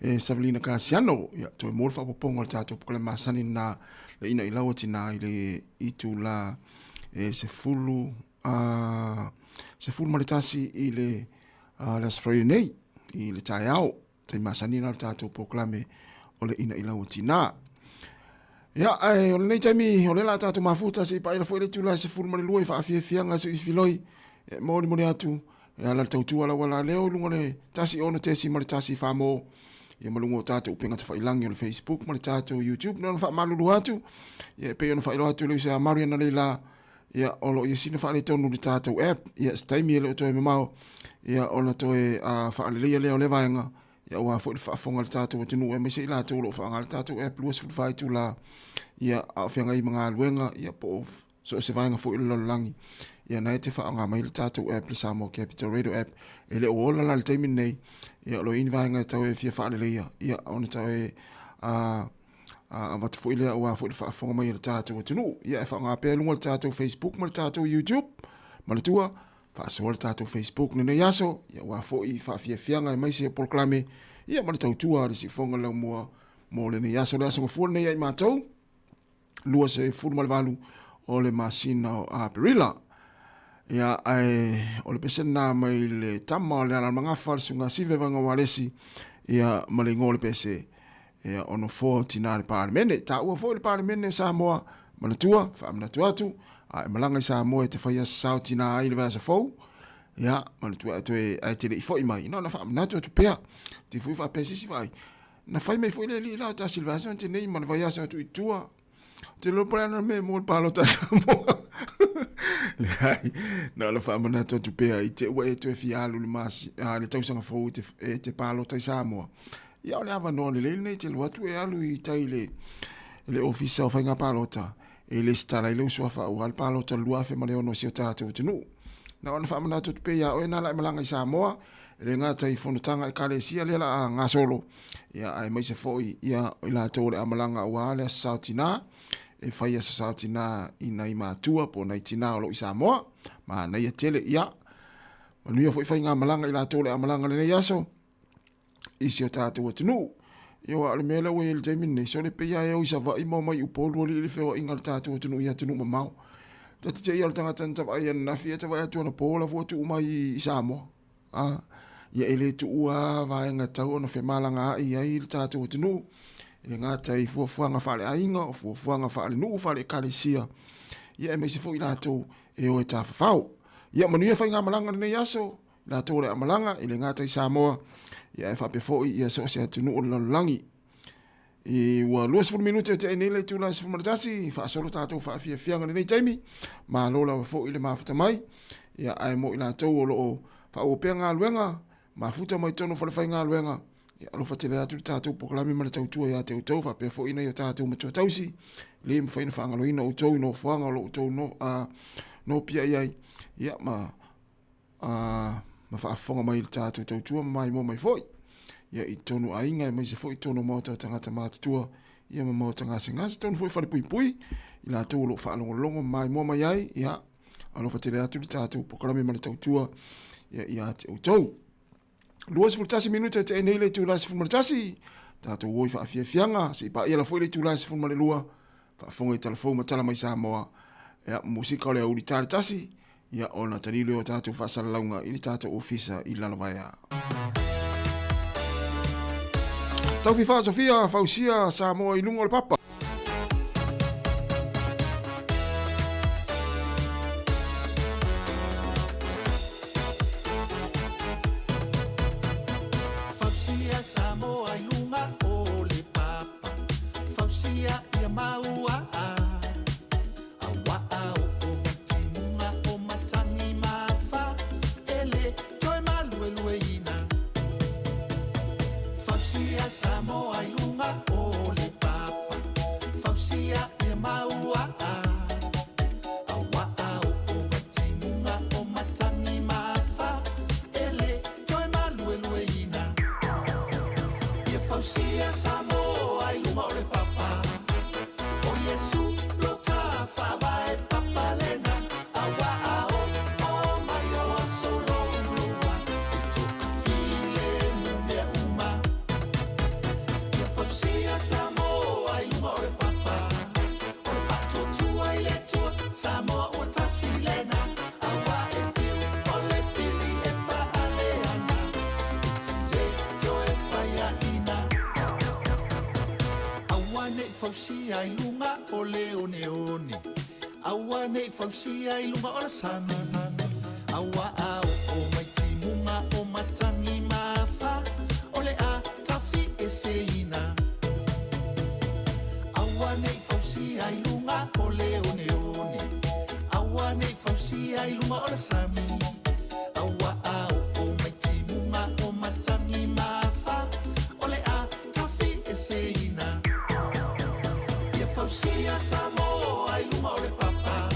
e Savelina Kasiano. Ia, toe mo le faaopoopoga o le tatou polokalame masani lena le ina i lau atina i le itula e 10 a 11 i le le Aso Faraile nei i le taeao. Taimi masani lena o le tatou polokalame o le ina i lau atina. Ia, ae o lenei taimi, o lea la tatou mafuta se i paila foi le itula e 12 i faafiafiaga se i filoi e molimoli atu e ala le tautua lau ala leo i luga o le 16.1 whamo ia ma luga o tatou upega tafailangi o le Facebook ma le tatou YouTube. Na ona faamalulu atu, ia e pei ona faailoa atu le uso ia Marian analeila, ia o lo o i ai sina faaletonu i le tatou app, ia se taimi e le o toe mamao, ia ona toe faaleleia lea o lea vaega, ia aua foi le faafofoga a le tatou atunuu aemaise i latou o lo o faaaoga le tatou app 24 itula, ia a o feagai ma galuega, ia po o so o se vaega foi o le lalolagi, ia na e te faaaoga mai le tatou app, le Samoa Capital Radio app. E le o ola la i le taimi lenei, ia o lo o i ai ni vaega e tau e fia faaleleia, ia ona tau e Avatu foi lea aua foi le faafofoga mai a le tatou atunuu. Ia e faaaoga pea i luga o le tatou Facebook ma le tatou YouTube. Manatua, faasoa le tatou Facebook lenei aso, ia aua foi faafiafiaga aemaise o polokalame, ia ma le tautua a le Siufofoga Laumua mo lenei aso. Le aso Gafua lenei ia i matou, 28 o le masina o Aperila. Ia, ae o le pese lena mai le tama o le Alalamagafa, le Susuga Sive Vaiga Ualesi, ia, ma le igoa o le pese, ia, o Nofoa o Tina le Palemene. Taua foi le Palemene o Samoa, manatua, faamanatu atu, a e malaga i Samoa e te faia sao tina ai i le vaiaso fou, ia, manatua e toe, ae te le i foi mai, na ona faamanatu atu pea. Te fui faapea se isi vaai, na fai mai foi le alii la o tasi i le vaiaso na tea nei ma le vaiaso atu i tua. Ou te iloa po o le a le mea e mua le palota a Samoa. Leai, na ona faamanatu atu pea i te ua e toe fia alu i le masi, a, le tausaga fou e te, e te palota i Samoa. Ia o le avanoa lelei lenei e te alu atu e alu i tai i le, le ofisa o faiga palota e lesitala ai lou suafa aua le palota 2006 o si o tatou atunuu. Na ona faamanatu atu pea ia oe na la e malaga i Samoa, E le gata i fonotaga Ekalesia lea la a gasolo, ia aemaise foi ia i latou o le a malaga aua le Aso Sa o Tina, e fai Aso Sa o Tina i nai matua po o nai tina o lo o i Samoa. Manaia tele, ia. Manuia foi faigamalaga i latou o le a malaga lenei aso i si o tatou atunuu. Ia aua o le mea lea ua i ai i le taimi lenei, sole pei lava e o i Savaii ma omai i Upolu alii le feoaiga a le tatou atunuu i atunuu mamao. Ta te te i o le tagata na ta vaai ananafi, ia ta vaai atu anapo la ua tuu mai i Samoa. A, ia e le tuua lava vaega e tatau ona femalagaai ai le tatou atunuu, e le gata i fuafuaga faaleaiga, o fuafuaga faalenuu, faale-ekalesia, ia aemaise foi i latou e o e tafafao. Ia manuia faigamalaga o lenei aso, i latou o le a malaga, e le gata i Samoa, ia ae faapea foi ia so o se atunuu o le lalolagi. I ua 20 minute o tea nei le itula e 11, faasolo tatou faafiafiaga i lenei taimi. Malo lava foi le mafuta mai. Ia, ae mo i latou o lo o faaauau pea galuega, mafuta mai totonu o falefaigaluega, ia alofa tele atu le tatou polokalame ma le tautua ia te outou, faapea foi nai o tatou matua tausi, le mafai ona faagaloina outou i nofoaga o lo o outou no, nopia i ai, ia, ma ma faafofoga mai i le tatou tautua ma maimoa mai foi ia i totonu o aiga aemaise foi i totonu o maota o tagata matutua ia ma maota gasegase totonu foi o falepuipui i latou o lo o faalogologo ma maimoa mai ai ia alofa tele atu le tatou polokalame ma le tautua ia ia te outou. 21 minute e tea nei le itula e 11 tatou o i faafiafiaga se i paia la foi le itula e 12 faafofoga i tala fou ma tala mai Samoa ia musika o le aoauli ta le tasi ia ona tali lea o tatou faasalalauga i le tatou ofisa i Lalovaea. Taufifa Sofia fausia Samoa i luga o le papa. Fausia Samoa i luga o le papa, fausia ia maua a Auaa o o mai timuga o matangi mafa e le toe maluelueina. Fausia Samoa i luga o le papa, fausia ia maua a Auaa o o mai timuga o matangi mafa e le toe maluelueina. Ia fausia Samoa i luga o le papa. O Iesu lo ta faavae papa lena Auaa o o mai o aso louloua E tokafile mu mea uma Ia fausia Samoa i luga o le papa O le faatuatua i le Atua Samoa ua tasi lena Aua e fiu o le fili e faaleaga E tile toe faiaina Aua nei fausia i luga o le oneone Aua nei fausia i luga o le sami Aua a oo mai timuga o matangi mafa O le a tafi eseina Aua nei fausia i luga o le oneone Aua nei fausia i luga o le sami Aua a oo mai timuga o matangi mafa O le a tafi eseina Ia fausia Samoa i luga o le papa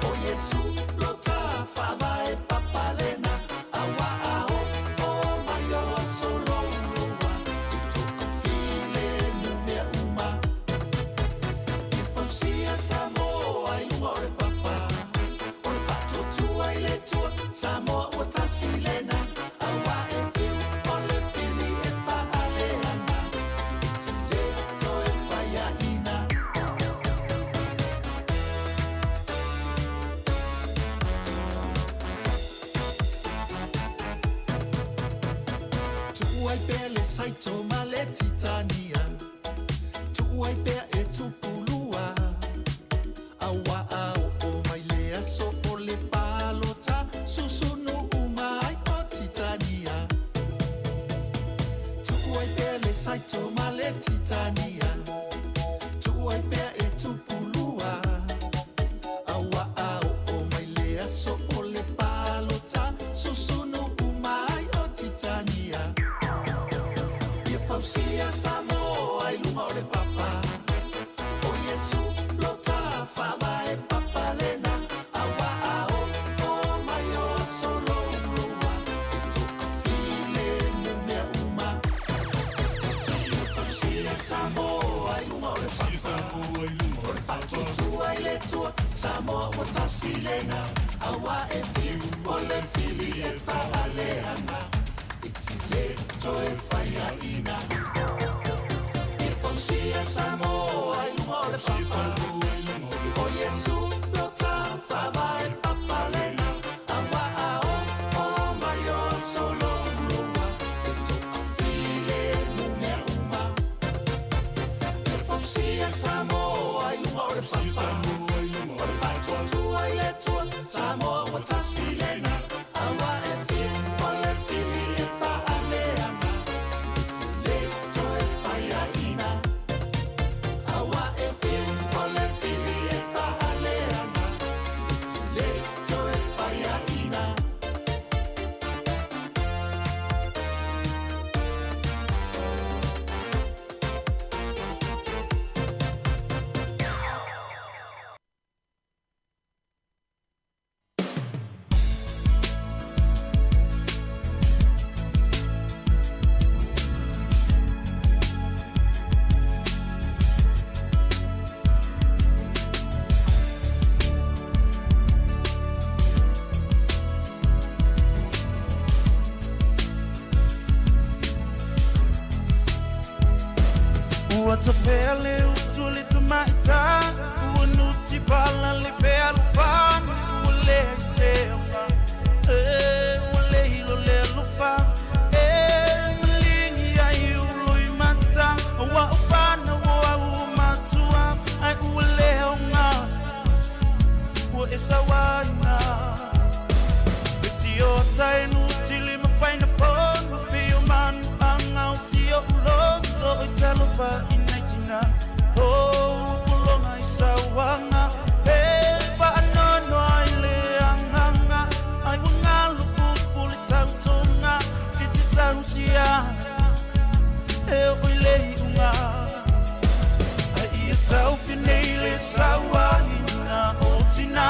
O Iesu lo ta faavae papa lena Aua a o o mai o aso louloua E tokafile mu mea uma. Tu'u ai pea e tupulua Auā a oo mai le aso o le palota Susunu uma ai o Titania Tu'u ai pea le saito ma le Titania Tu'u ai pea e tupulua Auā a oo mai le aso o le palota Susunu uma ai o Titania Ia fausia Samoa i luga o le papa O Iesu lo ta faavae papa lena Auā a oo mai o aso louloua E toafilemu mea uma Ia fausia Samoa i luga o le papa O le faatuatua i le Atua Samoa ua tasi lena Auā e fiu o le fili e faaleaga I te le toe faiaina Ia fausia Samoa i luga o le papa O Iesu lo ta faavae papa lena Auā a oo mai o aso louloua E toafilemu mea uma Ia fausia Samoa i luga o le papa O le faatuatua i le Atua Samoa ua tasi lena Auā e fiu o le fili e faaleaga I te le toe faiaina Auā e fiu o le fili e faaleaga I te le toe faiaina. Ua tafea le utu a le tamaitai, ua nuti pala le fealofani, ua leai se aoga, e ua le hilo le alofa, e maligi ai ou loimata, aua o fanau o au o matua, ae ua le aoga, ua e sauaina. E tiota e nuti lima faina fono, pei o manu anga o si o'u loto, oi talofa i nai tina, o ua pologa i sauaga, e faanoanoa i le agaga, ai ua galo pupu le tautoga, e te tausia e oo i le iuga. Ai ia taufi nei le sauaina o tina,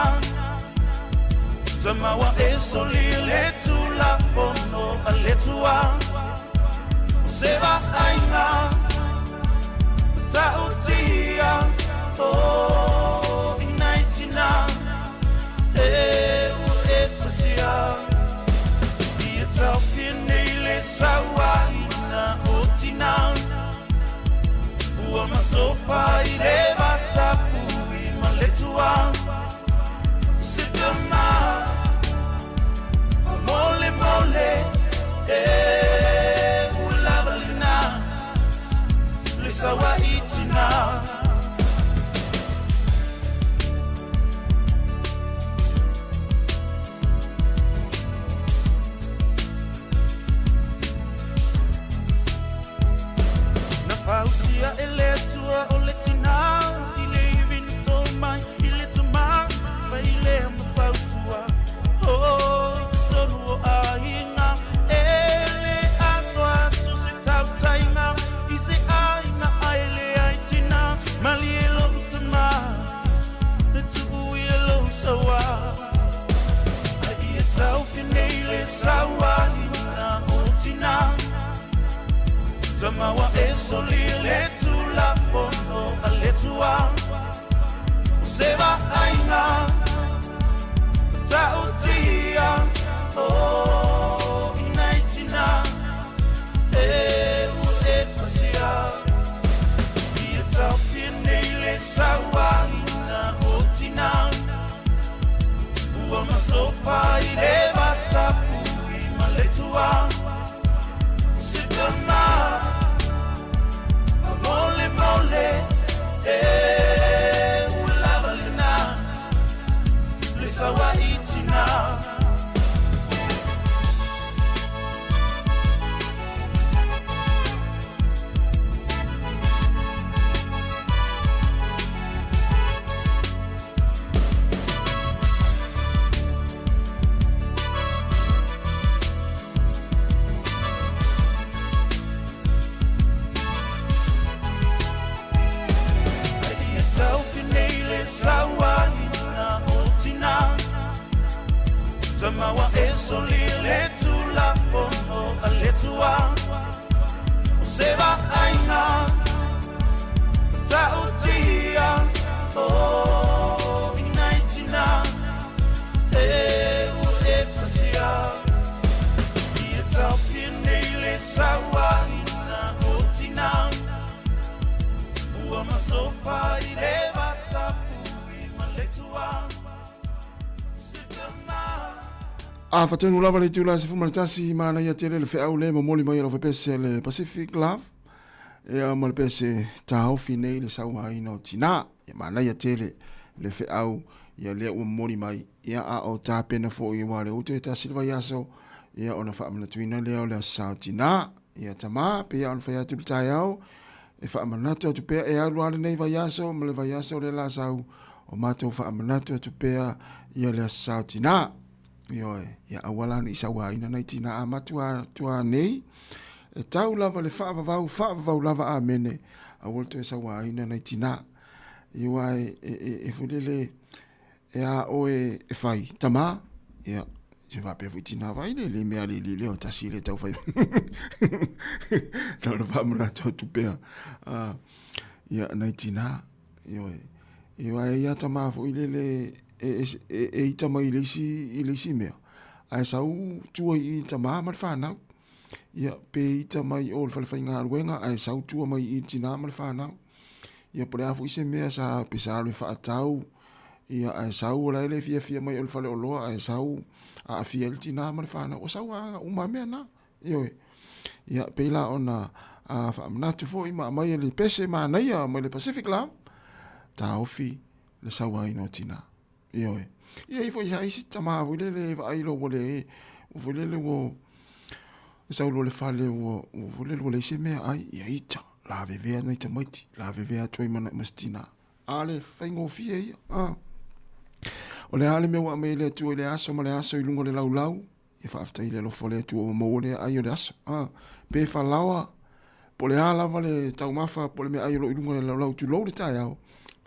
tama ua e solia le tulafono a le Atua, o se vaaiga matautia o i nai tina e ua e pasia. Ia taofia nei le sauaina o tina, ua masofa i le vatapui ma le Atua, se tama famolemole e ua lava lena le sauai tina. Na fausia e le Atua o le tina i le ivi na tō mai i le tama, fai lea ma fautua o i totonu o aiga, e le atoa atu se tautaiga i se aiga ai le ai tina, masofa i le vatapui ma le tuaga A fatonu lava le itula 11 manaia tele le feau le momoli mai e lau faipese le Pacific Love ia ma le pese taofi nei le sauaina o tinā. Ia manaia tele le feau ia lea ua momoli mai ia a o tapena foi aua le utu e tasi le vaiaso ia ona faamanatuina lea o le aso sa o tinā. Ia tamā pei lava ona fai atu i le taeao e faamanatu atu pea e alu lava lenei vaiaso ma le vaiaso lea la sau o matou faamanatu atu pea ia le aso sa o tinā. Ioe, ia aua la ne i sauaina nai tinā a matua tua nei, e tau lava le faavavau, faavavau lava amene, aua le toe sauaina nai tinā. Ia e, e, e, e fulele e a oe e fai, tamā, ia, se faapea foi tinā vai le, le mea le le o tasi le tau fai. Na ona faamanatu atu pea. Ia, nai tinā, Ioe. Ioe, e ia tamā foi lele e, e, e, e ita mai i le isi, i le isi mea. Ae sau tua i i tamā ma le whānau. Ia, pe ita mai o le whale whaingaluenga, ae sau tua mai i tinā ma le whānau. Ia, po le a foi se mea sa, pe sa alu e whaatau, ia, ae sau o la ele fia fia mai o le whale o loa, ae sau a afia le tinā ma le whānau. O sau a uma mea nā. Ioe. Ia, pei la ona a faamanatu foi ma aumai e le pese manaia mai le Pacific la, taofi le sauaina o tinā. Ioe. Ia i foi sa isi tamā foi lele e vaai loa ua le, ua foi lele ua, e sau loa le fale ua, ua foi lele ua leai se mea ai, ia ita, lavevea nai tamaiti, lavevea atu ai ma, ma si tinā. A le faigofie ia, a. O le a le mea ua aumai e le Atua i le aso ma le aso i luga o le laulau, Ia faafetai i le alofa o le Atua ua maua lea ai o le aso. A, pe falaoa, po o le a lava le taumafa, po o le meaai o lo o i luga o le laulau tulou le taeao,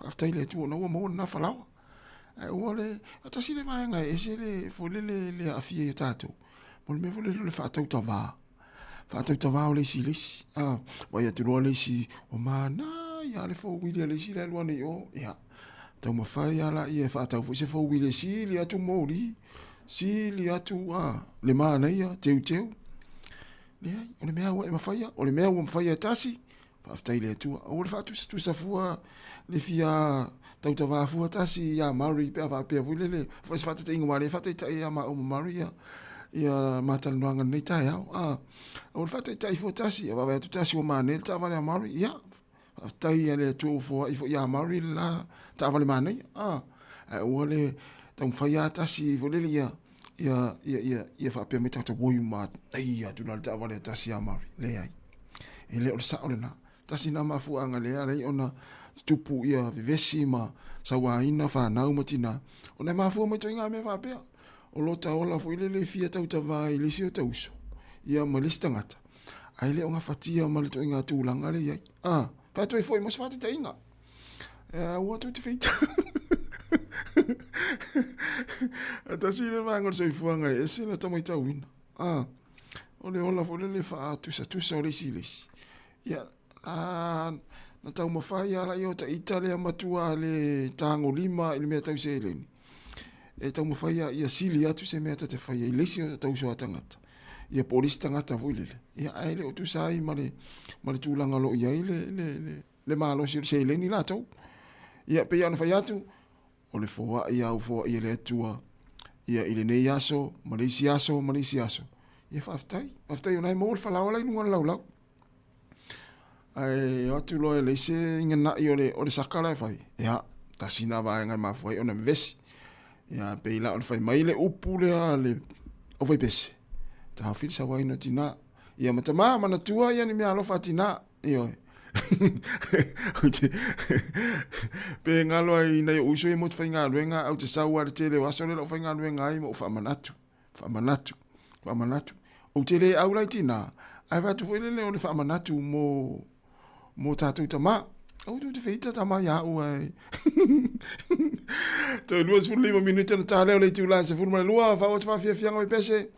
faafetai i le Atua ona ua maua lena falaoa. Ae ua le, a tasi le vaega e ese le foi lele le aafia i o tatou, mo le mea foi lele o le faatautavā. Faatautavā o le isi i le isi. A, vaai atu loa le isi, ua manaia le four wheel a le isi la e alu ane i o, ia, taumafai lava laia e faatau foi se four wheel e sili atu moli, Sili atu a le manaia, teuteu. Leai, o le mea ua e mafaia, o le mea ua mafaia e tasi, faafetai i le Atua. Aua le faatusatusa fua le fia tautavā fua tasi iā Murray pe a faapea foi lele, foi se faataitaiga aua o lea e faataitai ia maua ma Murray ia, ia ma talanoaga i lenei taeao. A, aua le faataitai fua tasi, a vaavaai atu tasi ua manaia le taavale a Murray, ia, Faafetai i le Atua ua foai foi ia Murray le la taavale manaia. Ah, ae aua le taumafai lava tasi foi lele ia ia ia ia ia faapea mai tagata oi manaia atu la le taavale a tasi ia Murray. Leai. E le o le sao lena. Tasi na mafuaaga lea ala ai ona tutupu ia vevesi ma sauaina fanau ma tina. Ona e mafua mai ituaiga mea faapea. O lota ola foi lele e fia tautavā i le isi o ta uso ia ma le isi tagata. Ae le o gafatia ma le ituaiga tulaga lea e i ai. A, fai atu ai foi mo se faataitaiga. Aua tou te feita. Ae tasi le vaega o le soifuaga e ese lata matauina. A, o le ola foi lele faatusatusa o le isi i le isi. Ia, na, na taumafai lava laia o ta ita lea matua le tagolima i le mea tau seleni. E taumafai lava ia sili atu se mea ta te faia i le isi o ta uso a tagata. Ia po o le isi tagata foi lele. Ia, ae le o tusa ai ma le, ma le tulaga o lo o i ai le, le, le, le malosi o le seleni latou. Ia, pei lava ona fai atu, o le foai lava ua foai e le Atua ia i lenei aso ma le isi aso ma le isi aso. Ia faafetai, faafetai o na e maua le falaoa la i luga o le laulau. Ae o atu loa e leai se inganai o le, o le saka la e fai, ia, tasi na vaega e mafua ai ona vevesi. Ia, pei la ona fai mai le upu lea a le aufaipese, taofi le sauaina o tinā. Ia, ma tamā, manatua ia ni mea alofa a tinā. Ioe. Pe galo ai nai ou uso ia mo te faigaluega, au te sau a le tele o aso lea lau faigaluega ai ma ou faamanatu. Faamanatu, faamanatu. Ou te le au la i tinā, ae fai atu foi lele o le faamanatu mo, mo tātou tamā. Aua tou te feita tamā ia au ae. Toe 25 minute ona tā lea o le itula e 12, faauu atu faafiafiaga mai pese.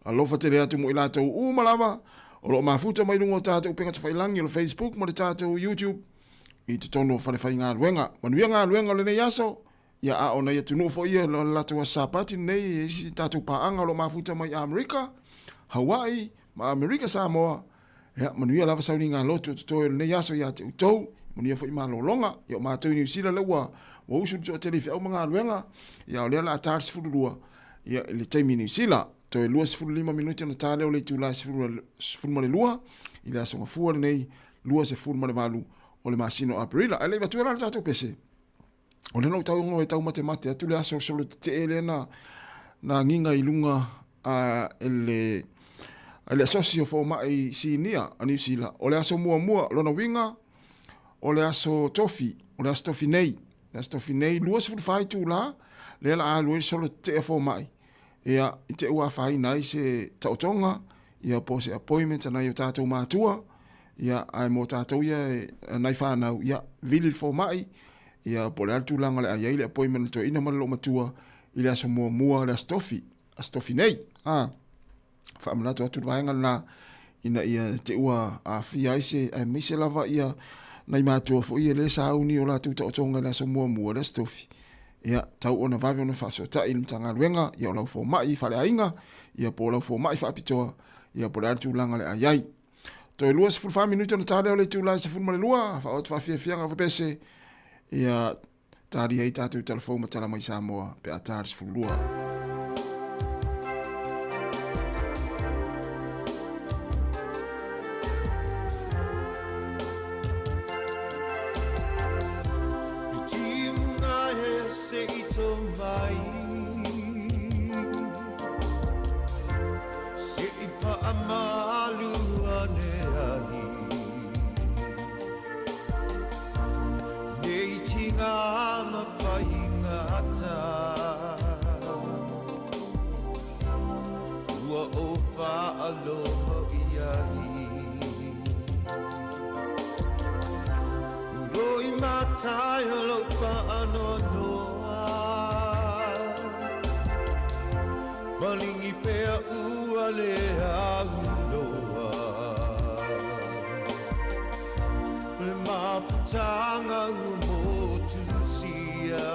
Alofa tele atu mo i latou uma lava o lo o mafuta mai luga o tātou upega tafailangi o le Facebook ma le tātou YouTube i totonu o fale faigaluega. Manuia galuega o lenei aso. Ia, a o nai atunuu foi ia, o le latou aso Sapati lenei, e isi tatou paaga o lo o mafuta mai Amerika, Hawaii, ma Amerika Samoa. Ia, manuia lava sauniga lotu o totoe o lenei aso ia te outou. Manuia foi malologa. Ia o matou i Niu Sila lea ua ua usu le toatele i feau ma galuega, ia o lea o le a ta le 12 ia i le taimi i Niu Sila. Toe 25 minute ona ta lea o le itula e 12 i le Aso Gafua lenei 28 o le masina o Aperila. Ae le i avatua la le tatou pese, o lea na ou tau e tau matemate atu le aso solo tetee lea na na agiga i luga a le a le asosi o fomai sinia a Niu Sila. O le aso muamua, lona uiga, o le aso tofi, o le aso tofi nei, le aso tofi nei, 24 itula, lea la alu ai solo tetee a fomai. Ia, i te ua afaina ai se taotoga, ia po o se appointment a nai o tatou matua, ia, ae mo tatou ia e nai fanau, ia, vili le fomai, ia, po o le a le tulaga o le a i ai le appointment a le toeaina ma le loomatua i le aso muamua, le aso tofi, aso tofi nei. A, faamanatu atu le vaega lena, ina ia te ua aafia ai se, aemaise lava ia nai matua foi ia lea sauni o latou taotoga i le aso muamua, le aso tofi, ia, tau ona vave ona faasootai i le Matagaluega, ia o lau fomai faaleaiga, ia po o lau fomai faapitoa, ia po o le a le tulaga o le a i ai. Toe 24 minute ona ta lea o le itula e 12, faaoo atu faafiafiaga fapese, ia tali ai tatou tala fou ma tala mai Samoa pe a ta le 12. Malingi pea ua le auloa Le mafutaga ua motusia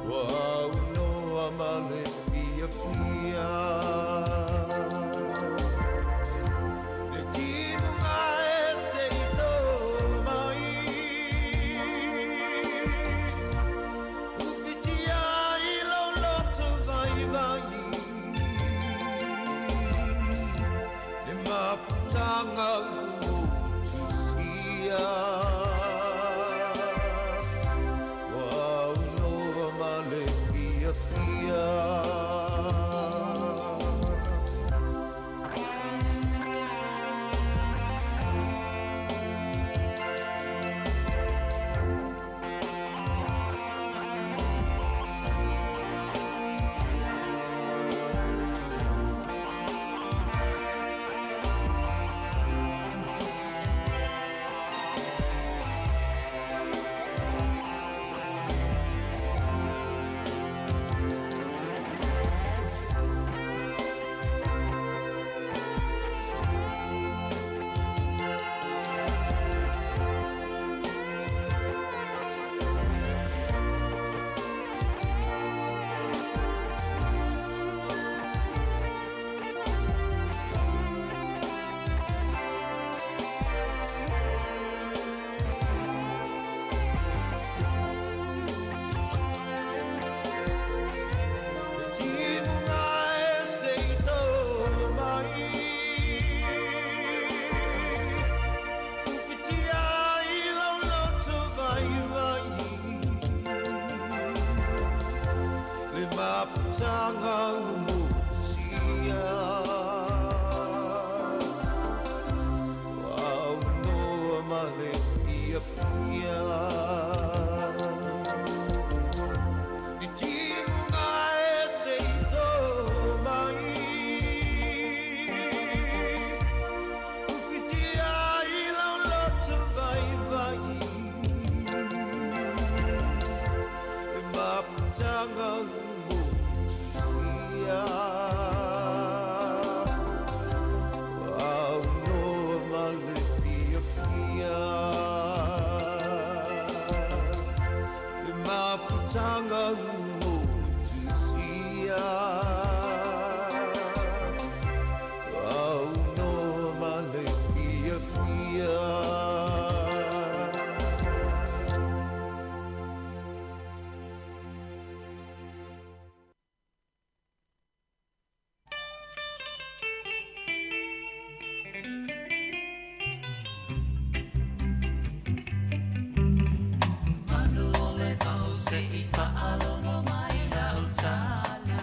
Ua aunoa ma le fiafia Le timuga e se i tō mai Ufitia i lou loto vaivai Le mafutaga ua motusia Ua aunoa ma le fiafia. se i faalogo mai lau tala.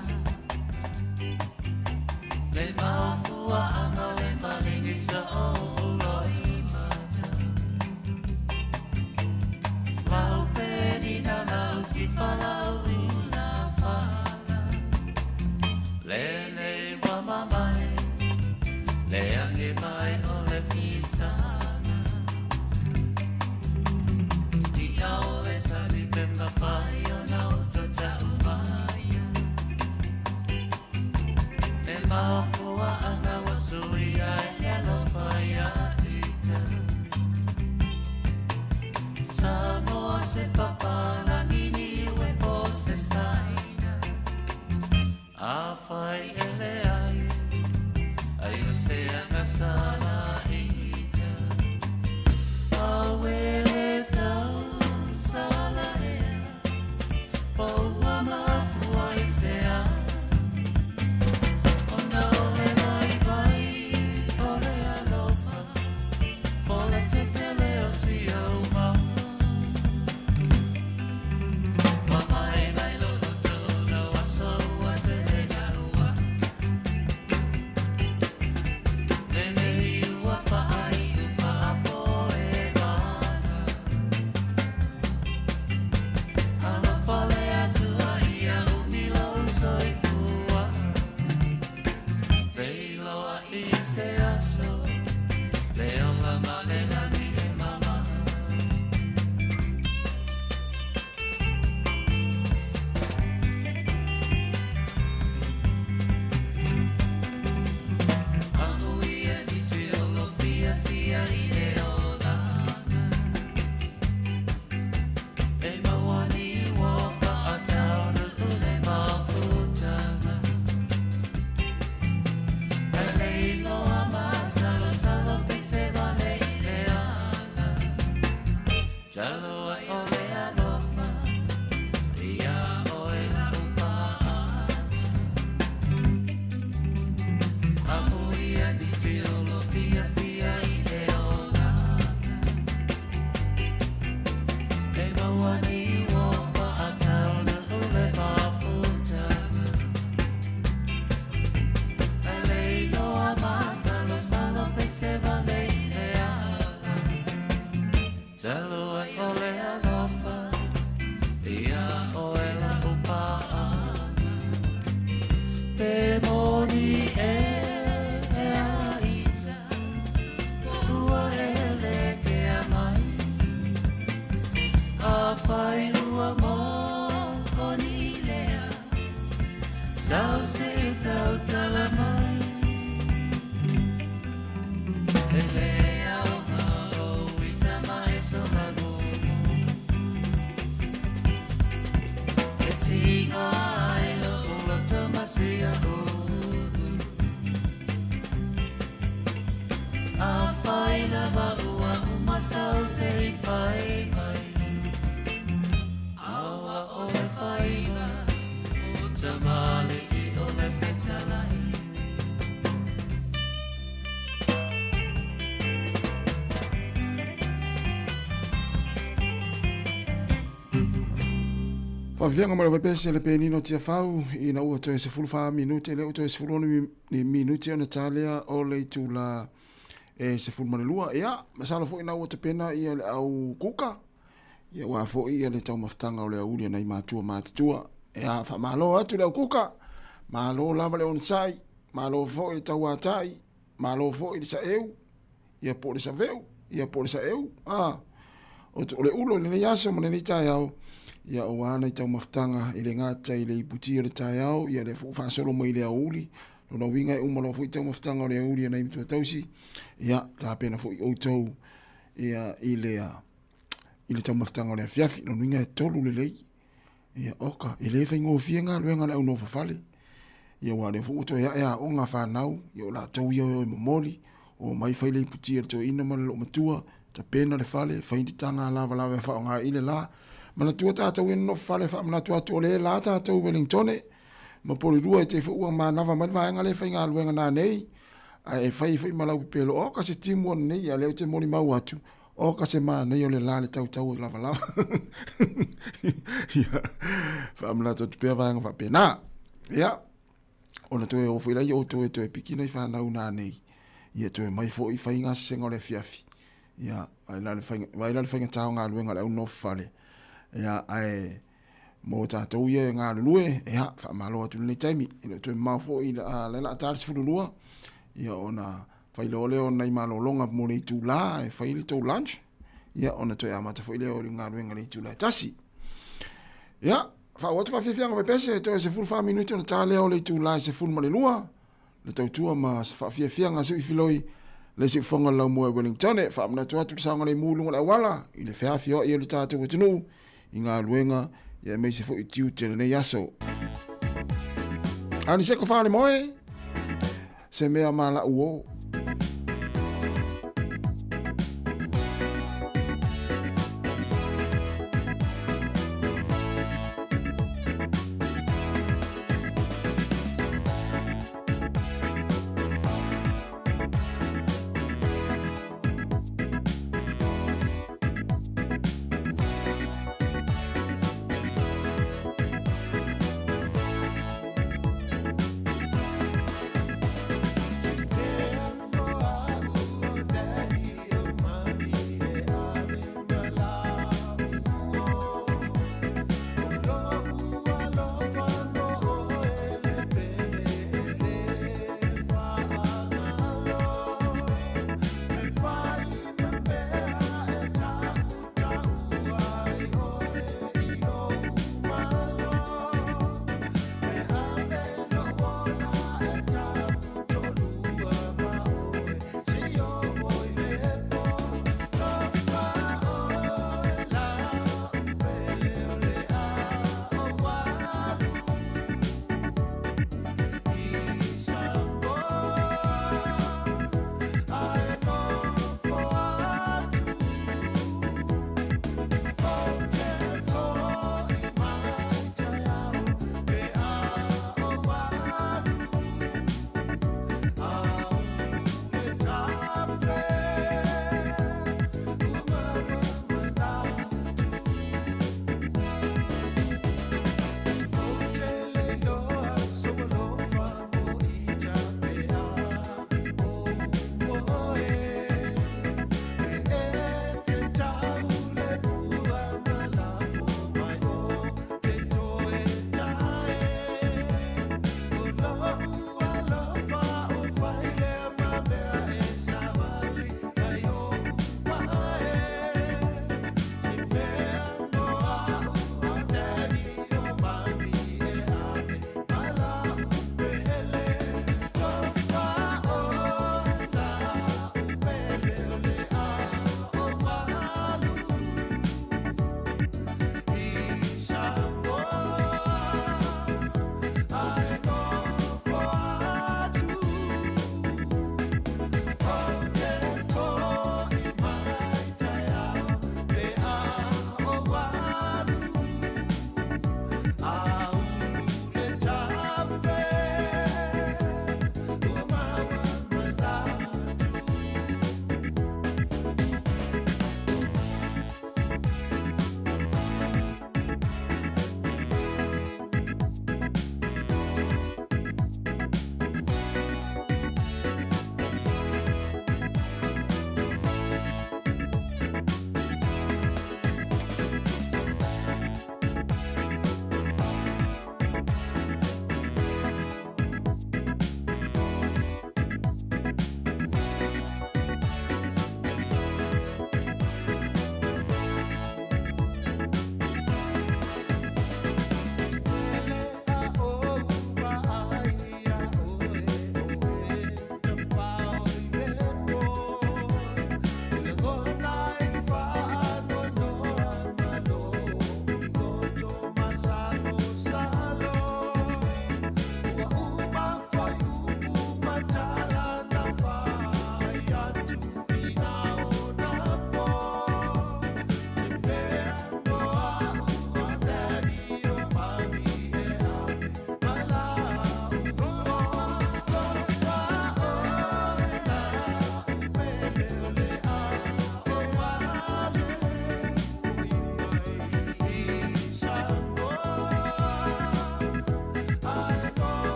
Le mafuaaga le maligi sa ou loimata. Lau penina lau tifa lau ula fala. Lenei ua mamae, le age mai o le fisaga. I aole sali pe mafai ona uto ta'u maia. Le mafuaaga ua suia i le alofa ia ita. Samoa se papalagi niue po se saina. Afai e leai, ai o se agasala ita. Awele tau sala ea, po ua mafua i se a. Ona o le vaivai o le alofa, po le tetele o si au mau. Mamae mai lo tona aso ua te gaua. Lenei ua faaiu faapo e vana. Alofa le Atua ia umi lou soifua. Feiloa i se aso, le ola ma le lagi e mama. Amuia nisi o lo fiafia i le olaga. E maua ni ua faataunu le mafutaga. E leiloa masalosalo pe se vale i le ala. Talo ai o le alofa, ia oe lau paaga. Amuia nisi o lo fiafia i le olaga. E maua ni ua faataunu le mafutaga. E leiloa masalosalo pe se vale i le ala. Talo ai o le alofa, ia oe lau paaga. Pe moni e a ita, ua ele ke a mai. Afai ua moni lea, sau se i tau tala mai. E le aoga o ita ma e sola gumu. E tinga ai lo uloto masia ulu. Afai lava ua uma sau se i fai mai. Aua o le faiva, o tamale i o le fetalai. Faaviaga ma le vaipese le penino Tiafau ina ua toe 14 minute le ua toe 16 ni minute ona talea o le itula e 12. Ia, masalo foi na ua tapena ia le au kuka. Ia ua foi ia le taumafataga o le auli a nai matua matutua. Ia, faamalo atu le au kuka. Malo lava le onosai, malo foi le tauatai, malo foi le saeu, ia po o le saveu, ia po o le saeu. A, o le ulo i lenei aso ma lenei taeao, ia aua nai taumafataga e le gata i le iputi o le taeao, ia le foi faasolo mai i le aoauli. Lona uiga e uma loa foi taumafataga o le aoauli a nai matua tausi, ia tapena foi outou ia i le i le taumafataga o le afiafi. Lona uiga e tolu lelei. Ia oka, e le faigofie galuega a le au nofofale. Ia aua o lea foi ua toe ae aoga a fanau, ia o latou ia e o e momoli, omai fai le iputi a le toeaina ma le loomatua, tapena le fale, fai ni taga lavalava e faaaoga i le la. Manatua tatou ia nonofofale faamanatu atu o le la tatou Wellingtone ma Porirua e te foi ua manava mai le vaega lea e faigaluega nanei, ae fai foi ma lau pepelo, oka se timu ananei, a o lea ou te molimau atu, Oka se manaia o le la le tautau o lavalava. Ia, faamanatu atu pea vaega faapena. Ia, ona toe o foi laia o toe toe piki nai fanau nanei. Ia toe mai foi fai gasesega o le afiafi. Ia, vaai la le faiga, vaai la le faigatā o galuega a le au nofo fale. Ia, ae mo tatou ia e galulue, ia, faamalo atu i lenei taimi. E le o toe mamao foi, a lea o le a ta le 12, ia ona fai loa lea o nai malologa mo le itula e fai le tou lunch, ia ona toe amata foi lea o le galuega i le itula e tasi. Ia, faaauau atu faafiafiaga pepese, toe 14 minute ona ta lea o le itula e 12, le tautua ma se faafiafiaga a Siuifiloi, le siufofoga o le laumua i Wellington. E faamanatu atu le saogalemu i luga o le auala i le feafioai o le tatou atunuu i galuega ia aemaise foi tiute o lenei aso. Aniseko Falemoe, se mea ma la'u o.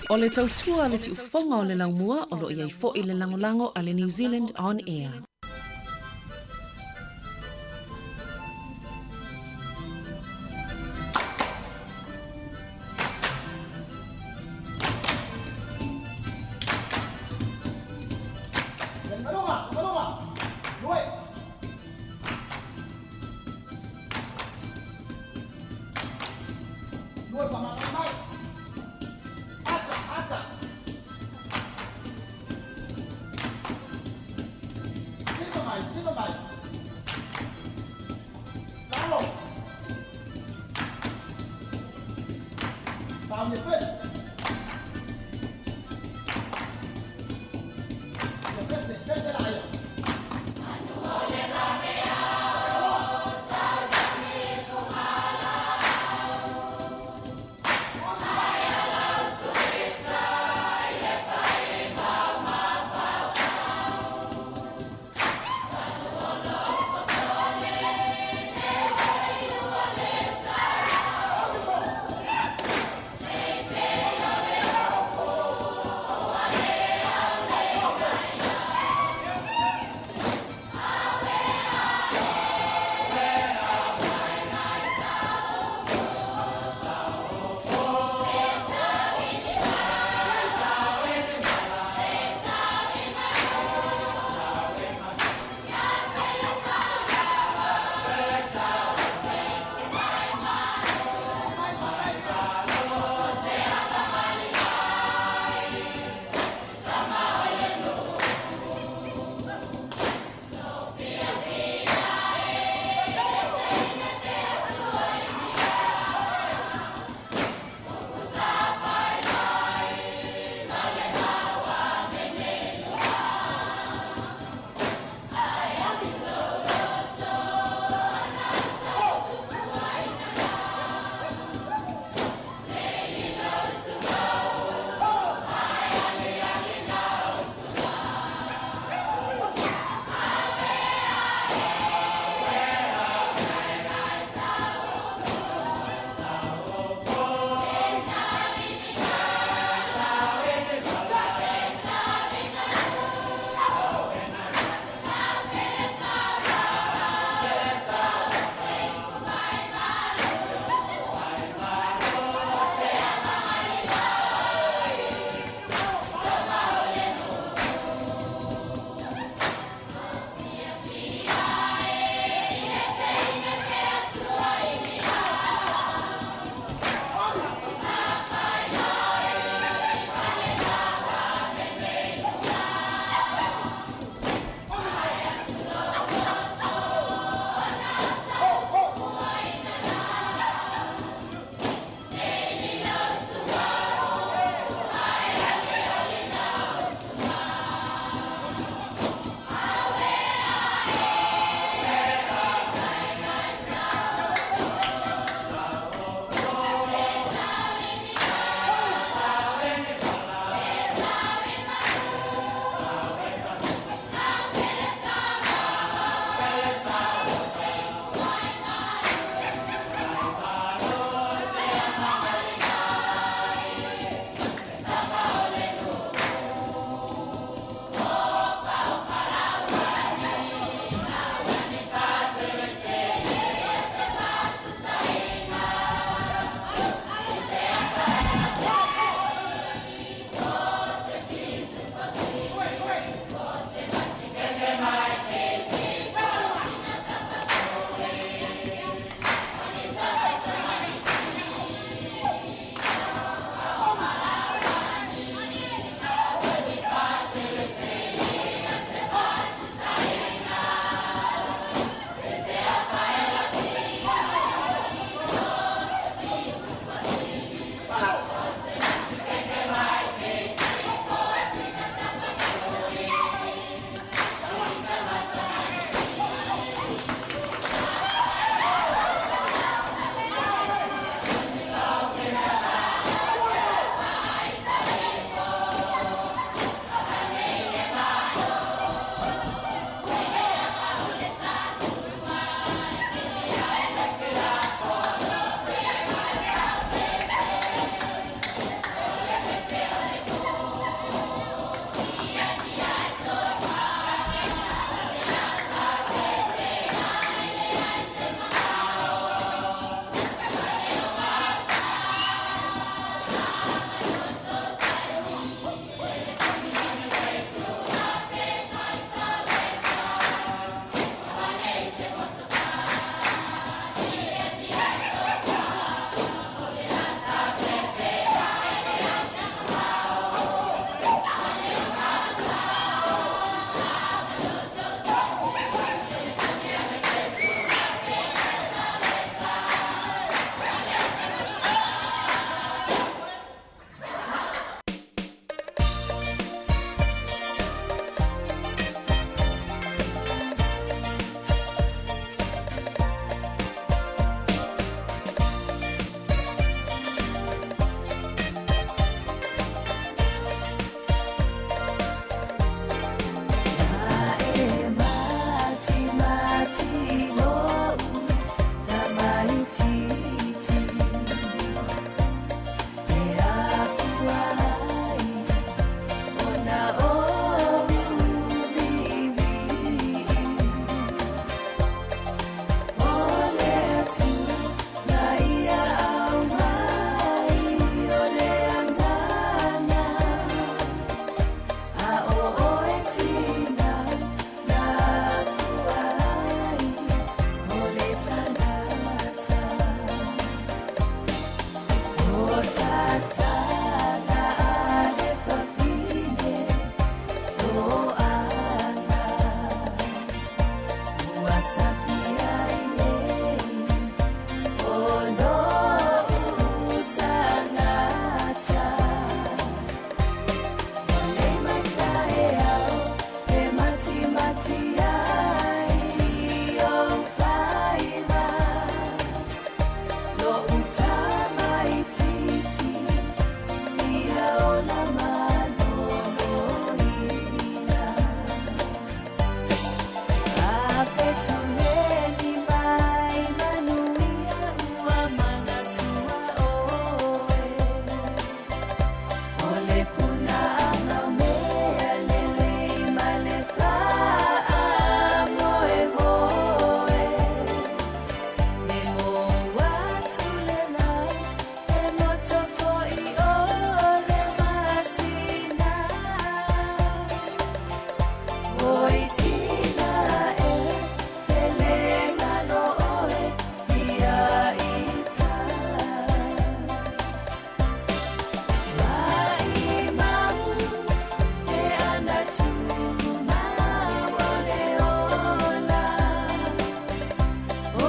O le tautua a le siufofoga o le laumua o lo o i ai foi le lagolago a le New Zealand On Air.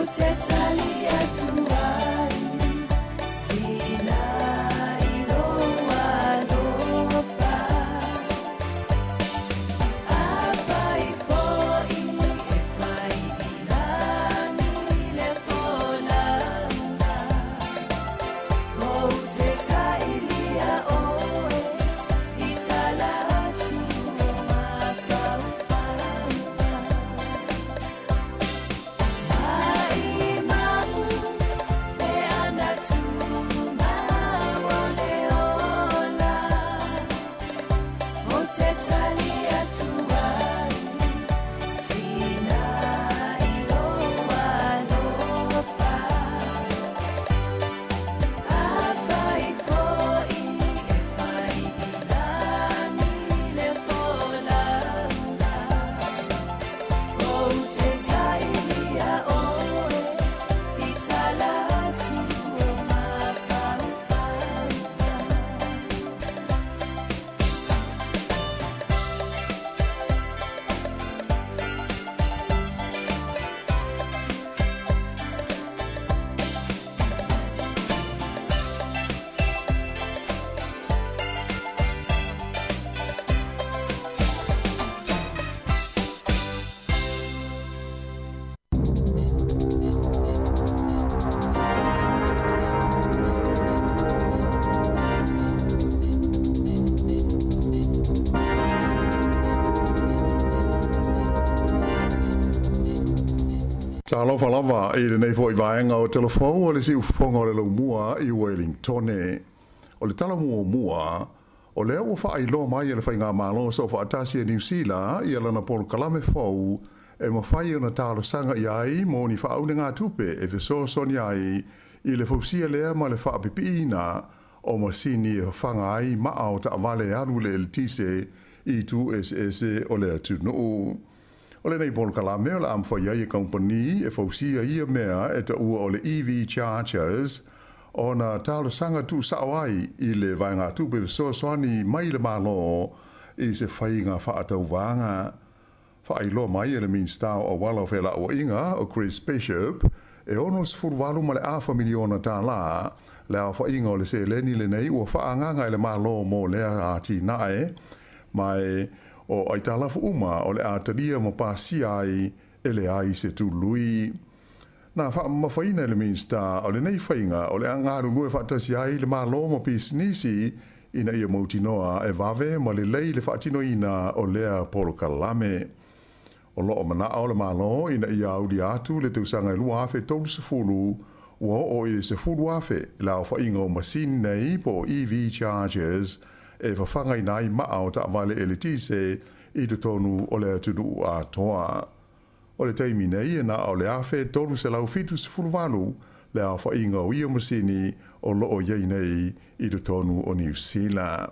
te tali atu ai, tina i lou alofa. Afai foi e fai i lagi le folauga, ou te sailia oe i tala atu o mafaufauga. Mai mau pe ana tumau o le ola, o te tali atu ai, tina i lou alofa. Afai foi e fai i lagi le folauga, ou te sailia oe i tala atu o mafaufauga. Talofa lava i lenei foi vaega o Telefou o le siufofoga o le laumua i Wellingtone. O le tala muamua, o lea ua faailoa mai e le Faigamalo Soofaatasi a Niu Sila ia lana polokalame fou e mafai ona talosaga i ai mo ni faaunegatupe e fesoasoani ai i le fausia lea ma le faapipiina o masini e fafaga ai maa o taavale e alu i le eletise i itu eseese o le atunuu. O lenei polokalame o le a mafai ai e kamupani e fausia ia mea e taua o le EV chargers ona talosaga tuusao ai i le vaegatupe fesoasoani mai le Malo i se faiga faatauvaga. Faailoa mai e le Minisita o Auala o Felauaiga o Chris Bishop e 68 ma le afa miliona tālā le aofaiga o le seleni lenei ua faaagaaga e le Malo mo lea atinae, ma e o aitalafu uma o le a talia ma pasia ai e leai se tului. Na faamamafaina e le Minisita o lenei faiga o le a galulue faatasi ai le Malo ma pisinisi ina ia mautinoa e vave ma lelei le faatinoina o lea polokalame. O lo o manao le Malo ina ia aulia atu le tausaga e 2030 ua oo i le 10,000 le aofaiga o masini nei po o EV chargers e fafagaina ai maa o taavale eletise i totonu o le atunuu atoa. O le taimi nei e na o le 1,378 le aofaiga o ia masini o lo o i ai nei i totonu o Niu Sila.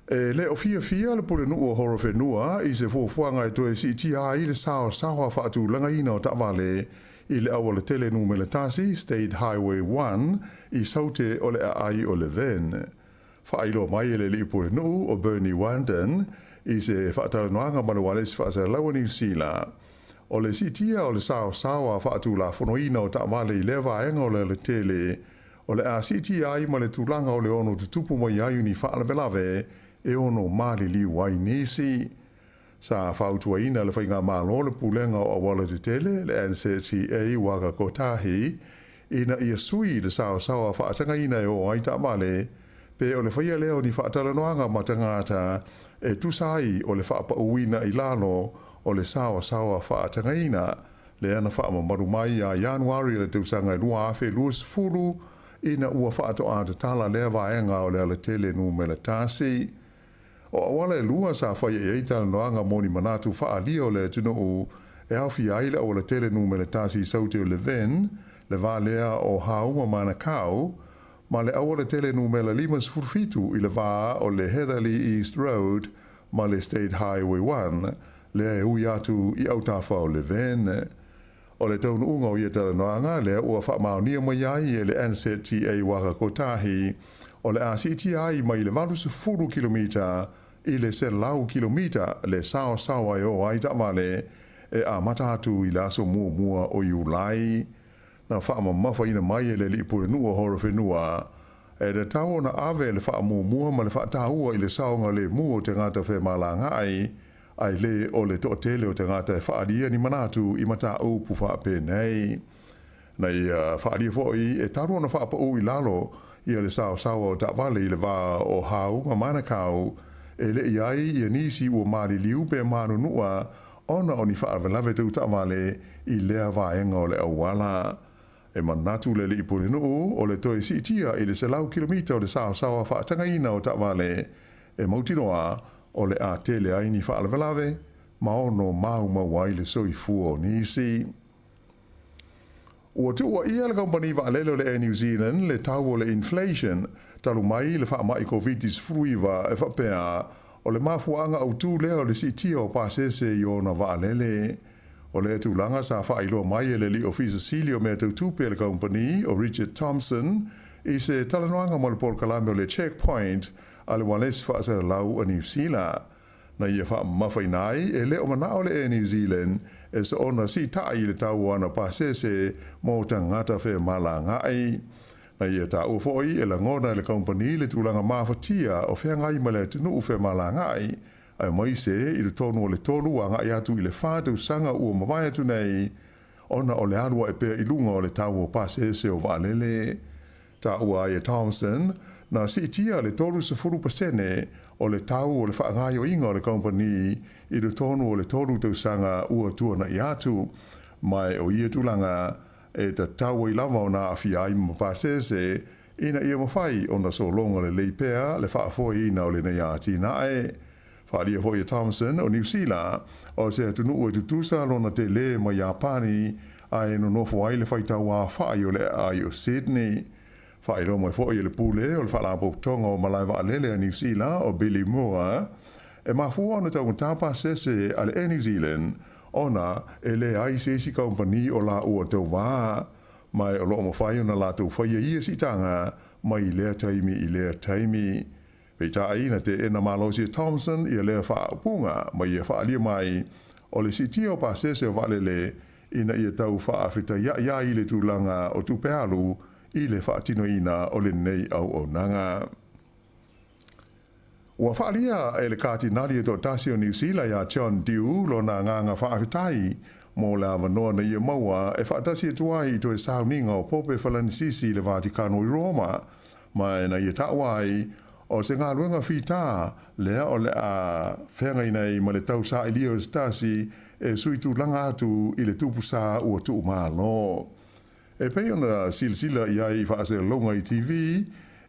E le o fiafia le Pulenuu o Horowhenua i se fuafuaga e toe siitia ai le saosaoa faatulagaina o taavale i le aualatele numera tasi, State Highway 1, i Saute o le aai o Levin. Faailoa mai e le alii pulenuu o Bernie Wanden i se faatalanoaga ma le ualesi faasalalau a Niu Sila, o le siitia o le saosaoa faatulafonoina o taavale i lea vaega o le alatele o le a siitia ai ma le tulaga o le ono tutupu mai ai ni faalavelave e ono maliliu ai nisi. Sa fautuaina le Faigamalo le Pulega o Auala Tetele, le NZTA Waka Kotahi, ina ia sui le saosaoa faatagaina e oo ai taavale, pe o le faia lea o ni faatalanoaga ma tagata e tusa ai o le faapauina i lalo o le saosaoa faatagaina lea na faamamalu mai ia Ianuari le tausaga e 2020 ina ua faatoa tatala lea vaega o le alatele numera tasi. O auala e lua sa faia i ai talanoaga mo ni manatu faaalia o le atunuu e aofia ai le aualatele numera tasi i Saute o Levin, le va lea o Hau ma Manakau, ma le aualatele numera 57 i le va o le Heatherley East Road ma le State Highway 1, lea e ui atu i autafa o Levin. O le taunuuga o ia talanoaga lea ua faamaonia mai ai e le NZTA Waka Kotahi, o le a siitia ai mai le 80 kilomita i le 100 kilomita le saosaoa e oo ai taavale. e amata atu i le aso muamua o Iulai. Na faamamafaina mai e le alii pulenuu o Horowhenua, e tatau ona ave le faamuamua ma le faataua i le saogalemu o tagata femalagaai, ae le o le toatele o tagata e faaalia ni manatu i mataupu faapenei. Na ia faaalia foi e talu ona faapau i lalo ia le saosaoa o taavale i le va o Hau ma Manakau, e le i ai ia nisi ua maliliu pe manunua ona o ni faalavelave tau taavale i lea vaega o le auala. E manatu le alii pulenuu o le toe siitia i le 100 kilomita o le saosaoa faatagaina o taavale e mautinoa o le a tele ai ni faalavelave ma ono maumau ai le soifua o nisi. Ua tuuaia le kamupani vaalele o le Air New Zealand le tau o le inflation talu mai le faamai Koviti-19 e faapea o le mafuaaga autu lea o le siitia o pasese i ona vaalele. O lea tulaga sa faailoa mai e le alii Ofisa Sili o Mea Tau Tupe a le kamupani o Richard Thompson i se talanoaga mo le polokalame o le Checkpoint a le ualesi faasalalau a Niu Sila. Na ia faamamafaina ai, e le o manao le Air New Zealand e soona siitai i le tau o ana pasese mo tagata femalagaai. Na ia taua foi e lagona e le kamupani le tulaga mafatia o feagai ma le atunuu femalagaai, aemaise i totonu o le tolu agai atu i le fa tausaga ua mavae atu nei, ona o le alu ae pea i luga o le tau o pasese o vaalele. Taua ai e Thompson, na siitia le 30% o le tau o le faagaoioiga o le kamupani i totonu o le tolu tausaga ua tuanai atu, ma o ia tulaga e tatau ai lava ona aafia ai ma pasese ina ia mafai ona sologa lelei pea le faafoeina o lenei atinae. Faaalia foi e Thompson o Niu Sila, o se atunuu e tutusa lona tele ma Iapani ae nonofo ai le faitau aofai o le aai o Sydney. Faailoa mai foi e le pule o le Faalapotopotoga o Malae Vaalele a Niu Sila o Billy Moore, e mafua ona taugata pasese a le Air New Zealand ona e leai se isi kamupani o laua tauva, ma o lo o mafai ona latou faia ia siitaga mai lea taimi i lea taimi. Peitai, na teena malosi e Thompson ia lea faaupuga ma ia faaalia mai o le siitia o pasese o vaalele ina ia tau faafetaiai ai le tulaga o tupe alu i le faatinoina o lenei auaunaga. Ua faaalia e le Katinali e toatasi o Niu Sila ia John Dew lona agaga faafetai mo le avanoa na ia maua e faatasi atu ai i toe sauniga o Pope Falanisisi i le Vatikano i Roma, ma na ia taua ai o se galuega fitā lea o le a feagai nei ma le tau sailia o se tasi e sui tulaga atu i le tupu sa ua tuumalo. E pei ona silasila i ai i faasalalauga i TV,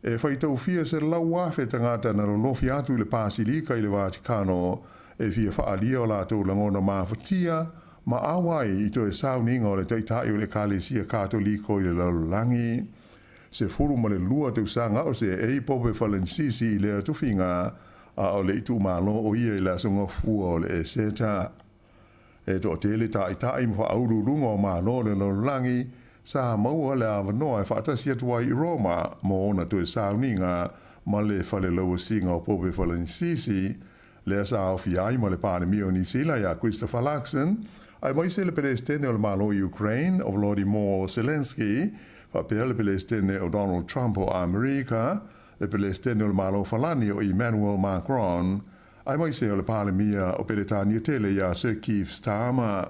e faitau fia 100,000 tagata na lolofi atu i le Pasilika i le Vatikano e fia faaalia o latou lagona mafatia ma auai i toe sauniga o le Taitai o le Ekalesia Katoliko i le lalolagi. 12 tausaga o seei Pope Falanisisi i lea tofiga, a o le i tuumalo o ia i le aso Gafua o le Eseta. E toatele taitai ma faauluuluga o Malo o le lalolagi sa maua le avanoa e faatasi atu ai i Roma mo ona toe sauniga ma le falelauasiga o Pope Falanisisi, lea sa aofia ai ma le Palemia o Niu Sila ia Christopher Luxon, aemaise le Peresetene o le Malo o Ukraine o Volodymyr Zelensky, faapea le Peresetene o Donald Trump o Amerika, le Peresetene o le Malo o Falani o Emmanuel Macron, aemaise o le Palemia o Peretania tele ia Sir Keir Starmer.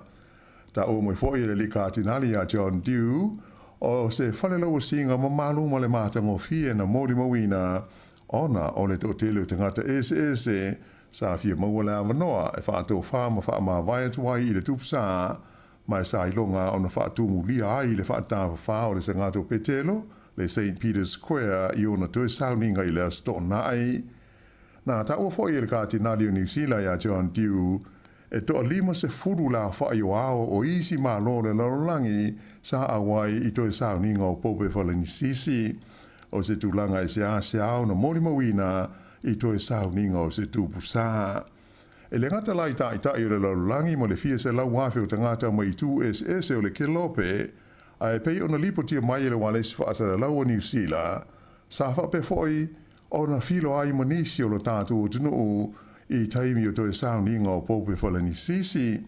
Taua mai foi e le alii Katinali ia John Dew, o se falelauasiga mamalu ma le matagofie na molimauina ona o le toatele o tagata eseese sa fia maua le avanoa e faatofā ma faamavae atu ai i le tupu sa, ma e sa iloga ona faatumulia ai le faatafafā o le Sagato Petelo, le Saint Peter's Square i ona toe sauniga i le Aso Toonai. Na taua foi e le Katinali o Niu Sila ia John Dew, e toa-50 le aofai o ao o isi Malo o le lalolagi sa auai i toe sauniga o Pope Falanisisi. O se tulaga e seasea ona molimauina i toe sauniga o se tupu sa. E le gata la i taitai o le lalolagi ma le fia 100,000 o tagata mai itu eseese o le kelope, ae pei ona lipotia mai e le ualesi faasalalau a Niu Sila, sa faapea foi ona feiloai ma nisi o lo tatou atunuu i taimi o toe sauniga o Pope Falanisisi.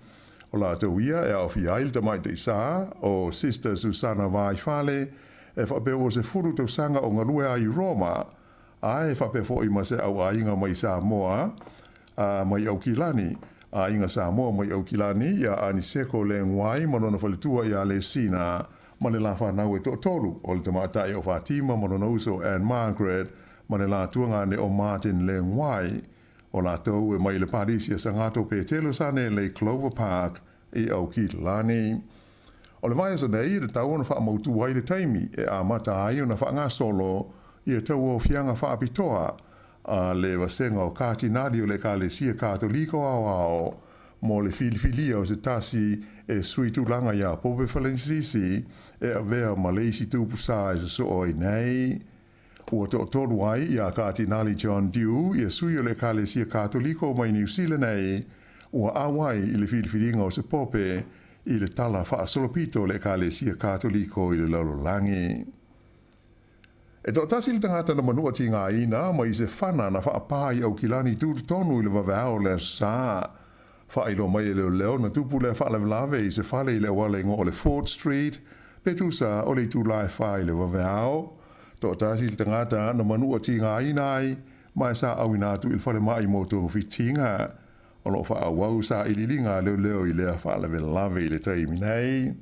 O latou ia e aofia ai le tamaitai sa o Sister Susana Vaifale e faapea ua 10 tausaga o galue ai i Roma, ae faapea foi ma se au aiga mai Samoa mai Aukilani, aiga Samoa mai Aukilani ia Aniseko Leguai ma lona faletua ia Lesina ma le la fanau e toatolu, o le tamaitai o Fatima ma lona uso Ann Margaret ma le la tuagane o Martin Leguai. O latou e mai le Palisi a Sagato Petelo Sanele i Clover Park i Aukilani. O le vaiaso nei e tatau ona faamautu ai le taimi e amata ai ona faagasolo ia tauaofiaga faapitoa a le Vasega o Katinali o le Ekalesia Katoliko Aoao mo le filifilia o se tasi e sui tulaga iā Pope Falenisisi e avea ma le isi tupu sa e sosoo ai nei. Ua toatolu ai iā Katinali John Dew ia sui o le Ekalesia Katoliko mai Niu Sila nei ua auai i le filifiliga o se Pope i le tala faasolopito o le Ekalesia Katoliko i le lalolagi. E toatasi le tagata na manua tigaina mai se fana na faapā i Aukilani tutotonu i le vaveao o le Aso Sa. Faailoa mai e leoleo na tupu lea faalavelave i se fale i le auala igoa o le Fort Street, pe tusa o le itula e 4 i le vaveao. Toatasi le tagata na manua tigaina ai ma e sa auina atu i le falemai mo togafitiga. O lo o faaauau sailiiliga a leoleo i lea faalavelave i le taimi nei.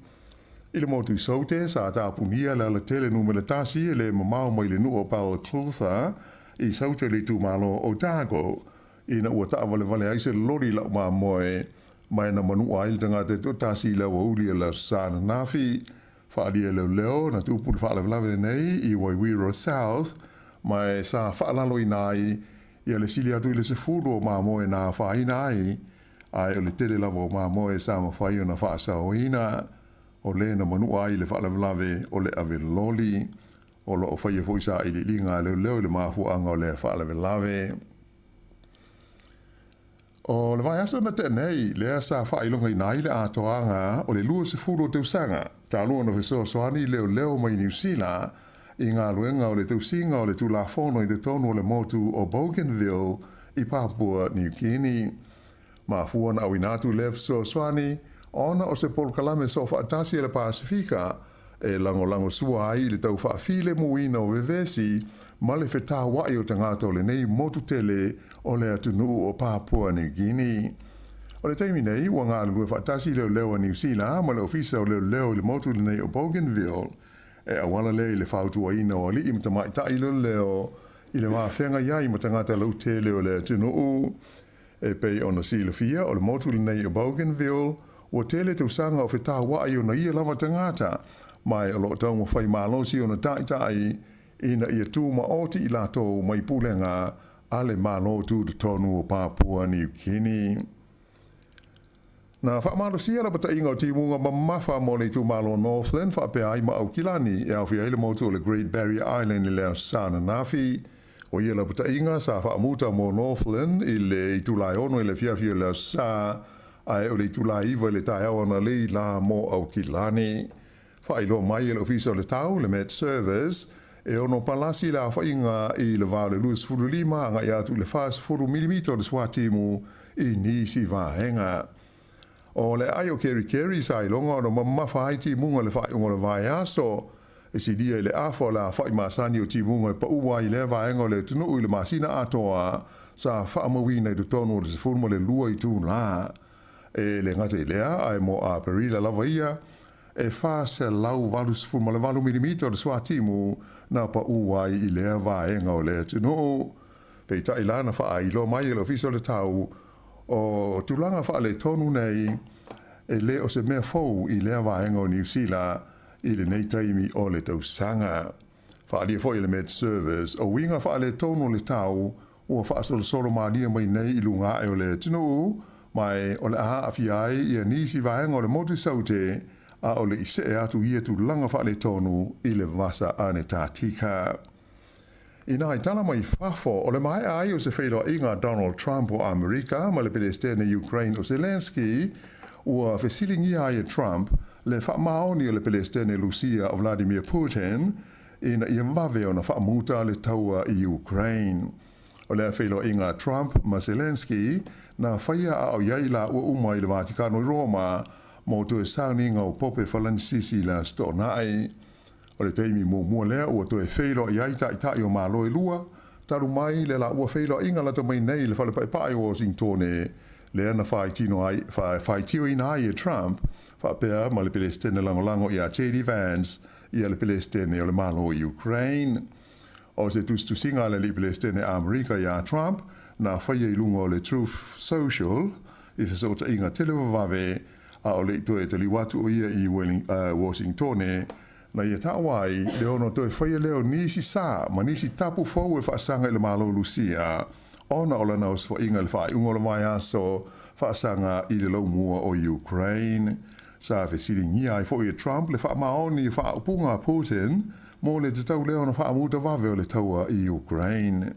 I le motu i Saute, sa tapunia le alatele numera tasi e le mamao mai le nuu o Balclutha i Saute i le itumalo o Otago, ina ua taavalevale ai se loli lau mamoe ma e na manua ai le tagata e toatasi i le aoauli o le Aso Sa ananafi. Faaalia e leoleo na tupu le faalavelave lenei i Waiwiro South ma e sa faalaloina ai ia le sili atu i le 10 o mamoe na afaina ai, ae o le tele lava o mamoe sa mafai ona faasaoina. O le na manua ai le faalavelave o le ave loli. O lo o faia foi sailiiliga a leoleo i le mafuaaga o lea faalavelave. O le vaiaso na tea nei, lea sa faailogaina ai le atoaga o le 20 o tausaga talu ona fesoasoani leoleo mai Niu Sila i galuega o le tausiga o le Tulafono i totonu o le motu o Bougainville i Papua New Guinea. Mafua ona auina atu lea fesoasoani ona o se polokalame soofaatasi a le Pasefika e lagolagosua ai i le tau faafilemuina o vevesi ma le fetauai o tagata o lenei motu tele o le atunuu o Papua New Guinea. O le taimi nei, ua galulue faatasi leoleo a Niu Sila ma le Ofisa o Leoleo i le motu lenei o Bougainville e auala lea i le fautuaina o alii ma tamaitai leoleo i le mafeagai ai ma tagata lautele o le atunuu. E pei ona silafia, o le motu lenei o Bougainville, ua tele tausaga o fetauai ona ia lava tagata, ma o lo o taumafai malosi ona taitai ina ia tumaoti i latou mai pulega a le Malo Tutotonu o Papua Niu Kini. Na faamalosia lapataiga o timuga mamafa mo le itumalo Northland faapea ai ma Aukilani e aofia ai le motu o le Great Barrier Island i le Aso Sa ananafi. O ia lapataiga sa faamuta mo Northland i le itula e 6 i le afiafi o le Aso Sa, ae o le itula e 9 i le taeao analeila la mo Aukilani. Faailoa mai e le Ofisa o le Tau, le Met Service, e ono palasi le aofaiga i le va o le 25 agai atu i le 40 milimita o le suatimu i nisi vaega. O le aai o Kerikeri sa iloga ona mamafa ai timuga i le faaiuga o le vaiaso, e silia i le afa o le aofai masani o timuga e paua ai i lea vaega o le atunuu i le masina atoa sa faamauina i totonu o le 12 itula. E le gata i lea, ae mo Aperila lava ia, e 488 milimita o le suatimu na paʻu ai i lea vaega o le atunuu. Peitai la na faailoa mai e le Ofisa o le Tau, o tulaga faaletonu nei e le o se mea fou i lea vaega o Niu Sila i lenei taimi o le tausaga. Faaalia foi e le Met Service, o uiga faaletonu o le tau ua faasolosolo malie mai nei i luga ae o le atunuu, ma e o le a aafia ai ia nisi vaega o le motu Saute, a o le i see atu ia tulaga faaletonu i le vasa Anetatika. Inā i tala mai fafo, o le maea ai o se feiloaiga a Donald Trump o Amerika ma le Pelestene Ukraine o Zelensky, ua fesiligia ai e Trump le faamaoni o le Pelestene Lusia o Vladimir Putin ina ia vave ona faamuta le taua i Ukraine. O lea feiloaiga a Trump ma Zelenskyy na faia a o i ai laua uma i le Vatikano i Roma mo toe sauniga o Pope Falanisisi i le Aso Toonai. O le taimi muamua lea ua toe feiloai ai taitai o Malo e lua, talu mai le laua feiloaiga lata mai nei i le Fale Paepae o Uasingitone, lea na faitino ai, faitioina ai e Trump faapea ma le Pelesitene lagolago ia JD Vance ia le Pelesitene o le Malo i Ukraine. O se tusitusiga a le alii Pelesitene Amerika iā Trump na faia i luga o le Truth Social i fesootaiga televavave a o le i toe taliu atu o ia i Washingtone na ia taua ai le ono toe faia lea o nisi sa ma nisi tapu fou e faasaga i le Malo Lusia ona o lana osofaiga i le faaiuga o le vaiaso faasaga i le laumua o Ukraine. Sa fesiligia ai foi e Trump le faamaoni faaupuga a Putin mo le tatau lea ona faamutavave o le taua i Ukraine.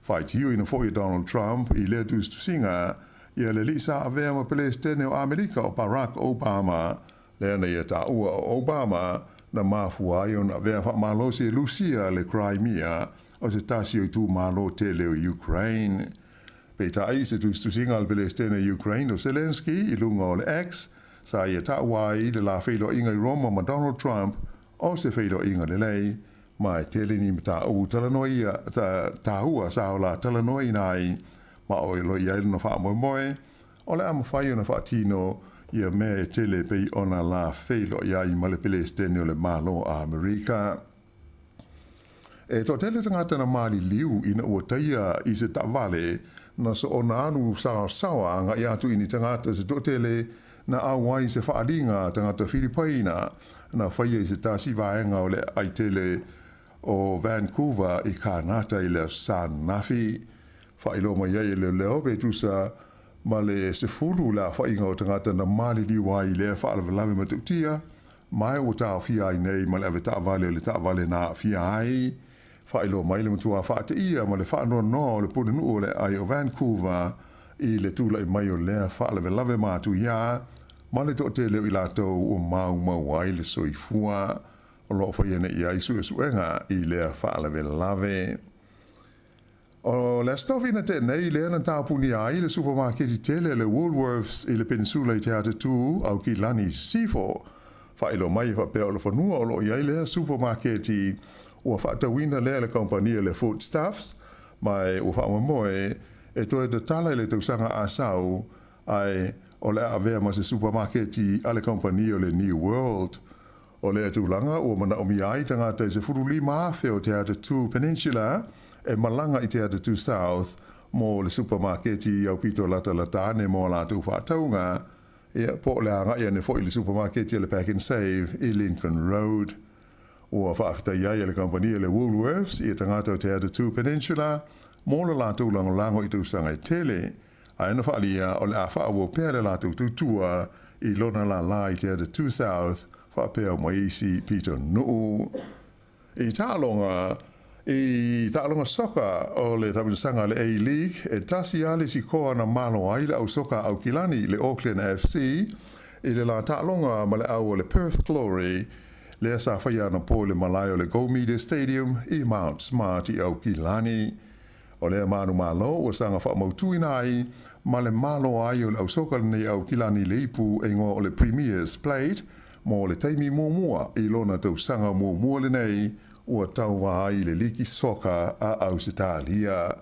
Faitioina foi e Donald Trump i lea tusitusiga ia le alii sa avea ma Pelesitene o Amerika o Barack Obama, lea na ia taua o Obama na mafua ai ona avea faamalosi e Lusia le Crimea o se tasi o itumalo tele o Ukraine. Peitai, se tusitusiga a le Pelesitene o Ukraine o Zelenskyy i luga o le X, sa ia taua ai le la feiloaiga i Roma ma Donald Trump o se feiloaiga lelei, ma e tele ni mataupu talanoa ia, taua sa o la talanoaina ai, ma o lo i ai lona faamoemoe, o le a mafai ona faatino ia mea e tele pei ona la feiloai ai ma le Pelesitene o le Malo a Amerika. E toatele tagata na maliliu ina ua taia i se taavale na soona alu saosaoa agai atu i ni tagata se toatele na auai se faaliga a tagata Filipaina na faia i se tasi vaega o le aitele o Vancouver i Kanata i le Aso Sa ananafi. Faailoa mai ai e leoleo pe tusa ma le 10 le aofaiga o tagata na maliliu ai i lea faalavelave matautia ma ua taofia ai nei ma le avetaavale o le taavale na aafia ai. Faailoa mai le matua faateia ma le faanoanoa o le pulenuu o le aai o Vancouver i le tulai mai o lea faalavelave matuia ma le toatele o i latou ua maumau ai le soifua o lo o faia nei i ai suesuega i lea faalavelave. O le Aso Tofi na tea nei lea na tapunia ai le supamaketi tele a le Woolworths i le Peninsula i Te Atatū, Aukilani i Sisifo. Faailoa mai e faapea o le fanua o lo o i ai lea supamaketi ua faatauina lea e le kamupani le Foodstuffs ma e ua faamoemoe e toe tatala i le tausaga a sau ae o le a avea ma se supamaketi a le kamupani o le New World. O lea tulaga ua manaomia ai tagata e 15,000 o Te Atatū Peninsula e malaga i Te Atatū South mo le supamaketi i aupito latalata ane mo a latou faatauga, ia, po o le agai ane foi i le supamaketi a le Pak'nSave i Lincoln Road. Ua faafetai ai e le kamupani a le Woolworths i tagata o Te Atatū Peninsula mo le latou lagolago i tausaga e tele, ae na faaalia o le a faaauau pea le latou tautua i lona lālā i Te Atatū South faapea ma isi pitonuu. I taaloga I taaloga soka o le taamilosaga a le A-League, e tasi lava le sikoa na malo ai le au soka a Aukilani, le Auckland FC, i le la taaloga ma le au o le Perth Glory, lea sa faia anapo i le malae o le Go Media Stadium i Mount Smart i Aukilani. O lea manumalo ua saga faamautuina ai ma le malo ai o le ausoka lenei Aukilani le ipu e igoa o le Premier's Plate mo le taimi muamua i lona tausaga muamua lenei ua tauva ai i le liki soka a Ausetalia.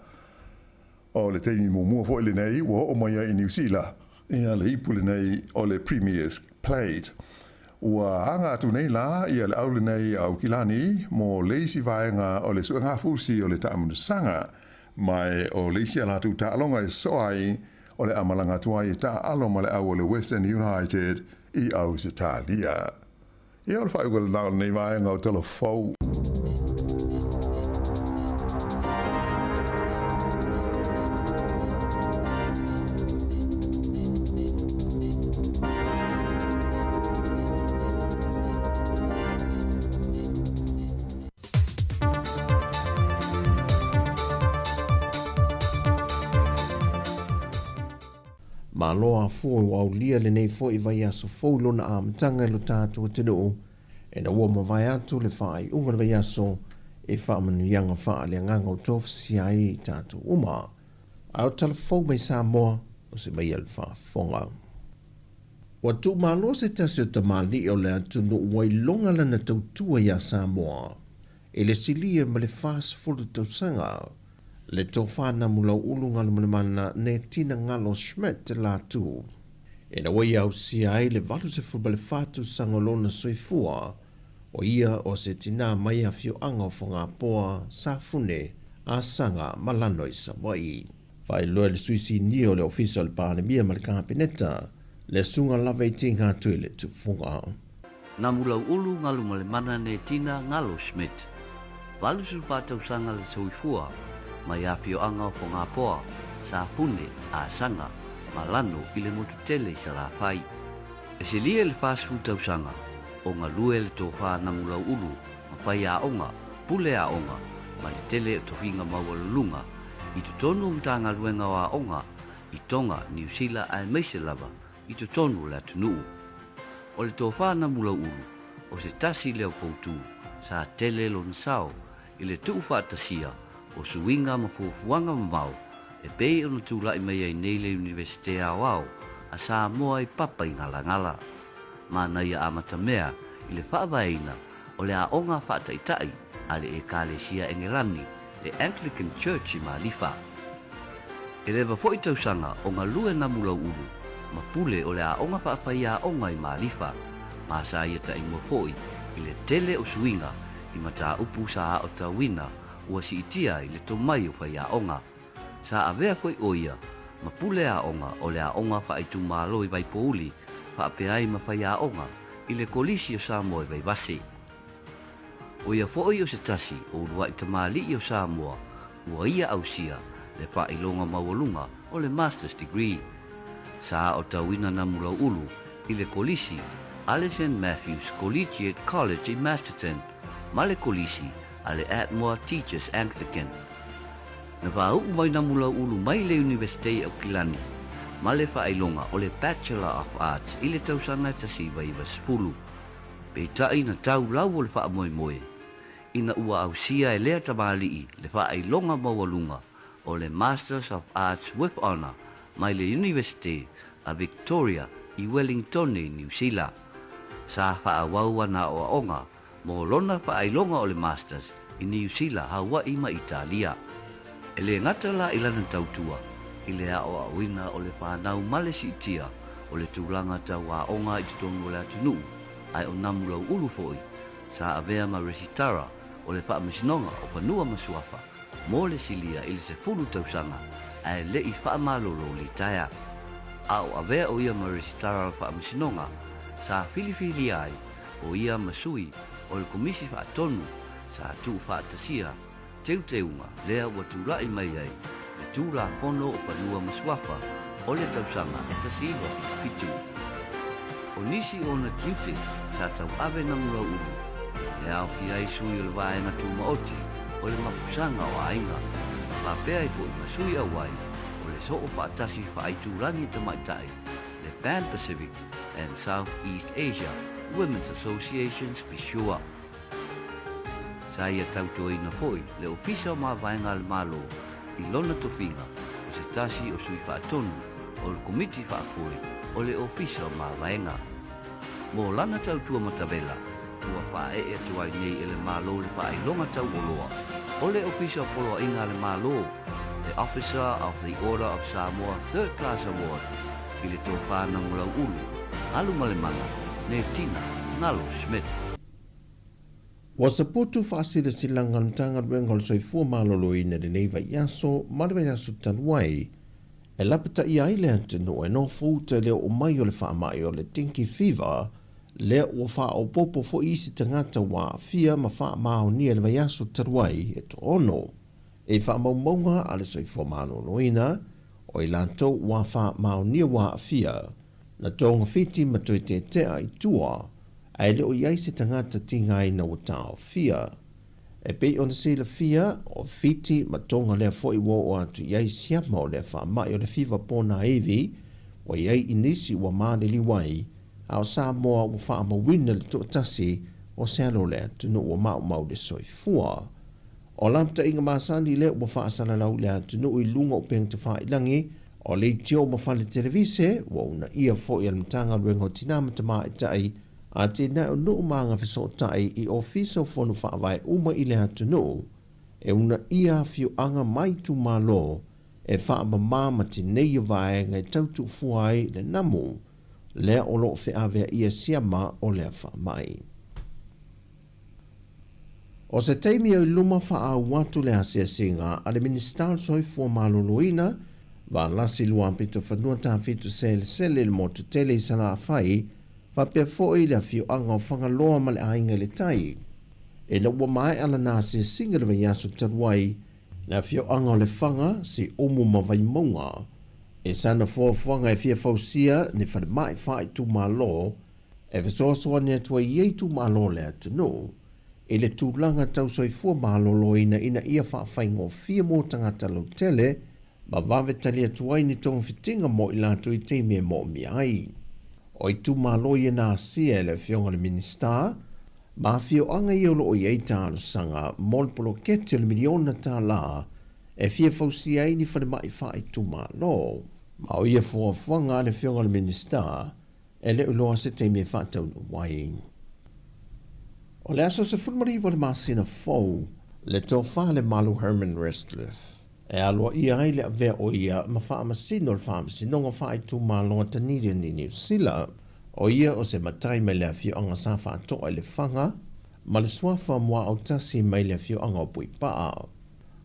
O le taimi muamua foi lenei ua oo mai ai i Niu Sila ia le ipu lenei o le Premier's Plate. Ua aga atu nei la ia le au lenei a Aukilani mo le isi vaega o le suegafusi o le taamilosaga, ma o le isi a latou taaloga e sosoo ai o le a malaga atu ai e taaalo ma le au o le Western United i Ausetalia. Ia o le faaiuga lena o lenei vaega o Tala Fou. Malo afua ua aulia lenei foi vaiaso fou i lona amataga i lo tatou atunuu, ina ua mavae atu le faaiuga o le vaiaso i faamanuiaga faaleagaga o tofusia ai i tatou uma. A o tala fou mai Samoa, o se mai a le faafofoga. Ua tuumalo se tasi o tamalii o le atunuu ua iloga lana tautua iā Samoa i le silia ma le 40 tausaga, le Tofa Namulauulu Galumalemana Netina Galo Schmidt Latu, ina ua ia ausia ai le 84 tausaga o lona soifua, o ia o se tinā mai afioaga o Fogapoa, Safune, Asaga ma Lano i Savaii. Faailoa e le Sui Sinia o le Ofisa o le Palemia ma le Kapeneta, le Susuga lava i Tīgātuele Tufuga. Namulauulu Galumalemana Netina Galo Schmidt, 84 tausaga le soifua mai afioaga o Fogapoa, Safune, Asaga ma Lano i le motu tele i Salafai. E silia i le 40 tausaga o galue le tofa Namulauulu ma faiaoga, pule aoga ma le tele o tofiga maualuluga i totonu o Matagaluega o Aoga i Tonga, Niu Sila aemaise lava i totonu o le atunuu. O le tofa Namulauulu o se tasi lea o poutu sa tele lona sao i le tuufaatasia o suiga ma fuafuaga mamao e pei ona tulai mai ai nei le Iunivesite Aoao a Samoa i Papaigalagala. Manaia amatamea i le faavaeina o le aoga faataitai a le Ekalesia Engelani, le Anglican Church i Malifa. E leva foi tausaga o galue Namulauulu ma pule o le aoga faafaiaoga i Malifa, ma sa ia taimua foi i le tele o suiga i mataupu sa aotauina ua siitia ai le tomai o faiaoga. Sa avea foi ʻo ia ma pule aoga o le aoga faaitumalo i Vaipouli faapea ai ma faiaoga i le Kolisi o Samoa i Vaivase. ʻO ia foi o se tasi o uluaʻi tamalii o Samoa ua ia ausia le faailoga maualuga o le Master's Degree. Sa aotauina Namulauʻulu i le Kolisi a le Saint Matthew's Collegiate College i Masterton ma le Kolisi a le Atmoa Teachers Anglican. Na faauu mai Namulauʻulu mai le Iunivesitei Aukilani ma le faailoga o le Bachelor of Arts i le tausaga e 1990. Peitai na tau lau o le faamoemoe ina ua ausia e lea tamalii le faailoga maualuga o le Masters of Arts with Honour mai le Iunivesite a Victoria i Wellingtone i Niu Sila. Sa faaauau ana aoaoga mo lona faailoga o le Masters i Niu Sila, Hawaii ma Italia. E le gata la i lana tautua i le aoaoina o le whanau ma le siitia o le tulaga tau aoga i totonu o le atunuu, ae o Namulauulu foi sa avea ma Resitara o le Faamasinoga o Fanua ma Suafa mo le silia i le 10 tausaga ae le i faamalolo litaea. A o avea o ia ma Resitara o le Faamasinoga sa filifilia ai o ia ma sui o le Komisi Faatonu sa tuufaatasia teuteuga lea ua tulai mai ai le Tulafono o Fanua ma Suafa o le tausaga e 1977. O nisi o ona tiute sa tauave Namulauulu e aofia ai sui o le Vaega Tumaoti o le Mapusaga o Aiga, faapea ai foi ma sui auai o le Soo Faatasi Faaitulagi Tamaitai, le Pan Pacific and South East Asia Women's Associations Pishua. Sa ia tautuaina foi le Ofisa o Mavaega a le Malo i lona tofiga o se tasi o sui faatonu o le Komiti Faafoe o le Ofisa o Mavaega. Mo lana tautua matavela, ua faaee atu ai nei e le Malo le faailoga tauoloa o le Ofisa o Poloaiga a le Malo, le Officer of the Order of Samoa Third Class Award, i le tofa Nagolauulu, Galumalemana, Netina, Galo Schmidt. Ua saputu faasilasilaga le Matagaluega o le Soifua Maloloina i lenei vaiaso ma le vaiaso talu ai, e lapataia ai le atunuu e nofo uta i le oo mai o le faamai o le dengue fever, lea ua faaopoopo foi isi tagata ua aafia ma faamaonia i le vaiaso talu ai e toaono. I faamaumauga a le Soifua Maloloina, o i latou ua faamaonia ua aafia, na togafiti ma toe tetea i tua, ae le o i ai se tagata tigaina ua taofia. E pei ona silafia, o Fiti ma Tonga lea foi ua oo atu i ai siama o lea faamai o le fiva ponaivi, ua i ai i nisi ua maliliu ai, a o Samoa ua faamauina le toatasi o se alo o le atunuu ua maumau le soifua. O lapata'iga masani lea ua fa'asalalau i le atunu'u i luga o upega tafa'ilagi, o leitio ma fale televise, ua uunaia fo'i e le Matagaluega o Tinā ma Tamāita'i, Atinae o Nu'u ma Agafesootai i Ofisa o Fono Faavae uma i le atunuu, e uunaia afioaga ma itumalo e faamamā ma tineia vaega e tau tuufua ai le namu lea o lo o feaveaia siama o lea faamai. O se taimi o i luma faaau atu le asiasiga a le Minisita o le Soifua Maloloina, Valasi Luapitofanua Tafitu Selesele i le motu tele i Salafai, faapea foi le afioaga o Fagaloa ma le Aiga i le Tai. Ina ua maea lana asiasiga i le vaiaso talu ai, le afioaga o Lefaga, Siumu ma Vaimauga, i sana fuafuaga e fia fausia ni falemai faaitumalo e fesoasoani atu ai i ia itumalo o le atunuu i le tulaga tau soifua maloloina ina ia faafaigofie mo tagata lautele ma vave tali atu ai ni togafitiga mo i latou i taimi e moomia ai. O itumalo ia na asia e le Afioga i le Minisita ma afioaga ia o lo o i ai talosaga mo le poloketi o le miliona tālā e fia fausia ai ni falemai faaitumalo. Ma o ia fuafuaga a le Afioga i le Minisita e le o iloa se taimi e faataunuu ai. O le aso 19 o le masina fou, le Tofa le Malu Herman Restliff, e aloaia ai le avea o ia ma Faamasino o le Faamasinoga Faaitumalo a Dunedin i Niu Sila. O ia o se matai mai le afioaga sa faatoa i Lefaga ma le suafa Muaautasi mai le afioaga o Puipaa.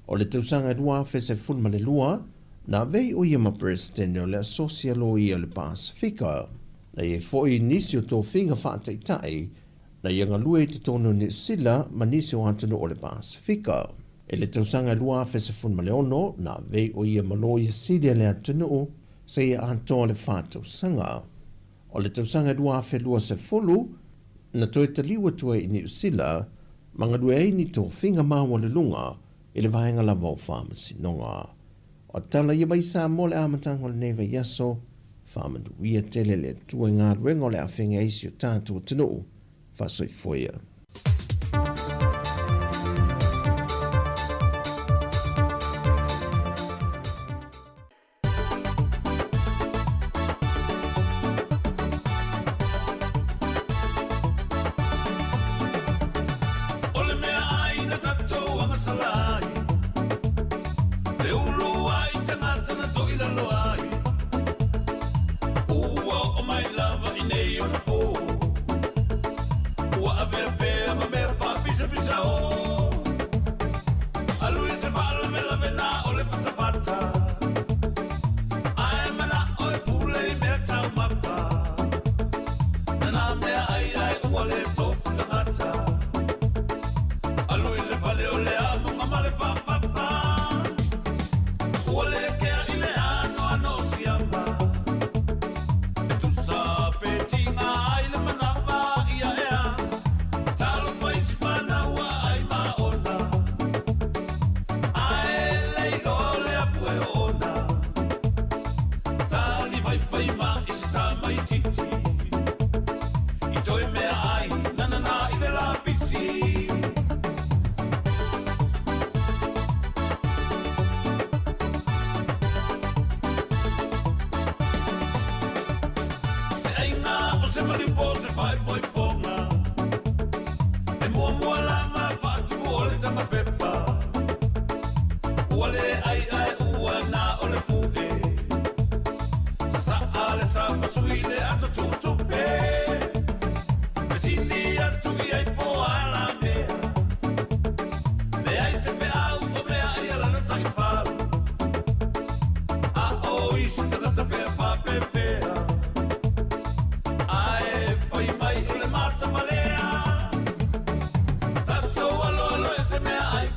O le tausaga e 2012, na avea o ia ma Peresetene o le Asosi a Loia o le Pasefika. Na i ai foi nisi o tofiga faataitai na ia galue i totonu o Niu Sila ma nisi o atunuu o le Pasefika. I le tausaga e 2016, na avea o ia ma Loia Sili a le atunuu seia atoa le fa tausaga. O le tausaga e 2020, na toe taliu atu ai i Niu Sila ma galue ai ni tofiga maualuluga i le vaega lava o faamasinoga. O tala ia mai Samoa le amataga o lenei vaiaso, faamanuia tele le Atua i galuega o le a feagai ai si o tatou atunuu. Faasoifua ia. O le mea ai na tatou agasala ai, Le ulu ai tagata na toilalo ai, Ua oo mai lava i nei ona po, Ua avea pea ma mea faapisapisa o. Alu i se faalavelave na o le fatafata, Ae manao e pule i mea taumafa, Na nā mea ai ae ua le tofu tagata, Alu i le fale o le amoga ma le faafafa, Ua le kea i le anoano o siama, E tusa pe tiga ai le manava ia ea, Talofa i si fanau a ai ma ona, Ae le iloa o le afu e oona, Tali faifai ma i se tamaititi, I toe mea ai nanana i le lapisi. Se aiga o se maliu po o se faaipoipoga, E muamua lava faatupu o le tagapepa, Ua le ai ae ua na o le fu'e, Sasaa le sama sui le ato tutupe, Fesili atu i ai po o a la mea, Leai se feau o mea ai a lana taifau, A o isi tagata pea faapefea, Ae fai mai o le matamalea, Tatou aloalo e se mea ai.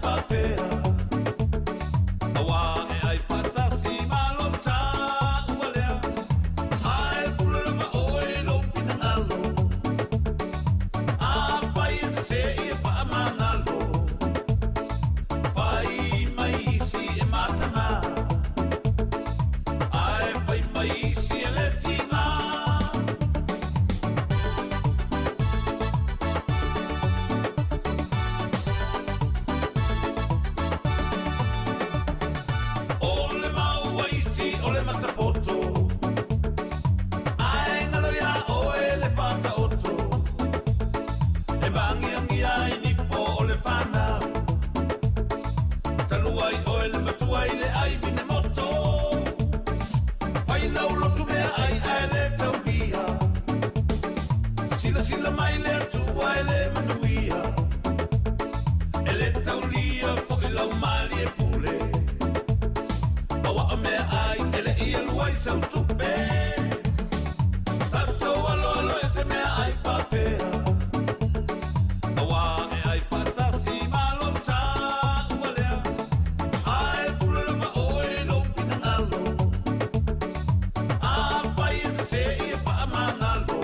E māgiagia ai nifo o le whanau. Talu ai oe le matua i le ai vine moto. Fai lau lotu mea ai ae le taulia. Silasila mai le Atua e le manuia. E le taulia foi lau malie pule. Aua o mea ai e le i alu ai sau tupe. Tatou aloalo e se mea ai faapea. Aua e ai faatasi malo taua lea. Ae pule lava oe i lou finagalo. Afai e sese ia faamagalo.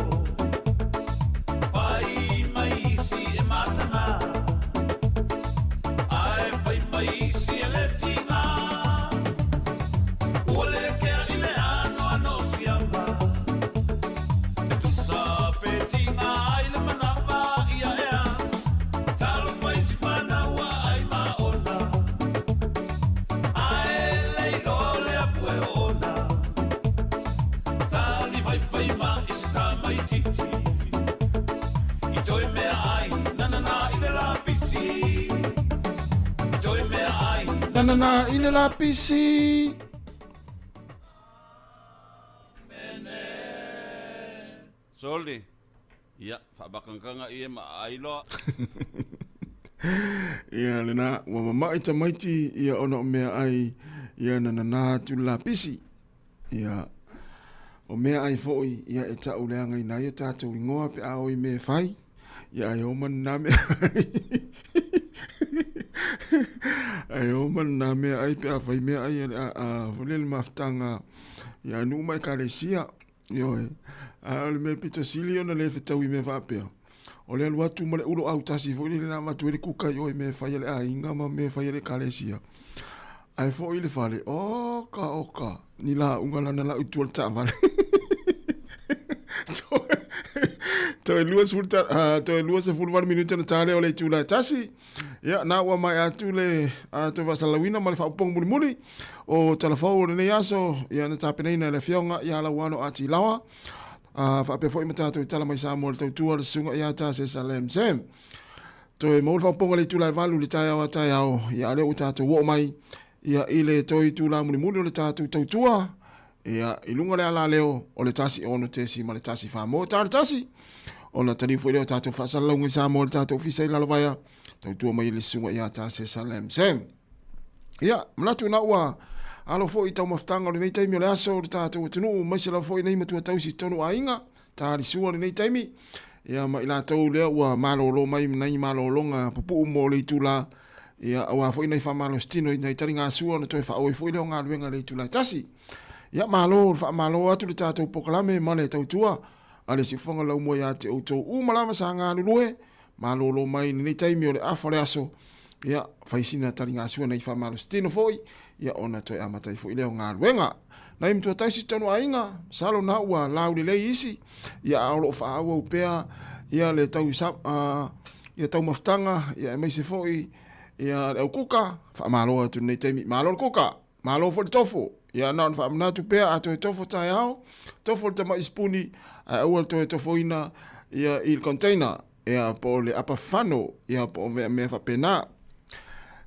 Fai mai isi e mataga. Ae fai mai isi e le tiga. Ua le kea i le anoano o siama. E tusa pe tiga ai le manawa ia ea. Talofa i si whanau a ai ma ona. Ae le iloa o le afu e oona. Tali faifai ma i se tamaititi. I toe mea ai, nanana i le lapisi. I toe mea ai. Nanana i le lapisi. Soli, ia, faabakangakanga ia ma aai loa. Ia lena, ua mama'i tamaiti ia ona o mea ai ia na nanā atu le lapisi. Ia, o mea ai fo'i ia e ta'u leagaina ai o tatou igoa pe a o i mea e fai. Ia ai o ma nā mea ai. Ai o ma nā mea ai pe a fai mea ai a, a, a, le mafutaga ia nuu ma ekalesia. Ioe. A o le mea pito sili ona le fetaui i mea faapea, o le alu atu ma le ulo autasi foi lele na avatu ai le kuka i o i mea e fai a le aiga ma mea e fai a le ekalesia. Ae foi i le fale, oka, oka, ni lauga lana lau i tua le taavale. Toe toe 28 minute na tā lea o le itula e tasi. Ia, na ua mai atu le toe faasalalauina ma le faaupuga mulimuli o Talafou o lenei aso, ia na tapenaina e le Afioga ia Lauano Ati Lawa, faapea foi ma tatou i tala mai Samoa le tautua le susuga ia Tase Salem Sam. Toe maua le faaupuga le itula e 8 le taeao a taeao, ia a lea ua tatou oo mai ia i le toe itula mulimuli o le tatou tautua, ia i luga le alaleo o le 1 6 ma le 1 4 mo tā le tasi ona taliu foi lea o tatou faasalalauga i Samoa le tatou ofisa i Lalovaea tautua mai le susuga ia Tase Salem Sam. Ia, manatu na ua alo foi i taumafataga o lenei taimi o le aso o le tatou atunuu maise lava foi nei matua tausi tonu aiga talisua lenei taimi ia ma i latou lea ua malolo mai nai malologa pupuu mo le itula ia aua foi nai faamalositino i nai taligasua ona toe faaauau foi lea o galuega i le itula e tasi. Ia malo le faamalo atu le tatou polokalame ma le tautua a le siufofoga laumua ia te outou uma lava sa galulue malolo mai i lenei taimi o le afa o le aso. Ia fai sina taligasua nai faamalositino foi ia ona toe amata ai foi lea o galuega. Nai matua tausi tonu aiga, masalo na ua laulelei isi, ia a o lo o faaauau pea ia le tau ia taumafataga ia aemaise foi ia le au kuka, faamalo atu lenei taimi. Malo le kuka, malo foi le tofo. Ia na ona faamanatu pea a toe tofo taeao, tofo le tamai sipuni ae aua le toe tofoina ia i le container ia po o le apafano ia po o mea mea faapena.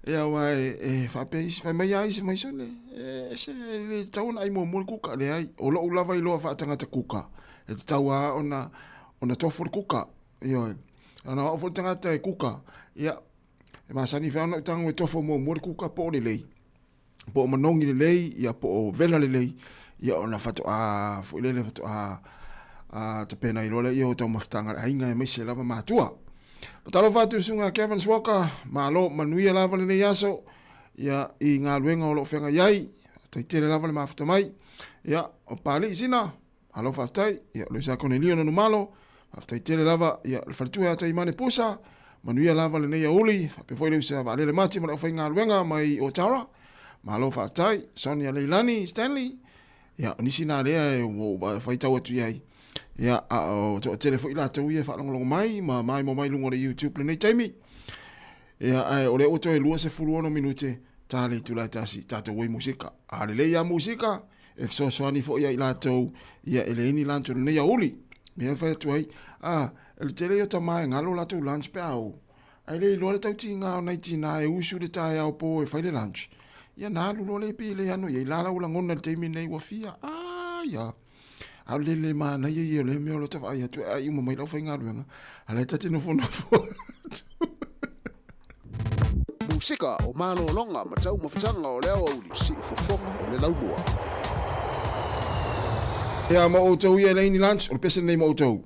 Ia aua e faapea isi, fai mai lava isi mai sole, e ese e le tatau ona ai muamua le kuka, leai. O lou lava iloa faatagata kuka, e tatau lava ona ona tofo le kuka. Ioe. Ona o au foi le tagata e kuka, ia, e masani foi ona ou tago e tofo muamua le kuka po o lelei, po o manogi lelei, ia po o vela lelei, ia ona faatoa foi lele faatoa tapena ai loa lea o taumafataga a le aiga aemaise lava matua. Matalofa atu i susuga Kevin Walker, malo manuia lava lenei aso, ia i galuega o lo o feagai ai, faafetai tele lava le mafuta mai. Ia, o Papalii Sina, malo faafetai, ia o Loisa Konelio Nanumalo, faafetai tele lava, ia le faletua ia Taimane Pusa, manuia lava lenei aouli, faapea foi le uso ia Vaalele Mati ma le aufaigaluega mai Otara, malo faafetai, Sonia Leilani Stanley, ia o nisi na lea e ua ou faitau atu i ai, ia a o toatele foi latou ia e faalogologo mai ma maimoa mai luga o le YouTube lenei taimi. Ia ae o lea ua toe 26 minute ta le itula e tasi tatou oi musika. A lelei a musika e fesoasoani foi ia i latou ia e leai ni lunch o lenei aouli. Mea e fai atu ai, a, e le tele ia o tama e galo latou lunch pe a oo. Ae le iloa le tautiga o nai tina e usu i le taeao po e fai le lunch. Ia na alu loa le pe le ano i ai la la ua lagona i le taimi lenei ua fia, a ia. A o le lele manaia ia o lea mea o lota vaai atu e ai uma mai lau faigaluega, a la e ta te nofonofo atu. Musika o malologa ma taumafataga o le aoauli, siufofoga o le laumua. Ia ma outou ia Elaine Lance, o le pese lenei mo outou.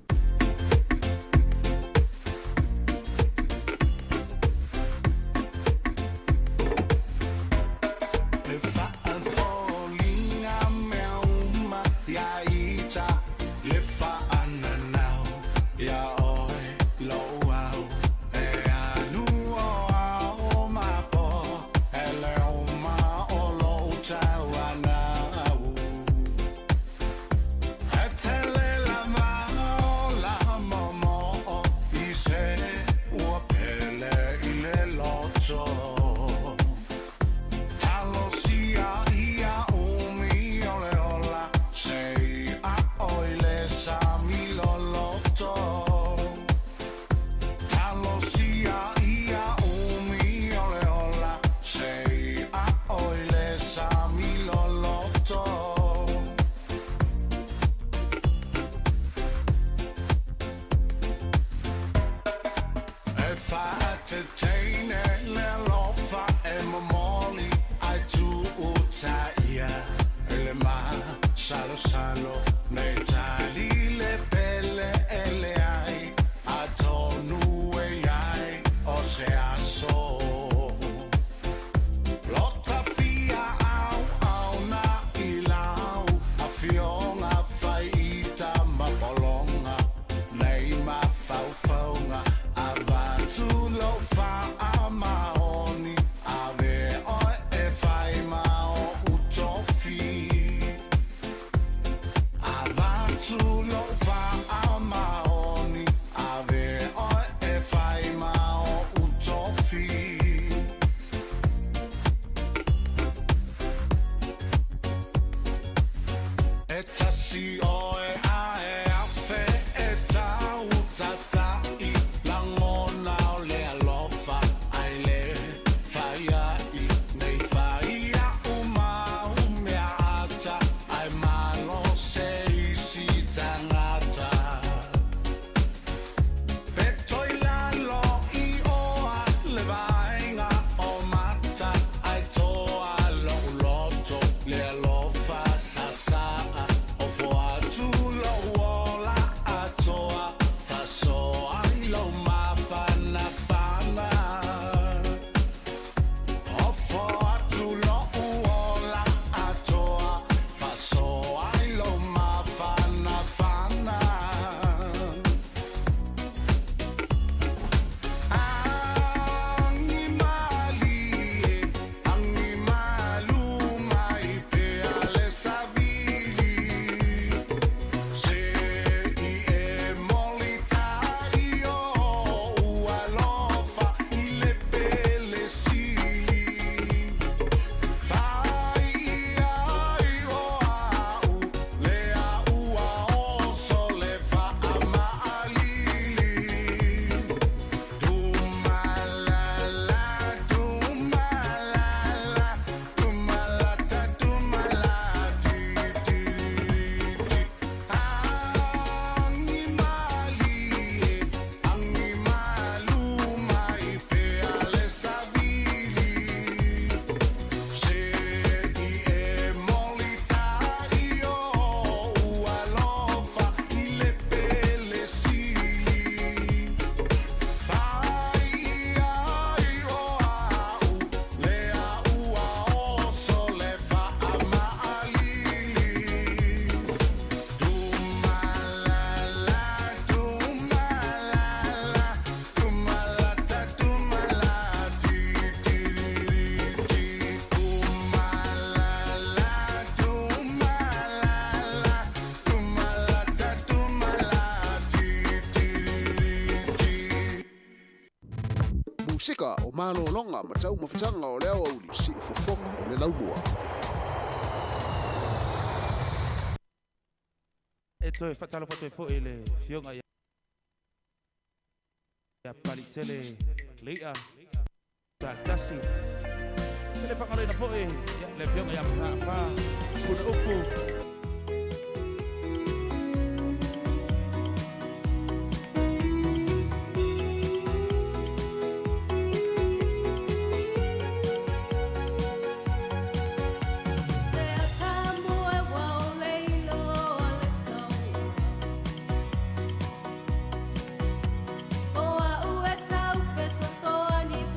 Musika o malologa ma taumafataga o le aoauli, siufofoga o le laumua. e toe faatalofa atu ai foi i le Afioga ia Palitele Lei'a Tasi. E le faagaloina foi le Afioga ia Mata'afa Puna Upu.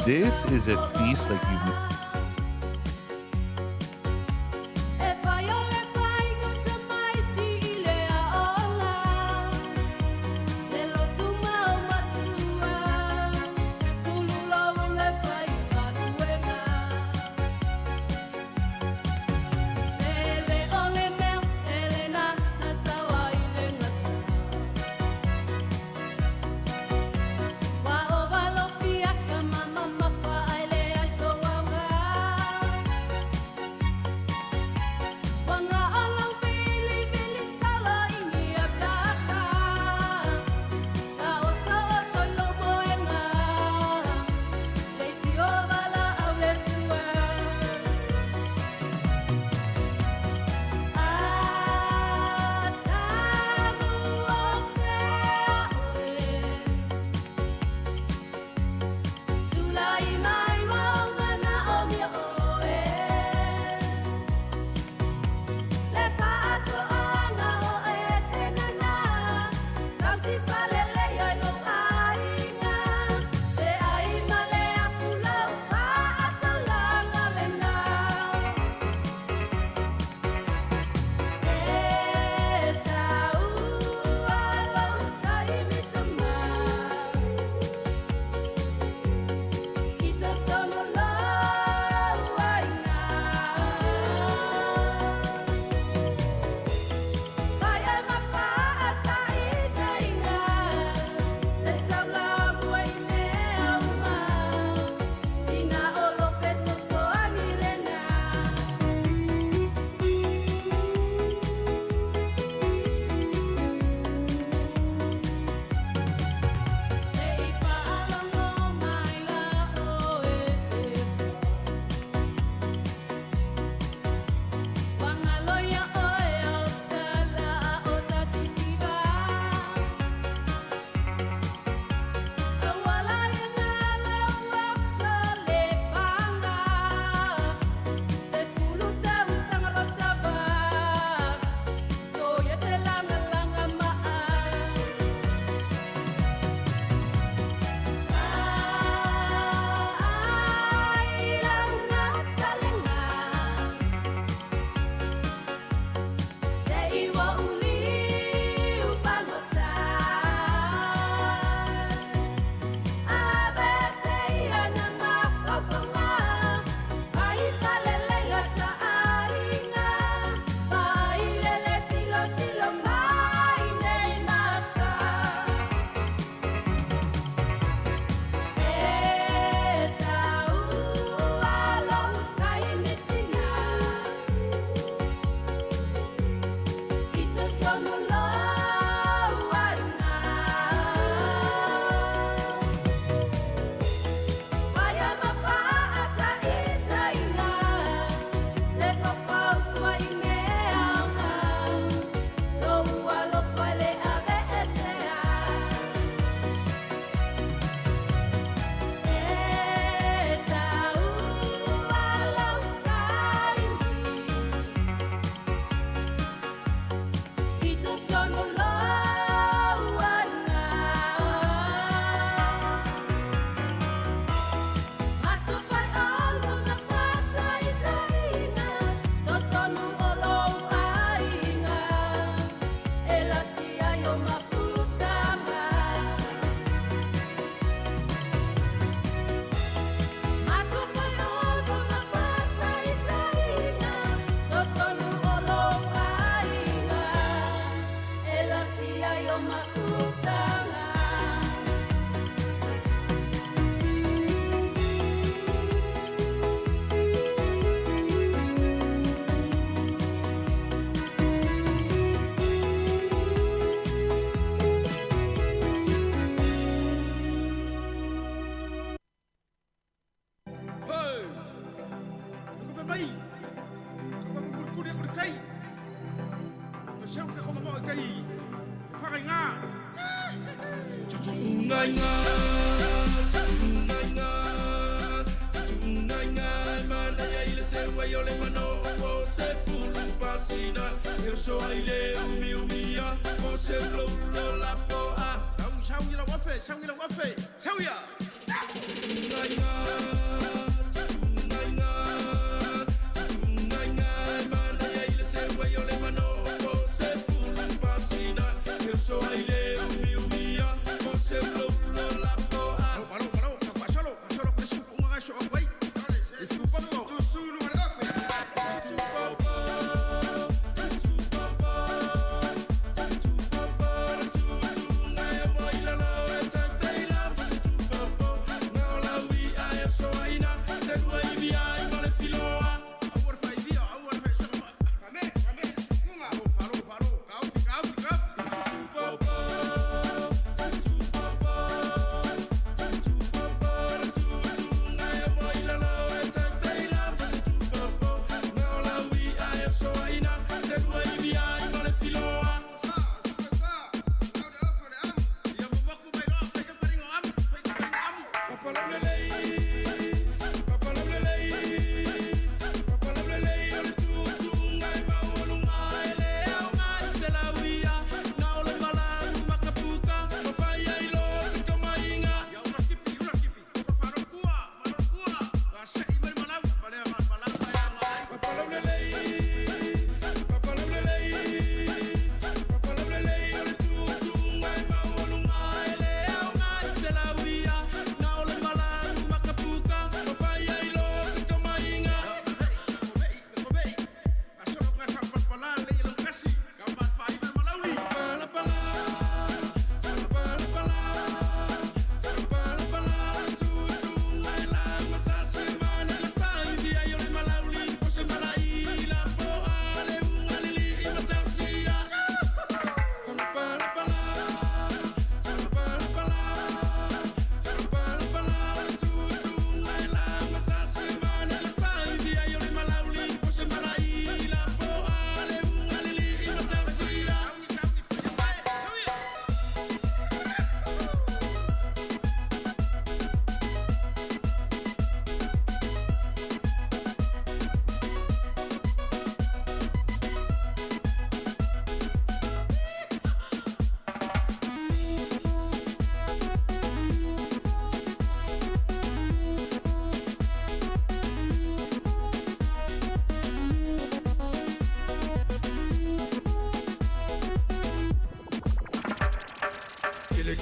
This is a feast like you've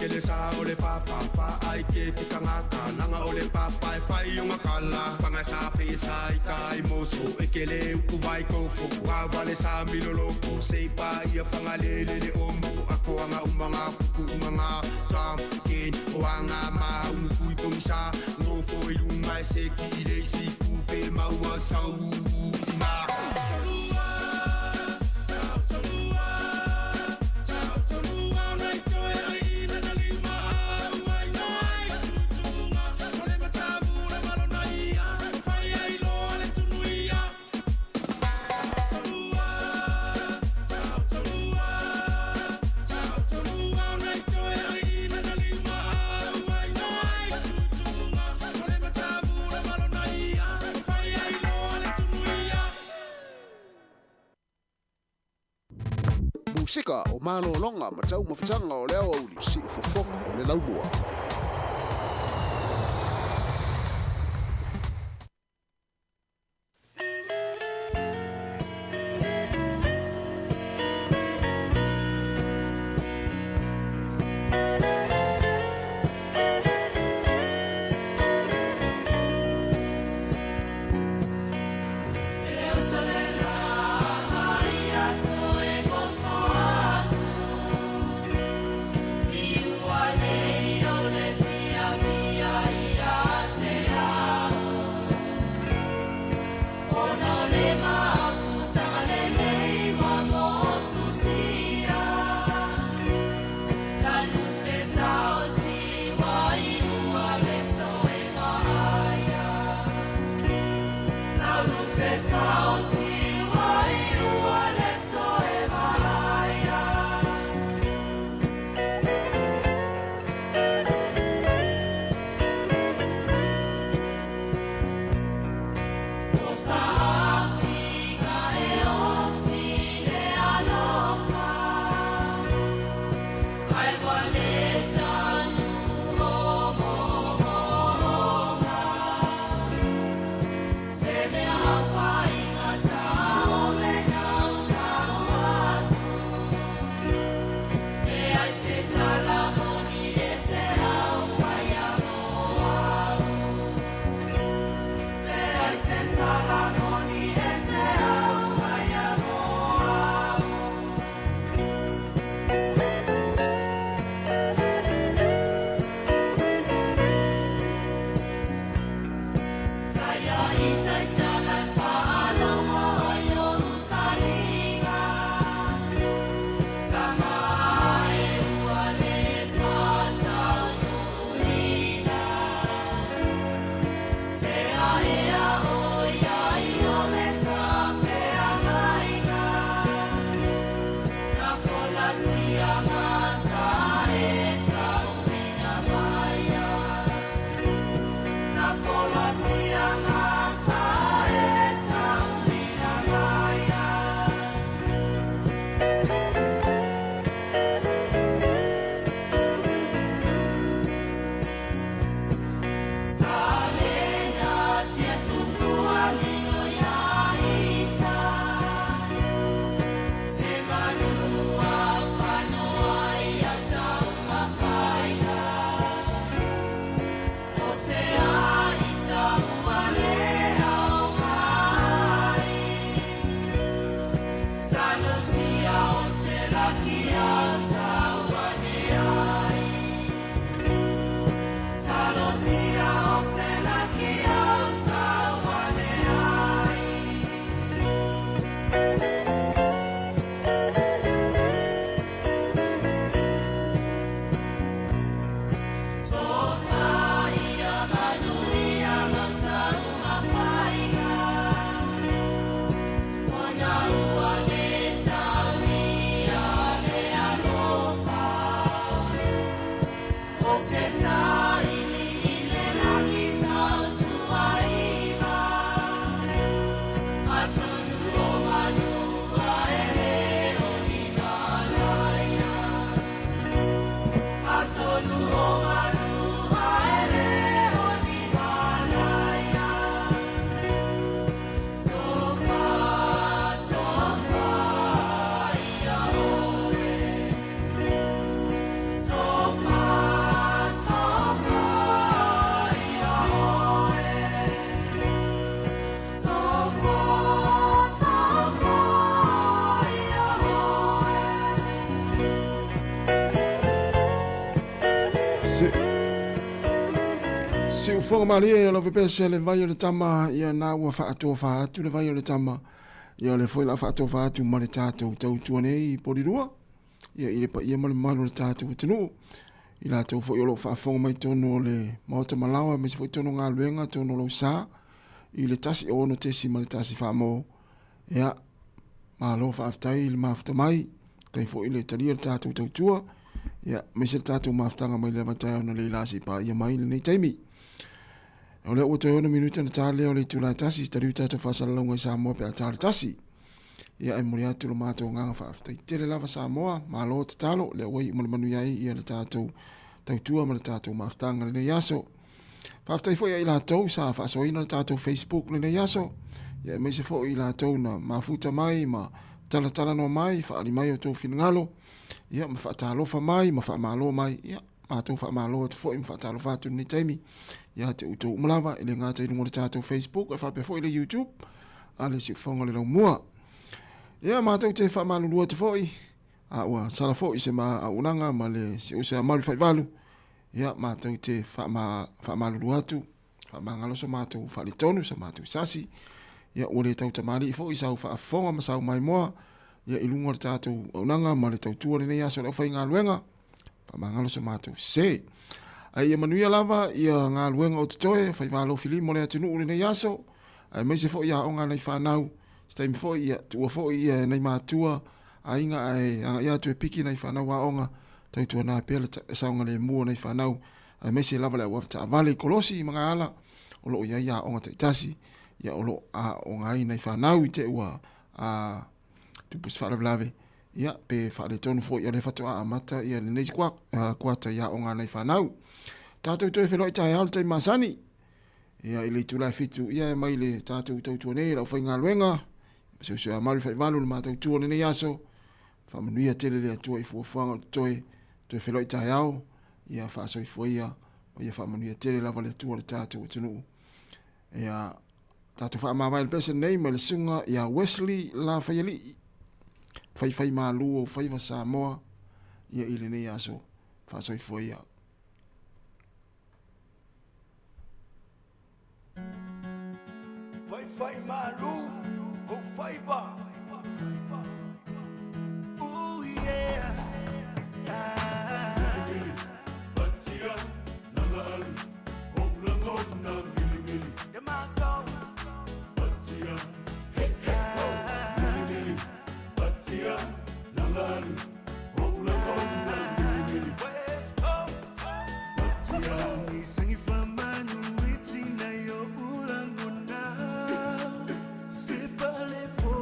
Kele sa ole papa fa ai ke pikangaka nanga ole papa e fai unga kala fanga sa fe sa i kai moso e kele uku vai kofu wa vale sa miloloko sei pa ia fanga le le le omo ako anga umanga kuku umanga tam ke o anga ma uku i pongisa ngofo i lunga e se ki le si kupe maua sau ma. Musika o malōloga ma taumafataga o le aoauli siufofoga o le laumua. You are the Siufoga malie o lau pese le vai o le tama ia na ua faatofa atu le vai o le tama ia o le foi la faatofa atu ma le tatou tautua nei i Polirua ia i le paia ma le mamalu o le tatou atunuu i latou foi o lo o faafofoga mai totonu o le Maota Malaoa aemaise foi totonu o galuega totonu o lou sa i le 106.1 faamo ia malo faafetai i le mafuta mai tai foi le talia le tatou tautua ia aemaise le tatou mafutaga mai le taeao na leila se i paia mai lenei taimi. O lea ua toe 6 minute na ta lea o le itula e tasi, taliu tatou faasalalauga i Samoa pe a ta le tasi. Ia e momoli atu lo matou agaga faafetai tele lava Samoa, malo tatalo, lea ua iu ma le manuia ai ia le tatou tautua ma le tatou mafutaga lenei aso. Faafetai foi ia i latou sa faasoaina le tatou Facebook lenei aso, ia aemaise foi i latou na mafuta mai ma talatalanoa mai, faaali mai o outou finagalo, ia ma faatalofa mai ma faamalo mai, ia matou faamalo atu foi ma faatalofa atu i lenei taimi ia te outou uma lava, e le gata i luga o le tatou Facebook, ae faapea foi le YouTube a le Siufofoga o le Laumua. Ia matou te faamalulu atu foi, a ua sala foi se ma auaunaga ma le se amalu faivalu, ia matou te faamalulu atu, faamagalo so matou faaletonu, so matou sasi, ia ua le tautamalii foi sau faafofoga ma sau maimoa, ia i luga o le tatou auaunaga ma le tautua lenei aso o le aufaigaluega, faamagalo so matou se. Ae ia manuia lava ia galuega o totoe, faivalo filimo le atunuu lenei aso, aemaise foi aoga a nai fanau, se taimi foi ia tuua foi ia nai matua aiga ae agai atu e piki nai fanau aoga, tautuana pea le saogalemu o nai fanau, aemaise lava le auafa taavale i kolosi i Magaala o lo o i ai aoga taitasi, ia o lo o aooga ai nai fanau i te ua a tupu se faalavelave, ia pe faaletonu foi o lea faatoa amata ia lenei kuata i aoga a nai fanau. Tatou toe feiloai taeao le taimi masani. Ia i le itula e 7 ia e mai le tatou tautua nei le aufaigaluega, se a malu faivalu le matou tua lenei aso. Faamanuia tele le Atua i fuafuaga o totoe, toe feiloai taeao, ia faasoifua ia, ma ia faamanuia tele lava le Atua le tatou atunuu. Ia tatou faamavae le pese nei mai le susuga ia Wesley Lafaialii, faifai malu o faiva Samoa, ia i lenei aso, faasoifua ia. Faifai malu o faiva. Ooh yeah. Ah. Patia nanga alu o lagona mili mili. Te mākau. Patia he he ho mili mili. Patia nanga alu o lagona mili mili. West Coast. Patia. Sangi famanu iti na yo ulangona. Se fale fo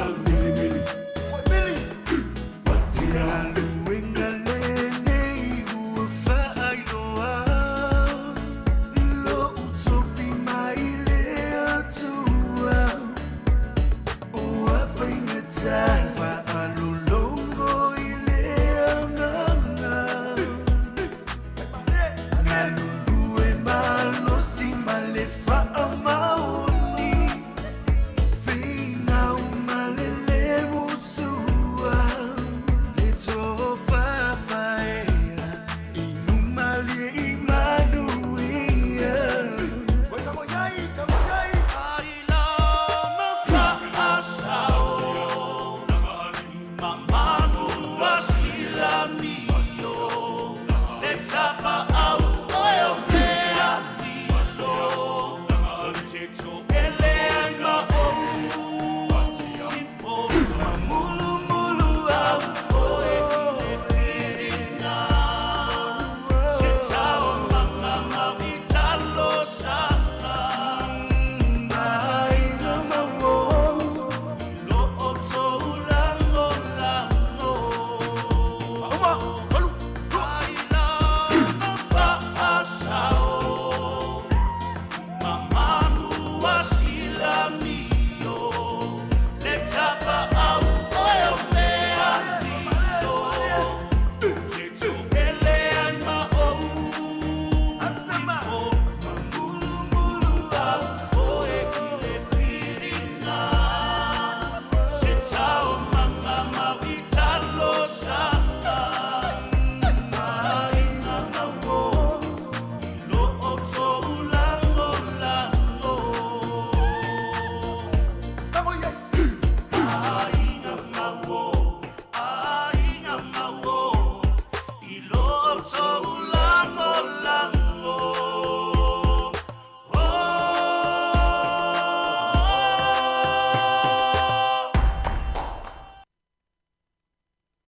na.